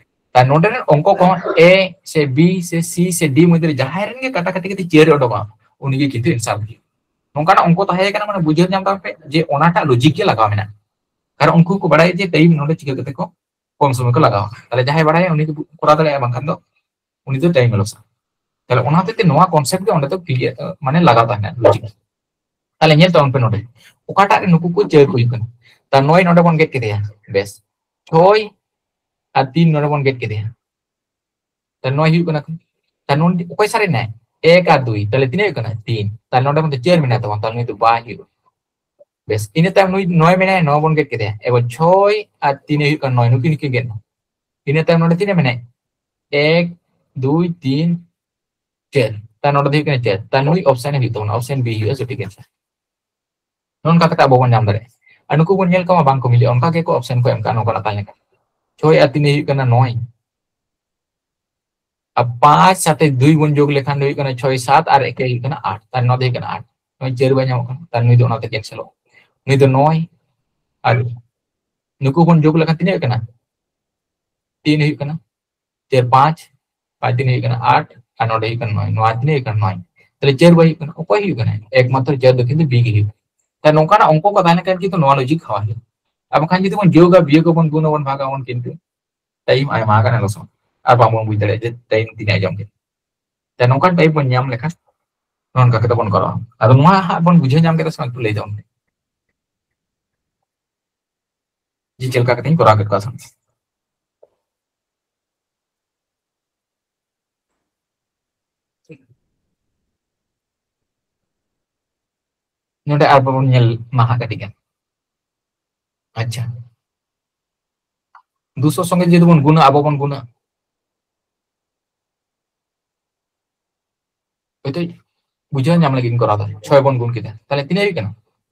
ᱟᱨ ᱱᱚᱰᱮ ᱨᱮᱱ ᱚᱝᱠᱚ ᱠᱚᱦᱚᱸ ᱮ ᱥᱮ ᱵᱤ ᱥᱮ ᱥᱤ ᱥᱮ ᱰᱤ ᱢᱚᱫᱽᱫᱷᱮ ᱨᱮ ᱡᱟᱦᱟᱸᱭ ᱨᱮᱱ ᱜᱮ ᱠᱟᱴᱟ ᱠᱟᱴᱤ ᱠᱟᱛᱮ ᱪᱟᱹᱨ ᱮ ᱚᱰᱚᱠᱟ, ᱩᱱᱤ ᱜᱮ ᱠᱤᱱᱛᱩ ᱮᱱᱥᱟᱨ ᱦᱩᱭᱩᱜᱼᱟ᱾ ᱱᱚᱝᱠᱟᱱᱟᱜ ᱚᱝᱠᱚ ᱛᱟᱦᱮᱸ ᱠᱟᱱᱟ, ᱢᱟᱱᱮ ᱵᱩᱡᱷᱟᱹᱣ ᱧᱟᱢ ᱛᱟᱢ ᱯᱮ ᱡᱮ ᱚᱱᱟᱴᱟᱜ ᱞᱚᱡᱤᱠ ᱜᱮ ᱞᱟᱜᱟᱣ ᱢᱮᱱᱟᱜᱼᱟ᱾ ᱠᱟᱨᱚᱱ ᱩᱱᱠᱩ ᱠᱚ ᱵᱟᱲᱟᱭᱟ ᱡᱮ ᱴᱟᱭᱤᱢ ᱱᱚᱰᱮ ᱪᱤᱠᱟᱹ ᱠᱟᱛᱮ ᱠᱚ ᱠᱚᱢ ᱥᱚᱢᱚᱭ ᱠᱚ ᱞᱟᱜᱟᱣᱟ᱾ ᱛᱟᱦᱞᱮ ᱡᱟᱦᱟᱸᱭ ᱵᱟᱲᱟᱭᱟ ᱩᱱᱤ ᱫᱚ ᱠᱚᱨᱟᱣ ᱫᱟᱲᱮᱭᱟᱜᱼᱟ, ᱵᱟᱝᱠᱷᱟᱱ ᱫᱚ ᱩᱱᱤ ᱫᱚ ᱴᱟᱭᱤᱢ ᱮ ᱞᱚᱥᱟ᱾ ᱛᱟᱦᱞᱮ ᱚᱱᱟ ᱦᱚᱛᱮᱡ ᱛᱮ ᱱᱚᱣᱟ ᱠᱚᱱᱥᱮᱯᱴ ᱜᱮ ᱚᱸᱰᱮ ᱫᱚ ᱠᱞᱤᱭᱟᱨ, ᱢᱟᱱᱮ ᱞᱟᱜᱟᱣ ᱛᱟᱦᱮᱱᱟ ᱞᱚᱡᱤᱠ᱾ ᱛᱟᱦᱞᱮ ᱧᱮᱞ ᱛᱟᱵᱚᱱ ᱯᱮ ᱱᱚᱰᱮ ᱚᱠᱟᱴᱟᱜ ᱨᱮ ᱱᱩᱠᱩ ᱠᱚ ᱪᱟᱹᱨ ᱠᱚ ᱦᱩᱭᱩᱜ ᱠᱟᱱᱟ᱾ ᱛᱟ ᱱᱚᱭ ᱱᱚᱰᱮ ᱵᱚᱱ ᱜᱮᱫ ᱠᱮᱫᱮᱭᱟ, ᱵᱮᱥ, ᱪᱷᱚᱭ ᱟᱨ ᱛᱤᱱ ᱱᱚᱰᱮ ᱵᱚᱱ ᱜᱮᱫ ᱠᱮᱫᱮᱭᱟ᱾ ᱛᱟ ᱱᱚᱭ ᱦᱩᱭᱩᱜ ᱠᱟᱱᱟ ᱠᱚ᱾ ᱛᱟ ᱱᱚᱰᱮ ᱚᱠᱚᱭ ᱥᱟᱨᱮᱡ ᱮᱱᱟᱭ? ᱮᱠ ᱟᱨ ᱫᱩᱭ, ᱛᱟᱦᱞᱮ ᱛᱤᱱᱟᱹᱜ ᱦᱩᱭᱩᱜ ᱠᱟᱱᱟ? ᱛᱤᱱ᱾ ᱛᱟ ᱱᱚᱰᱮ ᱢᱟᱛᱚ ᱪᱟᱹᱨ ᱢᱮᱱᱟᱜ ᱛᱟᱵᱚᱱ, ᱛᱟᱦᱞᱮ ᱱᱩᱭ ᱫᱚ ᱵᱟᱭ ᱦᱩᱭᱩᱜᱼᱟ᱾ ᱵᱮᱥ, ᱤᱱᱟᱹ ᱛᱟᱭᱚᱢ ᱱᱩᱭ ᱱᱚᱭ ᱢᱮᱱᱟᱭᱟ, ᱱᱚᱣᱟ ᱵᱚᱱ ᱜᱮᱫ ᱠᱮᱫᱮᱭᱟ᱾ ᱮᱵᱟᱨ ᱪᱷᱚᱭ ᱟᱨ ᱛᱤᱱ ᱦᱩᱭᱩᱜ ᱠᱟᱱᱟ ᱱᱚᱭ, ᱱᱩᱠᱤᱱ ᱱᱩᱠᱤᱱ ᱜᱮᱫ ᱮᱱᱟ᱾ ᱤᱱᱟᱹ ᱛᱟᱭᱚᱢ ᱱᱚᱰᱮ ᱛᱤᱱᱟᱹᱜ ᱢᱮᱱᱟᱭᱟ? ᱮᱠ, ᱫᱩᱭ, ᱛᱤᱱ, ᱪᱟᱹᱨ᱾ ᱛᱟ ᱱᱚᱰᱮ ᱫᱚ ᱦᱩᱭᱩᱜ ᱠᱟᱱᱟ ᱪᱟᱹᱨ᱾ ᱛᱟ ᱱᱩᱭ ᱚᱯᱥᱮᱱ ᱦᱩᱭᱩᱜ ᱛᱟᱵᱚᱱᱟ, ᱚᱯᱥᱮᱱ ᱵᱤ ᱦᱩᱭᱩᱜᱼᱟ ᱥᱚᱴᱷᱤᱠ ᱮᱱᱥᱟᱨ᱾ ᱱᱚᱝᱠᱟ ᱠᱟᱛᱮ ᱟᱵᱚ ᱵᱚᱱ ᱧᱟᱢ ᱫᱟᱲᱮᱭᱟᱜᱼᱟ᱾ ᱟᱨ ᱱᱩᱠᱩ ᱵᱚᱱ ᱧᱮᱞ ᱠᱚᱢᱟ ᱵᱟᱝ ᱠᱚ ᱢᱤᱞᱟᱹᱜᱼᱟ, ᱚᱱᱠᱟ ᱜᱮᱠᱚ ᱚᱯᱥᱮᱱ ᱠᱚ ᱮᱢ ᱠᱟᱜᱼᱟ, ᱱᱚᱝᱠᱟᱱᱟᱜ ᱛᱟᱦᱮᱸ ᱞᱮᱱᱠᱷᱟᱱ᱾ ᱪᱷᱚᱭ ᱟᱨ ᱛᱤᱱ ᱦᱩᱭᱩᱜ ᱠᱟᱱᱟ ᱱᱚᱭ᱾ ᱟᱨ ᱯᱟᱸᱪ ᱥᱟᱛᱮ ᱫᱩᱭ ᱵᱚᱱ ᱡᱳᱜᱽ ᱞᱮᱠᱷᱟᱱ ᱫᱚ ᱦᱩᱭᱩᱜ ᱠᱟᱱᱟ ᱪᱷᱚᱭ ᱥᱟᱛ ᱟᱨ ᱮᱠᱮ ᱦᱩᱭᱩᱜ ᱠᱟᱱᱟ ᱟᱴ᱾ ᱛᱟᱦᱞᱮ ᱱᱚᱣᱟ ᱫᱚ ᱦᱩᱭᱩᱜ ᱠᱟᱱᱟ ᱟᱴ᱾ ᱱᱚᱭ ᱪᱟᱹᱨ ᱵᱟᱭ ᱧᱟᱢᱚᱜ ᱠᱟᱱᱟ, ᱛᱟᱦᱞᱮ ᱱᱩᱭ ᱫᱚ ᱚᱱᱟᱛᱮ ᱠᱮᱱᱥᱮᱞᱚᱜᱼᱟ᱾ ᱱᱩᱭ ᱫᱚ ᱱᱚᱭ ᱟᱨ ᱱᱩᱠᱩ ᱵᱚᱱ ᱡᱳᱜᱽ ᱞᱮᱠᱷᱟᱱ ᱛᱤᱱᱟᱹᱜ ᱦᱩᱭᱩᱜ ᱠᱟᱱᱟ? ᱛᱤᱱ ᱦᱩᱭᱩᱜ ᱠᱟᱱᱟ᱾ ᱪᱟᱹᱨ ᱯᱟᱸᱪ, ᱯᱟᱸᱪ ᱛᱤᱱ ᱦᱩᱭᱩᱜ ᱠᱟᱱᱟ ᱟᱴ, ᱟᱨ ᱱᱚᱰᱮ ᱦᱩᱭᱩᱜ ᱠᱟᱱᱟ ᱱᱚᱭ, ᱱᱚᱣᱟ ᱛᱤᱱᱟᱹᱜ ᱦᱩᱭᱩᱜ ᱠᱟᱱᱟ? ᱱᱚᱭ᱾ ᱛᱟᱦᱞᱮ ᱪᱟᱹᱨ ᱵᱟᱭ ᱦᱩᱭᱩᱜ ᱠᱟᱱᱟ, ᱚᱠᱚᱭ ᱦᱩᱭᱩᱜ ᱠᱟᱱᱟ? ᱮᱠᱢᱟᱛᱨᱚ ᱪᱟᱹᱨ ᱫᱚ ᱠᱤᱱᱛᱩ ᱵᱤ ᱜᱮ ᱦᱩᱭᱩᱜ ᱠᱟᱱᱟ᱾ ᱛᱟᱦᱞᱮ ᱱᱚᱝᱠᱟᱱᱟᱜ ᱚᱝᱠᱚ ᱠᱚ ᱛᱟᱦᱮᱸ ᱞᱮᱱᱠᱷᱟᱱ ᱠᱤᱱᱛᱩ ᱱᱚᱣᱟ ᱞᱚᱡᱤᱠ ᱦᱟᱣᱟ ᱦᱩᱭᱩᱜᱼᱟ᱾ ᱟᱨ ᱵᱟᱠᱷᱟᱱ ᱡᱩᱫᱤ ᱵᱚᱱ ᱡᱳᱜᱟ, ᱵᱤᱭᱳᱜᱽ ᱟᱵᱚᱱ, ᱜᱩᱱ ᱟᱵᱚᱱ, ᱵᱷᱟᱜᱽ ᱟᱵᱚᱱ, ᱠᱤᱱᱛᱩ ᱴᱟᱭᱤᱢ ᱟᱭᱢᱟ ᱜᱟᱱ ᱞᱚᱥᱚᱜᱼᱟ᱾ ᱟᱨ ᱵᱟᱝᱵᱚᱱ ᱵᱩᱡᱽ ᱫᱟᱲᱮᱭᱟᱜᱼᱟ ᱡᱮ ᱴᱟᱭᱤᱢ ᱛᱤᱱᱟᱹᱜ ᱮ ᱡᱚᱢ ᱠᱮᱫᱟ᱾ ᱛᱟᱦᱞᱮ ᱱᱚᱝᱠᱟᱱ ᱴᱟᱭᱤᱯ ᱵᱚᱱ ᱧᱟᱢ ᱞᱮᱠᱷᱟᱱ ᱱᱚᱝᱠᱟ ᱠᱟᱛᱮ ᱵᱚᱱ ᱠᱚᱨᱟᱣᱟ᱾ ᱟᱫᱚ ᱱᱚᱣᱟ ᱦᱟᱸᱜ ᱵᱚᱱ ᱵᱩᱡᱷᱟᱹᱣ ᱧᱟᱢ ᱠᱮᱫᱟ ᱥᱮ ᱵᱟᱝ? ᱮᱠᱴᱩ ᱞᱟᱹᱭ ᱛᱟᱵᱚᱱ ᱯᱮ᱾ ᱡᱮ ᱪᱮᱫ ᱞᱮᱠᱟ ᱠᱟᱛᱮᱧ ᱠᱚᱨᱟᱣ ᱠᱮᱫ ᱠᱚᱣᱟ ᱥᱟᱱᱟᱢ᱾ ᱱᱚᱰᱮ ᱟᱨ ᱵᱚᱱ ᱧᱮᱞ ᱢᱟ ᱦᱟᱸᱜ ᱠᱟᱹᱴᱤᱡ ᱜᱟᱱ᱾ ᱟᱪᱪᱷᱟ, ᱫᱩᱥᱚ ᱥᱚᱸᱜᱮ ᱡᱩᱫᱤ ᱵᱚᱱ ᱜᱩᱱᱟ, ᱟᱵᱚ ᱵᱚᱱ ᱜᱩᱱᱟ, ᱦᱚᱭᱛᱳ ᱵᱩᱡᱷᱟᱹᱣ ᱧᱟᱢ ᱞᱟᱹᱜᱤᱫ ᱤᱧ ᱠᱚᱨᱟᱣ ᱫᱟ, ᱪᱷᱚᱭ ᱵᱚᱱ ᱜᱩᱱ ᱠᱮᱫᱟ, ᱛᱟᱦᱞᱮ ᱛᱤᱱᱟᱹᱜ ᱦᱩᱭᱩᱜ ᱠᱟᱱᱟ?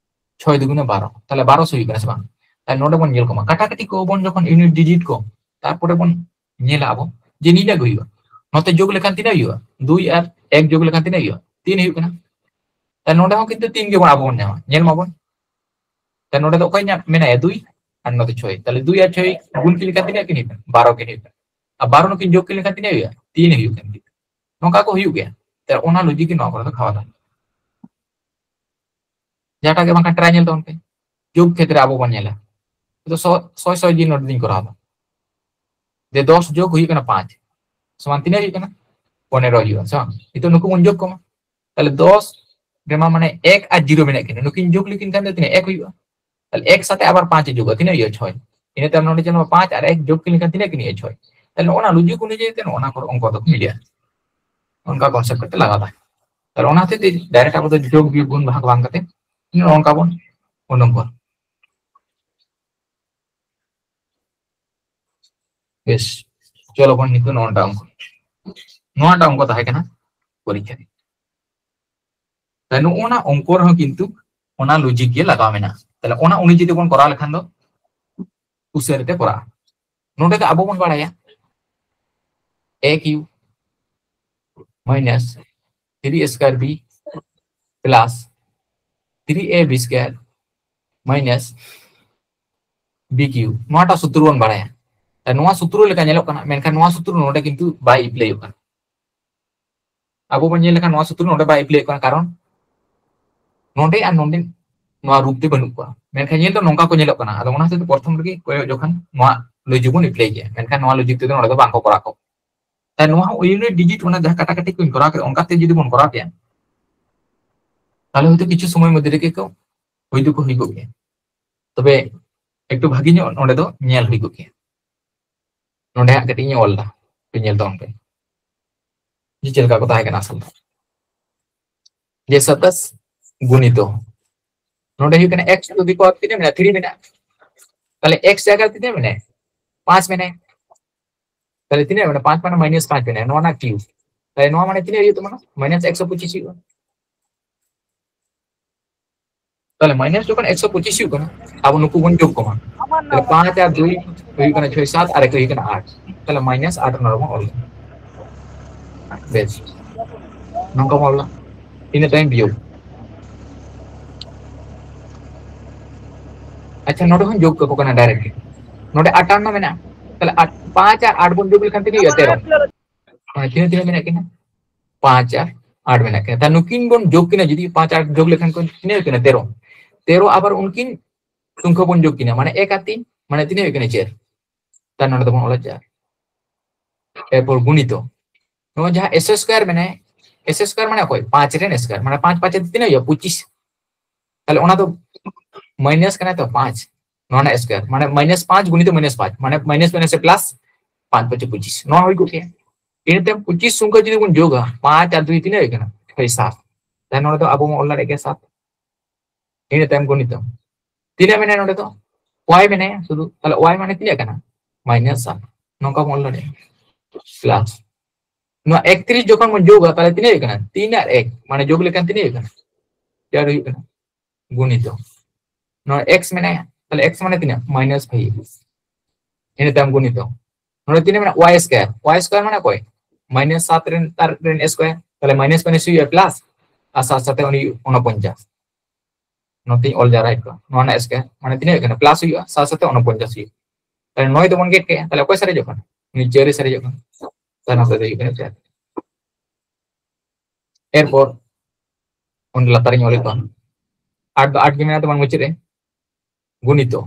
ᱪᱷᱚᱭ ᱫᱩᱜᱩᱱᱮ ᱵᱟᱨᱚ, ᱛᱟᱦᱞᱮ ᱵᱟᱨᱚᱥᱚ ᱦᱩᱭᱩᱜ ᱠᱟᱱᱟ ᱥᱮ ᱵᱟᱝ? ᱛᱟᱦᱞᱮ ᱱᱚᱰᱮ ᱵᱚᱱ ᱧᱮᱞ ᱠᱚᱢᱟ, ᱠᱟᱴᱟᱠᱟᱴᱤ ᱠᱚ ᱵᱚᱱ ᱡᱚᱠᱷᱚᱱ ᱤᱭᱩᱱᱤᱴ ᱰᱤᱡᱤᱴ ᱠᱚ, ᱛᱟᱨᱯᱚᱨᱮ ᱵᱚᱱ ᱧᱮᱞᱟ ᱟᱵᱚ ᱡᱮ ᱱᱤᱱᱟᱹᱜ ᱜᱮ ᱦᱩᱭᱩᱜᱼᱟ᱾ ᱱᱚᱛᱮ ᱡᱳᱜᱽ ᱞᱮᱠᱷᱟᱱ ᱛᱤᱱᱟᱹᱜ ᱦᱩᱭᱩᱜᱼᱟ? ᱫᱩᱭ ᱟᱨ ᱮᱠ ᱡᱳᱜᱽ ᱞᱮᱠᱷᱟᱱ ᱛᱤᱱᱟᱹᱜ ᱦᱩᱭᱩᱜᱼᱟ? ᱛᱤᱱ ᱦᱩᱭᱩᱜ ᱠᱟᱱᱟ᱾ ᱛᱟᱦᱞᱮ ᱱᱚᱰᱮ ᱦᱚᱸ ᱠᱤᱱᱛᱩ ᱛᱤᱱ ᱜᱮᱵᱚᱱ ᱟᱵᱚ ᱵᱚᱱ ᱧᱟᱢᱟ, ᱧᱮᱞ ᱢᱟᱵᱚᱱ᱾ ᱛᱟᱦᱞᱮ ᱱᱚᱰᱮ ᱫᱚ ᱚᱠᱚᱭ ᱧᱟᱢ ᱢᱮᱱᱟᱭᱟ? ᱫᱩᱭ, ᱟᱨ ᱱᱚᱛᱮ ᱪᱷᱚᱭ᱾ ᱛᱟᱦᱞᱮ ᱫᱩᱭ ᱟᱨ ᱪᱷᱚᱭ ᱜᱩᱱ ᱠᱤᱱ ᱞᱮᱠᱷᱟᱱ ᱛᱤᱱᱟᱹᱜ ᱠᱤᱱ ᱦᱩᱭᱩᱜ ᱠᱟᱱᱟ? ᱵᱟᱨᱚ ᱠᱤᱱ ᱦᱩᱭᱩᱜ ᱠᱟᱱᱟ᱾ ᱟᱨ ᱵᱟᱨᱚ ᱱᱩᱠᱤᱱ ᱡᱳᱜᱽ ᱠᱤᱱ ᱞᱮᱠᱷᱟᱱ ᱛᱤᱱᱟᱹᱜ ᱦᱩᱭᱩᱜᱼᱟ? ᱛᱤᱱ ᱦᱩᱭᱩᱜ ᱠᱟᱱᱟ᱾ ᱱᱚᱝᱠᱟ ᱠᱚ ᱦᱩᱭᱩᱜ ᱜᱮᱭᱟ᱾ ᱛᱟᱦᱞᱮ ᱚᱱᱟ ᱞᱚᱡᱤᱠ ᱜᱮ ᱱᱚᱣᱟ ᱠᱚᱨᱮ ᱫᱚ ᱠᱷᱟᱣᱟ ᱫᱟᱲᱮᱭᱟᱜᱼᱟ᱾ ᱡᱟᱦᱟᱸᱴᱟᱜ ᱜᱮ ᱵᱟᱝᱠᱷᱟᱱ ᱴᱨᱟᱭ ᱧᱮᱞ ᱛᱟᱵᱚᱱ ᱯᱮ᱾ ᱡᱳᱜᱽ ᱠᱷᱮᱛᱨᱮ ᱟᱵᱚ ᱵᱚᱱ ᱧᱮᱞᱟ, ᱱᱤᱛᱚᱜ ᱥᱚ-, ᱥᱚᱭ ᱥᱚᱭ ᱡᱤ ᱱᱚᱰᱮ ᱞᱤᱧ ᱠᱚᱨᱟᱣ ᱮᱫᱟ᱾ ᱡᱮ ᱫᱚᱥ ᱡᱳᱜᱽ ᱦᱩᱭᱩᱜ ᱠᱟᱱᱟ ᱯᱟᱸᱪ, ᱥᱚᱢᱟᱱ ᱛᱤᱱᱟᱹᱜ ᱦᱩᱭᱩᱜ ᱠᱟᱱᱟ? ᱯᱚᱱᱮᱨᱚ ᱦᱩᱭᱩᱜᱼᱟ, ᱥᱮ ᱵᱟᱝ? ᱱᱤᱛᱚᱜ ᱱᱩᱠᱩ ᱵᱚᱱ ᱡᱳᱜᱽ ᱠᱚᱢᱟ᱾ ᱛᱟᱦᱞᱮ ᱫᱚᱥ ᱨᱮᱢᱟ ᱢᱟᱱᱮ ᱮᱠ ᱟᱨ ᱡᱤᱨᱳ ᱢᱮᱱᱟᱜ ᱠᱤᱱᱟ, ᱱᱩᱠᱤᱱ ᱡᱳᱜᱽ ᱞᱮᱠᱤᱱ ᱠᱷᱟᱱ ᱫᱚ ᱛᱤᱱᱟᱹᱜ? ᱮᱠ ᱦᱩᱭᱩᱜᱼᱟ᱾ ᱛᱟᱦᱞᱮ ᱮᱠ ᱥᱟᱛᱮ ᱟᱵᱟᱨ ᱯᱟᱸᱪ ᱮ ᱡᱳᱜᱟ, ᱛᱤᱱᱟᱹᱜ ᱦᱩᱭᱩᱜᱼᱟ? ᱪᱷᱚᱭ᱾ ᱤᱱᱟᱹ ᱛᱟᱭᱚᱢ ᱱᱚᱰᱮ ᱡᱮᱱᱚ ᱯᱟᱸᱪ ᱟᱨ ᱮᱠ ᱡᱳᱜᱽ ᱠᱤᱱ ᱞᱮᱠᱷᱟᱱ ᱛᱤᱱᱟᱹᱜ ᱠᱤᱱ ᱦᱩᱭᱩᱜᱼᱟ? ᱪᱷᱚᱭ᱾ ᱛᱟᱦᱞᱮ ᱚᱱᱟ ᱞᱚᱡᱤᱠ ᱚᱱᱩᱡᱟᱭᱤ ᱛᱮ ᱱᱚᱜᱼᱚ ᱱᱟ ᱠᱚ ᱚᱝᱠᱚ ᱫᱚ ᱢᱤᱞᱟᱹᱜᱼᱟ᱾ ᱚᱱᱠᱟ ᱠᱚᱱᱥᱮᱯᱴ ᱠᱟᱛᱮ ᱞᱟᱜᱟᱣ ᱫᱟ᱾ ᱛᱟᱦᱞᱮ ᱚᱱᱟ ᱦᱚᱛᱮᱡ ᱛᱮ ᱰᱟᱭᱨᱮᱠᱴ ᱟᱵᱚ ᱫᱚ ᱡᱳᱜᱽ ᱵᱤᱭᱳᱜᱽ ᱜᱩᱱ ᱵᱷᱟᱜᱽ ᱵᱟᱝ ᱠᱟᱛᱮ ᱱᱚᱜᱼᱚ ᱱᱚᱝᱠᱟ ᱵᱚᱱ ᱩᱰᱩᱝ ᱠᱚᱣᱟ᱾ ᱵᱮᱥ, ᱪᱚᱞᱚ ᱵᱚᱱ ᱱᱤᱛᱚᱜ ᱱᱚᱣᱟᱴᱟᱜ ᱚᱝᱠᱚ, ᱱᱚᱣᱟᱴᱟᱜ ᱚᱝᱠᱚ ᱛᱟᱦᱮᱸ ᱠᱟᱱᱟ ᱯᱚᱨᱤᱠᱠᱷᱟ ᱨᱮ᱾ ᱛᱟᱦᱞᱮ ᱱᱚᱜᱼᱚ ᱱᱟ ᱚᱝᱠᱚ ᱨᱮᱦᱚᱸ ᱠᱤᱱᱛᱩ ᱚᱱᱟ ᱞᱚᱡᱤᱠ ᱜᱮ ᱞᱟᱜᱟᱣ ᱢᱮᱱᱟᱜᱼᱟ᱾ ᱛᱟᱦᱞᱮ ᱚᱱᱟ ᱚᱱᱩᱡᱟᱭᱤ ᱛᱮᱵᱚᱱ ᱠᱚᱨᱟᱣ ᱞᱮᱠᱷᱟᱱ ᱫᱚ ᱩᱥᱟᱹᱨᱟ ᱛᱮ ᱠᱚᱨᱟᱜᱼᱟ᱾ ᱱᱚᱰᱮ ᱫᱚ ᱟᱵᱚ ᱵᱚᱱ ᱵᱟᱲᱟᱭᱟ a cube minus three a square b plus three a b square minus b cube, ᱱᱚᱣᱟᱴᱟᱜ ᱥᱩᱛᱨᱚ ᱵᱚᱱ ᱵᱟᱲᱟᱭᱟ᱾ ᱛᱟᱦᱞᱮ ᱱᱚᱣᱟ ᱥᱩᱛᱨᱚ ᱞᱮᱠᱟ ᱧᱮᱞᱚᱜ ᱠᱟᱱᱟ, ᱢᱮᱱᱠᱷᱟᱱ ᱱᱚᱣᱟ ᱥᱩᱛᱨᱚ ᱱᱚᱰᱮ ᱠᱤᱱᱛᱩ ᱵᱟᱭ ᱮᱯᱞᱟᱭᱚᱜ ᱠᱟᱱᱟ᱾ ᱟᱵᱚ ᱵᱚᱱ ᱧᱮᱞ ᱞᱮᱠᱷᱟᱱ ᱱᱚᱣᱟ ᱥᱩᱛᱨᱚ ᱱᱚᱰᱮ ᱵᱟᱭ ᱮᱯᱞᱟᱭᱚᱜ ᱠᱟᱱᱟ, ᱠᱟᱨᱚᱱ ᱱᱚᱰᱮ ᱟᱨ ᱱᱚᱰᱮ ᱱᱚᱣᱟ ᱨᱩᱯ ᱛᱮ ᱵᱟᱹᱱᱩᱜ ᱠᱚᱣᱟ, ᱢᱮᱱᱠᱷᱟᱱ ᱧᱮᱞ ᱫᱚ ᱱᱚᱝᱠᱟ ᱠᱚ ᱧᱮᱞᱚᱜ ᱠᱟᱱᱟ᱾ ᱟᱫᱚ ᱚᱱᱟ ᱦᱚᱛᱮᱡ ᱛᱮ ᱯᱨᱚᱛᱷᱚᱢ ᱨᱮᱜᱮ ᱠᱚᱭᱚᱜ ᱡᱚᱠᱷᱚᱱ ᱱᱚᱣᱟ ᱞᱚᱡᱤᱠ ᱵᱚᱱ ᱮᱯᱞᱟᱭ ᱜᱮᱭᱟ, ᱢᱮᱱᱠᱷᱟᱱ ᱱᱚᱣᱟ ᱞᱚᱡᱤᱠ ᱛᱮᱫᱚ ᱱᱚᱰᱮ ᱫᱚ ᱵᱟᱝ ᱠᱚ ᱠᱚᱨᱟᱣ ᱠᱚ᱾ ᱛᱟᱦᱞᱮ ᱱᱚᱣᱟ ᱦᱚᱸ ᱤᱭᱩᱱᱤᱴ ᱰᱤᱡᱤᱴ, ᱚᱱᱟ ᱡᱟᱦᱟᱸ ᱠᱟᱴᱟᱠᱟᱴᱤ ᱠᱚᱧ ᱠᱚᱨᱟᱣ ᱠᱮᱫᱟ, ᱚᱱᱠᱟᱛᱮ ᱡᱩᱫᱤ ᱵᱚᱱ ᱠᱚᱨᱟᱣ ᱠᱮᱭᱟ, ᱛᱟᱦᱞᱮ ᱦᱚᱭᱛᱳ ᱠᱤᱪᱷᱩ ᱥᱚᱢᱚᱭ ᱢᱚᱫᱽᱫᱷᱮ ᱨᱮᱜᱮ ᱠᱚ ᱦᱩᱭ ᱫᱚᱠᱚ ᱦᱩᱭ ᱠᱚᱜ ᱜᱮᱭᱟ᱾ ᱛᱚᱵᱮ ᱮᱠᱴᱩ ᱵᱷᱟᱜᱤ ᱧᱚᱜ ᱱᱚᱰᱮ ᱫᱚ ᱧᱮᱞ ᱦᱩᱭ ᱠᱚᱜ ᱜᱮᱭᱟ᱾ ᱱᱚᱰᱮ ᱦᱟᱸᱜ ᱠᱟᱹᱴᱤᱡ ᱤᱧ ᱚᱞ ᱫᱟ, ᱧᱮᱞ ᱛᱟᱵᱚᱱ ᱯᱮ ᱡᱮ ᱪᱮᱫ ᱞᱮᱠᱟ ᱠᱚ ᱛᱟᱦᱮᱸ ᱠᱟᱱᱟ ᱟᱥᱚᱞ ᱫᱚ᱾ ᱡᱮ ᱥᱟᱛᱟᱥ ᱜᱩᱱᱤᱛᱚ, ᱱᱚᱰᱮ ᱦᱩᱭᱩᱜ ᱠᱟᱱᱟ x to the power ᱛᱤᱱᱟᱹᱜ ᱢᱮᱱᱟᱜᱼᱟ? ᱛᱷᱨᱤ ᱢᱮᱱᱟᱜᱼᱟ᱾ ᱛᱟᱦᱞᱮ x ᱡᱟᱭᱜᱟ ᱨᱮ ᱛᱤᱱᱟᱹᱜ ᱢᱮᱱᱟᱭᱟ? ᱯᱟᱸᱪ ᱢᱮᱱᱟᱭᱟ᱾ ᱛᱟᱦᱞᱮ ᱛᱤᱱᱟᱹᱜ ᱢᱮᱱᱟᱜᱼᱟ? ᱯᱟᱸᱪ ᱢᱟᱱᱮ ᱢᱟᱭᱱᱟᱥ ᱯᱟᱸᱪ ᱢᱮᱱᱟᱭᱟ, ᱱᱚᱣᱟ ᱨᱮᱱᱟᱜ ᱠᱤᱭᱩᱵ᱾ ᱛᱟᱦᱞᱮ ᱱᱚᱣᱟ ᱢᱟᱱᱮ ᱛᱤᱱᱟᱹᱜ ᱦᱩᱭᱩᱜ ᱛᱟᱵᱚᱱᱟ? ᱢᱟᱭᱱᱟᱥ ᱮᱠᱥᱚ ᱯᱚᱸᱪᱤᱥ ᱦᱩᱭᱩᱜᱼᱟ᱾ ᱛᱟᱦᱞᱮ ᱢᱟᱭᱱᱟᱥ ᱡᱚᱠᱷᱚᱱ ᱮᱠᱥᱚ ᱯᱚᱸᱪᱤᱥ ᱦᱩᱭᱩᱜ ᱠᱟᱱᱟ, ᱟᱵᱚ ᱱᱩᱠᱩ ᱵᱚᱱ ᱡᱳᱜᱽ ᱠᱚᱢᱟ᱾ ᱛᱟᱦᱞᱮ ᱯᱟᱸᱪ ᱟᱨ ᱫᱩᱭ ᱦᱩᱭᱩᱜ ᱠᱟᱱᱟ ᱪᱷᱚᱭ, ᱥᱟᱛ ᱟᱨ ᱮᱠ ᱦᱩᱭᱩᱜ ᱠᱟᱱᱟ ᱟᱴ᱾ ᱛᱟᱦᱞᱮ ᱢᱟᱭᱱᱟᱥ ᱟᱴ ᱱᱚᱰᱮ ᱵᱚᱱ ᱚᱞ᱾ ᱵᱮᱥ, ᱱᱚᱝᱠᱟ ᱵᱚᱱ ᱚᱞᱟ᱾ ᱤᱱᱟᱹ ᱛᱟᱭᱚᱢ ᱵᱤᱭᱳᱜᱽ᱾ ᱟᱪᱪᱷᱟ, ᱱᱚᱰᱮ ᱦᱚᱸ ᱡᱳᱜᱽ ᱠᱟᱠᱚ ᱠᱟᱱᱟ ᱰᱟᱭᱨᱮᱠᱴ᱾ ᱱᱚᱰᱮ ᱟᱴᱟᱱᱱᱚ ᱢᱮᱱᱟᱜᱼᱟ᱾ ᱛᱟᱦᱞᱮ ᱟᱴ, ᱯᱟᱸᱪ ᱟᱨ ᱟᱴ ᱵᱚᱱ ᱡᱳᱜᱽ ᱞᱮᱠᱷᱟᱱ ᱛᱤᱱᱟᱹᱜ ᱦᱩᱭᱩᱜᱼᱟ? ᱛᱮᱨᱚ᱾ ᱦᱮᱸ, ᱛᱤᱱᱟᱹᱜ, ᱛᱤᱱᱟᱹᱜ ᱢᱮᱱᱟᱜ ᱠᱤᱱᱟ? ᱯᱟᱸᱪ ᱟᱨ ᱟᱴ ᱢᱮᱱᱟᱜ ᱠᱤᱱᱟ᱾ ᱛᱟᱦᱞᱮ ᱱᱩᱠᱤᱱ ᱵᱚᱱ ᱡᱳᱜᱽ ᱠᱤᱱᱟ, ᱡᱩᱫᱤ ᱯᱟᱸᱪ ᱟᱴ ᱡᱳᱜᱽ ᱞᱮᱠᱷᱟᱱ ᱠᱚ ᱛᱤᱱᱟᱹᱜ ᱦᱩᱭᱩᱜ ᱠᱟᱱᱟ? ᱛᱮᱨᱚ᱾ ᱛᱮᱨᱚ ᱟᱵᱟᱨ ᱩᱱᱠᱤᱱ ᱥᱚᱝᱠᱷᱟ ᱵᱚᱱ ᱡᱳᱜᱽ ᱠᱤᱱᱟ, ᱢᱟᱱᱮ ᱮᱠ ᱟᱨ ᱛᱤᱱ, ᱢᱟᱱᱮ ᱛᱤᱱᱟᱹᱜ ᱦᱩᱭᱩᱜ ᱠᱟᱱᱟ? ᱪᱟᱨ᱾ ᱛᱟᱦᱞᱮ ᱱᱚᱰᱮ ᱫᱚᱵᱚᱱ ᱚᱞᱟ ᱪᱟᱨ᱾ ᱮᱨᱯᱚᱨ ᱜᱩᱱᱤᱛᱚ, ᱱᱚᱣᱟ ᱡᱟᱦᱟᱸ ᱮᱥ ᱥᱠᱚᱭᱟᱨ ᱢᱮᱱᱟᱭ, ᱮᱥ ᱥᱠᱚᱭᱟᱨ ᱢᱟᱱᱮ ᱚᱠᱚᱭ? ᱯᱟᱸᱪ ᱨᱮᱱ ᱥᱠᱚᱭᱟᱨ, ᱢᱟᱱᱮ ᱯᱟᱸᱪ ᱯᱟᱸᱪ ᱛᱮ ᱛᱤᱱᱟᱹᱜ ᱦᱩᱭᱩᱜᱼᱟ? ᱯᱚᱸᱪᱤᱥ᱾ ᱛᱟᱦᱞᱮ ᱚᱱᱟ ᱫᱚ ᱢᱟᱭᱱᱟᱥ ᱠᱟᱱᱟ ᱛᱚ ᱯᱟᱸᱪ, ᱱᱚᱣᱟ ᱨᱮᱱᱟᱜ ᱥᱠᱚᱭᱟᱨ, ᱢᱟᱱᱮ ᱢᱟᱭᱱᱟᱥ ᱯᱟᱸᱪ ᱜᱩᱱᱤᱛᱚ ᱢᱟᱭᱱᱟᱥ ᱯᱟᱸᱪ, ᱢᱟᱱᱮ ᱢᱟᱭᱱᱟᱥ ᱢᱟᱭᱱᱟᱥ ᱯᱞᱟᱥ ᱯᱟᱸᱪ ᱯᱟᱸᱪ ᱯᱚᱸᱪᱤᱥ, ᱱᱚᱣᱟ ᱦᱩᱭ ᱠᱚᱜ ᱜᱮᱭᱟ᱾ ᱤᱱᱟᱹ ᱛᱟᱭᱚᱢ ᱯᱚᱸᱪᱤᱥ ᱥᱚᱝᱠᱷᱟ ᱡᱩᱫᱤ ᱵᱚᱱ ᱡᱳᱜᱟ, ᱯᱟᱸᱪ ᱟᱨ ᱫᱩᱭ ᱛᱤᱱᱟᱹᱜ ᱦᱩᱭᱩᱜ ᱠᱟᱱᱟ? ᱦᱳᱭ, ᱥᱟᱛ᱾ ᱛᱟᱦᱞᱮ ᱱᱚᱰᱮ ᱫᱚ ᱟᱵᱚ ᱵᱚᱱ ᱚᱞ ᱫᱟᱲᱮᱭᱟᱜ ᱜᱮᱭᱟ ᱥᱟᱛ᱾ ᱤᱱᱟᱹ ᱛᱟᱭᱚᱢ ᱜᱩᱱᱤᱛᱚ ᱛᱤᱱᱟᱹᱜ ᱢᱮᱱᱟᱭᱟ ᱱᱚᱰᱮ ᱫᱚ? ᱳᱣᱟᱭ ᱢᱮᱱᱟᱭᱟ ᱥᱩᱫᱷᱩ᱾ ᱛᱟᱦᱞᱮ ᱳᱣᱟᱭ ᱢᱟᱱᱮ ᱛᱤᱱᱟᱹᱜ ᱠᱟᱱᱟ? ᱢᱟᱭᱱᱟᱥ ᱥᱟᱛ᱾ ᱱᱚᱝᱠᱟ ᱵᱚᱱ ᱚᱞ ᱫᱟᱲᱮᱭᱟᱜᱼᱟ᱾ ᱯᱞᱟᱥ ᱱᱚᱣᱟ ᱮᱠᱛᱨᱤᱥ ᱡᱚᱠᱷᱚᱱ ᱵᱚᱱ ᱡᱳᱜᱟ, ᱛᱟᱦᱞᱮ ᱛᱤᱱᱟᱹᱜ ᱦᱩᱭᱩᱜ ᱠᱟᱱᱟ? ᱛᱤᱱ ᱟᱨ ᱮᱠ, ᱢᱟᱱᱮ ᱡᱳᱜ ᱞᱮᱠᱷᱟᱱ ᱛᱤᱱᱟᱹᱜ ᱦᱩᱭᱩᱜ ᱠᱟᱱᱟ? ᱪᱟᱨ ᱦᱩᱭᱩᱜ ᱠᱟᱱᱟ᱾ ᱜᱩᱱᱤᱛᱚ ᱱᱚᱣᱟ ᱮᱠᱥ ᱢᱮᱱᱟᱭᱟ, ᱛᱟᱦᱞᱮ ᱮᱠᱥ ᱢᱟᱱᱮ ᱛᱤᱱᱟᱹᱜ? Minus five. ᱤᱱᱟᱹ ᱛᱟᱭᱚᱢ ᱜᱩᱱᱤᱛᱚ ᱱᱚᱰᱮ ᱛᱤᱱᱟᱹᱜ ᱢᱮᱱᱟᱜᱼᱟ? ᱳᱣᱟᱭ ᱥᱠᱚᱭᱟᱨ᱾ ᱳᱣᱟᱭ ᱥᱠᱚᱭᱟᱨ ᱢᱟᱱᱮ ᱚᱠᱚᱭ? ᱢᱟᱭᱱᱟᱥ ᱥᱟᱛ ᱨᱮᱱ, ᱛᱟᱨ ᱨᱮᱱ ᱥᱠᱚᱭᱟᱨ, ᱛᱟᱦᱞᱮ ᱢᱟᱭᱱᱟᱥ ᱢᱟᱭᱱᱟᱥ ᱦᱩᱭᱩᱜᱼᱟ ᱯᱞᱟᱥ, ᱟᱨ ᱥᱟᱛ ᱥᱟᱛᱮ ᱩᱱᱤ ᱩᱱᱚᱯᱚᱧᱪᱟᱥ᱾ ᱱᱚᱛᱮᱧ ᱚᱞ ᱡᱟᱣᱨᱟᱭᱮᱫ ᱠᱚᱣᱟ, ᱱᱚᱣᱟ ᱨᱮᱱᱟᱜ ᱥᱠᱚᱭᱟᱨ ᱢᱟᱱᱮ ᱛᱤᱱᱟᱹᱜ ᱦᱩᱭᱩᱜ ᱠᱟᱱᱟ? ᱯᱞᱟᱥ ᱦᱩᱭᱩᱜᱼᱟ, ᱥᱟᱛ ᱥᱟᱛᱮ ᱩᱱᱚᱯᱚᱧᱪᱟᱥ ᱦᱩᱭᱩᱜᱼᱟ᱾ ᱛᱟᱦᱞᱮ ᱱᱚᱭ ᱫᱚᱵᱚᱱ ᱜᱮᱫ ᱠᱮᱫᱼᱟ, ᱛᱟᱦᱞᱮ ᱚᱠᱚᱭ ᱥᱟᱨᱮᱡᱚᱜ ᱠᱟᱱᱟ? ᱩᱱᱤ ᱪᱟᱹᱨ ᱮ ᱥᱟᱨᱮᱡᱚᱜ ᱠᱟᱱᱟ᱾ ᱛᱟᱦᱞᱮ ᱱᱚᱛᱮ ᱫᱚ ᱦᱩᱭᱩᱜ ᱠᱟᱱᱟ ᱪᱟᱨ᱾ ᱮᱨᱯᱚᱨ ᱚᱸᱰᱮ ᱞᱟᱛᱟᱨᱤᱧ ᱚᱞᱮᱫ ᱠᱚᱣᱟ, ᱟᱴ ᱫᱚ ᱟᱴ ᱜᱮ ᱢᱮᱱᱟᱜ ᱛᱟᱵᱚᱱ ᱢᱩᱪᱟᱹᱫ ᱨᱮ᱾ ᱜᱩᱱᱤᱛᱚ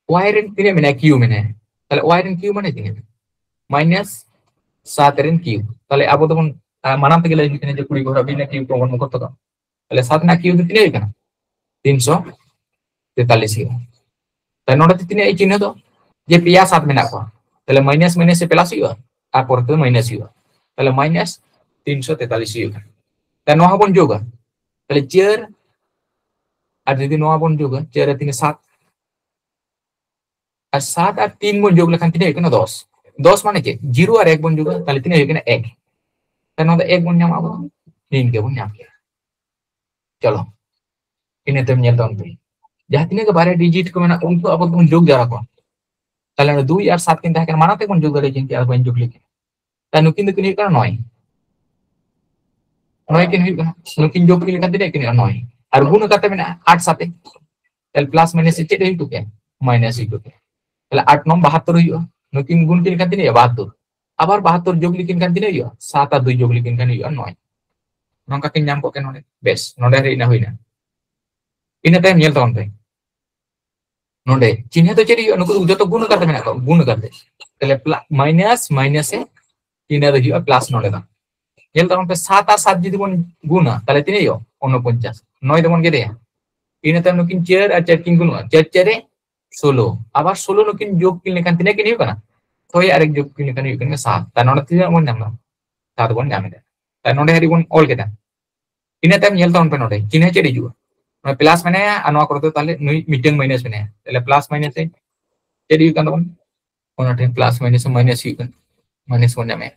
ᱳᱣᱟᱭ ᱨᱮᱱ ᱛᱤᱱᱟᱹᱜ ᱢᱮᱱᱟᱭᱟ? ᱠᱤᱭᱩ ᱢᱮᱱᱟᱭᱟ᱾ ᱛᱟᱦᱞᱮ ᱳᱣᱟᱭ ᱨᱮᱱ ᱠᱤᱭᱩ ᱢᱟᱱᱮ ᱛᱤᱱᱟᱹᱜ? ᱢᱟᱭᱱᱟᱥ ᱥᱟᱛ ᱨᱮᱱ ᱠᱤᱭᱩ᱾ ᱛᱟᱦᱞᱮ ᱟᱵᱚ ᱫᱚᱵᱚᱱ, ᱟᱨ ᱢᱟᱲᱟᱝ ᱛᱮᱜᱮ ᱞᱟᱹᱭ ᱦᱩᱭ ᱠᱟᱱᱟ ᱡᱮ ᱠᱩᱲᱤ ᱜᱷᱚᱨᱟ ᱵᱤᱱᱟᱹ ᱠᱤᱭᱩ ᱠᱚᱵᱚᱱ ᱢᱩᱠᱷᱚᱥᱛᱚ ᱠᱟᱜᱼᱟ᱾ ᱛᱟᱦᱞᱮ ᱥᱟᱛ ᱨᱮᱱᱟᱜ ᱠᱤᱭᱩ ᱫᱚ ᱛᱤᱱᱟᱹᱜ ᱦᱩᱭᱩᱜ ᱠᱟᱱᱟ? ᱛᱤᱱᱥᱚ ᱛᱮᱛᱟᱞᱤᱥ ᱦᱩᱭᱩᱜᱼᱟ᱾ ᱛᱟᱦᱞᱮ ᱱᱚᱰᱮ ᱫᱚ ᱛᱤᱱᱟᱹᱜ ᱮ ᱪᱤᱱᱦᱟᱹ ᱫᱚ? ᱡᱮ ᱯᱮᱭᱟ ᱥᱟᱛ ᱢᱮᱱᱟᱜ ᱠᱚᱣᱟ᱾ ᱛᱟᱦᱞᱮ ᱢᱟᱭᱱᱟᱥ ᱢᱟᱭᱱᱟᱥ ᱥᱮ ᱯᱞᱟᱥ ᱦᱩᱭᱩᱜᱼᱟ, ᱟᱨ ᱯᱚᱨᱮ ᱛᱮ ᱢᱟᱭᱱᱟᱥ ᱦᱩᱭᱩᱜᱼᱟ᱾ ᱛᱟᱦᱞᱮ ᱢᱟᱭᱱᱟᱥ ᱛᱤᱱᱥᱚ ᱛᱮᱛᱟᱞᱤᱥ ᱦᱩᱭᱩᱜᱼᱟ᱾ ᱛᱟᱦᱞᱮ ᱱᱚᱣᱟ ᱦᱚᱸᱵᱚᱱ ᱡᱳᱜᱟ, ᱛᱟᱦᱞᱮ ᱪᱟᱨ, ᱟᱨ ᱡᱩᱫᱤ ᱱᱚᱣᱟ ᱵᱚᱱ ᱡᱳᱜᱟ, ᱪᱟᱨ ᱟᱨ ᱛᱤᱱ ᱥᱟᱛ, ᱟᱨ ᱥᱟᱛ ᱟᱨ ᱛᱤᱱ ᱵᱚᱱ ᱡᱳᱜ ᱞᱮᱠᱷᱟᱱ ᱛᱤᱱᱟᱹᱜ ᱦᱩᱭᱩᱜ ᱠᱟᱱᱟ? ᱫᱚᱥ᱾ ᱫᱚᱥ ᱢᱟᱱᱮ ᱪᱮᱫ? ᱡᱤᱨᱳ ᱟᱨ ᱮᱠ ᱵᱚᱱ ᱡᱳᱜᱟ, ᱛᱟᱦᱞᱮ ᱛᱤᱱᱟᱹᱜ ᱦᱩᱭᱩᱜ ᱠᱟᱱᱟ? ᱮᱠ᱾ ᱛᱟᱦᱞᱮ ᱱᱚᱣᱟ ᱫᱚ ᱮᱠ ᱵᱚᱱ ᱧᱟᱢᱟ ᱟᱵᱚ, ᱱᱤᱱ ᱜᱮᱵᱚᱱ ᱧᱟᱢ ᱠᱮᱫᱟ᱾ ᱪᱚᱞᱚ, ᱤᱱᱟᱹ ᱛᱟᱭᱚᱢ ᱧᱮᱞ ᱛᱟᱵᱚᱱ ᱯᱮ, ᱡᱟᱦᱟᱸ ᱛᱤᱱᱟᱹᱜ ᱜᱮ ᱵᱟᱨᱭᱟ ᱰᱤᱡᱤᱴ ᱠᱚ ᱢᱮᱱᱟᱜ ᱠᱚᱣᱟ, ᱩᱱᱠᱩ ᱟᱵᱚ ᱫᱚᱵᱚᱱ ᱡᱳᱜᱽ ᱡᱟᱣᱨᱟ ᱠᱚᱣᱟ᱾ ᱛᱟᱦᱞᱮ ᱚᱸᱰᱮ ᱫᱩᱭ ᱟᱨ ᱥᱟᱛ ᱠᱤᱱ ᱛᱟᱦᱮᱸ ᱠᱟᱱᱟ, ᱢᱟᱲᱟᱝ ᱛᱮᱵᱚᱱ ᱡᱳᱜᱽ ᱫᱟᱲᱮ ᱠᱤᱱ ᱠᱮᱭᱟ, ᱟᱨ ᱵᱟᱹᱧ ᱡᱳᱜᱽ ᱞᱮᱠᱤᱱ᱾ ᱛᱟᱦᱞᱮ ᱱᱩᱠᱤᱱ ᱫᱚᱠᱤᱱ ᱦᱩᱭᱩᱜ ᱠᱟᱱᱟ ᱱᱚᱭ᱾ ᱱᱚᱭ ᱠᱤᱱ ᱦᱩᱭᱩᱜ ᱠᱟᱱᱟ, ᱱᱩᱠᱤᱱ ᱡᱳᱜᱽ ᱠᱤᱱ ᱞᱮᱠᱷᱟᱱ ᱛᱤᱱᱟᱹᱜ ᱠᱤᱱ ᱦᱩᱭᱩᱜᱼᱟ? ᱱᱚᱭ᱾ ᱟᱨ ᱜᱩᱱ ᱠᱟᱛᱮ ᱢᱮᱱᱟᱜᱼᱟ ᱟᱴ ᱥᱟᱛᱮ, ᱛᱟᱦᱞᱮ ᱯᱞᱟᱥ ᱢᱟᱭᱱᱟᱥ ᱪᱮᱫ ᱦᱩᱭ ᱠᱚᱜ ᱠᱮᱭᱟ? ᱢᱟᱭᱱᱟᱥ ᱦᱩᱭ ᱠᱚᱜ ᱠᱮᱭᱟ᱾ ᱛᱟᱦᱞᱮ ᱟᱴ ᱱᱚᱝ ᱵᱟᱦᱟᱛᱛᱳᱨ ᱦᱩᱭᱩᱜᱼᱟ, ᱱᱩᱠᱤᱱ ᱜᱩᱱ ᱠᱤᱱ ᱞᱮᱠᱷᱟᱱ ᱛᱤᱱᱟᱹᱜ ᱦᱩᱭᱩᱜᱼᱟ? ᱵᱟᱦᱟᱛᱛᱳᱨ᱾ ᱟᱵᱟᱨ ᱵᱟᱦᱟᱛᱛᱳᱨ ᱡᱳᱜᱽ ᱞᱮᱠᱤᱱ ᱠᱷᱟᱱ ᱛᱤᱱᱟᱹᱜ ᱦᱩᱭᱩᱜᱼᱟ? ᱥᱟᱛ ᱟᱨ ᱫᱩᱭ ᱡᱳᱜᱽ ᱞᱮᱠᱤᱱ ᱠᱷᱟᱱ ᱦᱩᱭᱩᱜᱼᱟ ᱱᱚᱭ᱾ ᱱᱚᱝᱠᱟ ᱠᱤᱱ ᱧᱟᱢ ᱠᱚᱜ ᱠᱮᱭᱟ ᱱᱚᱰᱮ᱾ ᱵᱮᱥ, ᱱᱚᱰᱮ ᱦᱟᱹᱨᱤᱡ ᱦᱩᱭᱱᱟ᱾ ᱤᱱᱟᱹ ᱛᱟᱭᱚᱢ ᱧᱮᱞ ᱛᱟᱵᱚᱱ ᱯᱮ, ᱱᱚᱰᱮ ᱪᱤᱱᱦᱟᱹ ᱫᱚ ᱪᱮᱫ ᱦᱩᱭᱩᱜᱼᱟ? ᱱᱩᱠᱩ ᱫᱚ ᱡᱚᱛᱚ ᱜᱩᱱ ᱟᱠᱟᱨ ᱛᱮ ᱢᱮᱱᱟᱜ ᱠᱚᱣᱟ, ᱜᱩᱱ ᱟᱠᱟᱨ ᱛᱮ᱾ ᱛᱟᱦᱞᱮ ᱢᱟᱭᱱᱟᱥ ᱢᱟᱭᱱᱟᱥ ᱮ, ᱤᱱᱟᱹ ᱫᱚ ᱦᱩᱭᱩᱜᱼᱟ ᱯᱞᱟᱥ ᱱᱚᱰᱮ ᱫᱚ᱾ ᱧᱮᱞ ᱛᱟᱵᱚᱱ ᱯᱮ, ᱥᱟᱛ ᱟᱨ ᱥᱟᱛ ᱡᱩᱫᱤ ᱵᱚᱱ ᱜᱩᱱᱟ, ᱛᱟᱦᱞᱮ ᱛᱤᱱᱟᱹᱜ ᱦᱩᱭᱩᱜᱼᱟ? ᱩᱱᱚᱯᱚᱧᱪᱟᱥ᱾ ᱱᱚᱭ ᱫᱚᱵᱚᱱ ᱜᱮᱫᱮᱭᱟ᱾ ᱤᱱᱟᱹ ᱛᱟᱭᱚᱢ ᱱᱩᱠᱤᱱ ᱪᱟᱨ ᱟᱨ ᱪᱟᱨ ᱠᱤᱱ ᱜᱩᱱᱚᱜᱼᱟ, ᱪᱟᱨ ᱪᱟᱨᱮ ᱥᱳᱞᱳ᱾ ᱟᱵᱟᱨ ᱥᱳᱞᱳ ᱱᱩᱠᱤᱱ ᱡᱳᱜᱽ ᱠᱤᱱ ᱞᱮᱠᱷᱟᱱ ᱛᱤᱱᱟᱹᱜ ᱠᱤᱱ ᱦᱩᱭᱩᱜ ᱠᱟᱱᱟ? ᱪᱷᱚᱭ ᱟᱨ ᱮᱠ ᱡᱳᱜᱽ ᱠᱤᱱ ᱞᱮᱠᱷᱟᱱ ᱦᱩᱭᱩᱜ ᱠᱟᱱᱟ ᱥᱟᱛ᱾ ᱛᱟᱦᱞᱮ ᱱᱚᱰᱮ ᱛᱤᱱᱟᱹᱜ ᱵᱚᱱ ᱧᱟᱢ ᱮᱫᱟ? ᱥᱟᱛ ᱵᱚᱱ ᱧᱟᱢ ᱮᱫᱟ᱾ ᱛᱟᱦᱞᱮ ᱱᱚᱰᱮ ᱦᱟᱹᱨᱤᱡ ᱵᱚᱱ ᱚᱞ ᱠᱮᱫᱟ᱾ ᱤᱱᱟᱹ ᱛᱟᱭᱚᱢ ᱧᱮᱞ ᱛᱟᱵᱚᱱ ᱯᱮ, ᱱᱚᱰᱮ ᱪᱤᱱᱦᱟᱹ ᱪᱮᱫ ᱦᱤᱡᱩᱜᱼᱟ? ᱱᱚᱣᱟ ᱯᱞᱟᱥ ᱢᱮᱱᱟᱭᱟ ᱟᱨ ᱱᱚᱣᱟ ᱠᱚᱨᱮ ᱫᱚ ᱛᱟᱦᱞᱮ ᱱᱩᱭ ᱢᱤᱫᱴᱟᱝ ᱢᱟᱭᱱᱟᱥ ᱢᱮᱱᱟᱭᱟ᱾ ᱛᱟᱦᱞᱮ ᱯᱞᱟᱥ ᱢᱟᱭᱱᱟᱥ ᱮ ᱪᱮᱫ ᱦᱩᱭᱩᱜ ᱠᱟᱱ ᱛᱟᱵᱚᱱᱟ? ᱚᱱᱟ ᱴᱷᱮᱱ ᱯᱞᱟᱥ ᱢᱟᱭᱱᱟᱥ ᱢᱟᱭᱱᱟᱥ ᱦᱩᱭᱩᱜ ᱠᱟᱱᱟ, ᱢᱟᱭᱱᱟᱥ ᱵᱚᱱ ᱧᱟᱢᱮᱫᱼᱟ᱾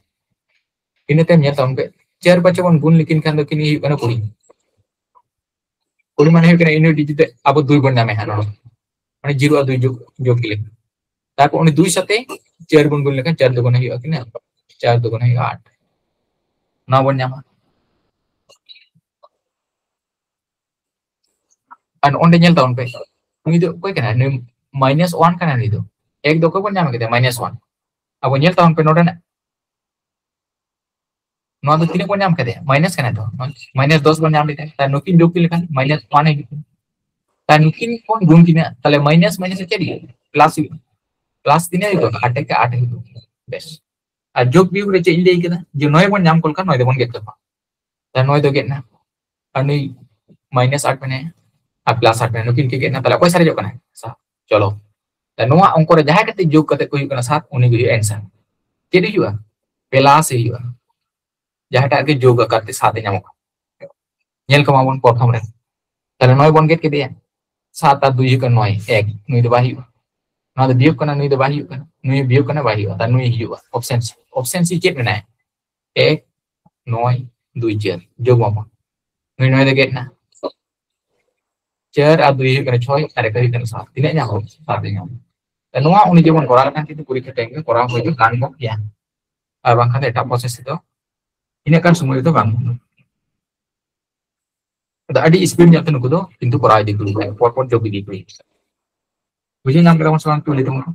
ᱤᱱᱟᱹ ᱛᱟᱭᱚᱢ ᱧᱮᱞ ᱛᱟᱵᱚᱱ ᱯᱮ, ᱪᱟᱨ ᱯᱟᱸᱪᱮ ᱵᱚᱱ ᱜᱩᱱ ᱞᱮᱠᱤᱱ ᱠᱷᱟᱱ ᱫᱚ ᱠᱤᱱ ᱦᱩᱭᱩᱜ ᱠᱟᱱᱟ ᱠᱩᱲᱤ᱾ ᱠᱩᱲᱤ ᱢᱟᱱᱮ ᱦᱩᱭᱩᱜ ᱠᱟᱱᱟ ᱤᱱᱟᱹ ᱰᱤᱡᱤᱴ ᱨᱮ ᱟᱵᱚ ᱫᱩᱭ ᱵᱚᱱ ᱧᱟᱢᱮᱫᱼᱟ ᱱᱚᱰᱮ, ᱢᱟᱱᱮ ᱡᱤᱨᱳ ᱟᱨ ᱫᱩᱭ ᱡᱳᱜᱽ, ᱡᱳᱜᱽ ᱞᱮᱠᱷᱟᱱ᱾ ᱛᱟᱨᱯᱚᱨ ᱩᱱᱤ ᱫᱩᱭ ᱥᱟᱛᱮ ᱪᱟᱨ ᱵᱚᱱ ᱜᱩᱱ ᱞᱮᱠᱷᱟᱱ ᱪᱟᱨ ᱫᱩᱜᱩᱱᱮ ᱦᱩᱭᱩᱜᱼᱟ ᱛᱤᱱᱟᱹᱜ? ᱪᱟᱨ ᱫᱩᱜᱩᱱᱮ ᱦᱩᱭᱩᱜᱼᱟ ᱟᱴ᱾ ᱱᱚᱣᱟ ᱵᱚᱱ ᱧᱟᱢᱟ᱾ ᱟᱨ ᱚᱸᱰᱮ ᱧᱮᱞ ᱛᱟᱵᱚᱱ ᱯᱮ, ᱩᱱᱤ ᱫᱚ ᱚᱠᱚᱭ ᱠᱟᱱᱟᱭ? ᱱᱩᱭ ᱢᱟᱭᱱᱟᱥ ᱚᱣᱟᱱ ᱠᱟᱱᱟᱭ ᱱᱩᱭ ᱫᱚ᱾ ᱮᱠ ᱫᱚ ᱚᱠᱚᱭ ᱵᱚᱱ ᱧᱟᱢ ᱠᱮᱫᱮᱭᱟ? Minus one. ᱟᱵᱚ ᱧᱮᱞ ᱛᱟᱵᱚᱱ ᱯᱮ ᱱᱚᱰᱮᱱᱟᱜ, ᱱᱚᱣᱟ ᱫᱚ ᱛᱤᱱᱟᱹᱜ ᱵᱚᱱ ᱧᱟᱢ ᱠᱮᱫᱮᱭᱟ? ᱢᱟᱭᱱᱟᱥ ᱠᱟᱱᱟᱭ ᱛᱚ, ᱢᱟᱭᱱᱟᱥ ᱫᱚᱥ ᱵᱚᱱ ᱧᱟᱢ ᱞᱮᱫᱟ᱾ ᱛᱟᱦᱞᱮ ᱱᱩᱠᱤᱱ ᱡᱳᱜᱽ ᱠᱤᱱ ᱞᱮᱠᱷᱟᱱ ᱢᱟᱭᱱᱟᱥ ᱚᱣᱟᱱ ᱦᱤᱡᱩᱜ ᱠᱟᱱᱟ᱾ ᱛᱟᱦᱞᱮ ᱱᱩᱠᱤᱱ ᱵᱚᱱ ᱜᱩᱱ ᱠᱤᱱᱟ, ᱛᱟᱦᱞᱮ ᱢᱟᱭᱱᱟᱥ ᱢᱟᱭᱱᱟᱥ ᱪᱮᱫ ᱦᱩᱭᱩᱜᱼᱟ? ᱯᱞᱟᱥ ᱦᱩᱭᱩᱜᱼᱟ᱾ ᱯᱞᱟᱥ ᱛᱤᱱᱟᱹᱜ ᱦᱩᱭᱩᱜᱼᱟ? ᱟᱴ ᱮᱠᱮ ᱟᱴ ᱦᱩᱭᱩᱜᱼᱟ᱾ ᱵᱮᱥ, ᱟᱨ ᱡᱳᱜᱽ ᱵᱤᱭᱳᱜᱽ ᱨᱮ ᱪᱮᱫ ᱤᱧ ᱞᱟᱹᱭ ᱠᱮᱫᱟ? ᱡᱮ ᱱᱚᱭ ᱵᱚᱱ ᱧᱟᱢ ᱠᱚ ᱞᱮᱠᱷᱟᱱ ᱱᱚᱭ ᱫᱚᱵᱚᱱ ᱜᱮᱫ ᱠᱟᱠᱚᱣᱟ᱾ ᱛᱟᱦᱞᱮ ᱱᱚᱭ ᱫᱚ ᱜᱮᱫ ᱮᱱᱟ, ᱟᱨ ᱱᱩᱭ ᱢᱟᱭᱱᱟᱥ ᱟᱴ ᱢᱮᱱᱟᱭᱟ ᱟᱨ ᱯᱞᱟᱥ ᱟᱴ ᱢᱮᱱᱟᱭᱟ, ᱱᱩᱠᱤᱱ ᱠᱤᱱ ᱜᱮᱫ ᱮᱱᱟ, ᱛᱟᱦᱞᱮ ᱚᱠᱚᱭ ᱥᱟᱨᱮᱡᱚᱜ ᱠᱟᱱᱟᱭ? ᱥᱟᱛ᱾ ᱪᱚᱞᱚ, ᱛᱟᱦᱞᱮ ᱱᱚᱣᱟ ᱚᱝᱠᱚ ᱨᱮ ᱡᱟᱦᱟᱸᱭ ᱠᱟᱛᱮ ᱡᱳᱜᱽ ᱠᱟᱛᱮ ᱠᱚ ᱦᱩᱭᱩᱜ ᱠᱟᱱᱟ ᱥᱟᱛ, ᱩᱱᱤ ᱜᱮ ᱦᱩᱭᱩᱜᱼᱟ ᱮᱱᱥᱟᱨ᱾ ᱪᱮᱫ ᱦᱩᱭᱩᱜᱼᱟ? ᱯᱞᱟᱥ ᱦᱩᱭᱩᱜᱼᱟ᱾ ᱡᱟᱦᱟᱸᱴᱟᱜ ᱜᱮ ᱡᱳᱜᱽ ᱟᱠᱟᱨ ᱛᱮ ᱥᱟᱛ ᱮ ᱧᱟᱢᱚᱜ ᱠᱟᱱᱟ᱾ ᱧᱮᱞ ᱠᱚᱢᱟ ᱵᱚᱱ ᱯᱨᱚᱛᱷᱚᱢ ᱨᱮ, ᱛᱟᱦᱞᱮ ᱱᱚᱭ ᱵᱚᱱ ᱜᱮᱫ ᱠᱮᱫᱮᱭᱟ, ᱥᱟᱛ ᱟᱨ ᱫᱩᱭ ᱦᱩᱭᱩᱜ ᱠᱟᱱᱟ ᱱᱚᱭ, ᱮᱠ, ᱱᱩᱭ ᱫᱚ ᱵᱟᱭ ᱦᱩᱭᱩᱜᱼᱟ᱾ ᱱᱚᱣᱟ ᱫᱚ ᱵᱤᱭᱳᱜᱽ ᱠᱟᱱᱟ, ᱱᱩᱭ ᱫᱚ ᱵᱟᱭ ᱦᱩᱭᱩᱜ ᱠᱟᱱᱟ, ᱱᱩᱭ ᱵᱤᱭᱳᱜᱽ ᱠᱟᱱᱟ, ᱵᱟᱭ ᱦᱩᱭᱩᱜᱼᱟ, ᱛᱟᱦᱞᱮ ᱱᱩᱭ ᱦᱤᱡᱩᱜᱼᱟ᱾ ᱚᱯᱥᱮᱱ ᱥᱤ, ᱚᱯᱥᱮᱱ ᱥᱤ ᱪᱮᱫ ᱢᱮᱱᱟᱭᱟ? ᱮᱠ, ᱱᱚᱭ, ᱫᱩᱭ, ᱪᱟᱨ, ᱡᱳᱜᱽ ᱢᱟᱵᱚᱱ᱾ ᱱᱩᱭ ᱱᱚᱭ ᱫᱚ ᱜᱮᱫ ᱮᱱᱟ, ᱪᱟᱨ ᱟᱨ ᱫᱩᱭ ᱦᱩᱭᱩᱜ ᱠᱟᱱᱟ ᱪᱷᱚᱭ, ᱟᱨ ᱮᱠ ᱦᱩᱭᱩᱜ ᱠᱟᱱᱟ ᱥᱟᱛ᱾ ᱛᱤᱱᱟᱹᱜ ᱧᱟᱢ? ᱥᱟᱛ ᱮ ᱧᱟᱢ᱾ ᱱᱚᱣᱟ ᱩᱱᱤ ᱡᱮᱢᱚᱱ ᱠᱚᱨᱟᱣ ᱞᱮᱠᱷᱟᱱ ᱠᱤᱱᱛᱩ ᱯᱚᱨᱤᱠᱠᱷᱟ ᱴᱟᱭᱤᱢ ᱜᱮ ᱠᱚᱨᱟᱣ ᱦᱩᱭᱩᱜ ᱜᱟᱱ ᱠᱚᱜ ᱜᱮᱭᱟ, ᱟᱨ ᱵᱟᱝᱠᱷᱟᱱ ᱫᱚ ᱮᱴᱟᱜ ᱯᱨᱚᱥᱮᱥ ᱛᱮᱫᱚ ᱤᱱᱟᱹᱜ ᱜᱟᱱ ᱥᱚᱢᱚᱭ ᱨᱮᱫᱚ ᱵᱟᱝ ᱦᱩᱭᱩᱜᱼᱟ᱾ ᱟᱫᱚ ᱟᱹᱰᱤ ᱥᱯᱤᱰ ᱧᱚᱜ ᱛᱮ ᱱᱩᱠᱩ ᱫᱚ ᱠᱤᱱᱛᱩ ᱠᱚᱨᱟᱣ ᱤᱫᱤ ᱠᱚ ᱦᱩᱭᱩᱜᱼᱟ, ᱯᱚᱨ ᱯᱚᱨ ᱡᱳᱜ ᱤᱫᱤ ᱠᱚ ᱦᱩᱭᱩᱜᱼᱟ᱾ ᱵᱩᱡᱷᱟᱹᱣ ᱧᱟᱢ ᱠᱮᱫᱟ ᱵᱚᱱ ᱥᱮ ᱵᱟᱝ? ᱛᱩᱞᱤ ᱛᱟᱵᱚᱱ ᱠᱚ᱾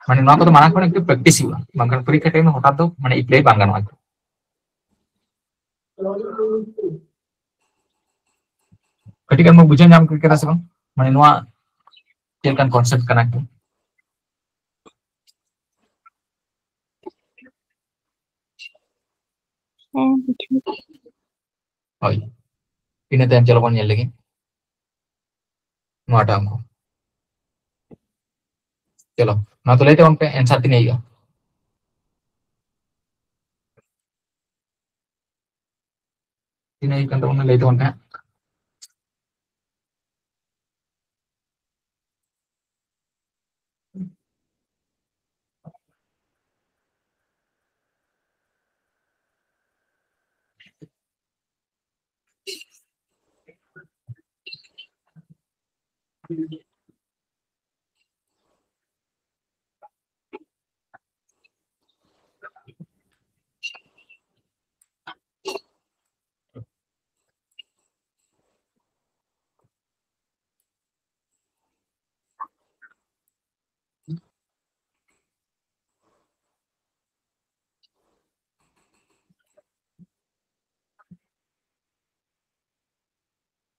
ᱢᱟᱱᱮ ᱱᱚᱣᱟ ᱠᱚᱫᱚ ᱢᱟᱲᱟᱝ ᱠᱷᱚᱱ ᱮᱠᱴᱩ ᱯᱨᱮᱠᱴᱤᱥ ᱦᱩᱭᱩᱜᱼᱟ, ᱵᱟᱝᱠᱷᱟᱱ ᱯᱚᱨᱤᱠᱠᱷᱟ ᱴᱟᱭᱤᱢ ᱦᱚᱴᱟᱛ ᱫᱚ ᱢᱟᱱᱮ ᱮᱯᱞᱟᱭ ᱵᱟᱝ ᱜᱟᱱᱚᱜᱼᱟ᱾ ᱠᱟᱹᱴᱤᱡ ᱜᱟᱱ ᱵᱚᱱ ᱵᱩᱡᱷᱟᱹᱣ ᱧᱟᱢ ᱠᱮᱫᱟ ᱥᱮ ᱵᱟᱝ? ᱢᱟᱱᱮ ᱱᱚᱣᱟ ᱪᱮᱫ ᱞᱮᱠᱟᱱ ᱠᱚᱱᱥᱮᱯᱴ ᱠᱟᱱᱟ ᱮᱠᱴᱩ? ᱦᱮᱸ, ᱵᱩᱡᱷᱟᱹᱣ᱾ ᱦᱳᱭ, ᱤᱱᱟᱹ ᱛᱟᱭᱚᱢ ᱪᱚᱞᱚ ᱵᱚᱱ ᱧᱮᱞ ᱞᱮᱜᱮ ᱱᱚᱣᱟᱴᱟᱜ ᱚᱝᱠᱚ᱾ ᱪᱚᱞᱚ, ᱱᱚᱣᱟ ᱫᱚ ᱞᱟᱹᱭ ᱛᱟᱵᱚᱱ ᱯᱮ, ᱮᱱᱥᱟᱨ ᱛᱤᱱᱟᱹᱜ ᱦᱩᱭᱩᱜᱼᱟ? ᱛᱤᱱᱟᱹᱜ ᱦᱩᱭᱩᱜ ᱠᱟᱱ ᱛᱟᱵᱚᱱᱟ ᱞᱟᱹᱭ ᱛᱟᱵᱚᱱ ᱯᱮ ᱦᱟᱸᱜ᱾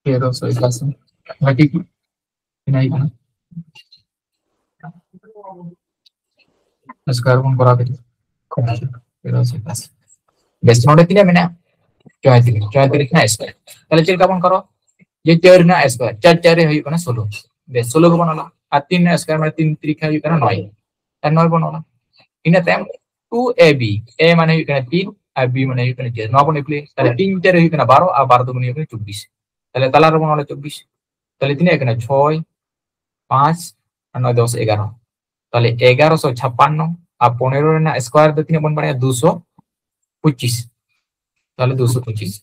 ᱛᱮᱨᱚᱥᱚ ᱮᱠᱟᱥᱤ᱾ ᱵᱷᱟᱜᱤ ᱜᱮ᱾ ᱛᱤᱱᱟᱹᱜ ᱦᱩᱭᱩᱜ ᱠᱟᱱᱟ? ᱥᱠᱚᱭᱟᱨ ᱵᱚᱱ ᱠᱚᱨᱟᱣ ᱠᱮᱫᱟ᱾ ᱛᱮᱨᱚᱥᱚ ᱮᱠᱟᱥᱤ᱾ ᱵᱮᱥ, ᱱᱚᱰᱮ ᱛᱤᱱᱟᱹᱜ ᱢᱮᱱᱟᱜᱼᱟ? ᱪᱚᱭᱛᱨᱤᱥ, ᱪᱚᱭᱛᱨᱤᱥ ᱨᱮᱱᱟᱜ ᱥᱠᱚᱭᱟᱨ᱾ ᱛᱟᱦᱞᱮ ᱪᱮᱫ ᱞᱮᱠᱟ ᱵᱚᱱ ᱠᱚᱨᱟᱣᱟ? ᱡᱮ ᱪᱟᱨ ᱨᱮᱱᱟᱜ ᱥᱠᱚᱭᱟᱨ, ᱪᱟᱨ ᱪᱟᱨ ᱨᱮ ᱦᱩᱭᱩᱜ ᱠᱟᱱᱟ ᱥᱳᱞᱳ᱾ ᱵᱮᱥ, ᱥᱳᱞᱳ ᱜᱮᱵᱚᱱ ᱚᱞᱟ᱾ ᱟᱨ ᱛᱤᱱ ᱨᱮᱱᱟᱜ ᱥᱠᱚᱭᱟᱨ ᱢᱟᱱᱮ ᱛᱤᱱ ᱛᱤᱨᱤᱠᱷᱟ ᱦᱩᱭᱩᱜ ᱠᱟᱱᱟ ᱱᱚᱭ᱾ ᱟᱨ ᱱᱚᱭ ᱵᱚᱱ ᱚᱞᱟ᱾ ᱤᱱᱟᱹ ᱛᱟᱭᱚᱢ ᱴᱩ ᱮ ᱵᱤ, ᱮ ᱢᱟᱱᱮ ᱦᱩᱭᱩᱜ ᱠᱟᱱᱟ ᱛᱤᱱ ᱟᱨ ᱵᱤ ᱢᱟᱱᱮ ᱦᱩᱭᱩᱜ ᱠᱟᱱᱟ ᱪᱟᱨ᱾ ᱱᱚᱣᱟ ᱵᱚᱱ ᱮᱯᱞᱟᱭ᱾ ᱛᱟᱦᱞᱮ ᱛᱤᱱ ᱪᱟᱨ ᱦᱩᱭᱩᱜ ᱠᱟᱱᱟ ᱵᱟᱨᱚ ᱟᱨ ᱵᱟᱨᱚ ᱫᱩ ᱢᱟᱱᱮ ᱦᱩᱭᱩᱜ ᱠᱟᱱᱟ ᱪᱚᱵᱵᱤᱥ᱾ ᱛᱟᱦᱞᱮ ᱛᱟᱞᱟ ᱨᱮᱵᱚᱱ ᱚᱞᱟ ᱪᱚᱵᱵᱤᱥ᱾ ᱛᱟᱦᱞᱮ ᱛᱤᱱᱟᱹᱜ ᱦᱩᱭᱩᱜ ᱠᱟᱱᱟ? ᱪᱷᱚᱭ, ᱯᱟᱸᱪ, ᱟᱨ ᱱᱚᱭ, ᱫᱚᱥ, ᱮᱜᱟᱨᱚ᱾ ᱛᱟᱦᱞᱮ ᱮᱜᱟᱨᱚᱥᱚ ᱪᱷᱟᱯᱯᱟᱱᱱᱚ ᱟᱨ ᱯᱚᱱᱮᱨᱚ ᱨᱮᱱᱟᱜ ᱥᱠᱚᱭᱟᱨ ᱫᱚ ᱛᱤᱱᱟᱹᱜ ᱵᱚᱱ ᱵᱟᱲᱟᱭᱟ? ᱫᱩᱥᱚ ᱯᱚᱸᱪᱤᱥ᱾ ᱛᱟᱦᱚᱞᱮ ᱫᱩᱥᱚ ᱯᱚᱸᱪᱤᱥ᱾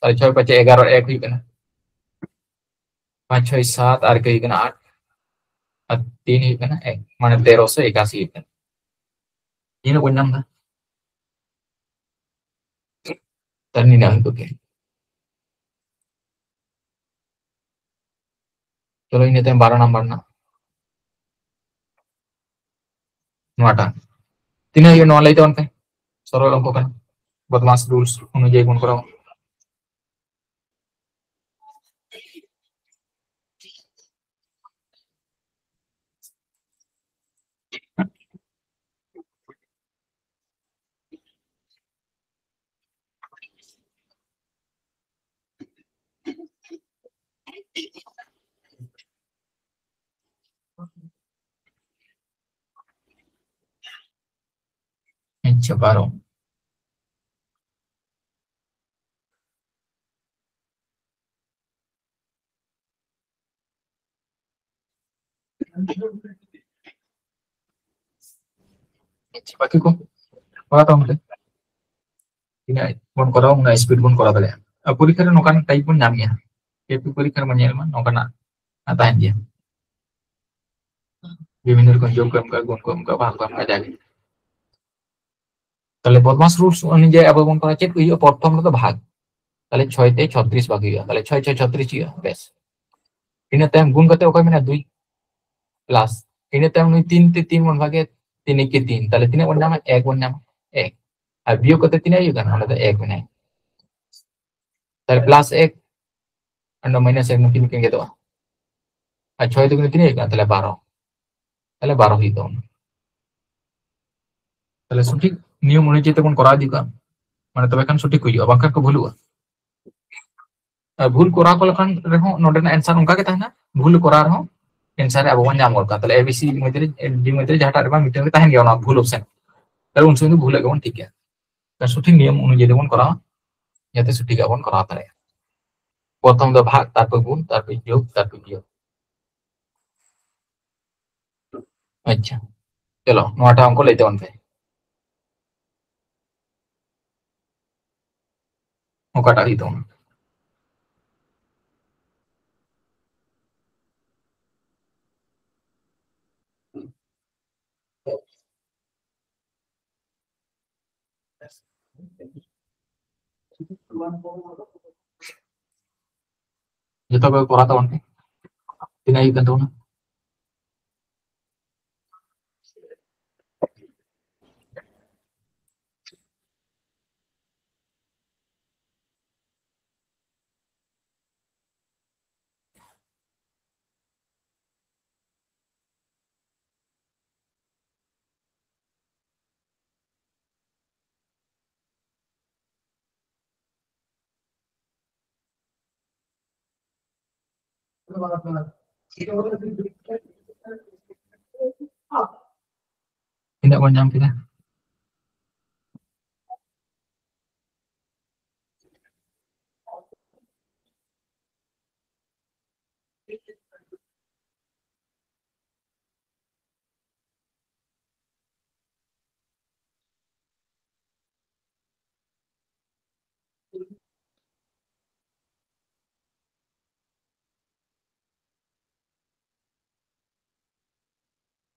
ᱛᱟᱦᱚᱞᱮ ᱪᱷᱚᱭ ᱯᱟᱸᱪᱮ ᱮᱜᱟᱨᱚ, ᱮᱠ ᱦᱩᱭᱩᱜ ᱠᱟᱱᱟ, ᱯᱟᱸᱪ ᱪᱷᱚᱭ ᱥᱟᱛ, ᱟᱨ ᱦᱩᱭᱩᱜ ᱠᱟᱱᱟ ᱟᱴ, ᱟᱨ ᱛᱤᱱ ᱦᱩᱭᱩᱜ ᱠᱟᱱᱟ ᱮᱠ, ᱢᱟᱱᱮ ᱛᱮᱨᱚᱥᱚ ᱮᱠᱟᱥᱤ ᱦᱩᱭᱩᱜ ᱠᱟᱱᱟ᱾ ᱤᱱᱟᱹᱜ ᱵᱚᱱ ᱧᱟᱢ ᱮᱫᱟ᱾ ᱛᱟᱦᱚᱞᱮ ᱱᱤᱱᱟᱹᱜ ᱦᱩᱭᱩᱜ ᱠᱟᱱᱟ᱾ ᱪᱚᱞᱚ, ᱤᱱᱟᱹ ᱛᱟᱭᱚᱢ ᱵᱟᱨᱚ ᱱᱟᱢᱵᱟᱨ ᱨᱮᱱᱟᱜ ᱱᱚᱣᱟᱴᱟᱜ ᱛᱤᱱᱟᱹᱜ ᱦᱩᱭᱩᱜᱼᱟ, ᱱᱚᱣᱟ ᱞᱟᱹᱭ ᱛᱟᱵᱚᱱ ᱯᱮ᱾ ᱥᱚᱨᱚᱞ ᱚᱝᱠᱚ ᱠᱟᱱᱟ, ᱵᱚᱫᱢᱟᱥ ᱨᱩᱞᱥ ᱚᱱᱩᱡᱟᱭᱤ ᱵᱚᱱ ᱠᱚᱨᱟᱣᱟ᱾ ᱟᱪᱪᱷᱟ, ᱵᱟᱨᱚ᱾ ᱟᱪᱪᱷᱟ, ᱵᱟᱹᱠᱤ ᱠᱚ ᱠᱚᱨᱟᱣ ᱛᱟᱵᱚᱱ ᱯᱮ᱾ ᱛᱤᱱᱟᱹᱜ ᱵᱚᱱ ᱠᱚᱨᱟᱣᱟ, ᱩᱱᱟᱹᱜ ᱥᱯᱤᱰ ᱵᱚᱱ ᱠᱚᱨᱟᱣ ᱫᱟᱲᱮᱭᱟᱜᱼᱟ᱾ ᱟᱨ ᱯᱚᱨᱤᱠᱠᱷᱟ ᱨᱮ ᱱᱚᱝᱠᱟᱱ ᱴᱟᱭᱤᱯ ᱵᱚᱱ ᱧᱟᱢ ᱜᱮᱭᱟ᱾ ᱮᱯᱤ ᱯᱚᱨᱤᱠᱠᱷᱟ ᱨᱮ ᱵᱚᱱ ᱧᱮᱞ ᱢᱟ, ᱱᱚᱝᱠᱟᱱᱟᱜ ᱛᱟᱦᱮᱱ ᱜᱮᱭᱟ᱾ ᱵᱤᱵᱷᱤᱱᱱᱚ ᱨᱚᱠᱚᱢ ᱡᱳᱜᱽ ᱠᱚ ᱮᱢ ᱠᱟᱜᱼᱟ, ᱜᱩᱱ ᱠᱚ ᱮᱢ ᱠᱟᱜᱼᱟ, ᱵᱷᱟᱜᱽ ᱠᱚ ᱮᱢ ᱠᱟᱜᱼᱟ, ᱡᱟᱜᱮ᱾ ᱛᱟᱦᱞᱮ ᱵᱚᱫᱢᱟᱥ ᱨᱩᱞᱥ ᱚᱱᱩᱡᱟᱭᱤ ᱟᱵᱚ ᱵᱚᱱ ᱠᱚᱨᱟᱣᱟ ᱪᱮᱫ ᱠᱚ ᱦᱩᱭᱩᱜᱼᱟ? ᱯᱨᱚᱛᱷᱚᱢ ᱨᱮᱫᱚ ᱵᱷᱟᱜᱽ, ᱛᱟᱦᱞᱮ ᱪᱷᱚᱭ ᱛᱮ ᱪᱷᱚᱛᱨᱤᱥ ᱵᱷᱟᱜᱽ ᱦᱩᱭᱩᱜᱼᱟ, ᱛᱟᱦᱞᱮ ᱪᱷᱚᱭ ᱪᱷᱚᱭ ᱪᱷᱚᱛᱨᱤᱥ ᱦᱩᱭᱩᱜᱼᱟ, ᱵᱮᱥ᱾ ᱤᱱᱟᱹ ᱛᱟᱭᱚᱢ ᱜᱩᱱ ᱠᱟᱛᱮ ᱚᱠᱚᱭ ᱢᱮᱱᱟ? ᱫᱩᱭ ᱯᱞᱟᱥ, ᱤᱱᱟᱹ ᱛᱟᱭᱚᱢ ᱱᱩᱭ ᱛᱤᱱ ᱛᱮ ᱛᱤᱱ ᱵᱚᱱ ᱵᱷᱟᱜᱮ, ᱛᱤᱱ ᱮᱠᱮ ᱛᱤᱱ, ᱛᱟᱦᱞᱮ ᱛᱤᱱᱟᱹᱜ ᱵᱚᱱ ᱧᱟᱢᱟ? ᱮᱠ ᱵᱚᱱ ᱧᱟᱢᱟ, ᱮᱠ᱾ ᱟᱨ ᱵᱤᱭᱳᱜ ᱠᱟᱛᱮ ᱛᱤᱱᱟᱹᱜ ᱦᱩᱭᱩᱜ ᱠᱟᱱᱟ? ᱚᱸᱰᱮ ᱫᱚ ᱮᱠ ᱢᱮᱱᱟᱭᱟ, ᱛᱟᱦᱞᱮ ᱯᱞᱟᱥ ᱮᱠ, ᱚᱸᱰᱮ ᱢᱟᱭᱱᱟᱥ ᱮᱠ, ᱱᱩᱠᱤᱱ ᱠᱤᱱ ᱜᱮᱫᱚᱜᱼᱟ᱾ ᱟᱨ ᱪᱷᱚᱭ ᱫᱩᱜᱩᱱᱮ ᱛᱤᱱᱟᱹᱜ ᱦᱩᱭᱩᱜ ᱠᱟᱱᱟ? ᱛᱟᱦᱞᱮ ᱵᱟᱨᱚ᱾ ᱛᱟᱦᱞᱮ ᱵᱟᱨᱚ ᱦᱩᱭᱩᱜ ᱛᱟᱵᱚᱱᱟ᱾ ᱛᱟᱦᱞᱮ ᱥᱚᱴᱷᱤᱠ ᱱᱤᱭᱚᱢ ᱚᱱᱩᱡᱟᱭᱤ ᱛᱮᱵᱚᱱ ᱠᱚᱨᱟᱣ ᱤᱫᱤ ᱠᱟᱜᱼᱟ, ᱢᱟᱱᱮ ᱛᱚᱵᱮ ᱠᱷᱟᱱ ᱥᱚᱴᱷᱤᱠ ᱦᱩᱭᱩᱜᱼᱟ, ᱵᱟᱝᱠᱷᱟᱱ ᱠᱚ ᱵᱷᱩᱞᱩᱜᱼᱟ᱾ ᱟᱨ ᱵᱷᱩᱞ ᱠᱚᱨᱟᱣ ᱠᱚ ᱞᱮᱠᱷᱟᱱ ᱨᱮᱦᱚᱸ ᱱᱚᱰᱮᱱᱟᱜ ᱮᱱᱥᱟᱨ ᱚᱱᱠᱟ ᱜᱮ ᱛᱟᱦᱮᱱᱟ, ᱵᱷᱩᱞ ᱠᱚᱨᱟᱣ ᱨᱮᱦᱚᱸ ᱮᱱᱥᱟᱨ ᱨᱮ ᱟᱵᱚ ᱵᱚᱱ ᱧᱟᱢ ᱜᱚᱫ ᱠᱟᱜᱼᱟ᱾ ᱛᱟᱦᱞᱮ ᱮ ᱵᱤ ᱥᱤ ᱢᱚᱫᱽᱫᱷᱮ ᱨᱮ, ᱰᱤ ᱢᱚᱫᱽᱫᱷᱮ ᱨᱮ ᱡᱟᱦᱟᱸᱴᱟᱜ ᱨᱮ ᱵᱟᱝ ᱢᱤᱫᱴᱟᱝ ᱨᱮ ᱛᱟᱦᱮᱱ ᱜᱮᱭᱟ ᱚᱱᱟ ᱵᱷᱩᱞ ᱚᱯᱥᱮᱱ, ᱛᱟᱦᱞᱮ ᱩᱱ ᱥᱚᱢᱚᱭ ᱫᱚ ᱵᱷᱩᱞᱟᱜ ᱜᱮᱵᱚᱱ ᱴᱷᱤᱠ ᱜᱮᱭᱟ᱾ ᱛᱟᱦᱞᱮ ᱥᱚᱴᱷᱤᱠ ᱱᱤᱭᱚᱢ ᱚᱱᱩᱡᱟᱭᱤ ᱛᱮᱵᱚᱱ ᱠᱚᱨᱟᱣᱟ, ᱡᱟᱛᱮ ᱥᱚᱴᱷᱤᱠᱟᱜ ᱵᱚᱱ ᱠᱚᱨᱟᱣ ᱫᱟᱲᱮᱭᱟᱜᱼᱟ᱾ ᱯᱨᱚᱛᱷᱚᱢ ᱫᱚ ᱵᱷᱟᱜᱽ, ᱛᱟᱨᱯᱚᱨ ᱜᱩᱱ, ᱛᱟᱨᱯᱚᱨ ᱡᱳᱜᱽ, ᱛᱟᱨᱯᱚᱨ ᱵᱤᱭᱳᱜᱽ᱾ ᱟᱪᱪᱷᱟ, ᱪᱚᱞᱚ, ᱱᱚᱣᱟᱴᱟᱜ ᱚᱝᱠᱚ ᱞᱟᱹᱭ ᱛᱟᱵᱚᱱ ᱯᱮ᱾ ᱚᱠᱟᱴᱟᱜ ᱦᱩᱭᱩᱜ ᱛᱟᱵᱚᱱᱟ? ᱡᱚᱛᱚ ᱠᱚ ᱠᱚᱨᱟᱣ ᱛᱟᱵᱚᱱ ᱯᱮ᱾ ᱛᱤᱱᱟᱹᱜ ᱦᱩᱭᱩᱜ ᱠᱟᱱ ᱛᱟᱵᱚᱱᱟ? ᱛᱤᱱᱟᱹᱜ ᱵᱚᱱ ᱧᱟᱢ ᱠᱮᱫᱟ?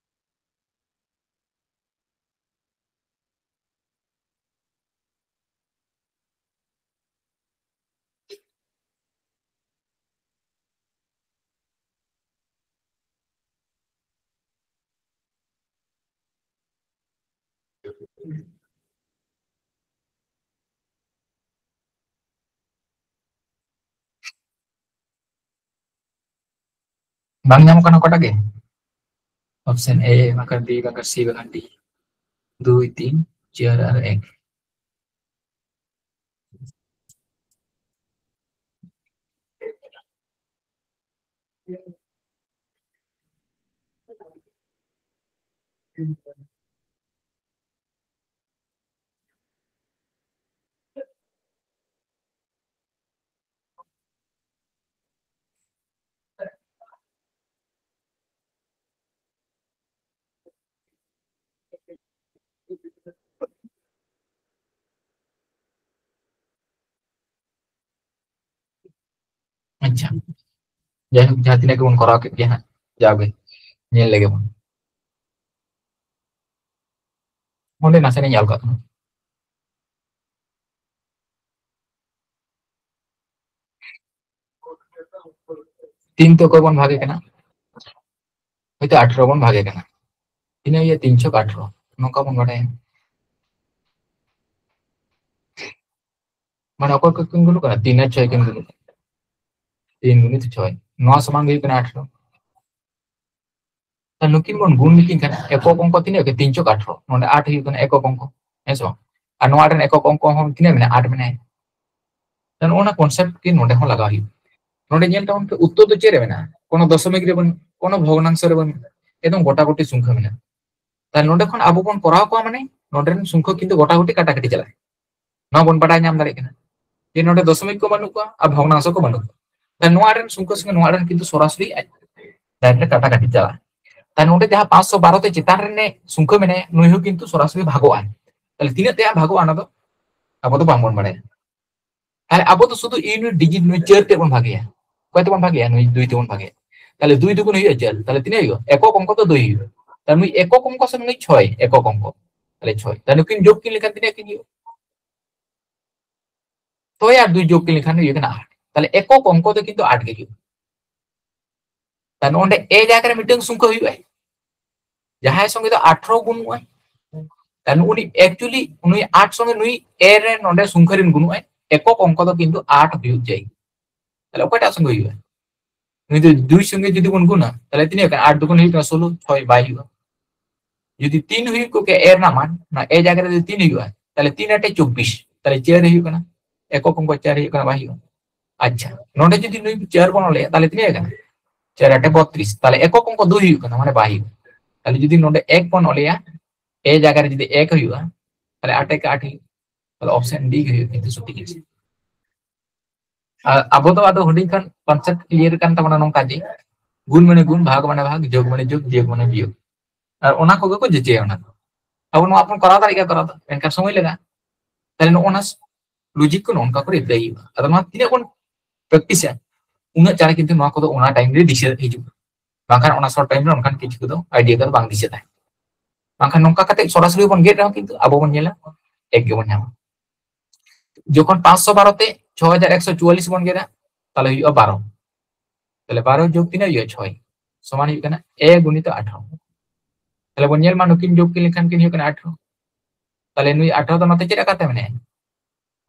ᱵᱟᱝ ᱧᱟᱢᱚᱜ ᱠᱟᱱᱟ ᱚᱠᱟᱴᱟᱜ ᱜᱮ? Option A, ᱵᱟᱝᱠᱷᱟᱱ B, ᱵᱟᱝᱠᱷᱟᱱ C, ᱵᱟᱝᱠᱷᱟᱱ D. ᱫᱩᱭ, ᱛᱤᱱ, ᱪᱟᱨ ᱟᱨ ᱮᱠ᱾ ᱟᱪᱪᱷᱟ, ᱡᱟᱭᱦᱳᱠ, ᱡᱟᱦᱟᱸ ᱛᱤᱱᱟᱹᱜ ᱜᱮᱵᱚᱱ ᱠᱚᱨᱟᱣ ᱠᱮᱫ ᱜᱮᱭᱟ ᱦᱟᱸᱜ, ᱡᱟᱣᱜᱮ ᱧᱮᱞ ᱞᱮᱜᱮ ᱵᱚᱱ᱾ ᱚᱸᱰᱮ ᱱᱟᱥᱮᱱᱟᱜ ᱤᱧ ᱚᱞ ᱠᱟᱜ ᱠᱟᱱᱟ᱾ ᱛᱤᱱ ᱛᱮ ᱚᱠᱚᱭ ᱵᱚᱱ ᱵᱷᱟᱜᱮ ᱠᱟᱱᱟ? ᱦᱚᱭᱛᱳ ᱟᱴᱷᱨᱚ ᱵᱚᱱ ᱵᱷᱟᱜᱮ ᱠᱟᱱᱟ᱾ ᱛᱤᱱᱟᱹᱜ ᱦᱩᱭᱩᱜᱼᱟ? ᱛᱤᱱ ᱪᱷᱚᱠ ᱟᱴᱷᱨᱚ, ᱱᱚᱝᱠᱟ ᱵᱚᱱ ᱵᱟᱲᱟᱭᱟ᱾ ᱢᱟᱱᱮ ᱚᱠᱚᱭ ᱠᱚ ᱠᱤᱱ ᱜᱩᱱᱚᱜ ᱠᱟᱱᱟ? ᱛᱤᱱ ᱟᱨ ᱪᱷᱚᱭ ᱠᱤᱱ ᱜᱩᱱᱚᱜ ᱠᱟᱱᱟ᱾ ᱛᱤᱱ ᱜᱩᱱᱤᱛ ᱪᱷᱚᱭ, ᱱᱚᱣᱟ ᱥᱚᱢᱟᱱ ᱜᱮ ᱦᱩᱭᱩᱜ ᱠᱟᱱᱟ ᱟᱴᱷᱨᱚ᱾ ᱛᱟᱦᱞᱮ ᱱᱩᱠᱤᱱ ᱵᱚᱱ ᱜᱩᱱ ᱞᱮᱠᱤᱱ ᱠᱷᱟᱱ ᱮᱠᱚᱠ ᱚᱝᱠᱚ ᱛᱤᱱᱟᱹᱜ ᱦᱩᱭᱩᱜ ᱠᱟᱱᱟ? ᱛᱤᱱ ᱪᱷᱚᱠ ᱟᱴᱷᱨᱚ, ᱱᱚᱰᱮ ᱟᱴ ᱦᱩᱭᱩᱜ ᱠᱟᱱᱟ ᱮᱠᱚᱠ ᱚᱝᱠᱚ, ᱦᱮᱸ ᱥᱮ ᱵᱟᱝ? ᱟᱨ ᱱᱚᱣᱟ ᱨᱮᱱ ᱮᱠᱚᱠ ᱚᱝᱠᱚ ᱦᱚᱸ ᱛᱤᱱᱟᱹᱜ ᱢᱮᱱᱟᱜᱼᱟ? ᱟᱴ ᱢᱮᱱᱟᱜᱼᱟ᱾ ᱛᱟᱦᱞᱮ ᱱᱚᱜᱼᱚ ᱱᱟ concept ᱜᱮ ᱱᱚᱰᱮ ᱦᱚᱸ ᱞᱟᱜᱟᱣ ᱦᱩᱭᱩᱜᱼᱟ᱾ ᱱᱚᱰᱮ ᱧᱮᱞ ᱛᱟᱵᱚᱱ ᱯᱮ, ᱩᱛᱛᱚᱨ ᱫᱚ ᱪᱮᱫ ᱨᱮ ᱢᱮᱱᱟᱜᱼᱟ? ᱠᱳᱱᱳ ᱫᱚᱥᱚᱢᱤᱠ ᱨᱮ ᱵᱟᱹᱱᱩᱜᱼᱟ, ᱠᱳᱱᱳ ᱵᱷᱚᱜᱽᱱᱟᱝᱥᱚ ᱨᱮ ᱵᱟᱹᱱᱩᱜᱼᱟ, ᱮᱠᱫᱚᱢ ᱜᱚᱴᱟ ᱜᱩᱴᱤ ᱥᱚᱝᱠᱷᱟ ᱢᱮᱱᱟᱜᱼᱟ᱾ ᱛᱟᱦᱞᱮ ᱱᱚᱰᱮ ᱠᱷᱚᱱ ᱟᱵᱚ ᱵᱚᱱ ᱠᱚᱨᱟᱣ ᱠᱚᱣᱟ, ᱢᱟᱱᱮ ᱱᱚᱰᱮ ᱨᱮᱱ ᱥᱚᱝᱠᱷᱟ ᱠᱤᱱᱛᱩ ᱜᱚᱴᱟ ᱜᱩᱴᱤ ᱠᱟᱴᱟᱠᱟᱴᱤ ᱪᱟᱞᱟᱜᱼᱟ᱾ ᱱᱚᱣᱟ ᱵᱚᱱ ᱵᱟᱰᱟᱭ ᱧᱟᱢ ᱫᱟᱲᱮᱭᱟᱜ ᱠᱟᱱᱟ ᱡᱮ ᱱᱚᱰᱮ ᱫᱚᱥᱚᱢᱤᱠ ᱠᱚ ᱵᱟᱹᱱᱩᱜ ᱠᱚᱣᱟ ᱟᱨ ᱵᱷᱚᱜᱽᱱᱟᱝᱥᱚ ᱠᱚ ᱵᱟᱹᱱᱩᱜ ᱠᱚᱣᱟ᱾ ᱛᱟᱦᱞᱮ ᱱᱚᱣᱟ ᱨᱮᱱ ᱥᱚᱝᱠᱷᱟ ᱥᱚᱸᱜᱮ ᱱᱚᱣᱟ ᱨᱮᱱ ᱠᱤᱱᱛᱩ ᱥᱚᱨᱟᱥᱚᱨᱤ direct ᱠᱟᱴᱟᱠᱟᱴᱤ ᱪᱟᱞᱟᱜᱼᱟ᱾ ᱛᱟᱦᱞᱮ ᱱᱚᱰᱮ ᱡᱟᱦᱟᱸ ᱯᱟᱸᱪᱥᱚ ᱵᱟᱨᱚ ᱛᱮ ᱪᱮᱛᱟᱱ ᱨᱮᱱᱮ ᱥᱚᱝᱠᱷᱟ ᱢᱮᱱᱟᱭᱟ, ᱱᱩᱭ ᱦᱚᱸ ᱠᱤᱱᱛᱩ ᱥᱚᱨᱟᱥᱚᱨᱤ ᱵᱷᱟᱜᱚᱜᱼᱟᱭ᱾ ᱛᱟᱦᱞᱮ ᱛᱤᱱᱟᱹᱜ ᱛᱮ ᱦᱟᱸᱜ ᱵᱷᱟᱜᱚᱜᱼᱟ, ᱚᱱᱟ ᱫᱚ ᱟᱵᱚ ᱫᱚ ᱵᱟᱝᱵᱚᱱ ᱵᱟᱲᱟᱭᱟ᱾ ᱛᱟᱦᱞᱮ ᱟᱵᱚ ᱫᱚ ᱥᱩᱫᱷᱩ unit digit ᱱᱩᱭ ᱪᱟᱨ ᱛᱮ ᱵᱚᱱ ᱵᱷᱟᱜᱮᱭᱟ᱾ ᱚᱠᱚᱭ ᱛᱮᱵᱚᱱ ᱵᱷᱟᱜᱮᱭᱟ? ᱱᱩᱭ ᱫᱩᱭ ᱛᱮᱵᱚᱱ ᱵᱷᱟᱜᱮᱭᱟ᱾ ᱛᱟᱦᱞᱮ ᱫᱩᱭ ᱫᱩᱜᱩᱱ ᱦᱩᱭᱩᱜᱼᱟ ᱪᱟᱨ, ᱛᱟᱦᱞᱮ ᱛᱤᱱᱟᱹᱜ ᱦᱩᱭᱩᱜᱼᱟ? ᱮᱠᱚᱠ ᱚᱝᱠᱚ ᱫᱚ ᱫᱩᱭ ᱦᱩᱭᱩᱜᱼᱟ᱾ ᱛᱟᱦᱞᱮ ᱱᱩᱭ ᱮᱠᱚᱠ ᱚᱝᱠᱚ ᱥᱮ ᱱᱩᱭ ᱪᱷᱚᱭ, ᱮᱠᱚᱠ ᱚᱝᱠᱚ, ᱛᱟᱦᱞᱮ ᱪᱷᱚᱭ᱾ ᱛᱟᱦᱞᱮ ᱱᱩᱠᱤᱱ ᱡᱳᱜᱽ ᱠᱤᱱ ᱞᱮᱠᱷᱟᱱ ᱛᱤᱱᱟᱹᱜ ᱠᱤᱱ ᱦᱩᱭᱩᱜᱼᱟ? ᱪᱷᱚᱭ ᱟᱨ ᱫᱩᱭ ᱡᱳᱜᱽ ᱠᱤᱱ ᱞᱮᱠᱷᱟᱱ ᱦᱩᱭᱩᱜ ᱠᱟᱱᱟ ᱟᱴ᱾ ᱛᱟᱦᱞᱮ ᱮᱠᱚᱠ ᱚᱝᱠᱚ ᱫᱚ ᱠᱤᱱᱛᱩ ᱟᱴ ᱜᱮ ᱦᱩᱭᱩᱜᱼᱟ᱾ ᱛᱟᱦᱞᱮ ᱱᱚᱰᱮ ᱮ ᱡᱟᱭᱜᱟ ᱨᱮ ᱢᱤᱫᱴᱟᱝ ᱥᱚᱝᱠᱷᱟ ᱦᱩᱭᱩᱜᱼᱟ, ᱡᱟᱦᱟᱸᱭ ᱥᱚᱸᱜᱮ ᱫᱚ ᱟᱴᱷᱨᱚ ᱜᱩᱱᱩᱜᱼᱟᱭ᱾ ᱛᱟᱦᱞᱮ ᱩᱱᱤ actually ᱩᱱᱤ ᱟᱴ ᱥᱚᱸᱜᱮ ᱱᱩᱭ ᱮ ᱨᱮ ᱱᱚᱰᱮ ᱥᱚᱝᱠᱷᱟ ᱨᱮᱱ ᱜᱩᱱᱩᱜᱼᱟᱭ, ᱮᱠᱚᱠ ᱚᱝᱠᱚ ᱫᱚ ᱠᱤᱱᱛᱩ ᱟᱴ ᱦᱩᱭᱩᱜ ᱪᱟᱭ᱾ ᱛᱟᱦᱞᱮ ᱚᱠᱚᱭᱴᱟᱜ ᱥᱚᱸᱜᱮ ᱦᱩᱭᱩᱜᱼᱟ? ᱱᱩᱭ ᱫᱚ ᱫᱩᱭ ᱥᱚᱸᱜᱮ ᱡᱩᱫᱤ ᱵᱚᱱ ᱜᱩᱱᱟ, ᱛᱟᱦᱞᱮ ᱛᱤᱱᱟᱹᱜ ᱦᱩᱭᱩᱜ ᱠᱟᱱᱟ? ᱟᱴ ᱫᱩᱜᱩᱱ ᱦᱩᱭᱩᱜ ᱠᱟᱱᱟ ᱥᱳᱞᱳ, ᱪᱷᱚᱭ ᱵᱟᱭ ᱦᱩᱭᱩᱜᱼᱟ᱾ ᱡᱩᱫᱤ ᱛᱤᱱ ᱦᱩᱭᱩᱜ ᱠᱚᱜᱮ ᱮ ᱨᱮᱱᱟᱜ ᱢᱟᱱ, ᱚᱱᱟ ᱮ ᱡᱟᱭᱜᱟ ᱨᱮ ᱡᱩᱫᱤ ᱛᱤᱱ ᱦᱩᱭᱩᱜᱼᱟ, ᱛᱟᱦᱞᱮ ᱛᱤᱱ ᱟᱴᱮ ᱪᱚᱵᱵᱤᱥ, ᱛᱟᱦᱞᱮ ᱪᱟᱨ ᱦᱩᱭᱩᱜ ᱠᱟᱱᱟ, ᱮᱠᱚᱠ ᱚᱝᱠᱚ ᱪᱟᱨ ᱦᱩᱭᱩᱜ ᱠᱟᱱᱟ, ᱵᱟᱭ ᱦᱩᱭᱩᱜᱼᱟ᱾ ᱟᱪᱪᱷᱟ, ᱱᱚᱰᱮ ᱡᱩᱫᱤ ᱱᱩᱭ ᱪᱟᱨ ᱵᱚᱱ ᱚᱞᱮᱭᱟ, ᱛᱟᱦᱞᱮ ᱛᱤᱱᱟᱹᱜ ᱦᱩᱭᱩᱜ ᱠᱟᱱᱟ? ᱪᱟᱨ ᱟᱴᱮ ᱵᱚᱛᱛᱨᱤᱥ, ᱛᱟᱦᱞᱮ ᱮᱠᱚᱠ ᱚᱝᱠᱚ ᱫᱩᱭ ᱦᱩᱭᱩᱜ ᱠᱟᱱᱟ, ᱢᱟᱱᱮ ᱵᱟᱭ ᱦᱩᱭᱩᱜᱼᱟ᱾ ᱛᱟᱦᱞᱮ ᱡᱩᱫᱤ ᱱᱚᱰᱮ ᱮᱠ ᱵᱚᱱ ᱚᱞᱮᱭᱟ, ᱮ ᱡᱟᱭᱜᱟ ᱨᱮ ᱡᱩᱫᱤ ᱮᱠ ᱦᱩᱭᱩᱜᱼᱟ, ᱛᱟᱦᱞᱮ ᱟᱴ ᱮᱠ ᱟᱴ ᱦᱩᱭᱩᱜᱼᱟ, ᱛᱟᱦᱞᱮ option D ᱜᱮ ᱦᱩᱭᱩᱜᱼᱟ ᱠᱤᱱᱛᱩ ᱥᱚᱴᱷᱤᱠ answer᱾ ᱟᱨ ᱟᱵᱚ ᱫᱚ ᱟᱫᱚ ᱦᱩᱰᱤᱧ ᱠᱷᱚᱱ concept clear ᱠᱟᱱ ᱛᱟᱵᱚᱱᱟ ᱱᱚᱝᱠᱟ ᱡᱮ ᱜᱩᱱ ᱢᱟᱱᱮ ᱜᱩᱱ, ᱵᱷᱟᱜᱽ ᱢᱟᱱᱮ ᱵᱷᱟᱜᱽ, ᱡᱳᱜᱽ ᱢᱟᱱᱮ ᱡᱳᱜᱽ, ᱵᱤᱭᱳᱜᱽ ᱢᱟᱱᱮ ᱵᱤᱭᱳᱜᱽ᱾ ᱟᱨ ᱚᱱᱟ ᱠᱚᱜᱮ ᱠᱚ ᱡᱟᱪᱟᱭᱟ ᱚᱱᱟ ᱫᱚ᱾ ᱟᱵᱚ ᱱᱚᱣᱟ ᱵᱚᱱ ᱠᱚᱨᱟᱣ ᱫᱟᱲᱮᱭᱟᱜ ᱜᱮᱭᱟ, ᱠᱚᱨᱟᱣ ᱫᱚ, ᱢᱮᱱᱠᱷᱟᱱ ᱥᱚᱢᱚᱭ ᱞᱟᱜᱟᱜᱼᱟ᱾ ᱛᱟᱦᱞᱮ ᱱᱚᱜᱼᱚ ᱱᱟ logic ᱠᱚ ᱱᱚᱝᱠᱟ ᱠᱚ reply ᱦᱩᱭᱩᱜᱼᱟ᱾ ᱟᱫᱚ ᱱᱚᱣᱟ ᱛᱤᱱᱟᱹᱜ ᱵᱚᱱ practiceᱟ, ᱩᱱᱟᱹᱜ ᱪᱟᱬᱮ ᱠᱤᱱᱛᱩ ᱱᱚᱣᱟ ᱠᱚᱫᱚ ᱚᱱᱟ ᱴᱟᱭᱤᱢ ᱨᱮ ᱫᱤᱥᱟᱹ ᱦᱤᱡᱩᱜᱼᱟ, ᱵᱟᱝᱠᱷᱟᱱ ᱚᱱᱟ ᱥᱚᱨᱴ ᱴᱟᱭᱤᱢ ᱨᱮ ᱚᱱᱠᱟᱱ ᱠᱤᱪᱷᱩ ᱠᱚᱫᱚ ᱟᱭᱰᱤᱭᱟ ᱠᱚᱫᱚ ᱵᱟᱝ ᱫᱤᱥᱟᱹ ᱛᱟᱦᱮᱸᱱᱟ᱾ ᱵᱟᱝᱠᱷᱟᱱ ᱱᱚᱝᱠᱟ ᱠᱟᱛᱮ ᱥᱚᱨᱟᱥᱚᱨᱤ ᱵᱚᱱ ᱜᱮᱫ ᱨᱮᱦᱚᱸ ᱠᱤᱱᱛᱩ ᱟᱵᱚ ᱵᱚᱱ ᱧᱮᱞᱟ ᱮᱠ ᱜᱮᱵᱚᱱ ᱧᱟᱢᱟ᱾ ᱡᱚᱠᱷᱚᱱ ᱯᱟᱸᱪᱥᱚ ᱵᱟᱨᱚ ᱛᱮ ᱪᱷᱚ ᱦᱟᱡᱟᱨ ᱮᱠᱥᱚ ᱪᱩᱣᱟᱞᱞᱤᱥ ᱵᱚᱱ ᱜᱮᱫᱟ, ᱛᱟᱦᱚᱞᱮ ᱦᱩᱭᱩᱜᱼᱟ ᱵᱟᱨᱚ᱾ ᱛᱟᱦᱚᱞᱮ ᱵᱟᱨᱚ ᱡᱳᱜᱽ ᱛᱤᱱᱟᱹᱜ ᱦᱩᱭᱩᱜᱼᱟ? ᱪᱷᱚᱭ ᱥᱚᱢᱟᱱ ᱦᱩᱭᱩᱜ ᱠᱟᱱᱟ ᱮ ᱜᱩᱱᱤᱛᱚ ᱟᱴᱷᱟᱨᱚ᱾ ᱛᱟᱦᱚᱞᱮ ᱵᱚᱱ ᱧᱮᱞ ᱢᱟ, ᱱᱩᱠᱤᱱ ᱡᱳᱜᱽ ᱠᱤᱱ ᱞᱮᱠᱷᱟᱱ ᱠᱤᱱ ᱦᱩᱭᱩᱜ ᱠᱟᱱᱟ ᱟᱴᱷᱟᱨᱚ᱾ ᱛᱟᱦᱚᱞᱮ ᱱᱩᱭ ᱟᱴᱷᱟᱨᱚ ᱫᱚ ᱱᱚᱛᱮ ᱪᱮᱫ ᱟᱠᱟᱨ ᱛᱮ ᱢᱮᱱᱟᱭᱟ?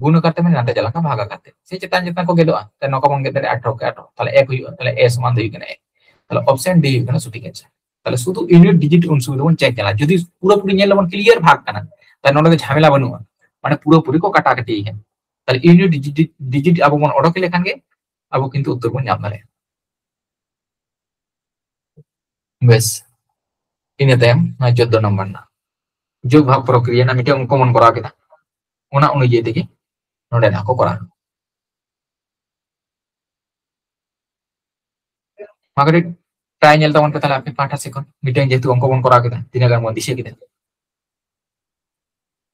ᱜᱩᱱ ᱟᱠᱟᱨ ᱛᱮ ᱢᱮᱱᱟᱭᱟ, ᱱᱚᱛᱮ ᱪᱟᱞᱟᱜ ᱠᱟᱱᱟ ᱵᱷᱟᱜᱽ ᱟᱠᱟᱨ ᱛᱮ, ᱥᱮ ᱪᱮᱛᱟᱱ ᱪᱮᱛᱟᱱ ᱠᱚ ᱜᱮᱫᱚᱜᱼᱟ᱾ ᱛᱟᱦᱞᱮ ᱱᱚᱝᱠᱟ ᱵᱚᱱ ᱜᱮᱫ ᱫᱟᱲᱮᱭᱟᱜᱼᱟ ᱟᱴᱷᱟᱨᱚ ᱠᱮ ᱟᱴᱷᱟᱨᱚ, ᱛᱟᱦᱞᱮ ᱮᱠ ᱦᱩᱭᱩᱜᱼᱟ, ᱛᱟᱦᱞᱮ ᱮ ᱥᱚᱢᱟᱱ ᱫᱚ ᱦᱩᱭᱩᱜ ᱠᱟᱱᱟ ᱮᱠ᱾ ᱛᱟᱦᱞᱮ ᱚᱯᱥᱮᱱ ᱰᱤ ᱦᱩᱭᱩᱜ ᱠᱟᱱᱟ ᱥᱚᱴᱷᱤᱠ ᱟᱱᱥᱟᱨ᱾ ᱛᱟᱦᱞᱮ ᱥᱩᱫᱷᱩ ᱤᱭᱩᱱᱤᱴ ᱰᱤᱡᱤᱴ ᱩᱱ ᱥᱚᱢᱚᱭ ᱫᱚᱵᱚᱱ ᱪᱮᱠ ᱧᱮᱞᱟ, ᱡᱩᱫᱤ ᱯᱩᱨᱟᱹᱯᱩᱨᱤ ᱧᱮᱞ ᱞᱮᱵᱚᱱ ᱠᱞᱤᱭᱟᱨ ᱵᱷᱟᱜᱽ ᱠᱟᱱᱟ, ᱛᱟᱦᱞᱮ ᱱᱚᱰᱮ ᱫᱚ ᱡᱷᱟᱢᱮᱞᱟ ᱵᱟᱹᱱᱩᱜᱼᱟ, ᱢᱟᱱᱮ ᱯᱩᱨᱟᱹᱯᱩᱨᱤ ᱠᱚ ᱠᱟᱴᱟ ᱠᱟᱴᱤ ᱠᱟᱱᱟ᱾ ᱛᱟᱦᱞᱮ ᱤᱭᱩᱱᱤᱴ ᱰᱤᱡᱤᱴ, ᱰᱤᱡᱤᱴ ᱟᱵᱚ ᱵᱚᱱ ᱚᱰᱚᱠ ᱞᱮᱠᱷᱟᱱ ᱜᱮ ᱟᱵᱚ ᱠᱤᱱᱛᱩ ᱩᱛᱛᱚᱨ ᱵᱚᱱ ᱧᱟᱢ ᱫᱟᱲᱮᱭᱟᱜᱼᱟ᱾ ᱵᱮᱥ, ᱤᱱᱟᱹ ᱛᱟᱭᱚᱢ ᱱᱚᱣᱟ ᱪᱳᱫᱽᱫᱳ ᱱᱚᱢᱵᱚᱨ ᱨᱮᱱᱟᱜ ᱡᱳᱜᱽ ᱵᱷᱟᱜᱽ ᱯᱨᱚᱠᱨᱤᱭᱟ ᱨᱮᱱᱟᱜ ᱢᱤᱫᱴᱮᱱ ᱚᱝᱠᱚ ᱵᱚᱱ ᱠᱚᱨᱟᱣ ᱠᱮᱫᱟ, ᱚᱱᱟ ᱚᱱᱩᱡᱟᱭᱤ ᱛᱮᱜᱮ ᱱᱚᱰᱮᱱᱟᱜ ᱠᱚ ᱠᱚᱨᱟᱣ᱾ ᱢᱟ ᱠᱟᱹᱴᱤᱡ ᱴᱨᱟᱭ ᱧᱮᱞ ᱛᱟᱵᱚᱱ ᱯᱮ ᱛᱟᱦᱞᱮ ᱟᱯᱮ ᱯᱟᱦᱴᱟ ᱥᱮᱫ ᱠᱷᱚᱱ, ᱢᱤᱫᱴᱮᱱ ᱡᱮᱦᱮᱛᱩ ᱚᱝᱠᱚ ᱵᱚᱱ ᱠᱚᱨᱟᱣ ᱠᱮᱫᱟ, ᱛᱤᱱᱟᱹᱜ ᱜᱟᱱ ᱵᱚᱱ ᱫᱤᱥᱟᱹ ᱠᱮᱫᱟ,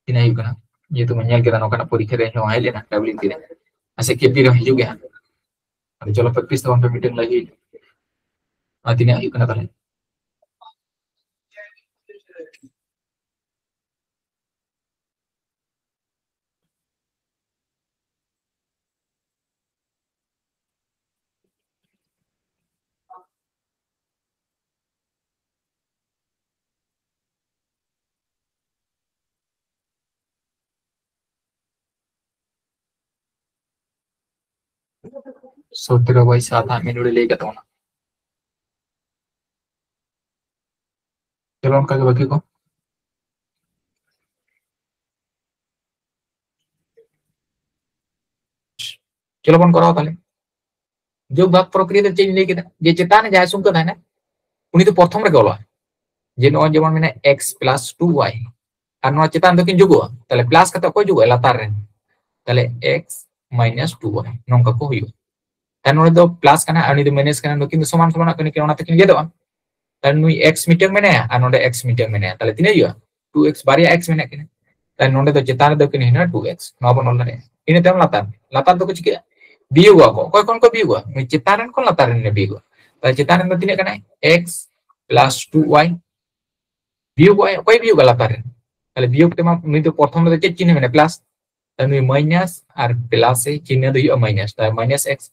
ᱛᱤᱱᱟᱹᱜ ᱦᱩᱭᱩᱜ ᱠᱟᱱᱟ, ᱡᱮᱦᱮᱛᱩ ᱵᱚᱱ ᱧᱮᱞ ᱠᱮᱫᱟ ᱱᱚᱝᱠᱟᱱᱟᱜ ᱯᱚᱨᱤᱠᱠᱷᱟ ᱨᱮ ᱦᱚᱸ ᱦᱮᱡ ᱞᱮᱱᱟ ᱰᱟᱵᱞᱤᱭᱩ ᱯᱤ ᱨᱮ, ᱟᱪᱪᱷᱟ ᱠᱮ ᱯᱤ ᱨᱮᱦᱚᱸ ᱦᱤᱡᱩᱜ ᱜᱮᱭᱟ ᱦᱟᱸᱜ᱾ ᱟᱫᱚ ᱪᱚᱞᱚ ᱯᱨᱮᱠᱴᱤᱥ ᱛᱟᱵᱚᱱ ᱯᱮ ᱢᱤᱫᱴᱮᱱ ᱞᱟᱹᱜᱤᱫ, ᱟᱨ ᱛᱤᱱᱟᱹᱜ ᱦᱩᱭᱩᱜ ᱠᱟᱱᱟ ᱛᱟᱦᱞᱮ? ᱥᱚᱛᱨᱚ ᱵᱟᱭ ᱥᱟᱛ ᱦᱟᱸᱜ ᱢᱤᱫ ᱦᱚᱲᱮ ᱞᱟᱹᱭ ᱠᱟᱜ ᱛᱟᱵᱚᱱᱟ᱾ ᱪᱚᱞᱚ ᱚᱱᱠᱟ ᱜᱮ ᱵᱟᱹᱠᱤ ᱠᱚ᱾ ᱪᱚᱞᱚ ᱵᱚᱱ ᱠᱚᱨᱟᱣᱟ ᱛᱟᱦᱞᱮ᱾ ᱡᱳᱜᱽ ᱵᱷᱟᱜᱽ ᱯᱨᱚᱠᱨᱤᱭᱟ ᱫᱚ ᱪᱮᱫ ᱤᱧ ᱞᱟᱹᱭ ᱠᱮᱫᱟ? ᱡᱮ ᱪᱮᱛᱟᱱ ᱨᱮ ᱡᱟᱦᱟᱸᱭ ᱥᱚᱝᱠᱷᱟ ᱛᱟᱦᱮᱱᱟ, ᱩᱱᱤ ᱫᱚ ᱯᱨᱚᱛᱷᱚᱢ ᱨᱮᱜᱮ ᱚᱞᱚᱜᱼᱟ᱾ ᱡᱮ ᱱᱚᱜᱼᱚᱭ ᱡᱮᱢᱚᱱ ᱢᱮᱱᱟᱜᱼᱟ x plus two y, ᱟᱨ ᱱᱚᱣᱟ ᱪᱮᱛᱟᱱ ᱫᱚᱠᱤᱱ ᱡᱳᱜᱚᱜᱼᱟ, ᱛᱟᱦᱞᱮ ᱯᱞᱟᱥ ᱠᱟᱛᱮ ᱚᱠᱚᱭ ᱡᱳᱜᱚᱜᱼᱟ? ᱞᱟᱛᱟᱨ ᱨᱮᱱ᱾ ᱛᱟᱦᱞᱮ x minus two y ᱱᱚᱝᱠᱟ ᱠᱚ ᱦᱩᱭᱩᱜᱼᱟ᱾ ᱛᱟᱦᱞᱮ ᱱᱚᱰᱮ ᱫᱚ ᱯᱞᱟᱥ ᱠᱟᱱᱟ ᱟᱨ ᱱᱩᱭ ᱫᱚ ᱢᱟᱭᱱᱟᱥ ᱠᱟᱱᱟ, ᱱᱩᱠᱤᱱ ᱫᱚ ᱥᱚᱢᱟᱱ ᱥᱚᱢᱟᱱ ᱠᱟᱱᱟ, ᱚᱱᱟ ᱛᱮᱠᱤᱱ ᱜᱮᱫᱚᱜᱼᱟ᱾ ᱛᱟᱦᱞᱮ ᱱᱩᱭ x ᱢᱤᱫᱴᱟᱝ ᱢᱮᱱᱟᱭᱟ ᱟᱨ ᱱᱚᱰᱮ x ᱢᱤᱫᱴᱟᱝ ᱢᱮᱱᱟᱭᱟ, ᱛᱟᱦᱞᱮ ᱛᱤᱱᱟᱹᱜ ᱦᱩᱭᱩᱜᱼᱟ? Two x, ᱵᱟᱨᱭᱟ x ᱢᱮᱱᱟᱜ ᱠᱤᱱᱟ᱾ ᱛᱟᱦᱞᱮ ᱱᱚᱰᱮ ᱫᱚ ᱪᱮᱛᱟᱱ ᱨᱮᱫᱚ ᱠᱤᱱ ᱦᱩᱭᱱᱟ two x, ᱱᱚᱣᱟ ᱵᱚᱱ ᱚᱞ ᱫᱟᱲᱮᱭᱟᱜᱼᱟ᱾ ᱤᱱᱟᱹ ᱛᱟᱭᱚᱢ ᱞᱟᱛᱟᱨ, ᱞᱟᱛᱟᱨ ᱫᱚᱠᱚ ᱪᱤᱠᱟᱹᱜᱼᱟ? ᱵᱤᱭᱳᱜᱚᱜᱼᱟ ᱠᱚ᱾ ᱚᱠᱚᱭ ᱠᱷᱚᱱ ᱠᱚ ᱵᱤᱭᱳᱜᱚᱜᱼᱟ? ᱱᱩᱭ ᱪᱮᱛᱟᱱ ᱨᱮᱱ ᱠᱷᱚᱱ ᱞᱟᱛᱟᱨ ᱨᱮᱱ ᱮ ᱵᱤᱭᱳᱜᱚᱜᱼᱟ᱾ ᱛᱟᱦᱞᱮ ᱪᱮᱛᱟᱱ ᱨᱮᱱ ᱫᱚ ᱛᱤᱱᱟᱹᱜ ᱠᱟᱱᱟᱭ? X plus two y᱾ ᱵᱤᱭᱳᱜᱚᱜᱼᱟᱭ, ᱚᱠᱚᱭ ᱵᱤᱭᱳᱜᱟ ᱞᱟᱛᱟᱨ ᱨᱮᱱ? ᱛᱟᱦᱞᱮ ᱵᱤᱭᱳᱜ ᱛᱮᱢᱟ ᱱᱩᱭ ᱫᱚ ᱯᱨᱚᱛᱷᱚᱢ ᱨᱮᱫᱚ ᱪᱮᱫ ᱪᱤᱱᱦᱟᱹ ᱢᱮᱱᱟᱜᱼᱟ? ᱯᱞᱟᱥ᱾ ᱛᱟᱦᱞᱮ ᱱᱩᱭ ᱢᱟᱭᱱᱟᱥ ᱟᱨ ᱯᱞᱟᱥ ᱮ ᱪᱤᱱᱦᱟᱹ ᱫᱚ ᱦᱩᱭᱩᱜᱼᱟ ᱢᱟᱭᱱᱟᱥ, ᱛᱟᱦᱞᱮ ᱢᱟᱭᱱᱟᱥ ᱮᱠᱥ᱾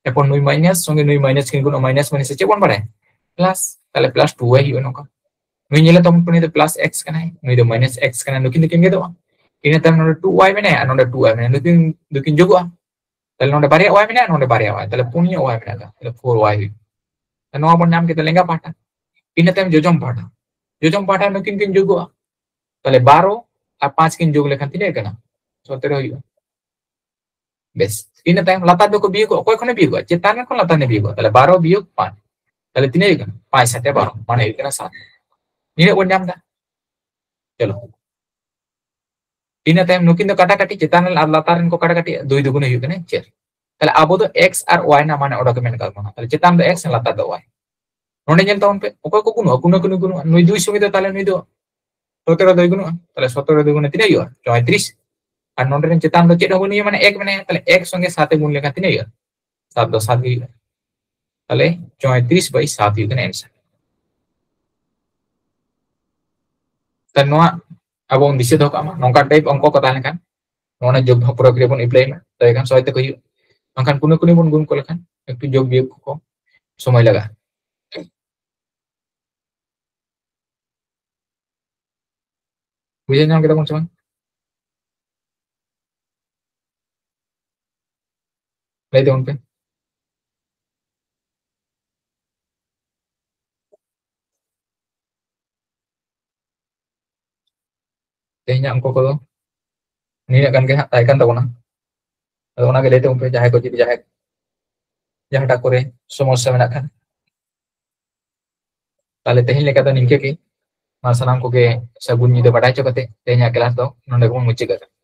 ᱮᱨᱯᱚᱨ ᱱᱩᱭ ᱢᱟᱭᱱᱟᱥ ᱥᱚᱸᱜᱮ ᱱᱩᱭ ᱢᱟᱭᱱᱟᱥ ᱠᱤᱱ ᱜᱩᱱᱚᱜᱼᱟ, ᱢᱟᱭᱱᱟᱥ ᱢᱟᱭᱱᱟᱥ ᱪᱮᱫ ᱵᱚᱱ ᱵᱟᱲᱟᱭᱟ? ᱯᱞᱟᱥ᱾ ᱛᱟᱦᱞᱮ ᱯᱞᱟᱥ ᱴᱩ ᱣᱟᱭ ᱦᱩᱭᱩᱜᱼᱟ ᱱᱚᱝᱠᱟ᱾ ᱱᱩᱭ ᱧᱮᱞᱮ ᱛᱟᱵᱚᱱ ᱯᱮ, ᱱᱩᱭ ᱫᱚ ᱯᱞᱟᱥ ᱮᱠᱥ ᱠᱟᱱᱟᱭ, ᱱᱩᱭ ᱫᱚ ᱢᱟᱭᱱᱟᱥ ᱮᱠᱥ ᱠᱟᱱᱟᱭ, ᱱᱩᱠᱤᱱ ᱫᱚᱠᱤᱱ ᱜᱮᱫᱚᱜᱼᱟ᱾ ᱤᱱᱟᱹ ᱛᱟᱭᱚᱢ ᱱᱚᱰᱮ ᱴᱩ ᱣᱟᱭ ᱢᱮᱱᱟᱭᱟ ᱟᱨ ᱱᱚᱰᱮ ᱴᱩ ᱣᱟᱭ ᱢᱮᱱᱟᱭᱟ, ᱱᱩᱠᱤᱱ ᱫᱚᱠᱤᱱ ᱡᱳᱜᱚᱜᱼᱟ᱾ ᱛᱟᱦᱞᱮ ᱱᱚᱰᱮ ᱵᱟᱨᱭᱟ ᱣᱟᱭ ᱢᱮᱱᱟᱜᱼᱟ, ᱱᱚᱰᱮ ᱵᱟᱨᱭᱟ ᱣᱟᱭ, ᱛᱟᱦᱞᱮ ᱯᱩᱱᱭᱟᱹ ᱣᱟᱭ ᱢᱮᱱᱟᱜᱼᱟ, ᱛᱟᱦᱞᱮ ᱯᱷᱳᱨ ᱣᱟᱭ ᱦᱩᱭᱩᱜᱼᱟ᱾ ᱛᱟᱦᱞᱮ ᱱᱚᱣᱟ ᱵᱚᱱ ᱧᱟᱢ ᱠᱮᱫᱟ ᱞᱮᱸᱜᱟ ᱯᱟᱦᱴᱟ᱾ ᱤᱱᱟᱹ ᱛᱟᱭᱚᱢ ᱡᱚᱡᱚᱢ ᱯᱟᱦᱴᱟ, ᱡᱚᱡᱚᱢ ᱯᱟᱦᱴᱟ ᱱᱩᱠᱤᱱ ᱠᱤᱱ ᱡᱳᱜᱚᱜᱼᱟ, ᱛᱟᱦᱞᱮ ᱵᱟᱨᱚ ᱟᱨ ᱯᱟᱸᱪ ᱠᱤᱱ ᱡᱳᱜ ᱞᱮᱠᱷᱟᱱ ᱛᱤᱱᱟᱹᱜ ᱠᱟᱱᱟ? ᱥᱚᱛᱮᱨᱚ ᱦᱩᱭᱩᱜᱼᱟ᱾ ᱵᱮᱥ, ᱤᱱᱟᱹ ᱛᱟᱭᱚᱢ ᱞᱟᱛᱟᱨ ᱫᱚᱠᱚ ᱵᱤᱭᱳᱜᱚᱜᱼᱟ᱾ ᱚᱠᱚᱭ ᱠᱷᱚᱱᱮ ᱵᱤᱭᱳᱜᱚᱜᱼᱟ? ᱪᱮᱛᱟᱱ ᱨᱮ ᱠᱷᱚᱱ ᱞᱟᱛᱟᱨ ᱨᱮ ᱵᱤᱭᱳᱜᱚᱜᱼᱟ᱾ ᱛᱟᱦᱞᱮ ᱵᱟᱨᱚ ᱵᱤᱭᱳᱜ ᱯᱟᱸᱪ, ᱛᱟᱦᱞᱮ ᱛᱤᱱᱟᱹᱜ ᱦᱩᱭᱩᱜ ᱠᱟᱱᱟ? ᱯᱟᱸᱪ ᱥᱟᱛᱮ ᱵᱟᱨᱚ, ᱢᱟᱱᱮ ᱦᱩᱭᱩᱜ ᱠᱟᱱᱟ ᱥᱟᱛ᱾ ᱱᱤᱱᱟᱹᱜ ᱵᱚᱱ ᱧᱟᱢ ᱮᱫᱟ᱾ ᱪᱚᱞᱚ, ᱤᱱᱟᱹ ᱛᱟᱭᱚᱢ ᱱᱩᱠᱤᱱ ᱫᱚ ᱠᱟᱴᱟ ᱠᱟᱴᱤ, ᱪᱮᱛᱟᱱ ᱨᱮᱱ ᱟᱨ ᱞᱟᱛᱟᱨ ᱨᱮᱱ ᱠᱚ ᱠᱟᱴᱟ ᱠᱟᱴᱤ, ᱫᱩᱭ ᱫᱩᱜᱩᱱᱮ ᱦᱩᱭᱩᱜ ᱠᱟᱱᱟ ᱪᱟᱨ᱾ ᱛᱟᱦᱞᱮ ᱟᱵᱚ ᱫᱚ ᱮᱠᱥ ᱟᱨ ᱣᱟᱭ ᱨᱮᱱᱟᱜ ᱢᱟᱱᱮ ᱚᱰᱚᱠ ᱢᱮᱱ ᱠᱟᱜ ᱵᱚᱱᱟ᱾ ᱛᱟᱦᱞᱮ ᱪᱮᱛᱟᱱ ᱫᱚ ᱮᱠᱥ, ᱞᱟᱛᱟᱨ ᱫᱚ ᱣᱟᱭ᱾ ᱱᱚᱰᱮ ᱧᱮᱞ ᱛᱟᱵᱚᱱ ᱯᱮ, ᱚᱠᱚᱭ ᱠᱚ ᱜᱩᱱᱚᱜᱼᱟ? ᱠᱩᱱᱟᱹ ᱠᱩᱱᱤ ᱜᱩᱱᱚᱜᱼᱟ᱾ ᱱᱩᱭ ᱫᱩᱭ ᱥᱚᱸᱜᱮ ᱫᱚ ᱛᱟᱦᱞᱮ ᱱᱩᱭ ᱫᱚ ᱥᱚᱛᱮᱨᱚ ᱫᱚᱭ ᱜᱩᱱᱚᱜᱼᱟ᱾ ᱛᱟᱦᱞᱮ ᱥᱚᱛᱮᱨᱚ ᱫᱩᱭ ᱜᱩᱱᱮ ᱛᱤᱱᱟᱹᱜ ᱦᱩᱭᱩᱜᱼᱟ? ᱪᱚᱭᱛᱨᱤᱥ᱾ ᱟᱨ ᱱᱚᱰᱮ ᱨᱮᱱ ᱪᱮᱛᱟᱱ ᱫᱚ ᱪᱮᱫ ᱦᱚᱸ ᱵᱟᱹᱱᱩᱜᱼᱟ, ᱢᱟᱱᱮ ᱮᱠ ᱢᱮᱱᱟᱭᱟ᱾ ᱛᱟᱦᱞᱮ ᱮᱠ ᱥᱚᱸᱜᱮ ᱥᱟᱛ ᱮ ᱜᱩᱱ ᱞᱮᱠᱷᱟᱱ ᱛᱤᱱᱟᱹᱜ ᱦᱩᱭᱩᱜᱼᱟ? ᱥᱟᱛ ᱫᱚ ᱥᱟᱛ ᱜᱮ ᱦᱩᱭᱩᱜᱼᱟ᱾ ᱛᱟᱦᱞᱮ ᱪᱚᱭᱛᱨᱤᱥ ᱵᱟᱭ ᱥᱟᱛ ᱦᱩᱭᱩᱜ ᱠᱟᱱᱟ ᱮᱱᱥᱟᱨ᱾ ᱛᱟᱦᱞᱮ ᱱᱚᱣᱟ ᱟᱵᱚ ᱵᱚᱱ ᱫᱤᱥᱟᱹ ᱫᱚᱦᱚ ᱠᱟᱜ ᱢᱟ, ᱱᱚᱝᱠᱟ ᱴᱟᱭᱤᱯ ᱚᱝᱠᱚ ᱠᱚ ᱛᱟᱦᱮᱸ ᱞᱮᱱᱠᱷᱟᱱ ᱱᱚᱣᱟ ᱡᱳᱜᱽ ᱵᱷᱟᱜᱽ ᱯᱨᱚᱠᱨᱤᱭᱟ ᱵᱚᱱ ᱮᱯᱞᱟᱭ ᱢᱟ, ᱛᱚᱵᱮ ᱠᱷᱟᱱ ᱥᱚᱦᱚᱡ ᱛᱮ ᱦᱩᱭᱩᱜᱼᱟ᱾ ᱵᱟᱝᱠᱷᱟᱱ ᱠᱩᱱᱟᱹ ᱠᱩᱱᱤ ᱵᱚᱱ ᱜᱩᱱ ᱠᱚ ᱞᱮᱠᱷᱟᱱ ᱮᱠᱴᱩ ᱡᱳᱜᱽ ᱵᱤᱭᱳᱜᱽ ᱠᱚ ᱥᱚᱢᱚᱭ ᱞᱟᱜᱟᱜᱼᱟ᱾ ᱵᱩᱡᱷᱟᱹᱣ ᱧᱟᱢ ᱠᱮᱫᱟ ᱵᱚᱱ ᱥᱮ ᱵᱟᱝ? ᱞᱟᱹᱭ ᱛᱟᱵᱚᱱ ᱯᱮ᱾ ᱛᱮᱦᱮᱧᱟᱜ ᱚᱝᱠᱚ ᱠᱚᱫᱚ ᱱᱤᱱᱟᱹᱜ ᱜᱟᱱ ᱜᱮ ᱦᱟᱸᱜ ᱛᱟᱦᱮᱸ ᱠᱟᱱ ᱛᱟᱵᱚᱱᱟ᱾ ᱟᱫᱚ ᱚᱱᱟᱜᱮ ᱞᱟᱹᱭ ᱛᱟᱵᱚᱱ ᱯᱮ, ᱡᱟᱦᱟᱸᱭ ᱠᱚ ᱡᱩᱫᱤ ᱡᱟᱦᱟᱸᱭ ᱡᱟᱦᱟᱸᱴᱟᱜ ᱠᱚᱨᱮ ᱥᱚᱢᱚᱥᱥᱟ ᱢᱮᱱᱟᱜ ᱠᱷᱟᱱ᱾ ᱛᱟᱦᱞᱮ ᱛᱮᱦᱮᱧ ᱞᱮᱠᱟ ᱫᱚ ᱱᱤᱝᱠᱟᱹ ᱜᱮ᱾ ᱢᱟ ᱥᱟᱱᱟᱢ ᱠᱚᱜᱮ ᱥᱟᱹᱜᱩᱱ ᱧᱤᱫᱟᱹ ᱵᱟᱰᱟᱭ ᱦᱚᱪᱚ ᱠᱟᱛᱮ ᱛᱮᱦᱮᱧᱟᱜ ᱠᱞᱟᱥ ᱫᱚ ᱱᱚᱰᱮ ᱜᱮᱵᱚᱱ ᱢᱩᱪᱟᱹᱫ ᱠᱟᱜ ᱠᱟᱱᱟ᱾